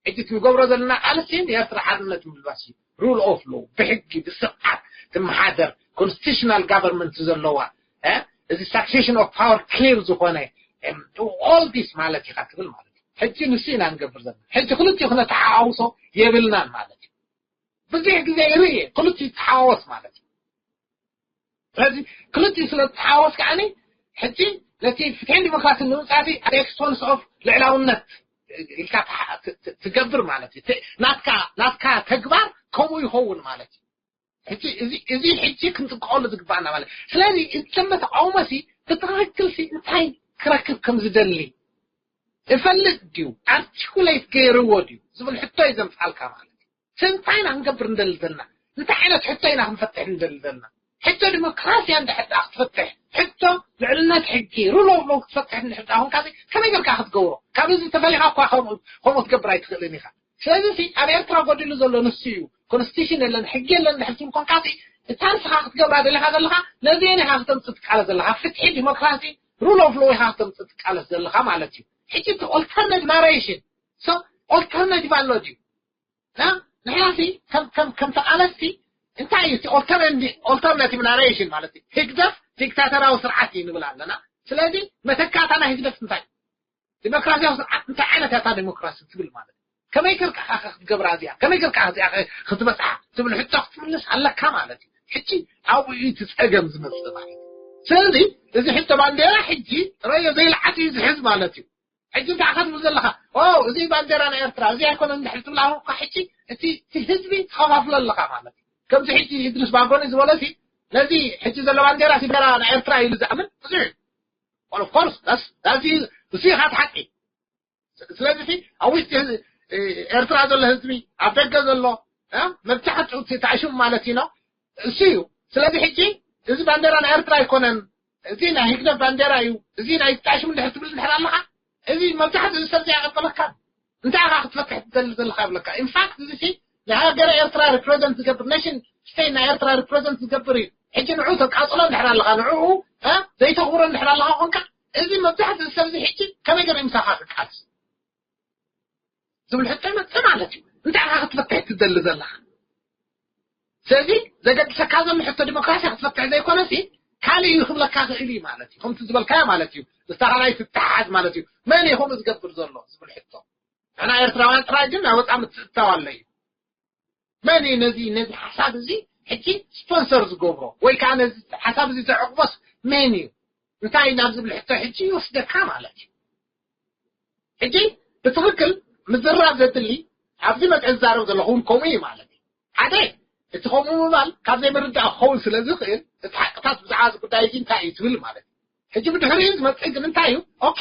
ሕጂ እቲ ንገብሮ ዘለና ቃልሲ ንኤርትራ ሓርነት ምልባስ እዩ። Rule of law ብሕጊ ብስርዓት ትመሓደር constitutional government ዘለዋ እዚ succession of power clear ዝኾነ all this ማለት ኢኻ ትብል ማለት እዩ። ሕጂ ንሱ ኢና ንገብር ዘለና። ሕጂ ክልቲኡ ክነተሓዋውሶ የብልናን ማለት እዩ። ብዙሕ ግዜ ይርኢ ክልቲኡ ይተሓዋወስ ማለት እዩ። ስለዚ ክልቲኡ ስለ ዝተሓዋወስ ከዓኒ ሕጂ ነቲ ፍትሕን ዲሞክራሲን ንምምፃእ at the expense of ልዕላውነት ኢልካ ትገብር ማለት እዩ። ናትካ ናትካ ተግባር ከምኡ ይኸውን ማለት እዩ። ሕጂ እዚ እዚ ሕጂ ክንጥንቀቀሉ ዝግባኣና ማለት ስለዚ እዚ ተመ ተቃውሞ ሲ ብትክክል ሲ እንታይ ክረክብ ከም ዝደሊ እፈልጥ ድዩ ኣርቲኩሌት ገይርዎ ድዩ ዝብል ሕቶ እዩ ዘምፃልካ ማለት እዩ። ስለዚ እንታይ ኢና ክንገብር እንደሊ ዘለና እንታይ ዓይነት ሕቶ ኢና ክንፈትሕ እንደሊ ዘለና ሕቶ ዲሞክራሲያ እንድሕር ክትፈትሕ ሕቶ ልዕልነት ሕጊ rule of law ክትፈትሕ እንድሕር ኮንካ ከመይ ጌርካ ክትገብሮ ካብ እዚ ተፈሊኻ እኳ ከምኡ ክትገብር ኣይትኽእልን ኢኻ። ስለዚ ኣብ ኤርትራ ጎዲሉ ዘሎ ንሱ እዩ። ኮንስቲቱሽን የለን ሕጊ የለን ድሕር ትብል ኮንካ እታ ንስኻ ክትገብራ ዘለኻ ዘለኻ ነዚአን ኢኻ ክተምፅእ ትቃለ ዘለኻ ፍትሒ ዲሞክራሲ rule of law ኢኻ ክተምፅእ ትቃለስ ዘለኻ ማለት እዩ። ሕጂ እቲ alternative narration so alternative ኣሎ ድዩ? ንሕና ሲ ከም ተቃለስቲ እንታይ እዩ alternative narration ማለት እዩ? ህግደፍ ዲክታተራዊ ስርዓት እዩ ንብል ኣለና። ስለዚ መተካእታ ናይ ህግደፍ እንታይ ዲሞክራሲያዊ ስርዓት እንታይ ዓይነት ያታ ዲሞክራሲ ትብል ማለት ከመይ ጌርካ ክትገብራ እዚኣ ከመይ ጌርካ እዚኣ ክትበፅሓ ትብል ሕቶ ክትምልስ ኣለካ ማለት እዩ። ሕጂ ኣብኡ እዩ እቲ ፀገም ዝመፅእ ማለት እዩ። ስለዚ እዚ ሕቶ ባንዴራ ሕጂ ረዮ ዘይልዓት እዩ ዝሕዝ ማለት እዩ። ሕጂ እንታይ ኢኻ ትብል ዘለኻ? እዚ ባንዴራ ናይ ኤርትራ እዚ ኣይኮነ እንድሕር ትብል ኣሁንካ ሕጂ እቲ ህዝቢ ትኸፋፍሎ ኣለኻ ማለት እዩ። ከምዚ ሕጂ እድሪስ ባጎኒ ዝበሎ ነዚ ሕጂ ዘሎ ባንዴራ ባንዴራ ናይ ኤርትራ ኢሉ ዝኣምን ብዙሕ ኦፍኮርስ እሱ ኢኻ ሓቂ። ስለዚ ኣብ ውሽጢ ኤርትራ ዘሎ ህዝቢ ኣብ ደገ ዘሎ መብዛሕትኡ ተኣሽሙ ማለት እዩ እሱ እዩ። ስለዚ ሕጂ እዚ ባንዴራ ናይ ኤርትራ ኣይኮነን፣ እዚ ናይ ህግደፍ ባንዴራ እዩ፣ እዚ ናይ ተኣሽሙ እንድሕር ትብል እንድሕር ኣለኻ እዚ መብዛሕትኡ እዚ ሰብ ዘይኣቐበለካ እንታይ ኢኻ ክትፈትሕ ትደሊ ዘለካ ይብለካ። ኢንፋክት እዚ ናይ ሃገረ ኤርትራ ሪፕሬዘንት ዝገብር ኔሽን ስቴት ናይ ኤርትራ ሪፕሬዘንት ዝገብር እዩ። ሕጂ ንዑ ተቃጽሎ እንድሕር ኣለኻ ንዕኡ ዘይተኽብሮ እንድሕር ኣለኻ ኮንካ እዚ መብዛሕትኡ ሰብ እዚ ሕጂ ከመይ ገይሩ ምሳኻ ክቃልስ ዝብል ሕቶ ይመፅእ ማለት እዩ። እንታይ ኢኻ ክትፈትሕ ትደሊ ዘለኻ? ስለዚ ዘገድሰካ ዘሎ ሕቶ ዲሞክራሲ ክትፈትሕ ዘይኮነሲ ካልእ እዩ ክብለካ ክእል እዩ ማለት እዩ። ከምቲ ዝበልካዮ ማለት እዩ። ምስታ ካልኣይ ትተሓሓዝ ማለት እዩ። መን እዩ ከምኡ ዝገብር ዘሎ ዝብል ሕቶ ንሕና ኤርትራውያን ጥራይ ግን ናይ ወፃኢ ምትእትታው ኣሎ እዩ። መን እዩ ነዚ ነዚ ሓሳብ እዚ ሕጂ ስፖንሰር ዝገብሮ ወይ ከዓ ነዚ ሓሳብ እዚ ዘዕቕቦስ መን እዩ እንታይ ናብ ዝብል ሕቶ ሕጂ ይወስደካ ማለት እዩ። ሕጂ ብትኽክል ምዝራብ ዘድሊ ኣብዚ መፅእ ዝዛረብ ዘለኹ እውን ከምኡ እዩ ማለት እዩ። ሓደ እቲ ከምኡ ምባል ካብ ዘይምርዳእ ክኸውን ስለ ዝኽእል እቲ ሓቅታት ብዛዕባ እዚ ጉዳይ እዚ እንታይ እዩ ትብል ማለት እዩ። ሕጂ ብድሕሪኡ ዝመፅእ ግን እንታይ እዩ? ኦኬ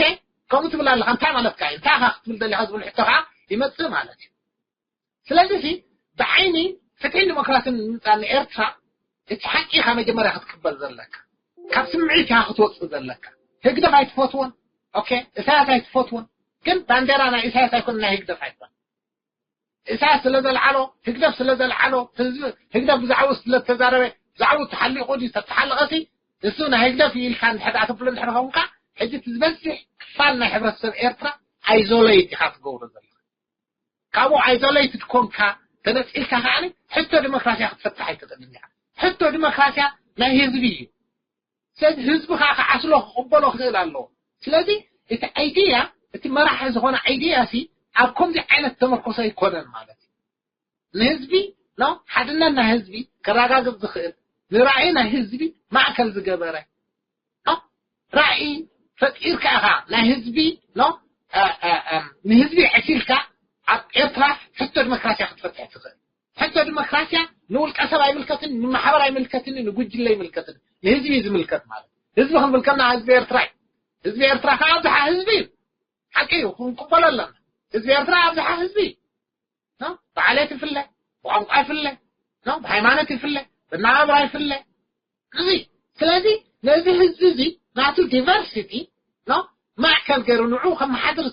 ከምኡ ትብል ኣለኻ እንታይ ማለትካ እዩ እንታይ ኢኻ ክትብል ደሊኻ ዝብል ሕቶ ከዓ ይመፅእ ማለት እዩ። ስለዚ ሲ ብዓይኒ ፍትሕን ዲሞክራስን ንምምፃእ ንኤርትራ እቲ ሓቂ ኢኻ መጀመርያ ክትቅበል ዘለካ። ካብ ስምዒት ኢኻ ክትወፅእ ዘለካ። ህግደፍ ኣይትፈትዎን፣ ኦኬ፣ እሳያስ ኣይትፈትዎን፣ ግን ባንዴራ ናይ እሳያስ ኣይኮነ ናይ ህግደፍ ኣይኮነ። እሳያስ ስለ ዘልዓሎ፣ ህግደፍ ስለ ዘልዓሎ፣ ህዝቢ ህግደፍ ብዛዕባኡ ስለ ዝተዛረበ፣ ብዛዕባኡ ተሓሊቑ ድዩ ተተሓለቐ ሲ እሱ ናይ ህግደፍ እዩ ኢልካ እንድሕር ደኣ ተብሎ እንድሕር ኾንካ፣ ሕጂ እቲ ዝበዝሕ ክፋል ናይ ሕብረተሰብ ኤርትራ ኣይዞሌት ኢኻ ትገብሮ ዘለኻ። ካብኡ ኣይዞሌትድ ኮንካ ተነጺልካ ከዓኒ ሕቶ ዲሞክራሲያ ክትፈትሕ ኣይትኽእልን ኢኻ። ሕቶ ዲሞክራሲያ ናይ ህዝቢ እዩ። ስለዚ ህዝቢ ከዓ ክዓስሎ ክቕበሎ ክኽእል ኣለዎ። ስለዚ እቲ ኣይድያ እቲ መራሒ ዝኾነ ኣይድያ ሲ ኣብ ከምዚ ዓይነት ተመርኮሰ ኣይኮነን ማለት እዩ። ንህዝቢ ኖ ሓድነት ናይ ህዝቢ ከረጋግጽ ዝኽእል ንራእይ ናይ ህዝቢ ማእከል ዝገበረ ኖ ራእይ ፈጢርካ ኢኻ ናይ ህዝቢ ኖ ንህዝቢ ዕሲልካ ኣብ ኤርትራ ሕቶ ዲሞክራሲያ ክትፈትሕ ትኽእል። ሕቶ ዲሞክራሲያ ንውልቀ ሰብ ኣይምልከትን፣ ንማሕበር ኣይምልከትን፣ ንጉጅለ ኣይምልከትን፣ ንህዝቢ እዩ ዝምልከት ማለት ህዝቢ ክንብል ከና ህዝቢ ኤርትራ እዩ። ህዝቢ ኤርትራ ከዓ ኣብዝሓ ህዝቢ እዩ። ሓቂ እዩ፣ ክንቅበሎ ኣለና። ህዝቢ ኤርትራ ኣብዝሓ ህዝቢ እዩ። ኖ ብዓሌት ይፍለ፣ ብቋንቋ ይፍለ፣ ኖ ብሃይማኖት ይፍለ፣ ብናብራ ይፍለ። እዚ ስለዚ ነዚ ህዝቢ እዚ ናቱ ዲቨርሲቲ ኖ ማእከል ገይሩ ንዑ ከመሓድር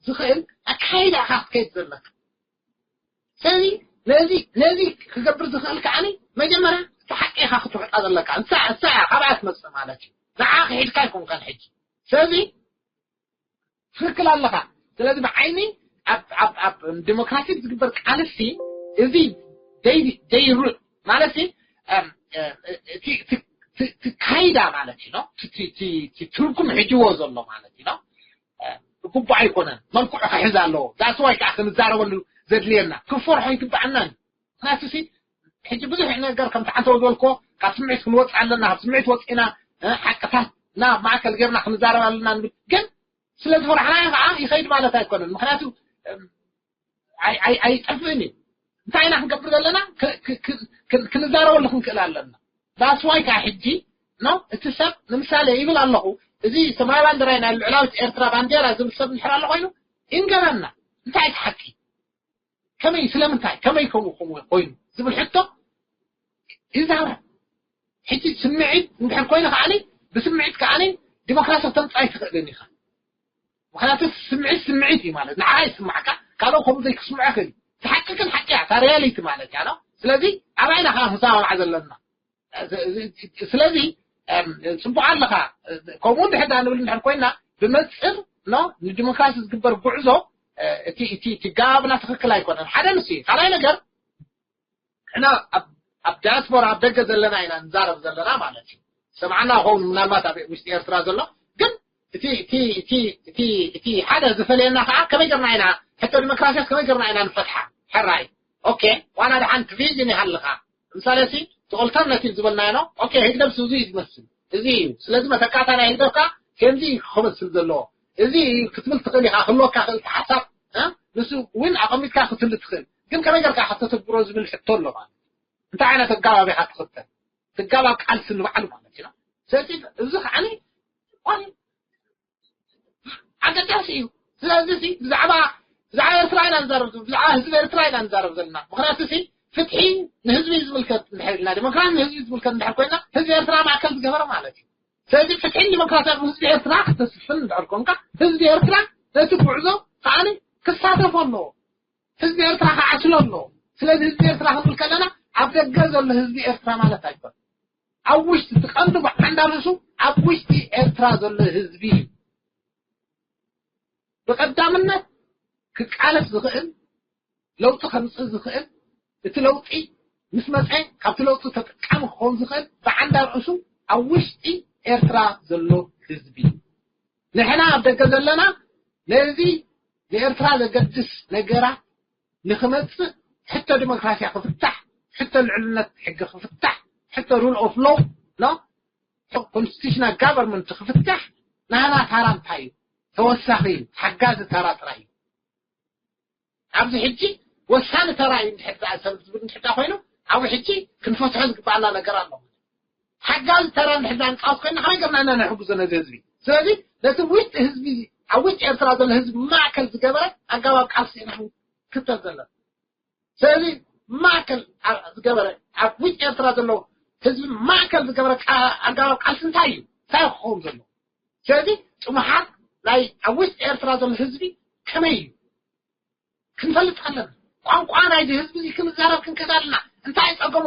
ዝኽእል ኣካይዳ ኢኻ ክትከይድ ዘለካ። ስለዚ ነዚ ነዚ ክገብር ዝኽእል ከዓኒ መጀመርያ እቲ ሓቂ ኢኻ ክትውሕጣ ዘለካ። እንሳ እንሳ እያ ካብኣ ትመፅእ ማለት እዩ። ንዓ ክሒድካ ኣይኮንካን ሕጂ። ስለዚ ትኽክል ኣለኻ። ስለዚ ብዓይኒ ኣብ ኣብ ኣብ ዲሞክራሲ ዝግበር ቃልሲ እዚ ደይ ደይ ሩ ማለት እቲ ካይዳ ማለት እዩ እቲ ትርጉም ሕጅዎ ዘሎ ማለት እዩ። ብግቡእ ኣይኮነን፣ መልክዑ ክሕዝ ኣለዎ። ዳስዋይ ከዓ ክንዛረበሉ ዘድልየና ክፈርሖ ይግባኣና። ምክንያቱ ሕጂ ብዙሕ ነገር ከምቲ ዓንተው ዝበልኮ ካብ ስምዒት ክንወፅእ ኣለና፣ ካብ ስምዒት ወፂና ሓቅታት ናብ ማእከል ገርና ክንዛረብ ኣለና ንብል ግን ስለ ዝፈራሕናዮ ከዓ ይኸይድ ማለት ኣይኮነን። ምክንያቱ ኣይጠፍእን እዩ። እንታይ ኢና ክንገብር ዘለና? ክንዛረበሉ ክንክእል ኣለና። ዳስዋይ ከዓ ሕጂ ኖ እቲ ሰብ ንምሳሌ ይብል ኣለኹ፣ እዚ ሰማያዊ ባንዴራ ናይ ልዕላዊት ኤርትራ ባንዴራ ዝብል ሰብ እንድሕር ኣሎ ኮይኑ ይንገረና። እንታይ እቲ ሓቂ? ከመይ ስለምንታይ ከመይ ከምኡ ከምኡ ኮይኑ ዝብል ሕቶ ይዛረብ። ሕጂ ስምዒት እንድሕር ኮይኑ ከዓኒ ብስምዒት ከዓኒ ዲሞክራሲ ክተምፅእ ኣይትኽእልን ኢኻ። ምክንያቱ ስምዒት ስምዒት እዩ ማለት ንዓኻ ይስማዕካ ካልኦ ከምኡ ዘይክስምዖ ይኽእል እዩ። እቲ ሓቂ ግን ሓቂ እያ እታ ሪያሊቲ ማለት እያ። ስለዚ ኣባይና ከዓ ክንሰማማዕ ዘለና። ስለዚ ፅቡቅ ኣለካ። ከምኡ እንድሕር ዳ ንብል እንድሕር ኮይና ብመፅር ኖ ንዲሞክራሲ ዝግበር ጉዕዞ እቲ እቲ እቲ ጋብና ትኽክል ኣይኮነን። ሓደ ንሱ እዩ። ካልኣይ ነገር ንሕና ኣብ ዳያስፖራ ኣብ ደገ ዘለና ኢና ንዛረብ ዘለና ማለት እዩ። ሰምዓና ኸውን ምናልባት ኣብ ውሽጢ ኤርትራ ዘሎ ግን እቲ እቲ እቲ እቲ እቲ ሓደ ዝፈልየና ከዓ ከመይ ገርና ኢና ሕቶ ዲሞክራሲያስ ከመይ ገርና ኢና ንፈትሓ? ሕራይ ኦኬ ዋላ ደሓን እቲ ቪዥን ይሃልኻ ምሳሌ ሲ እቲ ኦልተርናቲቭ ዝበልናዮ ነው። ኦኬ ህግደፍ እዚ እዩ ዝመስል እዚ እዩ። ስለዚ መተካእታ ናይ ህግደፍ ከዓ ከምዚ እዩ ክመስል ዘለዎ እዚ እዩ ክትብል ትኽእል ኢኻ ክህልወካ ክእል ሓሳብ ንሱ እውን ኣቐሚጥካ ክትህሉ ትኽእል ግን ከመይ ጌርካ ከተተግብሮ ዝብል ሕቶ ኣሎ ማለት እዩ። እንታይ ዓይነት ኣጋባብ ኢኻ ትኽተል? ትጋባብ ቃልሲ ንባዕሉ ማለት እዩ። ስለዚ እዚ ከዓኒ ኣገዳሲ እዩ። ስለዚ ሲ ብዛዕባ ብዛዕባ ኤርትራ ኢና ንዛረብ ብዛዕባ ህዝቢ ኤርትራ ኢና ንዛረብ ዘለና። ምክንያቱ ሲ ፍትሒ ንህዝቢ ዝምልከት እንድሕር ኢልና ዲሞክራሲ ንህዝቢ ዝምልከት እንድሕር ኮይና ህዝቢ ኤርትራ ማእከል ዝገበረ ማለት እዩ። ስለዚ ፍትሕን ዲሞክራሲያዊ ህዝቢ ኤርትራ ክተስፍን እንድሕር ኮንካ ህዝቢ ኤርትራ ነቲ ጉዕዞ ከዓኒ ክሳተፎ ኣለዎ። ህዝቢ ኤርትራ ክዓስሎ ኣለዎ። ስለዚ ህዝቢ ኤርትራ ክንብል ከለና ኣብ ደገ ዘሎ ህዝቢ ኤርትራ ማለት ኣይኮን። ኣብ ውሽጢ እቲ ቀንዱ ብዓንዳ ርእሱ ኣብ ውሽጢ ኤርትራ ዘሎ ህዝቢ እዩ። ብቀዳምነት ክቃለስ ዝኽእል ለውጢ ከምፅእ ዝኽእል እቲ ለውጢ ምስ መፀ ካብቲ ለውጢ ተጠቃሚ ክኸውን ዝኽእል ብዓንዳ ርእሱ ኣብ ውሽጢ ኤርትራ ዘሎ ህዝቢ እዩ። ንሕና ኣብ ደገ ዘለና ነዚ ንኤርትራ ዘገድስ ነገራት ንክመፅእ ሕቶ ዲሞክራሲያ ክፍታሕ፣ ሕቶ ልዕልነት ሕጊ ክፍታሕ፣ ሕቶ rule of law ኖ constitutional government ክፍታሕ ናህና ታራ እንታይ እዩ? ተወሳኺ እዩ፣ ሓጋዚ ታራ ጥራይ እዩ። ኣብዚ ሕጂ ወሳኒ ተራ እዩ እንድሕር ደኣ ሰብ ዝብል እንድሕር ደኣ ኮይኑ ኣብኡ ሕጂ ክንፈትሖ ዝግባኣና ነገር ኣሎ። ሓጋዚ ተራ እንድሕር ደኣ ንፃወት ኮይና ከመይ ገርና ኢና ንሕግዞ ነዚ ህዝቢ? ስለዚ ነቲ ውሽጢ ህዝቢ ኣብ ውሽጢ ኤርትራ ዘሎ ህዝቢ ማእከል ዝገበረ ኣገባብ ቃልሲ ኢና ክንክተል ዘለና። ስለዚ ማእከል ዝገበረ ኣብ ውሽጢ ኤርትራ ዘሎ ህዝቢ ማእከል ዝገበረ ኣገባብ ቃልሲ እንታይ እዩ? እንታይ ክኸውን ዘለዎ? ስለዚ ጥሙሓት ናይ ኣብ ውሽጢ ኤርትራ ዘሎ ህዝቢ ከመይ እዩ? ክንፈልጥ ኣለና። ቋንቋ ናይዚ ህዝቢ እዚ ክንዛረብ ክንክእል ኣለና። እንታይ ጸገሙ?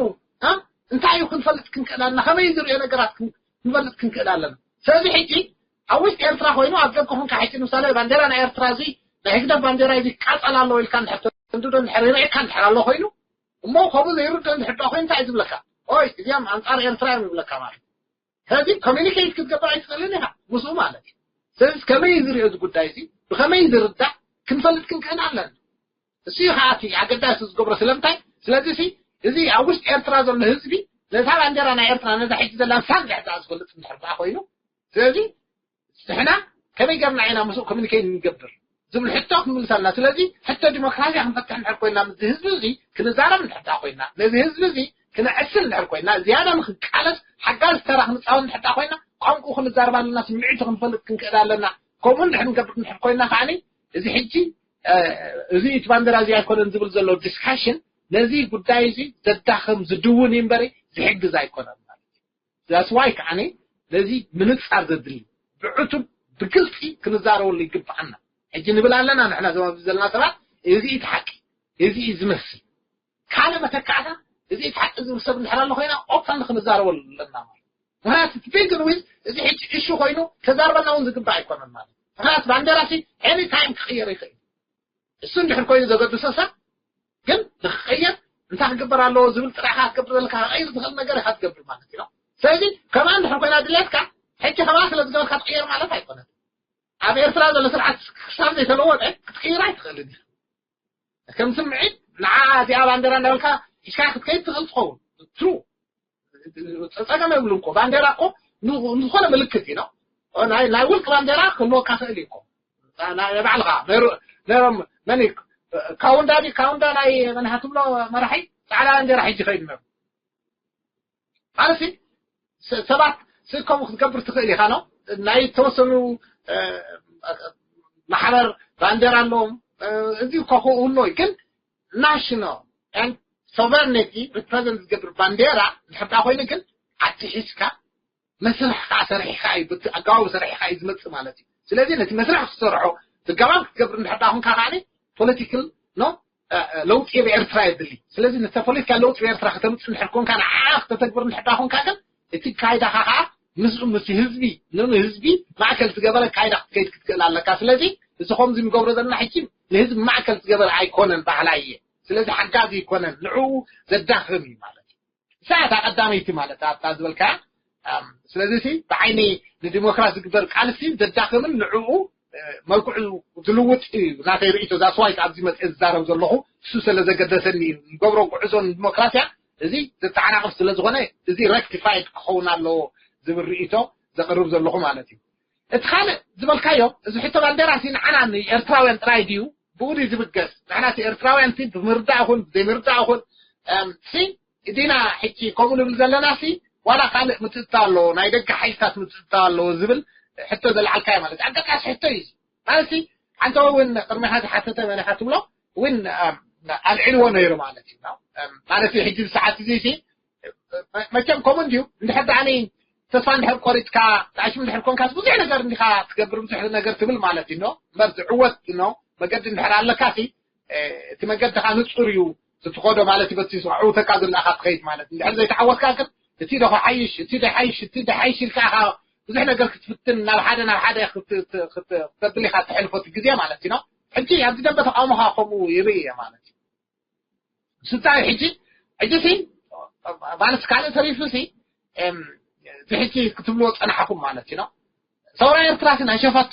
እንታይ እዩ ክንፈልጥ ክንክእል ኣለና? ከመይ ዝርእዮ ነገራት ክንፈልጥ ክንክእል ኣለና። ስለዚ ሕጂ ኣብ ውሽጢ ኤርትራ ኮይኑ ኣብ ደገ ኮንካ ሕጂ ንምሳሌ ባንዴራ ናይ ኤርትራ እዚ ናይ ህግደፍ ባንዴራ እዚ ይቃጸል ኣለዎ ኢልካ እንድሕር ተንድዶ እንድሕር ይርእየካ እንድሕር ኣሎ ኮይኑ እሞ ከምኡ ዘይርድኦ እንድሕር ደኣ ኮይኑ እንታይ እዩ ዝብለካ? ኦይ እዚኦም ኣንጻር ኤርትራ እዮም ይብለካ ማለት እዩ። ስለዚ ኮሚኒኬት ክትገብር ኣይትኽእልን ኢኻ ምስኡ ማለት እዩ። ስለዚ ከመይ እዩ ዝሪኦ እዚ ጉዳይ እዚ? ብኸመይ ዝርዳእ ክንፈልጥ ክንክእል ኣለና። እሱ እዩ ከዓ እቲ ኣገዳሲ ዝገብሮ። ስለምንታይ? ስለዚ ሲ እዚ ኣብ ውሽጢ ኤርትራ ዘሎ ህዝቢ ነዛ ባንዴራ ናይ ኤርትራ ነዛ ሕጂ ዘላ ሳንድ ሕዛ ዝፈልጥ እንድሕር ደኣ ኮይኑ ስለዚ ንሕና ከመይ ገርና ኢና ምስኡ ኮሚኒኬት ንገብር ዝብል ሕቶ ክንምልሰልና። ስለዚ ሕቶ ዲሞክራሲ ክንፈትሕ እንድሕር ኮይና ምስ ህዝቢ እዚ ክንዛረብ እንድሕር ደኣ ኮይና ነዚ ህዝቢ እዚ ክነዕስል እንድሕር ኮይና ዝያዳ ንክቃለስ ሓጋዚ ተራ ክንፃወት እንድሕር ደኣ ኮይና ቋንቁ ክንዛረብ ኣለና፣ ስምዒቱ ክንፈልጥ ክንክእል ኣለና። ከምኡ እንድሕር ንገብር እንድሕር ኮይና ከዓኒ እዚ ሕጂ እዚ እቲ ባንዴራ እዚ ኣይኮነን ዝብል ዘሎ ዲስካሽን ነዚ ጉዳይ እዚ ዘዳኽም ዝድውን እዩ እምበሪ ዝሕግዝ ኣይኮነን ማለት እዩ። That's why ከዓኒ ነዚ ምንጻር ዘድሊ ብዕቱብ ብግልፂ ክንዛረበሉ ይግብኣና። ሕጂ ንብል ኣለና ንሕና ዘባብ ዘለና ሰባት እዚ እቲ ሓቂ እዚ እዩ ዝመስል። ካልእ መተካእታ እዚ እቲ ሓቂ ዝብል ሰብ እንድሕር ኣሎ ኮይና ኦፕን ክንዛረበሉ ኣለና ማለት ምክንያቱ እቲ ቢግን ዊዝ እዚ ሕጂ እሹ ኮይኑ ተዛርበና እውን ዝግባእ ኣይኮነን ማለት ምክንያቱ ባንዴራ ሲ ኤኒ ታይም ክቕየር ይኽእል። እሱ እንድሕር ኮይኑ ዘገድሶ ሰብ ግን ንክቐየር እንታይ ክግበር ኣለዎ ዝብል ጥራሕ ክትገብር ዘለካ ክቐይር ዝኽእል ነገር ኢኻ ትገብር ማለት እዩ። ስለዚ ከማን እንድሕር ኮይና ድሌትካ ሕጂ ከማን ስለ ዝገበርካ ትቕየር ማለት ኣይኮነን። ኣብ ኤርትራ ዘሎ ስርዓት ክሳብ ዘይተለወጠ ክትቅይር ኣይትኽእልን ኢኻ። ከም ስምዒት ንዓ እዚኣ ባንዴራ እንዳበልካ ሒዝካ ክትከይድ ትኽእል ትኸውን። ትሩ ጸገም የብሉ እኮ ባንዴራ እኮ ንዝኾነ ምልክት እዩ ነው ናይ ውልቅ ባንዴራ ክህልወካ ክእል እዩ እኮ ናይ ባዕልኻ ነሮም መን ካውንዳ ዲ ካውንዳ ናይ መን ሃትብሎ መራሒ ፃዕዳ ባንዴራ ሒጂ ከይዱ ነሩ ማለት ሰብ ከምኡ ክትገብር ትኽእል ኢኻ ነው ናይ ተወሰኑ ማሕበር ባንዴራ ኣለዎም እዚ እኮ ክህሉ እዩ ግን ናሽናል ሶቨርኒቲ ሪፕሬዘንት ዝገብር ባንዴራ እንድሕር ኮይኑ ግን ኣትሒዝካ መስርሕ ከዓ ሰሪሕካ እዩ በቲ ኣገባቡ ሰሪሕካ እዩ ዝመፅእ ማለት እዩ ስለዚ ነቲ መስርሕ ክትሰርሖ ብገባብ ክትገብር እንድሕር ዳ ኮንካ ከዓ ፖለቲካል ኖ ለውጢ ኣብ ኤርትራ የድሊ ስለዚ ነቲ ፖለቲካ ለውጢ ኣብ ኤርትራ ከተምፅእ እንድሕር ኮንካ ንዓ ክተተግብር እንድሕር ዳ ኮንካ ግን እቲ ካይዳኻ ከዓ ምስኡ ምስ ህዝቢ ንህዝቢ ማእከል ዝገበረ ካይዳ ክትከይድ ክትክእል ኣለካ ስለዚ እዚ ከምዚ ንገብሮ ዘለና ሕጂ ንህዝቢ ማእከል ዝገበረ ኣይኮነን ባህላ እየ ስለዚ ሓጋዚ ይኮነን ንዕኡ ዘዳኽም እዩ ማለት እዩ ሰዓት ኣቀዳመይቲ ማለት ኣብታ ዝበልካ ስለዚ ሲ ብዓይኒ ንዲሞክራሲ ዝግበር ቃልሲ ዘዳኽምን ንዕኡ መልክዑ ዝልውጥ እዩ ናተይ ርእቶ ዛስዋይት ኣብዚ መፅአ ዝዛረብ ዘለኹ እሱ ስለ ዘገደሰኒ ንገብሮ ጉዕዞ ንዲሞክራሲያ እዚ ዘተዓናቕፍ ስለ ዝኾነ እዚ ረክቲፋይድ ክኸውን ኣለዎ ዝብል ርእቶ ዘቕርብ ዘለኹ ማለት እዩ እቲ ካልእ ዝበልካዮ እዚ ሕቶ ባንዴራ ሲ ንዓና ንኤርትራውያን ጥራይ ድዩ ብኡ ድዩ ዝብገስ ንሕና ሲ ኤርትራውያን ሲ ብምርዳእ ይኹን ብዘይምርዳእ ይኹን ሲ ዲና ሕጂ ከምኡ ንብል ዘለና ሲ ዋላ ካልእ ምትእትታው ኣለዎ ናይ ደገ ሓይልታት ምትእትታው ኣለዎ ዝብል ሕቶ ዘልዓልካዮ ማለት ኣገዳሲ ሕቶ እዩ ማለት ሓንቲ እውን ቅድሚ ሓዚ ሓተተ መን ኢኻ ትብሎ እውን ኣልዒልዎ ነይሩ ማለት እዩ ማለት ሕጂ ሰዓት እዚ ሲ መቸም ከምኡ እንድዩ እንድሕር ደኣ ተስፋ እንድሕር ቆሪጥካ ተኣሽም እንድሕር ኮንካስ ብዙሕ ነገር እንዲኻ ትገብር ብዙሕ ነገር ትብል ማለት እዩ እምበር ዝዕወት መገዲ እንድሕር ኣለካ ሲ እቲ መገድኻ ንጹር እዩ ትትኸዶ ማለት እዩ በቲ ዝዕውተካ ዘለካ ትኸይድ ማለት እንድሕር ዘይተዓወትካ ግን እቲ ዶ ክሓይሽ እቲ ዶ ሓይሽ እቲ ዶ ሓይሽ ኢልካ ኢኻ ብዙሕ ነገር ክትፍትን ናብ ሓደ ናብ ሓደ ክተብል ኢኻ ትሕልፎ እቲ ግዜ ማለት እዩ ሕጂ ኣብዚ ደንበ ተቃውሞኻ ከምኡ ይርኢ እየ ማለት እዩ ስታይ ሕጂ ሕጂ ሲ ማለት ካልእ ተሪፉ ሲ እዚ ሕጂ ክትብልዎ ጸናሕኩም ማለት እዩ ሰውራ ኤርትራ ሲ ናይ ሸፋቱ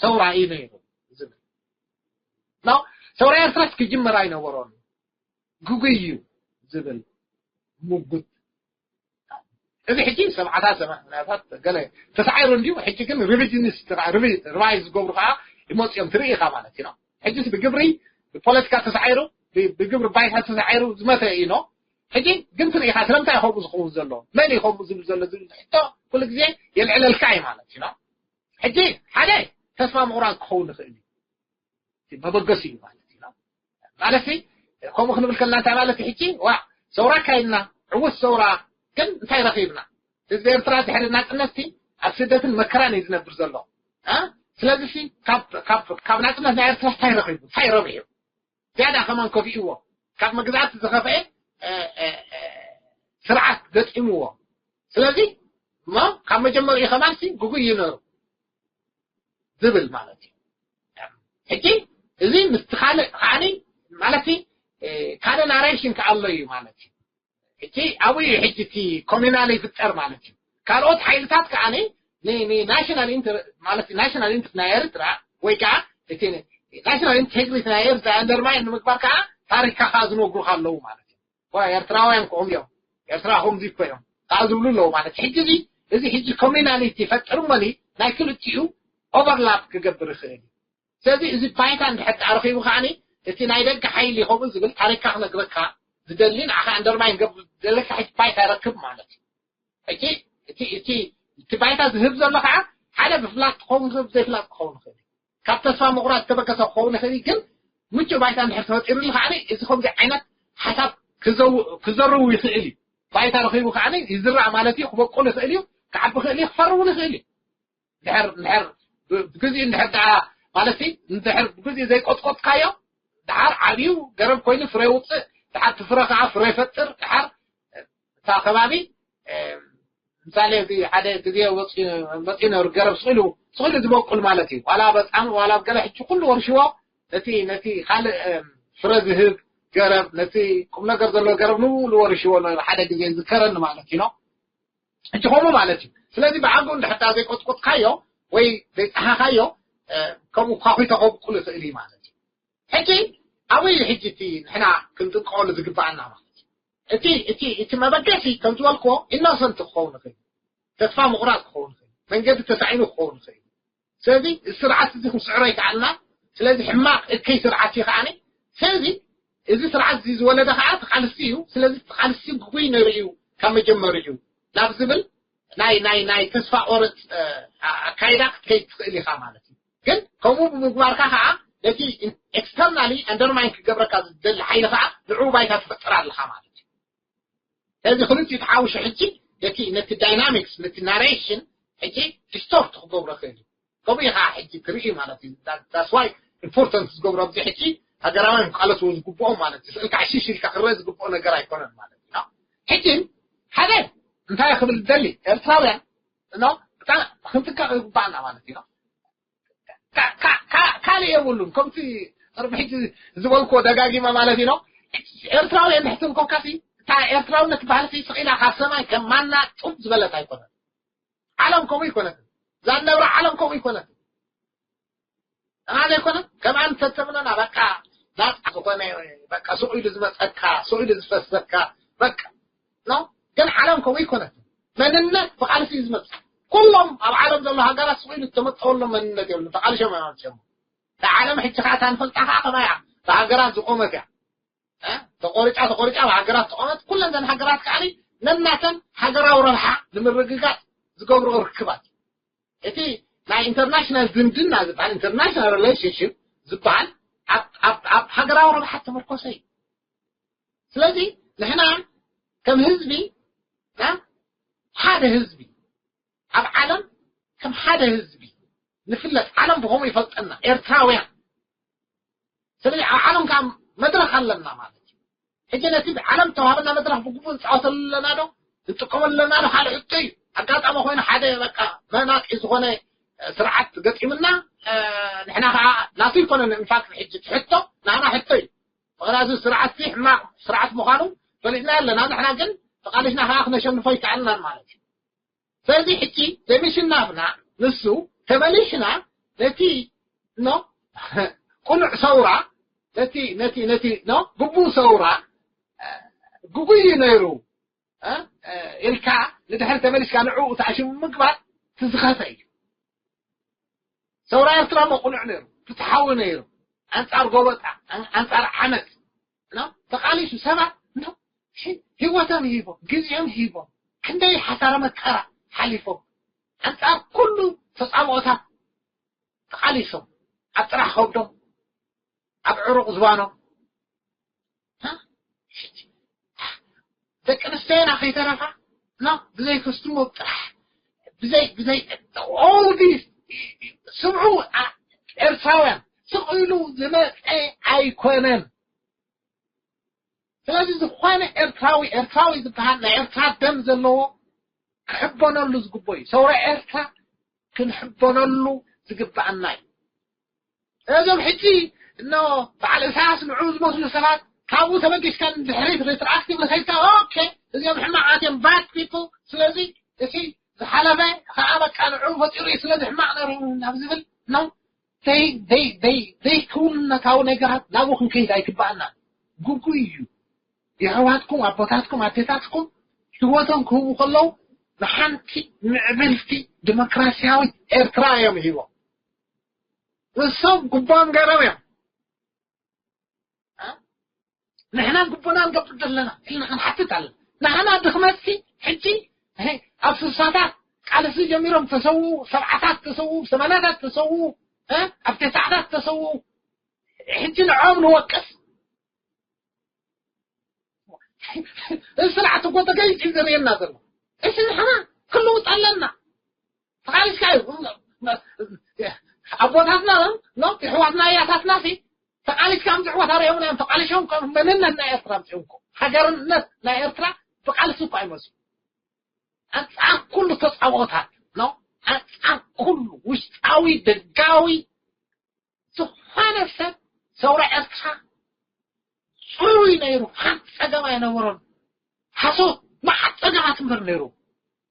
ሰውራ እዩ ነይሩ ዝብል ሰውራ ኤርትራስ ክጅመር ኣይነበሮን ግጉይ እዩ ዝብል ሙጉት እዚ ሕጂ ሰብዓታት ሰማንያታት ገለ ተሳዒሩ እንዲዩ ሕጂ ግን ሪቪዥኒስት ሪቫይዝ ዝገብሩ ከዓ ይመፅኦም ትርኢ ኢኻ ማለት እዩ ሕጂ ብግብሪ ብፖለቲካ ተሳዒሩ ብግብሪ ባይታ ተሳዒሩ ዝመተ እዩ ሕጂ ግን ትርኢ ኢኻ ስለምንታይ ከምኡ ዝኸውን ዘሎ መን እዩ ከምኡ ዝብል ዘሎ ዝብል ሕቶ ኩሉ ግዜ የልዕለልካ እዩ ማለት እዩ ሕጂ ሓደ ተስፋ ምቑራፅ ክኸውን ይኽእል እዩ መበገሲ እዩ ማለት እዩ ማለት ከምኡ ክንብል ከለና እንታይ ማለት ሕጂ ዋ ሰውራ ካይድና ዕውት ሰውራ ግን እንታይ ረኺብና ህዝቢ ኤርትራ ድሕሪ ናፅነትቲ ኣብ ስደትን መከራን እዩ ዝነብር ዘሎ ስለዚ ካብ ናፅነት ናይ ኤርትራ እንታይ ረኺቡ እንታይ ረብሑ ዝያዳ ከማን ከፊእዎ ካብ መግዛእቲ ዝኸፍአ ስርዓት ገጢምዎ ስለዚ እሞ ካብ መጀመሪኡ ከማን ግጉይ ይነሩ ዝብል ማለት እዩ ሕጂ እዚ ምስቲ ካልእ ከዓኒ ማለት ካልእ ናሬሽን ከኣሎ እዩ ማለት እዩ። እቲ ኣብኡ እዩ ሕጂ እቲ ኮሚናል ይፍጠር ማለት እዩ። ካልኦት ሓይልታት ከዓኒ ናሽናል ኢንትር ማለት ናሽናል ኢንትር ናይ ኤርትራ ወይ ከዓ እቲ ናሽናል ኢንቴግሪቲ ናይ ኤርትራ ኣንደርማይን ንምግባር ከዓ ታሪካ ከዓ ዝነግሩካ ኣለዉ ማለት እዩ። ኤርትራውያን ከምኡ እዮም፣ ኤርትራ ከምዚ እኮ እዮም ከዓ ዝብሉ ኣለዉ ማለት እዩ። ሕጂ እዚ እዚ ሕጂ ኮሚናሊቲ ይፈጥር እሞ ናይ ክልቲኡ ኦቨርላፕ ክገብር ይኽእል እዩ። ስለዚ እዚ ባይታ እንድሕር ደኣ ረኺቡ ከዓኒ እቲ ናይ ደገ ሓይሊ ከምኡ ዝብል ታሪካ ክነግረካ ዝደሊ ንዓኻ ኣንደርማይን ገብር ዘለካ ሕጂ ባይታ ይረክብ ማለት እዩ። ሕጂ እቲ እቲ እቲ ባይታ ዝህብ ዘሎ ከዓ ሓደ ብፍላት ክኸውን ይኽእል፣ ብዘይፍላት ክኸውን ይኽእል እዩ። ካብ ተስፋ ምቑራፅ ዝተበገሰ ክኸውን ይኽእል እዩ፣ ግን ምቹእ ባይታ እንድሕር ተፈጢሩሉ ከዓኒ እዚ ከምዚ ዓይነት ሓሳብ ክዘርው ይኽእል እዩ። ባይታ ረኺቡ ከዓኒ ይዝራእ ማለት እዩ፣ ክበቁል ይኽእል እዩ፣ ክዓቢ ይኽእል እዩ፣ ክፈርውን ይኽእል እዩ። ድሕር ድሕር ብግዜኡ እንድሕር ደኣ ማለት እንድሕር ብግዜኡ ዘይቆጥቆጥካዮ ደሓር ዓብዩ ገረብ ኮይኑ ፍረ ውፅእ፣ ደሓር እቲ ፍረ ከዓ ፍረ ይፈጥር። ደሓር እታ ከባቢ ምሳሌ እዚ ሓደ ግዜ መፂኡ ነሩ ገረብ ስኢሉ ስኢሉ ዝበቁል ማለት እዩ። ዋላ በፃም ዋላ ገለ ሕጂ ኩሉ ወርሽዎ ነቲ ነቲ ካልእ ፍረ ዝህብ ገረብ ነቲ ቁም ነገር ዘለዎ ገረብ ንብሉ ወርሽዎ ሓደ ግዜ ዝከረኒ ማለት እዩ። ሕጂ ከምኡ ማለት እዩ። ስለዚ ብዓግኡ እንድሕር ዘይቆጥቆጥካዮ ወይ ዘይፀሃኻዮ ከምኡ ኳኺቶ ከብቁል ይኽእል እዩ ማለት እዩ። ሕጂ ኣበይ እዩ ሕጂ እቲ ንሕና ክንጥንቀቐሉ ዝግባኣና ማለት እዩ? እቲ እቲ እቲ መበገሲ ከም ዝበልክዎ ኢኖሰንት ክኸውን ይኽእል፣ ተስፋ ምቑራፅ ክኸውን ይኽእል፣ መንገዲ ተሳኢኑ ክኸውን ይኽእል። ስለዚ እዚ ስርዓት እዚ ክንስዕሮ ይከኣልና። ስለዚ ሕማቕ እከይ ስርዓት እዩ ከዓኒ። ስለዚ እዚ ስርዓት እዚ ዝወለደ ከዓ ተቓልሲ እዩ። ስለዚ ተቓልሲ ግጉይ ነይሩ እዩ ካብ መጀመሪኡ ናብ ዝብል ናይ ናይ ናይ ተስፋ ቆርፅ ኣካይዳ ክትከይድ ትኽእል ኢኻ ማለት እዩ። ግን ከምኡ ብምግባርካ ከዓ ነቲ ኤክስተርናሊ ኣንደርማይን ክገብረካ ዝደሊ ሓይሊ ከዓ ንዕኡ ባይታ ትፈጥር ኣለኻ ማለት እዩ። ስለዚ ክልቲኡ ተሓውሹ ሕጂ ነቲ ነቲ ዳይናሚክስ ነቲ ናሬሽን ሕጂ ዲስቶርት ክገብሮ ክእል እዩ። ከምኡ ኢኻ ሕጂ ትርኢ ማለት እዩ። ዳስ ዋይ ኢምፖርታንት ዝገብሮ ኣብዚ ሕጂ ሃገራውያን ክቃለስዎ ዝግብኦም ማለት እዩ። ስእልካ ዕሽሽ ኢልካ ክረአ ዝግብኦ ነገር ኣይኮነን ማለት እዩ። ሕጂ ሓደ እንታይ ክብል ደሊ ኤርትራውያን ኖ ብጣዕሚ ክንጥንቀቕ ይግባኣና ማለት እዩ። ካልእ የብሉን። ከምቲ ቅድሚ ሕጂ ዝበልክዎ ደጋጊመ ማለት እዩ። ኤርትራዊ እንድሕር ትብል ኮንካሲ እታ ኤርትራውነት ባህልሲ ስቕ ኢላ ካብ ሰማይ ከም ማና ጡብ ዝበለት ኣይኮነን። ዓለም ከምኡ ይኮነትን። እዛ ንነብራ ዓለም ከምኡ ይኮነትን። ኣና ዘይኮነ ከምኣ እንተተብለና በቃ ናፃ ዝኾነ በቃ ስቕ ኢሉ ዝመፀካ ስቕ ኢሉ ዝፈሰካ በቃ ኖ ግን ዓለም ከምኡ ይኮነትን። መንነት ብቃልሲ እዩ ዝመፅእ። ኩሎም ኣብ ዓለም ዘሎ ሃገራት ስቕ ኢሉ ዝተመጠወሎም መንነት የብሉ ተቃልሾም እዮም ኣምፅኦም። እታ ዓለም ሕጂ ከዓ እታ ንፈልጣ ከዓ ከማይ እያ ብሃገራት ዝቆመት እያ። ተቆሪጫ ተቆሪጫ ብሃገራት ዝቆመት ኩለን ዘን ሃገራት ከዓ ነናተን ሃገራዊ ረብሓ ንምርግጋፅ ዝገብርኦ ርክባት እቲ ናይ ኢንተርናሽናል ዝምድና ዝበሃል ኢንተርናሽናል ሪሌሽንሽፕ ዝበሃል ኣብ ሃገራዊ ረብሓ ተመርኮሰ እዩ። ስለዚ ንሕና ከም ህዝቢ ሓደ ህዝቢ ኣብ ዓለም ከም ሓደ ህዝቢ ንፍለጥ። ዓለም ብኸምኡ ይፈልጠና ኤርትራውያን። ስለዚ ኣብ ዓለም ከዓ መድረኽ ኣለና ማለት እዩ። ሕጂ ነቲ ዓለም ተዋሃበና መድረኽ ብግቡእ ንፃወተሉ ኣለና ዶ ንጥቀመሉ ኣለና ዶ ካልእ ሕቶ እዩ። ኣጋጣሚ ኮይኑ ሓደ በቃ መናጢ ዝኾነ ስርዓት ገጢምና ንሕና ከዓ ናቱ ይኮነን። ኢንፋክት ሕጂ ትሕቶ ናና ሕቶ እዩ። ምክንያቱ ስርዓት ሕማቅ ስርዓት ምዃኑ ፈሊጥና ኣለና። ንሕና ግን ተቃሊስና ከዓ ክነሸንፎ ይከኣልናን ማለት እዩ። ስለዚ ሕጂ ዘይምሽናፍና ንሱ ተመሊሽና ነቲ ኖ ቁኑዕ ሰውራ ነቲ ነቲ ነቲ ኖ ግቡእ ሰውራ ግጉይ እዩ ነይሩ ኢልካ ንድሕር ተመሊስካ ንዕኡ ተኣሽሙ ምግባር ትዝኸፈ እዩ። ሰውራ ኤርትራ መቁኑዕ ነይሩ፣ ፍትሓዊ ነይሩ፣ ኣንጻር ጎበጣ፣ ኣንጻር ዓመፅ ተቃሊሱ ሰባት ህይወቶም ሂቦም ግዜኦም ሂቦም ክንደይ ሓሳረ መከራ ሓሊፎም ኣንጻር ኩሉ ተፃብኦታት ተቃሊሶም ኣብ ጥራሕ ከብዶም ኣብ ዕሩቕ ዝባኖም ደቂ ኣንስትዮና ከይተረፋ ብዘይ ኮስትሞ ጥራሕ ብዘይ ብዘይ all this ስምዑ ኤርትራውያን ስቕ ኢሉ ዝመፀ ኣይኮነን። ስለዚ ዝኾነ ኤርትራዊ ኤርትራዊ ዝበሃል ናይ ኤርትራ ደም ዘለዎ ክሕበነሉ ዝግቦ እዩ። ሰውራ ኤርትራ ክንሕበነሉ ዝግባኣና እዩ። እዞም ሕጂ እኖ በዓል እሳያስ ንዑ ዝመስሉ ሰባት ካብኡ ተመሊስካ ንድሕሪት ሪትሮኣክቲቭ ንኸይድካ፣ ኦኬ፣ እዚኦም ሕማቓት እዮም፣ ባድ ፒፕል፣ ስለዚ እቲ ዝሓለፈ ከዓ በቃ ንዕኡ ፈጢሩ እዩ፣ ስለዚ ሕማቕ ነይሩ ናብ ዝብል ነው። ዘይ-፣ ዘይ-፣ ዘይ-፣ ዘይክውንነታዊ ነገራት ናብኡ ክንከይድ ኣይግባኣና። ግጉይ እዩ። የሕዋትኩም፣ ኣቦታትኩም፣ ኣዴታትኩም ህይወቶም ክህቡ ከለዉ ንሓንቲ ምዕብልቲ ዲሞክራሲያዊት ኤርትራ እዮም ሂቦም። ንሶም ጉባኦም ገይሮም እዮም። እ? ንሕና ግቡና ንገብር ዘለና ኢልና ክንሓትት ኣለና። ንሕና ድኽመትሲ ሕጂ፣ እ፣ ኣብ ስሳታት ቃልሲ ጀሚሮም ተሰዉ፣ ሰብዓታት ተሰዉ፣ ሰማንያታት ተሰዉ፣ እ፣ ኣብ ተስዓታት ተሰዉ፣ ሕጂ ንዕኦም ንወቅስ። እዚ ስርዓት እኮ ተገይጹ እዩ ዘርእየና ዘሎ። እዚ ንሕና ክንልውጥ ኣለና። ተቃሊስካ እዩ። ኣቦታትና ኖ የሕዋትና እያታትና ሲ ተቃሊስካ ምትዕወት ኣርእዮም እዮም። ተቃሊሶም ከም መንነት ናይ ኤርትራ ኣምፅኦም እኮ። ሃገርነት ናይ ኤርትራ ብቃልሲ እኮ ኣይመፁ። ኣንፃር ኩሉ ተፃቦታት ኖ ኣንፃር ኩሉ ውሽጣዊ ደጋዊ ዝኾነ ሰብ ሰውራ ኤርትራ ጽሩይ ነይሩ። ሓንቲ ጸገም ኣይነበሮን። ሓሶት መዓት ጸገማት እምበር ነይሩ።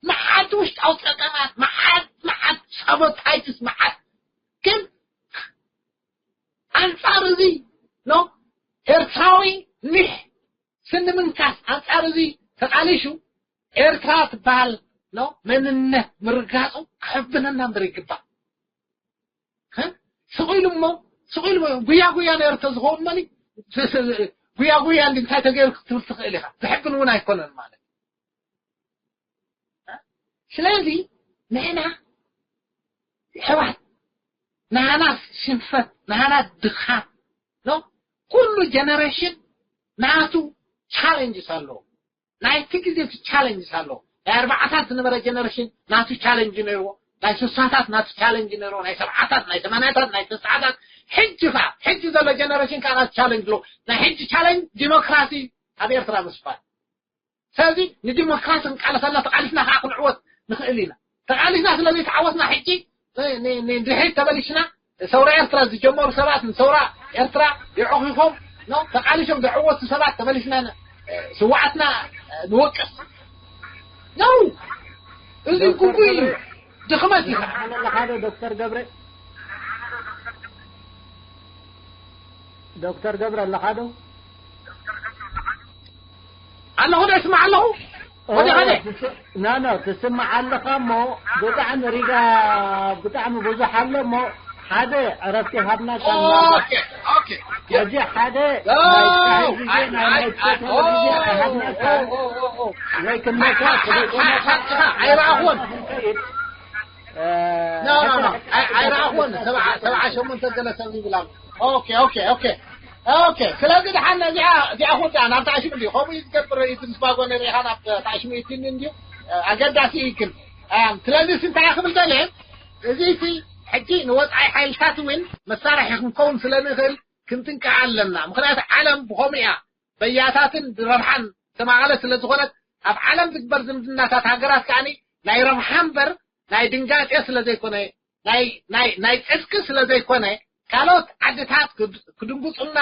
መዓት ውሽጣዊ ጸገማት፣ መዓት፣ መዓት ሳቦታይትስ፣ መዓት። ግን ኣንጻር እዚ ኖ ኤርትራዊ ኒሕ ስኒ ምንካስ ኣንጻር እዚ ተቃሊሹ ኤርትራ ትበሃል ኖ መንነት ምርጋጹ ክሕብነና እምበር ይግባእ። እ? ስቕ ኢሉ እሞ፣ ስቕ ኢሉ እሞ፣ ጉያ ጉያ ነይሩ ተዝኸውን መኒ? ጉያ ጉያ እንዲ እንታይ ተገይሩ ክትብል ትኽእል ኢኻ። ዘሕብን እውን ኣይኮነን ማለት። እ? ስለዚ ንሕና ኣሕዋት፣ ናህና ሽንፈት፣ ናህና ድኻም፣ ኖ? ኩሉ ጀነሬሽን ናቱ ቻሌንጅስ ኣለዎ። ናይቲ ግዜ እቲ ቻለንጅስ ኣሎ። ናይ ኣርባዓታት ዝነበረ ጀነሬሽን ናቱ ቻለንጅ ነይርዎ፣ ናይ ስሳታት ናቱ ቻለንጅ ነይርዎ፣ ናይ ሰብዓታት፣ ናይ ሰማንያታት፣ ናይ ተስዓታት፣ ሕጂ ኸዓ፣ ሕጂ ዘሎ ጀነሬሽን ከዓ ናቱ ቻለንጅ ኣለዎ። ናይ ሕጂ ቻለንጅ ዲሞክራሲ ኣብ ኤርትራ ምስፋን። ስለዚ ንዲሞክራሲ ክንቃለሰላ ተቃሊስና ከዓ ክንዕወት ንኽእል ኢና። ተቃሊስና ስለ ዘይተዓወትና ሕጂ ን-፣ ን-፣ ንድሕሪት ተመሊስና ሰውራ ኤርትራ ዝጀመሩ ሰባት ንሰውራ ኤርትራ የዕኺኾም ነው። ተቃሊሶም ዘዕወቱ ሰባት ተመሊስና ን-፣ ስውዓትና ንወቅስ ነው። እዚ ዶክተር ግጉይ እዩ። ገብረ፣ ድኽመት እዩ። ኣለኻ ዶ ዶክተር ገብረ? ዶክተር ገብረ ኣለኻ ዶ? ኣለኹ ዶ፣ እስማዕ ኣለኹ። ኦ፣ ወደ ኸደ። ትስ-፣ ኖ፣ ኖ፣ ትስማዕ ኣለኻ እሞ ብጣዕሚ ሪጋ፣ ብጣዕሚ ብዙሕ ኣሎ እሞ ሓደ ዕረፍቲ ሃብና። ኦኬ፣ ኦኬ። ሕጂ ሓደ ኖ፣ ናይ ጸሓይ ግዜ፣ ኣይ፣ ናይ ኣይ፣ ናይ ኣይ፣ ጸሓይ ኦ፣ ግዜ ኣይሃብናካ። ኦ፣ ኦ፣ ኦ፣ ኦ። ወይ ክንመካ፣ ኣይ፣ ወይ ኣይ፣ ኣይረኣኹን። ክንከይድ። እ፣ ኖ፣ ኖ፣ ኖ። ኣይ፣ ኣይረኣኹን። ሰብዓ፣ ሰብዓ ሸሞንተ ገለ ሰብ ይብል ኣሎ። ኦኬ፣ ኦኬ፣ ኦኬ። ኦኬ፣ ስለዚ ደሓን ነዚኣ፣ እዚኣ ኹዳ ናብ ታሽሙ እንድዩ። ከምኡ እዩ ዝገብር፣ እቲ ምስ ባጎ ንርኢ ኢኻ ናብ ታሽሙ ይትኒ እንድዩ። ኣገዳሲ እዩ ግን። ኣም፣ ስለዚ እዚ እንታይ ክብል ደልየ፣ እዚ እቲ ሕጂ ንወጻኢ ሓይልታት እውን መሳርሒ ክንከውን ስለ ንኽእል ክንጥንቀቕ ኣለና። ምኽንያቱ ዓለም ብኸምኡ እያ። በያታትን ብረብሓን ዝተማቐለት ስለ ዝኾነት፣ ኣብ ዓለም ዝግበር ዝምድናታት ሃገራት ከኣኒ ናይ ረብሓ እምበር ናይ ድንጋጤ ስለ ዘይኮነ፣ ናይ፣ ናይ፣ ናይ ጽድቂ ስለ ዘይኮነ፣ ካልኦት ዓድታት ክድ-፣ ክድንግጹና፣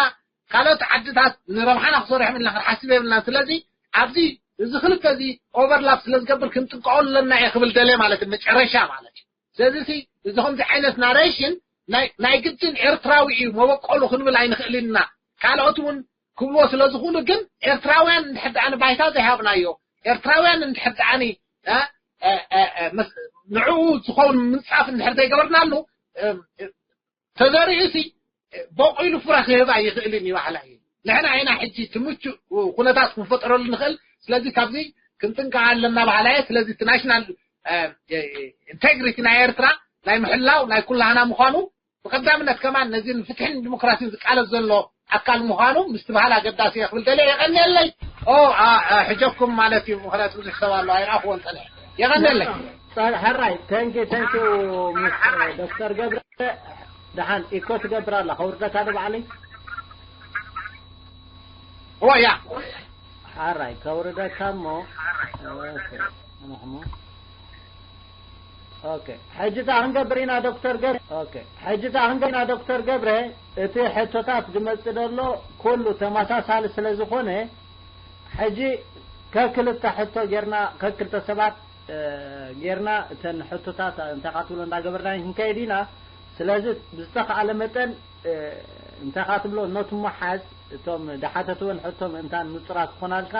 ካልኦት ዓድታት ንረብሓና ክሰርሑ ኢልና ክንሓስብ የብልናን። ስለዚ ኣብዚ እዚ ክልተ እዚ ኦቨርላፕ ስለ ዝገብር ክንጥንቀቐሉ ኣለና እየ ክብል ደልየ ማለት እዩ፣ መጨረሻ ማለት እዩ። ስለዚ ሲ እዚ ከምዚ ዓይነት ናሬሽን ናይ፣ ናይ ግድን ኤርትራዊ እዩ መበቆሉ ክንብል ኣይንኽእልን ኢና። ካልኦት እውን ክብልዎ ስለ ዝኽእሉ፣ ግን ኤርትራውያን እንድሕር ደኣ ንባይታ ዘይሃብናዮ፣ ኤርትራውያን እንድሕር ደኣ ኒ-፣ እ፣ እ፣ እ፣ እ፣ መስ-፣ ንዕኡ ዝኸውን ምንጻፍ እንድሕር ዘይገበርናሉ፣ እ፣ እ፣ ተዘሪኡ ሲ በቂሉ ፍረ ክህብ ኣይኽእልን እዩ በሃላይ እየ። ንሕና ኢና ሕጂ እቲ ምቹእ ኩነታት ክንፈጥረሉ ንኽእል። ስለዚ ካብዚ ክንጥንቀቕ ኣለና በሃላይ እየ። ስለዚ እቲ ናሽናል፣ እ፣ እ፣ ኢንቴግሪቲ ናይ ኤርትራ ናይ ምሕላው ናይ ኩላህና ምዃኑ፣ ብቐዳምነት ከማን ነዚ ንፍትሕን ዲሞክራሲን ዝቃለስ ዘሎ ኣካል ምዃኑ ምስቲ በሃል ኣገዳሲ እየ ክብል ደልየ። የቐንየለይ። ኦ፣ ኣ፣ ኣ፣ ሕጀኩም ማለት እዩ። ምኽንያቱ ብዙሕ ሰብ ኣሎ፣ ኣይረኣኽዎን ጸኒሐ። የቐንየለይ። ጸ-፣ ሕራይ፣ ተንኪ፣ ተንኪ፣ ምስ ዶክተር ገብረ ደሓን ኢኮ ትገብር ኣላ። ከውርደካ ዶ ባዕለይ? ኦ፣ ያ። ሕራይ፣ ከውርደካ እሞ፣ ኦኬ፣ ንሕሞ። ኦኬ፣ ሕጂ እታ ክንገብር ኢና ዶክተር ገብረ። ኦኬ፣ ሕጂ እታ ክንገብር ኢና ዶክተር ገብረ። እቲ ሕቶታት ዝመጽእ ዘሎ ኩሉ ተመሳሳሊ ስለ ዝኾነ፣ ሕጂ ከክልተ ሕቶ ጌርና፣ ከክልተ ሰባት እ፣ ጌርና እተን ሕቶታት እንታይ ካትብሎ እንዳገበርና ክንከይድ ኢና። ስለዚ ብዝተኻእለ መጠን እ፣ እንታይ ካትብሎ፣ ነቲ መሓዝ እቶም ድሓተትወን ሕቶ ምእንታን ንጹራት ክኾናልካ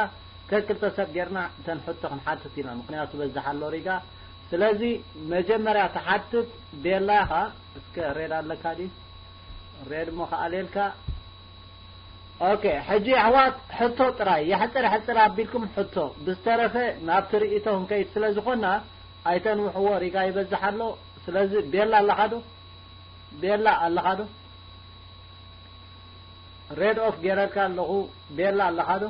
ከክልተ ሰብ ጌርና እተን ሕቶ ክንሓትት ኢና። ምክንያቱ በዝሕ ኣሎ ሪጋ። ስለዚ መጀመርያ ትሓትት ቤላ ኢኻ። እስከ ሬድ ኣለካ ድዩ? ሬድ እሞ ከኣልየልካ። ኦኬ፣ ሕጂ ኣሕዋት ሕቶ ጥራይ የሕጽር ሕጽር ኣቢልኩም ሕቶ። ብዝተረፈ ናብ ትርኢቶ ክንከይድ ስለ ዝኾና ኣይተንውሕዎ፣ ሪጋ ይበዝሕ ኣሎ። ስለዚ ቤላ ኣለኻ ዶ? ቤላ ኣለኻ ዶ? ሬድ ኦፍ ጌረልካ ኣለኹ። ቤላ ኣለኻ ዶ?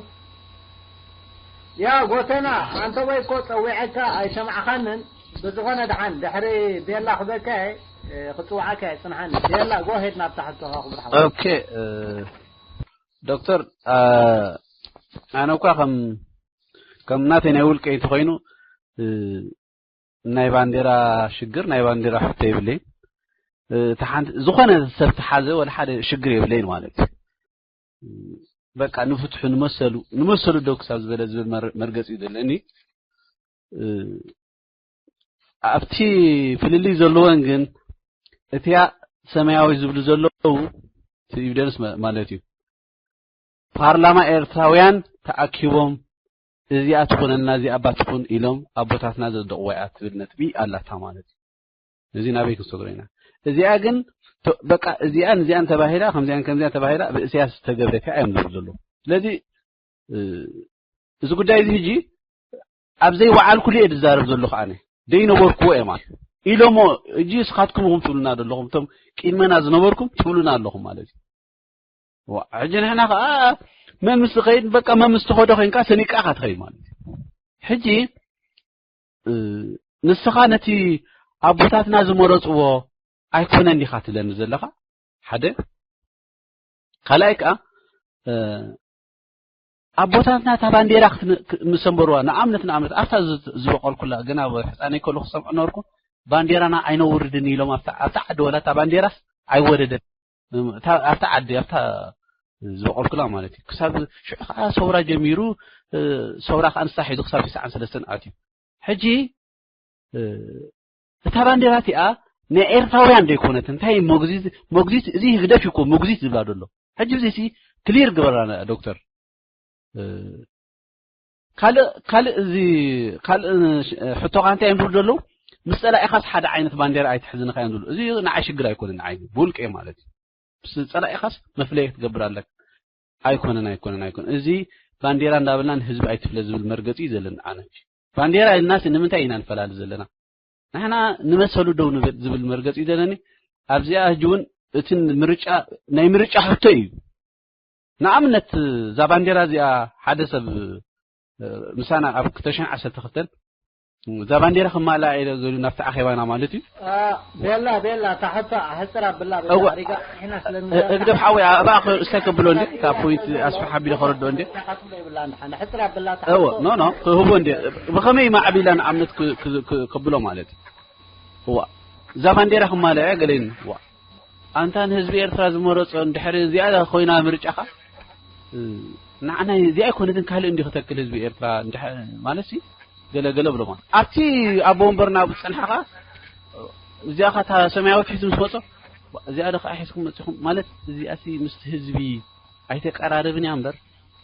ያ ጎተና፣ ኣንተ ወይ እኮ ጸዊዐካ ኣይሰማዕኻንን። ብዝኾነ ደሓን ድሕሪ ቤላ ክበካ እየ፣ እ፣ ክጽውዓካ እየ፣ ጽንሓኒ። ቤላ፣ ጎ ሄድ ናብታ ሕቶኻ ክብር ሓወይ። ኦኬ፣ እ፣ ዶክተር፣ እ፣ ኣነ እኳ ከም፣ ከም ናተይ ናይ ውልቀይ እንተኾይኑ፣ እ፣ ናይ ባንዴራ ሽግር፣ ናይ ባንዴራ ሕቶ የብለይን። እ፣ እቲ ሓንቲ፣ ዝኾነ ሰብ ተሓዘ ወላ ሓደ ሽግር የብለይን ማለት እዩ። በቃ ንፍትሑ ንመሰሉ፣ ንመሰሉ ደው ክሳብ ዝበለ ዝብል መር-፣ መርገጺ እዩ ዘለኒ። እ፣ ኣብቲ ፍልልይ ዘለወን ግን እቲያ ሰማያዊ ዝብሉ ዘለዉ፣ እቲ ኤቪደንስ ማ-፣ ማለት እዩ። ፓርላማ ኤርትራውያን ተኣኪቦም እዚኣ ትኹነልና፣ እዚኣ እባ ትኹን ኢሎም ኣቦታትና ዘጽደቕዋ እያ ትብል ነጥቢ ኣላታ ማለት እዩ። እዚ ናበይ ክንሰግሮ ኢና? እዚኣ ግን ቶ-፣ በቃ እዚኣን እዚኣን ተባሂላ፣ ከምዚኣን ከምዚኣን ተባሂላ፣ ብእስያስ ዝተገብረት እያ እዮም ዝብሉ ዘለዉ። ስለዚ፣ እ፣ እዚ ጉዳይ እዚ ሕጂ ኣብ ዘይወዓልኩሉ እየ ዝዛረብ ዘለኹ ኣነ። ዘይነበርኩዎ እየ ማለት። ኢሎሞ፣ ሕጂ እስኻትኩም ኢኹም ትብሉና ዘለኹም፣ እቶም ቅድመና ዝነበርኩም ትብሉና ኣለኹም ማለት እዩ። ዋ፣ ሕጂ ንሕና ኸዓ መን ምስ ዝኸይድ፣ በቃ መን ምስ ተኸዶ ኮይንካ ሰኒቃ ኢኻ ትኸይድ ማለት እዩ። ሕጂ፣ እ፣ ንስኻ ነቲ ኣቦታትና ዝመረጽዎ ኣይኮነን ዲኻ ትብለኒ ዘለኻ? ሓደ። ካልኣይ ከኣ፣ እ፣ ኣቦታትና እታ ባንዴራ ክት-፣ ክ-፣ ምስ ኣንበርዋ፣ ንኣብነት፣ ንኣብነት፣ ኣብታ ዝ-፣ ዝበቐልኩላ፣ ገና ኣብ ሕጻነይ ከለኹ ክሰምዖ ነበርኩ፣ ባንዴራና ኣይነውርድን ኢሎም፣ ኣብታ፣ ኣብታ ዓዲ ወላ እታ ባንዴራስ ኣይወረደን። እታ፣ ኣብታ ዓዲ፣ ኣብታ ዝበቐልኩላ ማለት እዩ። ክሳብ ሽዑ ከኣ ሰውራ ጀሚሩ፣ እ፣ ሰውራ ከኣ ንሳ ሒዙ ክሳብ ትስዓን ሰለስተን ኣትዩ። ሕጂ፣ እ፣ እታ ባንዴራ እቲኣ ናይ ኤርትራውያን ዘይኮነት፣ እንታይ መጉዚት፣ መጉዚት፣ እዚ ህግደፍ እዩ እኮ መጉዚት ዝብላ ዘሎ። ሕጂ እዚ ሲ ክሊር ግበራ ዶክተር። እ፣ ካልእ፣ ካልእ እዚ፣ ካልእ፣ እ፣ ሕቶኻ እንታይ እዮም ዝብሉ ዘለዉ? ምስ ጸላኢኻስ ሓደ ዓይነት ባንዴራ ኣይትሕዝን ኢኻ እዮም ዝብሉ። እዚ ንዓይ ሽግር ኣይኮነን፣ ንዓይ ብውልቀይ ማለት እዩ። ምስ ጸላኢኻስ መፍለይ ክትገብር ኣለካ። ኣይኮነን፣ ኣይኮነን፣ ኣይኮነን። እዚ ባንዴራ እንዳበልና ንህዝቢ ኣይትፍለ ዝብል መርገጺ እዩ ዘለኒ ኣነ። ባንዴራ ኢልናስ ንምንታይ ኢና ንፈላሊ ዘለና? ንሕና ንመሰሉ ደው ንብል ዝብል መርገጺ እዩ ዘለኒ። ኣብዚኣ ሕጂ እውን እቲ ምርጫ፣ ናይ ምርጫ ሕቶ እዩ። ንኣብነት እዛ ባንዴራ እዚኣ ሓደ ሰብ፣ እ፣ ምሳና ኣብ ክልተ ሽሕን ዓሰርተ ክልተን እዛ ባንዴራ ክማልኣ ኢለ ገሉ ናብቲ ኣኼባና ማለት እዩ። አ፣ ቤላ፣ ቤላ፣ እታ ሕቶ ኣሕጽር ኣብላ፣ ቤላ፣ እወ። ሪጋ፣ ንሕና ስለ እ-፣ ንዛረብ እግደፍ ሓወይ፣ ኣብኣ ክ-፣ እስታይ ከብሎ እንዴ? እታ ፖይንት ኣስፍሕ ኣቢለ ከረድኦ እንዴ? እታ ክትብሎ የብላን፣ ንሓና ሕጽር ኣብላ፣ እታ እወ፣ ሕቶ። ኖ፣ ኖ፣ ክህቦ እንዴ? ብኸመይ ማዕቢላ ንኣብነት ክ-፣ ክ-፣ ክ-፣ ከብሎ ማለት እዩ? እዋ፣ እዛ ባንዴራ ክማልኣ እያ ገሌን፣ እዋ። ኣንታ ንህዝቢ ኤርትራ ዝመረጾ እንድሕሪ እዚኣ ኮይና ምርጫኻ፣ እ፣ ንዓና እዚኣ ኣይኮነትን ካልእ እንዲ ክተክል ህዝቢ ኤርትራ እንድሕ-፣ ማለት ሲ ገለ ገለ ብሎማ። ኣብቲ ኣቦ ወንበር ናብ ዝጸንሓኻ እዚኣ ኸታ ሰማያዊ ሒዙ ምስ መጾ፣ እዚኣ ዶ ኸዓ ሒዝኩም መጺኹም ማለት እዚኣ ሲ ምስቲ ህዝቢ ኣይተቀራርብን እያ እምበር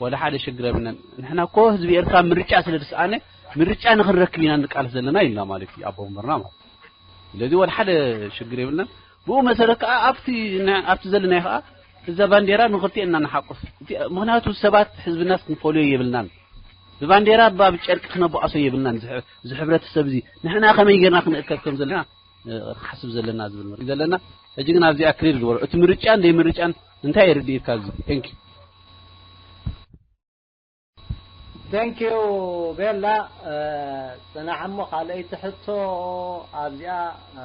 ወላ ሓደ ሽግር የብልናን። ንሕና እኮ ህዝቢ ኤርትራ ምርጫ ስለ ዝሰኣነ ምርጫ ንኽንረክብ ኢና ንቃለስ ዘለና ኢልና ማለት እዩ ኣቦ ወንበርና ማለት። ስለዚ ወላ ሓደ ሽግር የብልናን። ብኡ መሰረት ከኣ ኣብቲ ና-፣ ኣብቲ ዘለናዮ ከኣ እዛ ባንዴራ ንኽልቲኤና ንሓቁፍ። እቲ፣ ምኽንያቱ ሰባት ህዝብናስ ክንፈልዮ የብልናን። ብባንዴራ ባ ብጨርቂ ክነባኣሶ የብልናን። እዚ ሕ-፣ እዚ ሕብረተሰብ እዚ ንሕና ከመይ ጌርና ክንእከብ ከም ዘለና፣ እ፣ ክንሓስብ ዘለና ዝብል ምርጫ ዘለና። ሕጂ ግን ኣብዚኣ ክሊር ግበሮ። እቲ ምርጫን ዘይምርጫን እንታይ የርድኢካ እዚ? Thank you። Thank you ቤላ። እ፣ ጽናሕ እሞ ካልኣይቲ ሕቶ ኣብዚኣ፣ እ፣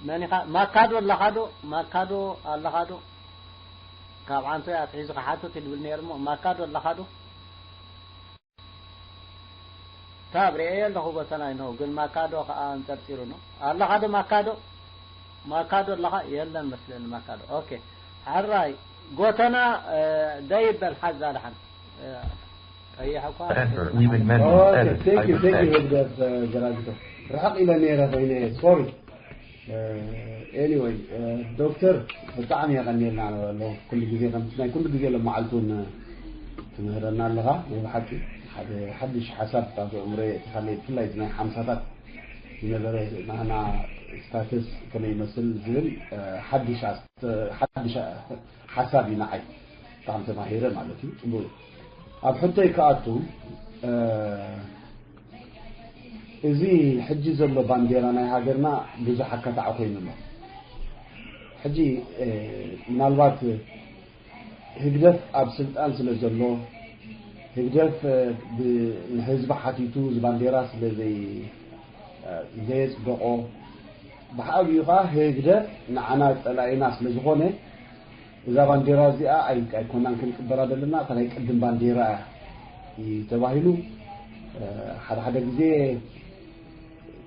መን ኢኻ? ማካዶ ኣለኻ ዶ? ማካዶ ኣለኻ ዶ? ካብ ዓንቶ እያ ኣትሒዙ ክሓትት ይብል ነይሩ እሞ ማካዶ ኣለኻ ዶ? ካብ ርእየ ኣለኹ ጎተና ይንሆ፣ ግን ማካዶ ከኣ ኣንጸርጺሩ ነው። ኣለኻ ዶ ማካዶ? ማካዶ ኣለኻ? የለን መስለኒ ማካዶ። ኦኬ። ሕራይ ጎተና፣ እ፣ ደይ በል ሓዛ ደሓን። እ፣ ቀይሕ እኳ Effort, even men ኦኬ፣ said it, I thank you, would thank you say. ህግደፍ፣ እ፣ ገራጅቶ። ርሕቕ ኢለ ነይረ ኮይነ፣ ሶሪ። ኤኒወይ፣ ዶክተር፣ ብጣዕሚ የቐንየልና ኣሎ። ኩሉ ግዜ ከምቲ ናይ ኩሉ ግዜ ሎመዓልቲ እውን ትምህረና ኣለኻ። ናይ ብሓቂ ሓደ ሓድሽ ሓሳብ ኣብ ኣእምሮየ እቲ ካልእ ብፍላይ እቲ ናይ ሓምሳታት ዝነበረ ናህና ስታተስ ከመይ ይመስል ዝብል ሓድሽ ኣስ-፣ ሓድሽ ሓሳብ እዩ ንዓይ። ብጣዕሚ ተማሂረ ማለት እዩ። ጽቡቅ እዩ። ኣብ ሕቶይ ክኣቱ፣ እ፣ እዚ ሕጂ ዘሎ ባንዴራ ናይ ሃገርና ብዙሕ ኣካታዒ ኮይኑ ኣሎ። ሕጂ፣ እ፣ ምናልባት ህግደፍ ኣብ ስልጣን ስለ ዘሎ፣ ህግደፍ፣ እ፣ ብ-፣ ንህዝቢ ሓቲቱ እዚ ባንዴራ ስለ ዘይ-፣ እ፣ ዘየጽደቆ፣ ብዓብዩ ኸኣ ህግደፍ ንዓና ጸላኢና ስለ ዝኾነ፣ እዛ ባንዴራ እዚኣ ኣይ-፣ ኣይኮናን ክንቅበላ ዘለና፣ እታ ናይ ቅድም ባንዴራ እዩ ተባሂሉ። እ፣ ሓደ ሓደ ግዜ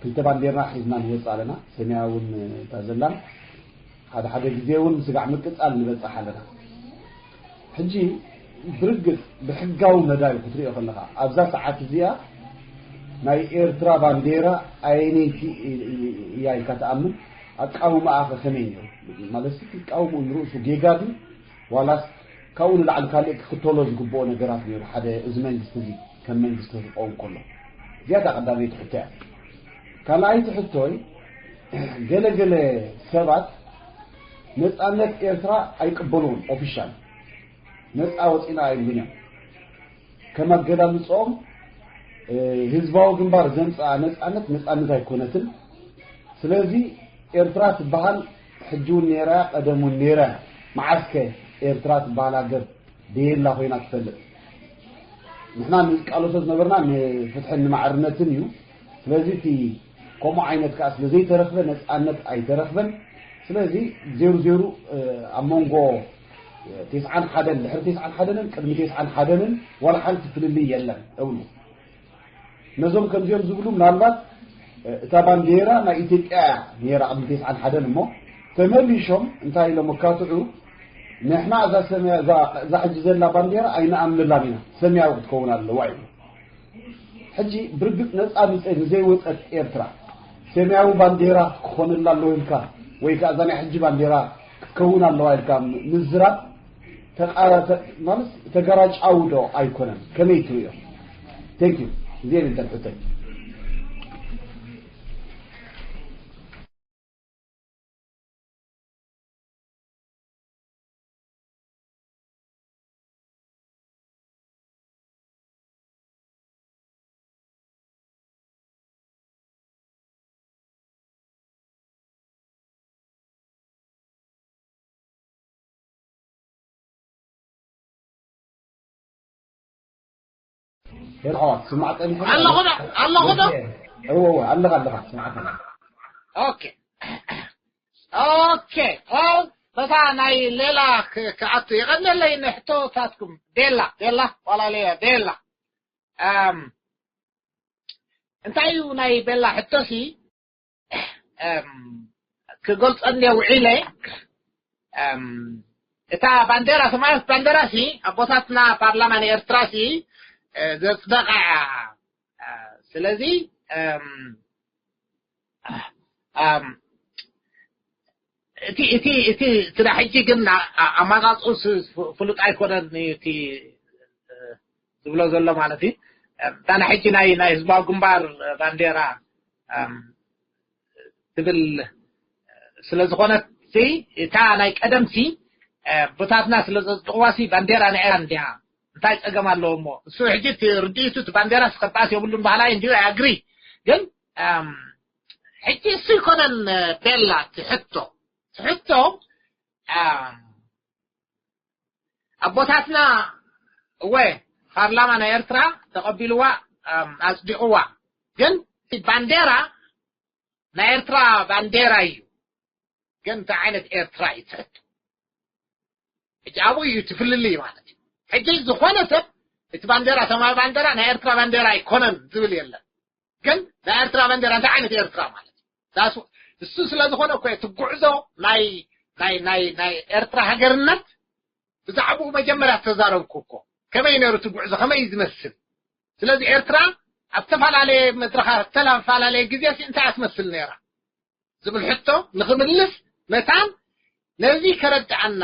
ክልተ ባንዴራ ሒዝና ንወጽእ ኣለና፣ ሰማያውን እታ ዘላን። ሓደ ሓደ ግዜ እውን ስጋዕ ምቅጻል ንበጽሕ ኣለና። ሕጂ ብርግጽ ብሕጋዊ መዳይ ክትሪኦ ከለኻ፣ ኣብዛ ሰዓት እዚኣ ናይ ኤርትራ ባንዴራ ኣየነይቲ እያ ኢልካ ትኣምን? ኣቃውማኣኸ ከመይ ነይሩ? ማለትሲ ክትቃውሞ ንርእሱ ጌጋ ድዩ? ዋላስ ካብኡ ንላዕሊ ካልእ ክኽተሎ ዝግብኦ ነገራት ነይሩ? ሓደ እዚ መንግስቲ እዚ ከም መንግስቲ ክኸውን ከሎ፣ እዚኣ እታ ቀዳመይቲ ሕቶ እያ። ካልኣይቲ ሕቶይ፣ ገለ ገለ ሰባት ነጻነት ኤርትራ ኣይቅበልዎን፣ ኦፊሻል ነጻ ወጺና ኣይብሉን እዮም። ከም ኣገላልጾኦም፣ እ፣ ህዝባዊ ግንባር ዘምጽኣ ነጻነት፣ ነጻነት ኣይኮነትን። ስለዚ ኤርትራ ትበሃል ሕጂ እውን ነይራ፣ ቀደም እውን ነይራ። መዓስከ ኤርትራ ትበሃል ሃገር ደየላ ኮይና ትፈልጥ? ንሕና ንቃለሶ ዝነበርና ንፍትሕን ንማዕርነትን እዩ። ስለዚ እቲ ከምኡ ዓይነት ከኣ ስለ ዘይተረኽበ ነጻነት ኣይተረኽበን። ስለዚ ዜሩ ዜሩ፣ እ፣ ኣብ መንጎ፣ እ፣ ተስዓን ሓደን፣ ድሕሪ ተስዓን ሓደንን ቅድሚ ተስዓን ሓደንን ዋላ ሓንቲ ፍልልይ የለን እብሉ። ነዞም ከምዚኦም ዝብሉ ምናልባት፣ እ፣ እታ ባንዴራ ናይ ኢትዮጵያ እያ ነይራ ቅድሚ ተስዓን ሓደን እሞ ተመሊሾም እንታይ ኢሎም ኣካትዑ፣ ንሕና እዛ ሰመ-፣ እዛ፣ እዛ ሕጂ ዘላ ባንዴራ ኣይንኣምነላን ኢና፣ ሰማያዊ ክትከውን ኣለዋ ይብሉ። ሕጂ ብርግጽ ነጻ ምጸ-፣ ንዘይወጸት ኤርትራ ሰማያዊ ባንዴራ ክኾነላ ኣለዎ ኢልካ ወይ ከኣ እዛ ናይ ሕጂ ባንዴራ ክትከውን ኣለዋ ኢልካ ም-፣ ምዝራብ ተቃራ-፣ ተ-፣ ማለት ተጋራጫዊ ዶ ኣይኮነን? ከመይ ትርእዮ? Thank you። እዚኤን እተን ሕቶይ። ሄሎ፣ ኣሕዋት፣ ስማዕ ጸኒሑ። ኣለኹ ዶ? ኣለኹ ዶ? እወ፣ እወ፣ ኣለኻ፣ ኣለኻ፣ ስማዕ ጸኒሑ። ኦኬ። ኦኬ። ኦ፣ በታ ናይ ሌላ ክ-፣ ክኣቱ የቐንየለይ ንሕቶታትኩም። ቤላ፣ ቤላ፣ ዋላ ሌላ፣ ቤላ። ኣም፣ እንታይ እዩ ናይ ቤላ ሕቶሲ? እም፣ ክገልጸኒ ውዒለ፣ እም፣ እታ ባንዴራ፣ ሰማያዊት ባንዴራ ሲ፣ ኣቦታትና ፓርላማ ንኤርትራ ሲ፣ እ፣ ዘጽደቓ እያ። እ፣ ስለዚ፣ እም፣ እም፣ እቲ፣ እቲ፣ እቲ፣ እቲ ናይ ሕጂ ግን ኣ-፣ ኣ-፣ ኣማራጹ ስ-፣ ፍ-፣ ፍሉጥ ኣይኮነን እዩ እቲ፣ እ፣ ዝብሎ ዘሎ ማለት እዩ። እታ ናይ ሕጂ ናይ፣ ናይ ህዝባዊ ግንባር ባንዴራ፣ እም፣ ትብል ስለ ዝኾነት ሲ፣ እታ ናይ ቀደም ሲ፣ እ፣ ኣቦታትና ስለ ዘጽድቕዋ ሲ፣ ባንዴራ ናይ ኢራን እንዲያ። እንታይ ጸገም ኣለዎ እሞ? እሱ ሕጂ እቲ ርድኢቱ እቲ ባንዴራ ሲ፣ ክባኣስ የብሉን በሃላይ እንዲዩ፣ I agree። ግን፣ እም፣ ሕጂ እሱ ይኮነን፣ እ፣ ቤላ፣ እቲ ሕቶ። እቲ ሕቶ፣ እም፣ ኣቦታትና፣ እወ፣ ፓርላማ ናይ ኤርትራ ተቐቢልዋ፣ ኣም፣ ኣጽዲቕዋ። ግን እቲ ባንዴራ ናይ ኤርትራ ባንዴራ እዩ። ግን እንታይ ዓይነት ኤርትራ እዩ ትሕቶ? ሕጂ ኣብኡ እዩ እቲ ፍልልይ ማለት እዩ። ሕጂ ዝኾነ ሰብ እቲ ባንዴራ፣ ሰማያዊ ባንዴራ ናይ ኤርትራ ባንዴራ ኣይኮነን ዝብል የለን። ግን ናይ ኤርትራ ባንዴራ እንታይ ዓይነት ኤርትራ ማለት እዩ? እሱ ስለ ዝኾነ እኮ እቲ ጉዕዞ ናይ ናይ ናይ ናይ ኤርትራ ሃገርነት ብዛዕባኡ መጀመርያ ተዛረብኩ እኮ። ከመይ ነይሩ እቲ ጉዕዞ? ከመይ እዩ ዝመስል? ስለዚ ኤርትራ ኣብ ዝተፈላለየ መድረኻት፣ ዝተፈላለየ ግዜ እንታይ እያ ትመስል ነይራ ዝብል ሕቶ ንኽምልስ መታን ነዚ ከረድኣና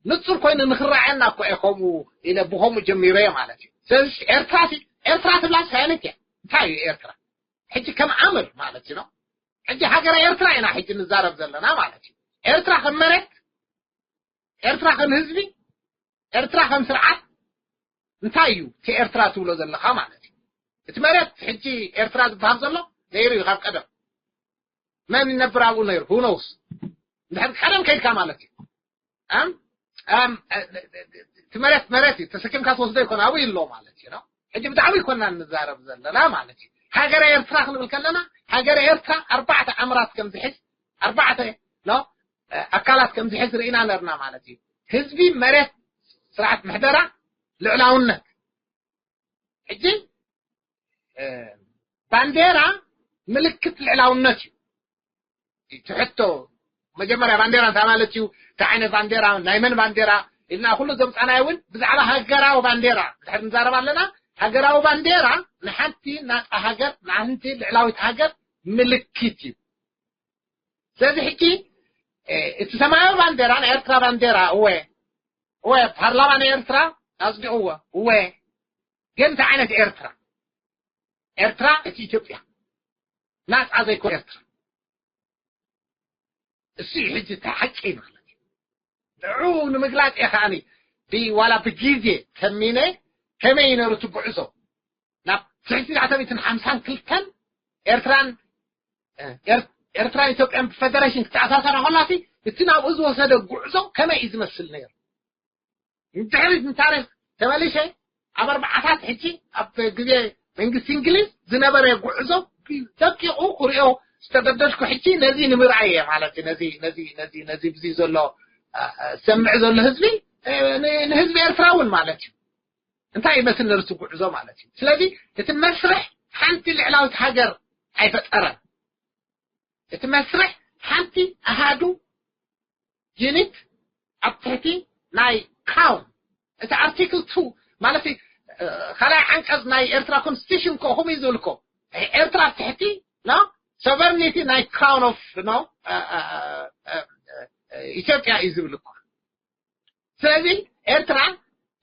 ንጹር ኮይኑ ንኽረኣየና እኮ እየ ከምኡ ኢለ ብኸምኡ ጀሚረ እየ ማለት እዩ። ስለዚ ኤርትራ ሲ-፣ ኤርትራ ትብላ እንታይ ዓይነት እያ? እንታይ እዩ ኤርትራ? ሕጂ ከም ኣምር ማለት እዩ ነው። ሕጂ ሃገረ ኤርትራ ኢና ሕጂ ንዛረብ ዘለና ማለት እዩ። ኤርትራ ከም መሬት፣ ኤርትራ ከም ህዝቢ፣ ኤርትራ ከም ስርዓት እንታይ እዩ እቲ ኤርትራ ትብሎ ዘለኻ ማለት እዩ? እቲ መሬት ሕጂ ኤርትራ ዝበሃል ዘሎ ነይሩ እዩ ካብ ቀደም። መን ይነብር ኣብኡ ነይሩ? Who knows? እንድሕር ቀደም ከይድካ ማለት እዩ። ኣም ኣም እቲ መሬት መሬት እዩ፣ ተሰኪምካ ትወስዶ ይኮን ኣብኡ ኣሎ ማለት እዩ ነው። ሕጂ ብጣዕሚ ይኮና ንዛረብ ዘለና ማለት እዩ። ሃገረ ኤርትራ ክንብል ከለና ሃገረ ኤርትራ ኣርባዕተ ኣምራት ከም ዝሕዝ፣ ኣርባዕተ ነው ኣካላት ከም ዝሕዝ ርኢና ነርና ማለት እዩ። ህዝቢ፣ መሬት፣ ስርዓት ምሕደራ፣ ልዕላውነት። ሕጂ እ፣ ባንዴራ ምልክት ልዕላውነት እዩ። እቲ ሕቶ መጀመርያ ባንዴራ እንታይ ማለት እዩ? እንታይ ዓይነት ባንዴራ፣ ናይ መን ባንዴራ ኢልና ኩሉ ዘምጻናዮ እውን ብዛዕባ ሃገራዊ ባንዴራ እንድሕር ንዛረብ ኣለና፣ ሃገራዊ ባንዴራ ንሓንቲ ናጻ ሃገር፣ ንሓንቲ ልዕላዊት ሃገር ምልክት እዩ። ስለዚ ሕጂ እ፣ እቲ ሰማያዊ ባንዴራ ናይ ኤርትራ ባንዴራ እወ፣ እወ ፓርላማ ናይ ኤርትራ ኣጽዲቕዎ እወ፣ ግን እንታይ ዓይነት ኤርትራ? ኤርትራ እቲ ኢትዮጵያ ናጻ ዘይኮነ ኤርትራ። እሱ እዩ ሕጂ እቲ ሓቂ ማለት እዩ። ንዑ ንምግላጽ እየ ከዓኒ ብ-፣ ዋላ ብግዜ ተሚነ ከመይ እዩ ነሩ እቲ ጉዕዞ ናብ ትሽዓተ ሚእትን ሓምሳን ክልተን ኤርትራን፣ ኤር-፣ ኤርትራን ኢትዮጵያን ብፈደሬሽን ክተኣሳሰራ ከላሲ እቲ ናብኡ ዝወሰደ ጉዕዞ ከመይ እዩ ዝመስል ነይሩ? ንድሕሪት ንታሪኽ ተመሊሸ ኣብ ኣርባዓታት ሕጂ ኣብ ግዜ መንግስቲ እንግሊዝ ዝነበረ ጉዕዞ ደቂቑ ክሪኦ ዝተገደድኩ ሕጂ ነዚ ንምርኣይ እየ ማለት እዩ። ነዚ፣ ነዚ፣ ነዚ፣ ነዚ ብዚ ዘሎ፣ አ፣ አ፣ ዝሰምዕ ዘሎ ህዝቢ፣ እ፣ ን-፣ ንህዝቢ ኤርትራ እውን ማለት እዩ። እንታይ ይመስል ነርሱ ጉዕዞ ማለት እዩ። ስለዚ እቲ መስርሕ ሓንቲ ልዕላዊት ሃገር ኣይፈጠረን። እቲ መስርሕ ሓንቲ ኣሃዱ ዩኒት ኣብ ትሕቲ ናይ ክራውን፣ እቲ ኣርቲክል ቱ ማለት እዩ፣ እ፣ ካልኣይ ዓንቀጽ ናይ ኤርትራ ኮንስቲቱሽን እኮ ከምኡ እዩ ዝብል እኮ። ኤርትራ ኣብ ትሕቲ ነው ሶቨርኒቲ ናይ ክራውን ኦፍ ነው፣ እ፣ እ፣ እ፣ እ፣ ኢትዮጵያ እዩ ዝብል እኮ። ስለዚ ኤርትራ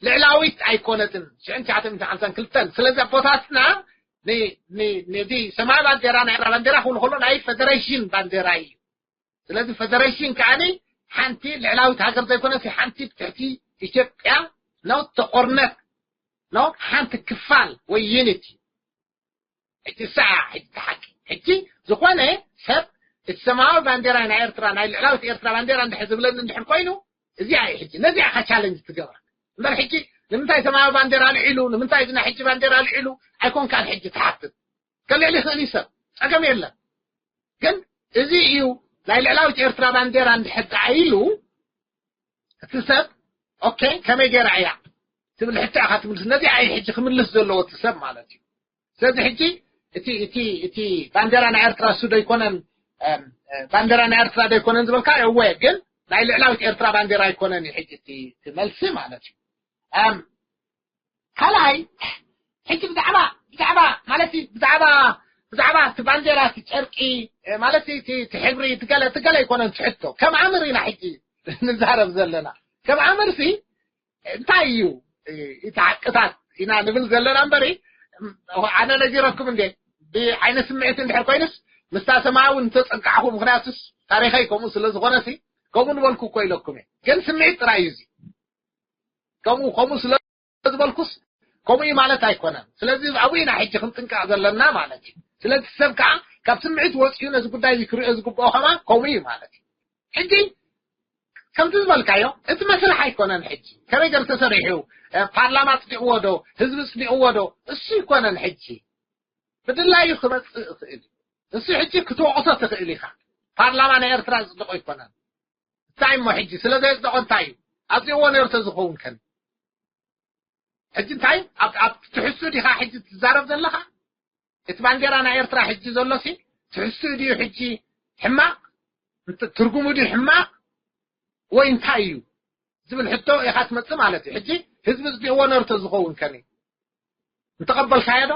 ልዕላዊት ኣይኮነትን። ሽሕን ትሽዓተ ሚእትን ሓምሳን ክልተን። ስለዚ ኣቦታትና ን-፣ ን-፣ ነዚ ሰማያዊ ባንዴራ ናይ ኤርትራ ባንዴራ ክብሉ ከሎ ናይ ፈደሬሽን ባንዴራ እዩ። ስለዚ ፈደሬሽን ከዓኒ ሓንቲ ልዕላዊት ሃገር ዘይኮነስ ሓንቲ ትሕቲ ኢትዮጵያ ነው ተቆርነት ነው ሓንቲ ክፋል ወይ ዩኒቲ። ሕጂ ሰዓ ሕጂ ተሓቂ። ሕጂ ዝኾነ ሰብ እቲ ሰማያዊ ባንዴራ ናይ ኤርትራ፣ ናይ ልዕላዊት ኤርትራ ባንዴራ እንድሕር ዝብለኒ እንድሕር ኮይኑ፣ እዚኣ እዩ ሕጂ፣ ነዚኣ ኢኻ ቻለንጅ ትገብራ። እምበር ሕጂ ንምንታይ ሰማያዊ ባንዴራ ኣልዒሉ፣ ንምንታይ እዚ ናይ ሕጂ ባንዴራ ኣልዒሉ ኣይኮንካን ሕጂ ትሓትት። ከልዕል ይኽእል እዩ ሰብ፣ ጸገም የለን። ግን እዚ እዩ ናይ ልዕላዊት ኤርትራ ባንዴራ እንድሕር ደኣ ኢሉ፣ እቲ ሰብ፣ ኦኬ፣ ከመይ ገይራ እያ ትብል ሕቶ ኢኻ ትምልስ። ነዚኣ እዩ ሕጂ ክምልስ ዘለዎ እቲ ሰብ ማለት እዩ። ስለዚ ሕጂ እቲ፣ እቲ፣ እቲ ባንዴራ ናይ ኤርትራ እሱ ዶ ኣይኮነን፣ እም፣ ባንዴራ ናይ ኤርትራ ዶ ኣይኮነን ዝበልካ፣ እወ፣ ግን ናይ ልዕላዊት ኤርትራ ባንዴራ ኣይኮነን እዩ ሕጂ እቲ፣ እቲ መልሲ ማለት እዩ። እም፣ ካልኣይ፣ ሕጂ ብዛዕባ፣ ብዛዕባ፣ ማለት እዩ፣ ብዛዕባ፣ ብዛዕባ እቲ ባንዴራ፣ እቲ ጨርቂ፣ እ፣ ማለት እዩ፣ እቲ፣ እቲ ሕብሪ፣ እቲ ገለ፣ እቲ ገለ ኣይኮነን እቲ ሕቶ። ከም ኣምር ኢና ሕጂ ንዛረብ ዘለና። ከም ኣምር ሲ፣ እንታይ እዩ እቲ ሓቅታት ኢና ንብል ዘለና እምበሪ፣ ኣነ ነጊረኩም እንዴ፣ ብዓይነ ስምዒት እንድሕር ኮይኑስ ምስታ ሰማያዊ እንተጸጋዕኹ፣ ምኽንያቱስ ታሪኸይ ከምኡ ስለ ዝኾነሲ ከምኡ ንበልኩ እኮ ኢለኩም እየ። ግን ስምዒት ጥራይ እዩ እዚ። ከምኡ፣ ከምኡ ስለ ዝበልኩስ ከምኡ እዩ ማለት ኣይኮነን። ስለዚ ኣብኡ ኢና ሕጂ ክንጥንቀቕ ዘለና ማለት እዩ። ስለዚ ሰብ ከዓ ካብ ስምዒት ወፂኡ ነዚ ጉዳይ እዚ ክሪኦ ዝግብኦ ከማ ከምኡ እዩ ማለት እዩ። ሕጂ ከምቲ ዝበልካዮ እቲ መስርሕ ኣይኮነን። ሕጂ ከመይ ገር ተሰሪሑ፣ እ፣ ፓርላማ ኣጽዲቕዎ ዶ፣ ህዝቢ ኣጽዲቕዎ ዶ፣ እሱ ኣይኮነን። ሕጂ ብድላዩ ክመጽእ ይኽእል እዩ። እሱ ሕጂ ክትወቕሶ ትኽእል ኢኻ። ፓርላማ ናይ ኤርትራ ዝጽድቆ ኣይኮነን። እንታይ እሞ ሕጂ ስለ ዘየጽደቆ እንታይ እዩ? ኣጽዲቕዎ ነይሩ ተዝኸውን ከን ሕጂ እንታይ ኣብ፣ ኣብ ትሕሱ ዲኻ ሕጂ ትዛረብ ዘለኻ? እቲ ባንዴራ ናይ ኤርትራ ሕጂ ዘሎ ሲ ትሕዝትኡ ድዩ ሕጂ ሕማቕ? እንት- ትርጉሙ ድዩ ሕማቕ? ወይ እንታይ እዩ ዝብል ሕቶ ኢኻ ትመጽእ ማለት እዩ። ሕጂ ህዝቢ ዝጽውዎ ነርቶ ዝኸውን ከመይ? እንተቐበልካዮ ዶ?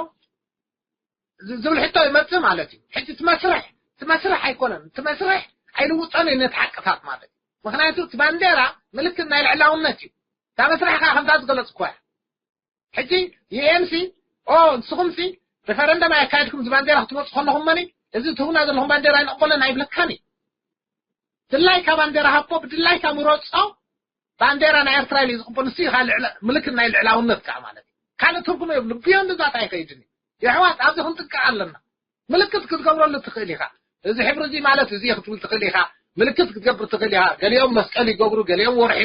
ዝ- ዝብል ሕቶ ይመጽእ ማለት እዩ። ሕጂ እቲ መስርሕ፣ እቲ መስርሕ ኣይኮነን። እቲ መስርሕ ኣይልውጠን እዩ ነቲ ሓቅታት ማለት እዩ። ምኽንያቱ እቲ ባንዴራ ምልክት ናይ ልዕላውነት እዩ። እታ መስርሕ ከዓ ከምታ ዝገለጽኩዋ እያ። ሕጂ ዩ ኤን ሲ ኦ ንስኹም ሲ ሪፈረንደም ኣየካየድኩም እዚ ባንዴራ ክትመፁ ከለኹም መኒ እዚ ትህቡና ዘለኹም ባንዴራ ኣይንቕበሎን ኣይብለካን እዩ። ድላይካ ባንዴራ ሃቦ ብድላይካ ምረፆ። ባንዴራ ናይ ኤርትራ ኢሉ ዝቕበል ንሱ ኢኻ ልዕለ- ምልክት ናይ ልዕላውነት ከዓ ማለት እዩ። ካልእ ትርጉም የብሉ ብዮንድ ዛት ኣይኸይድን እዩ። የሕዋት ኣብዚ ክንጥንቀቕ ኣለና። ምልክት ክትገብረሉ ትኽእል ኢኻ። እዚ ሕብሪ እዚ ማለት እዚ ክትብል ትኽእል ኢኻ። ምልክት ክትገብር ትኽእል ኢኻ። ገሊኦም መስቀል ይገብሩ፣ ገሊኦም ወርሒ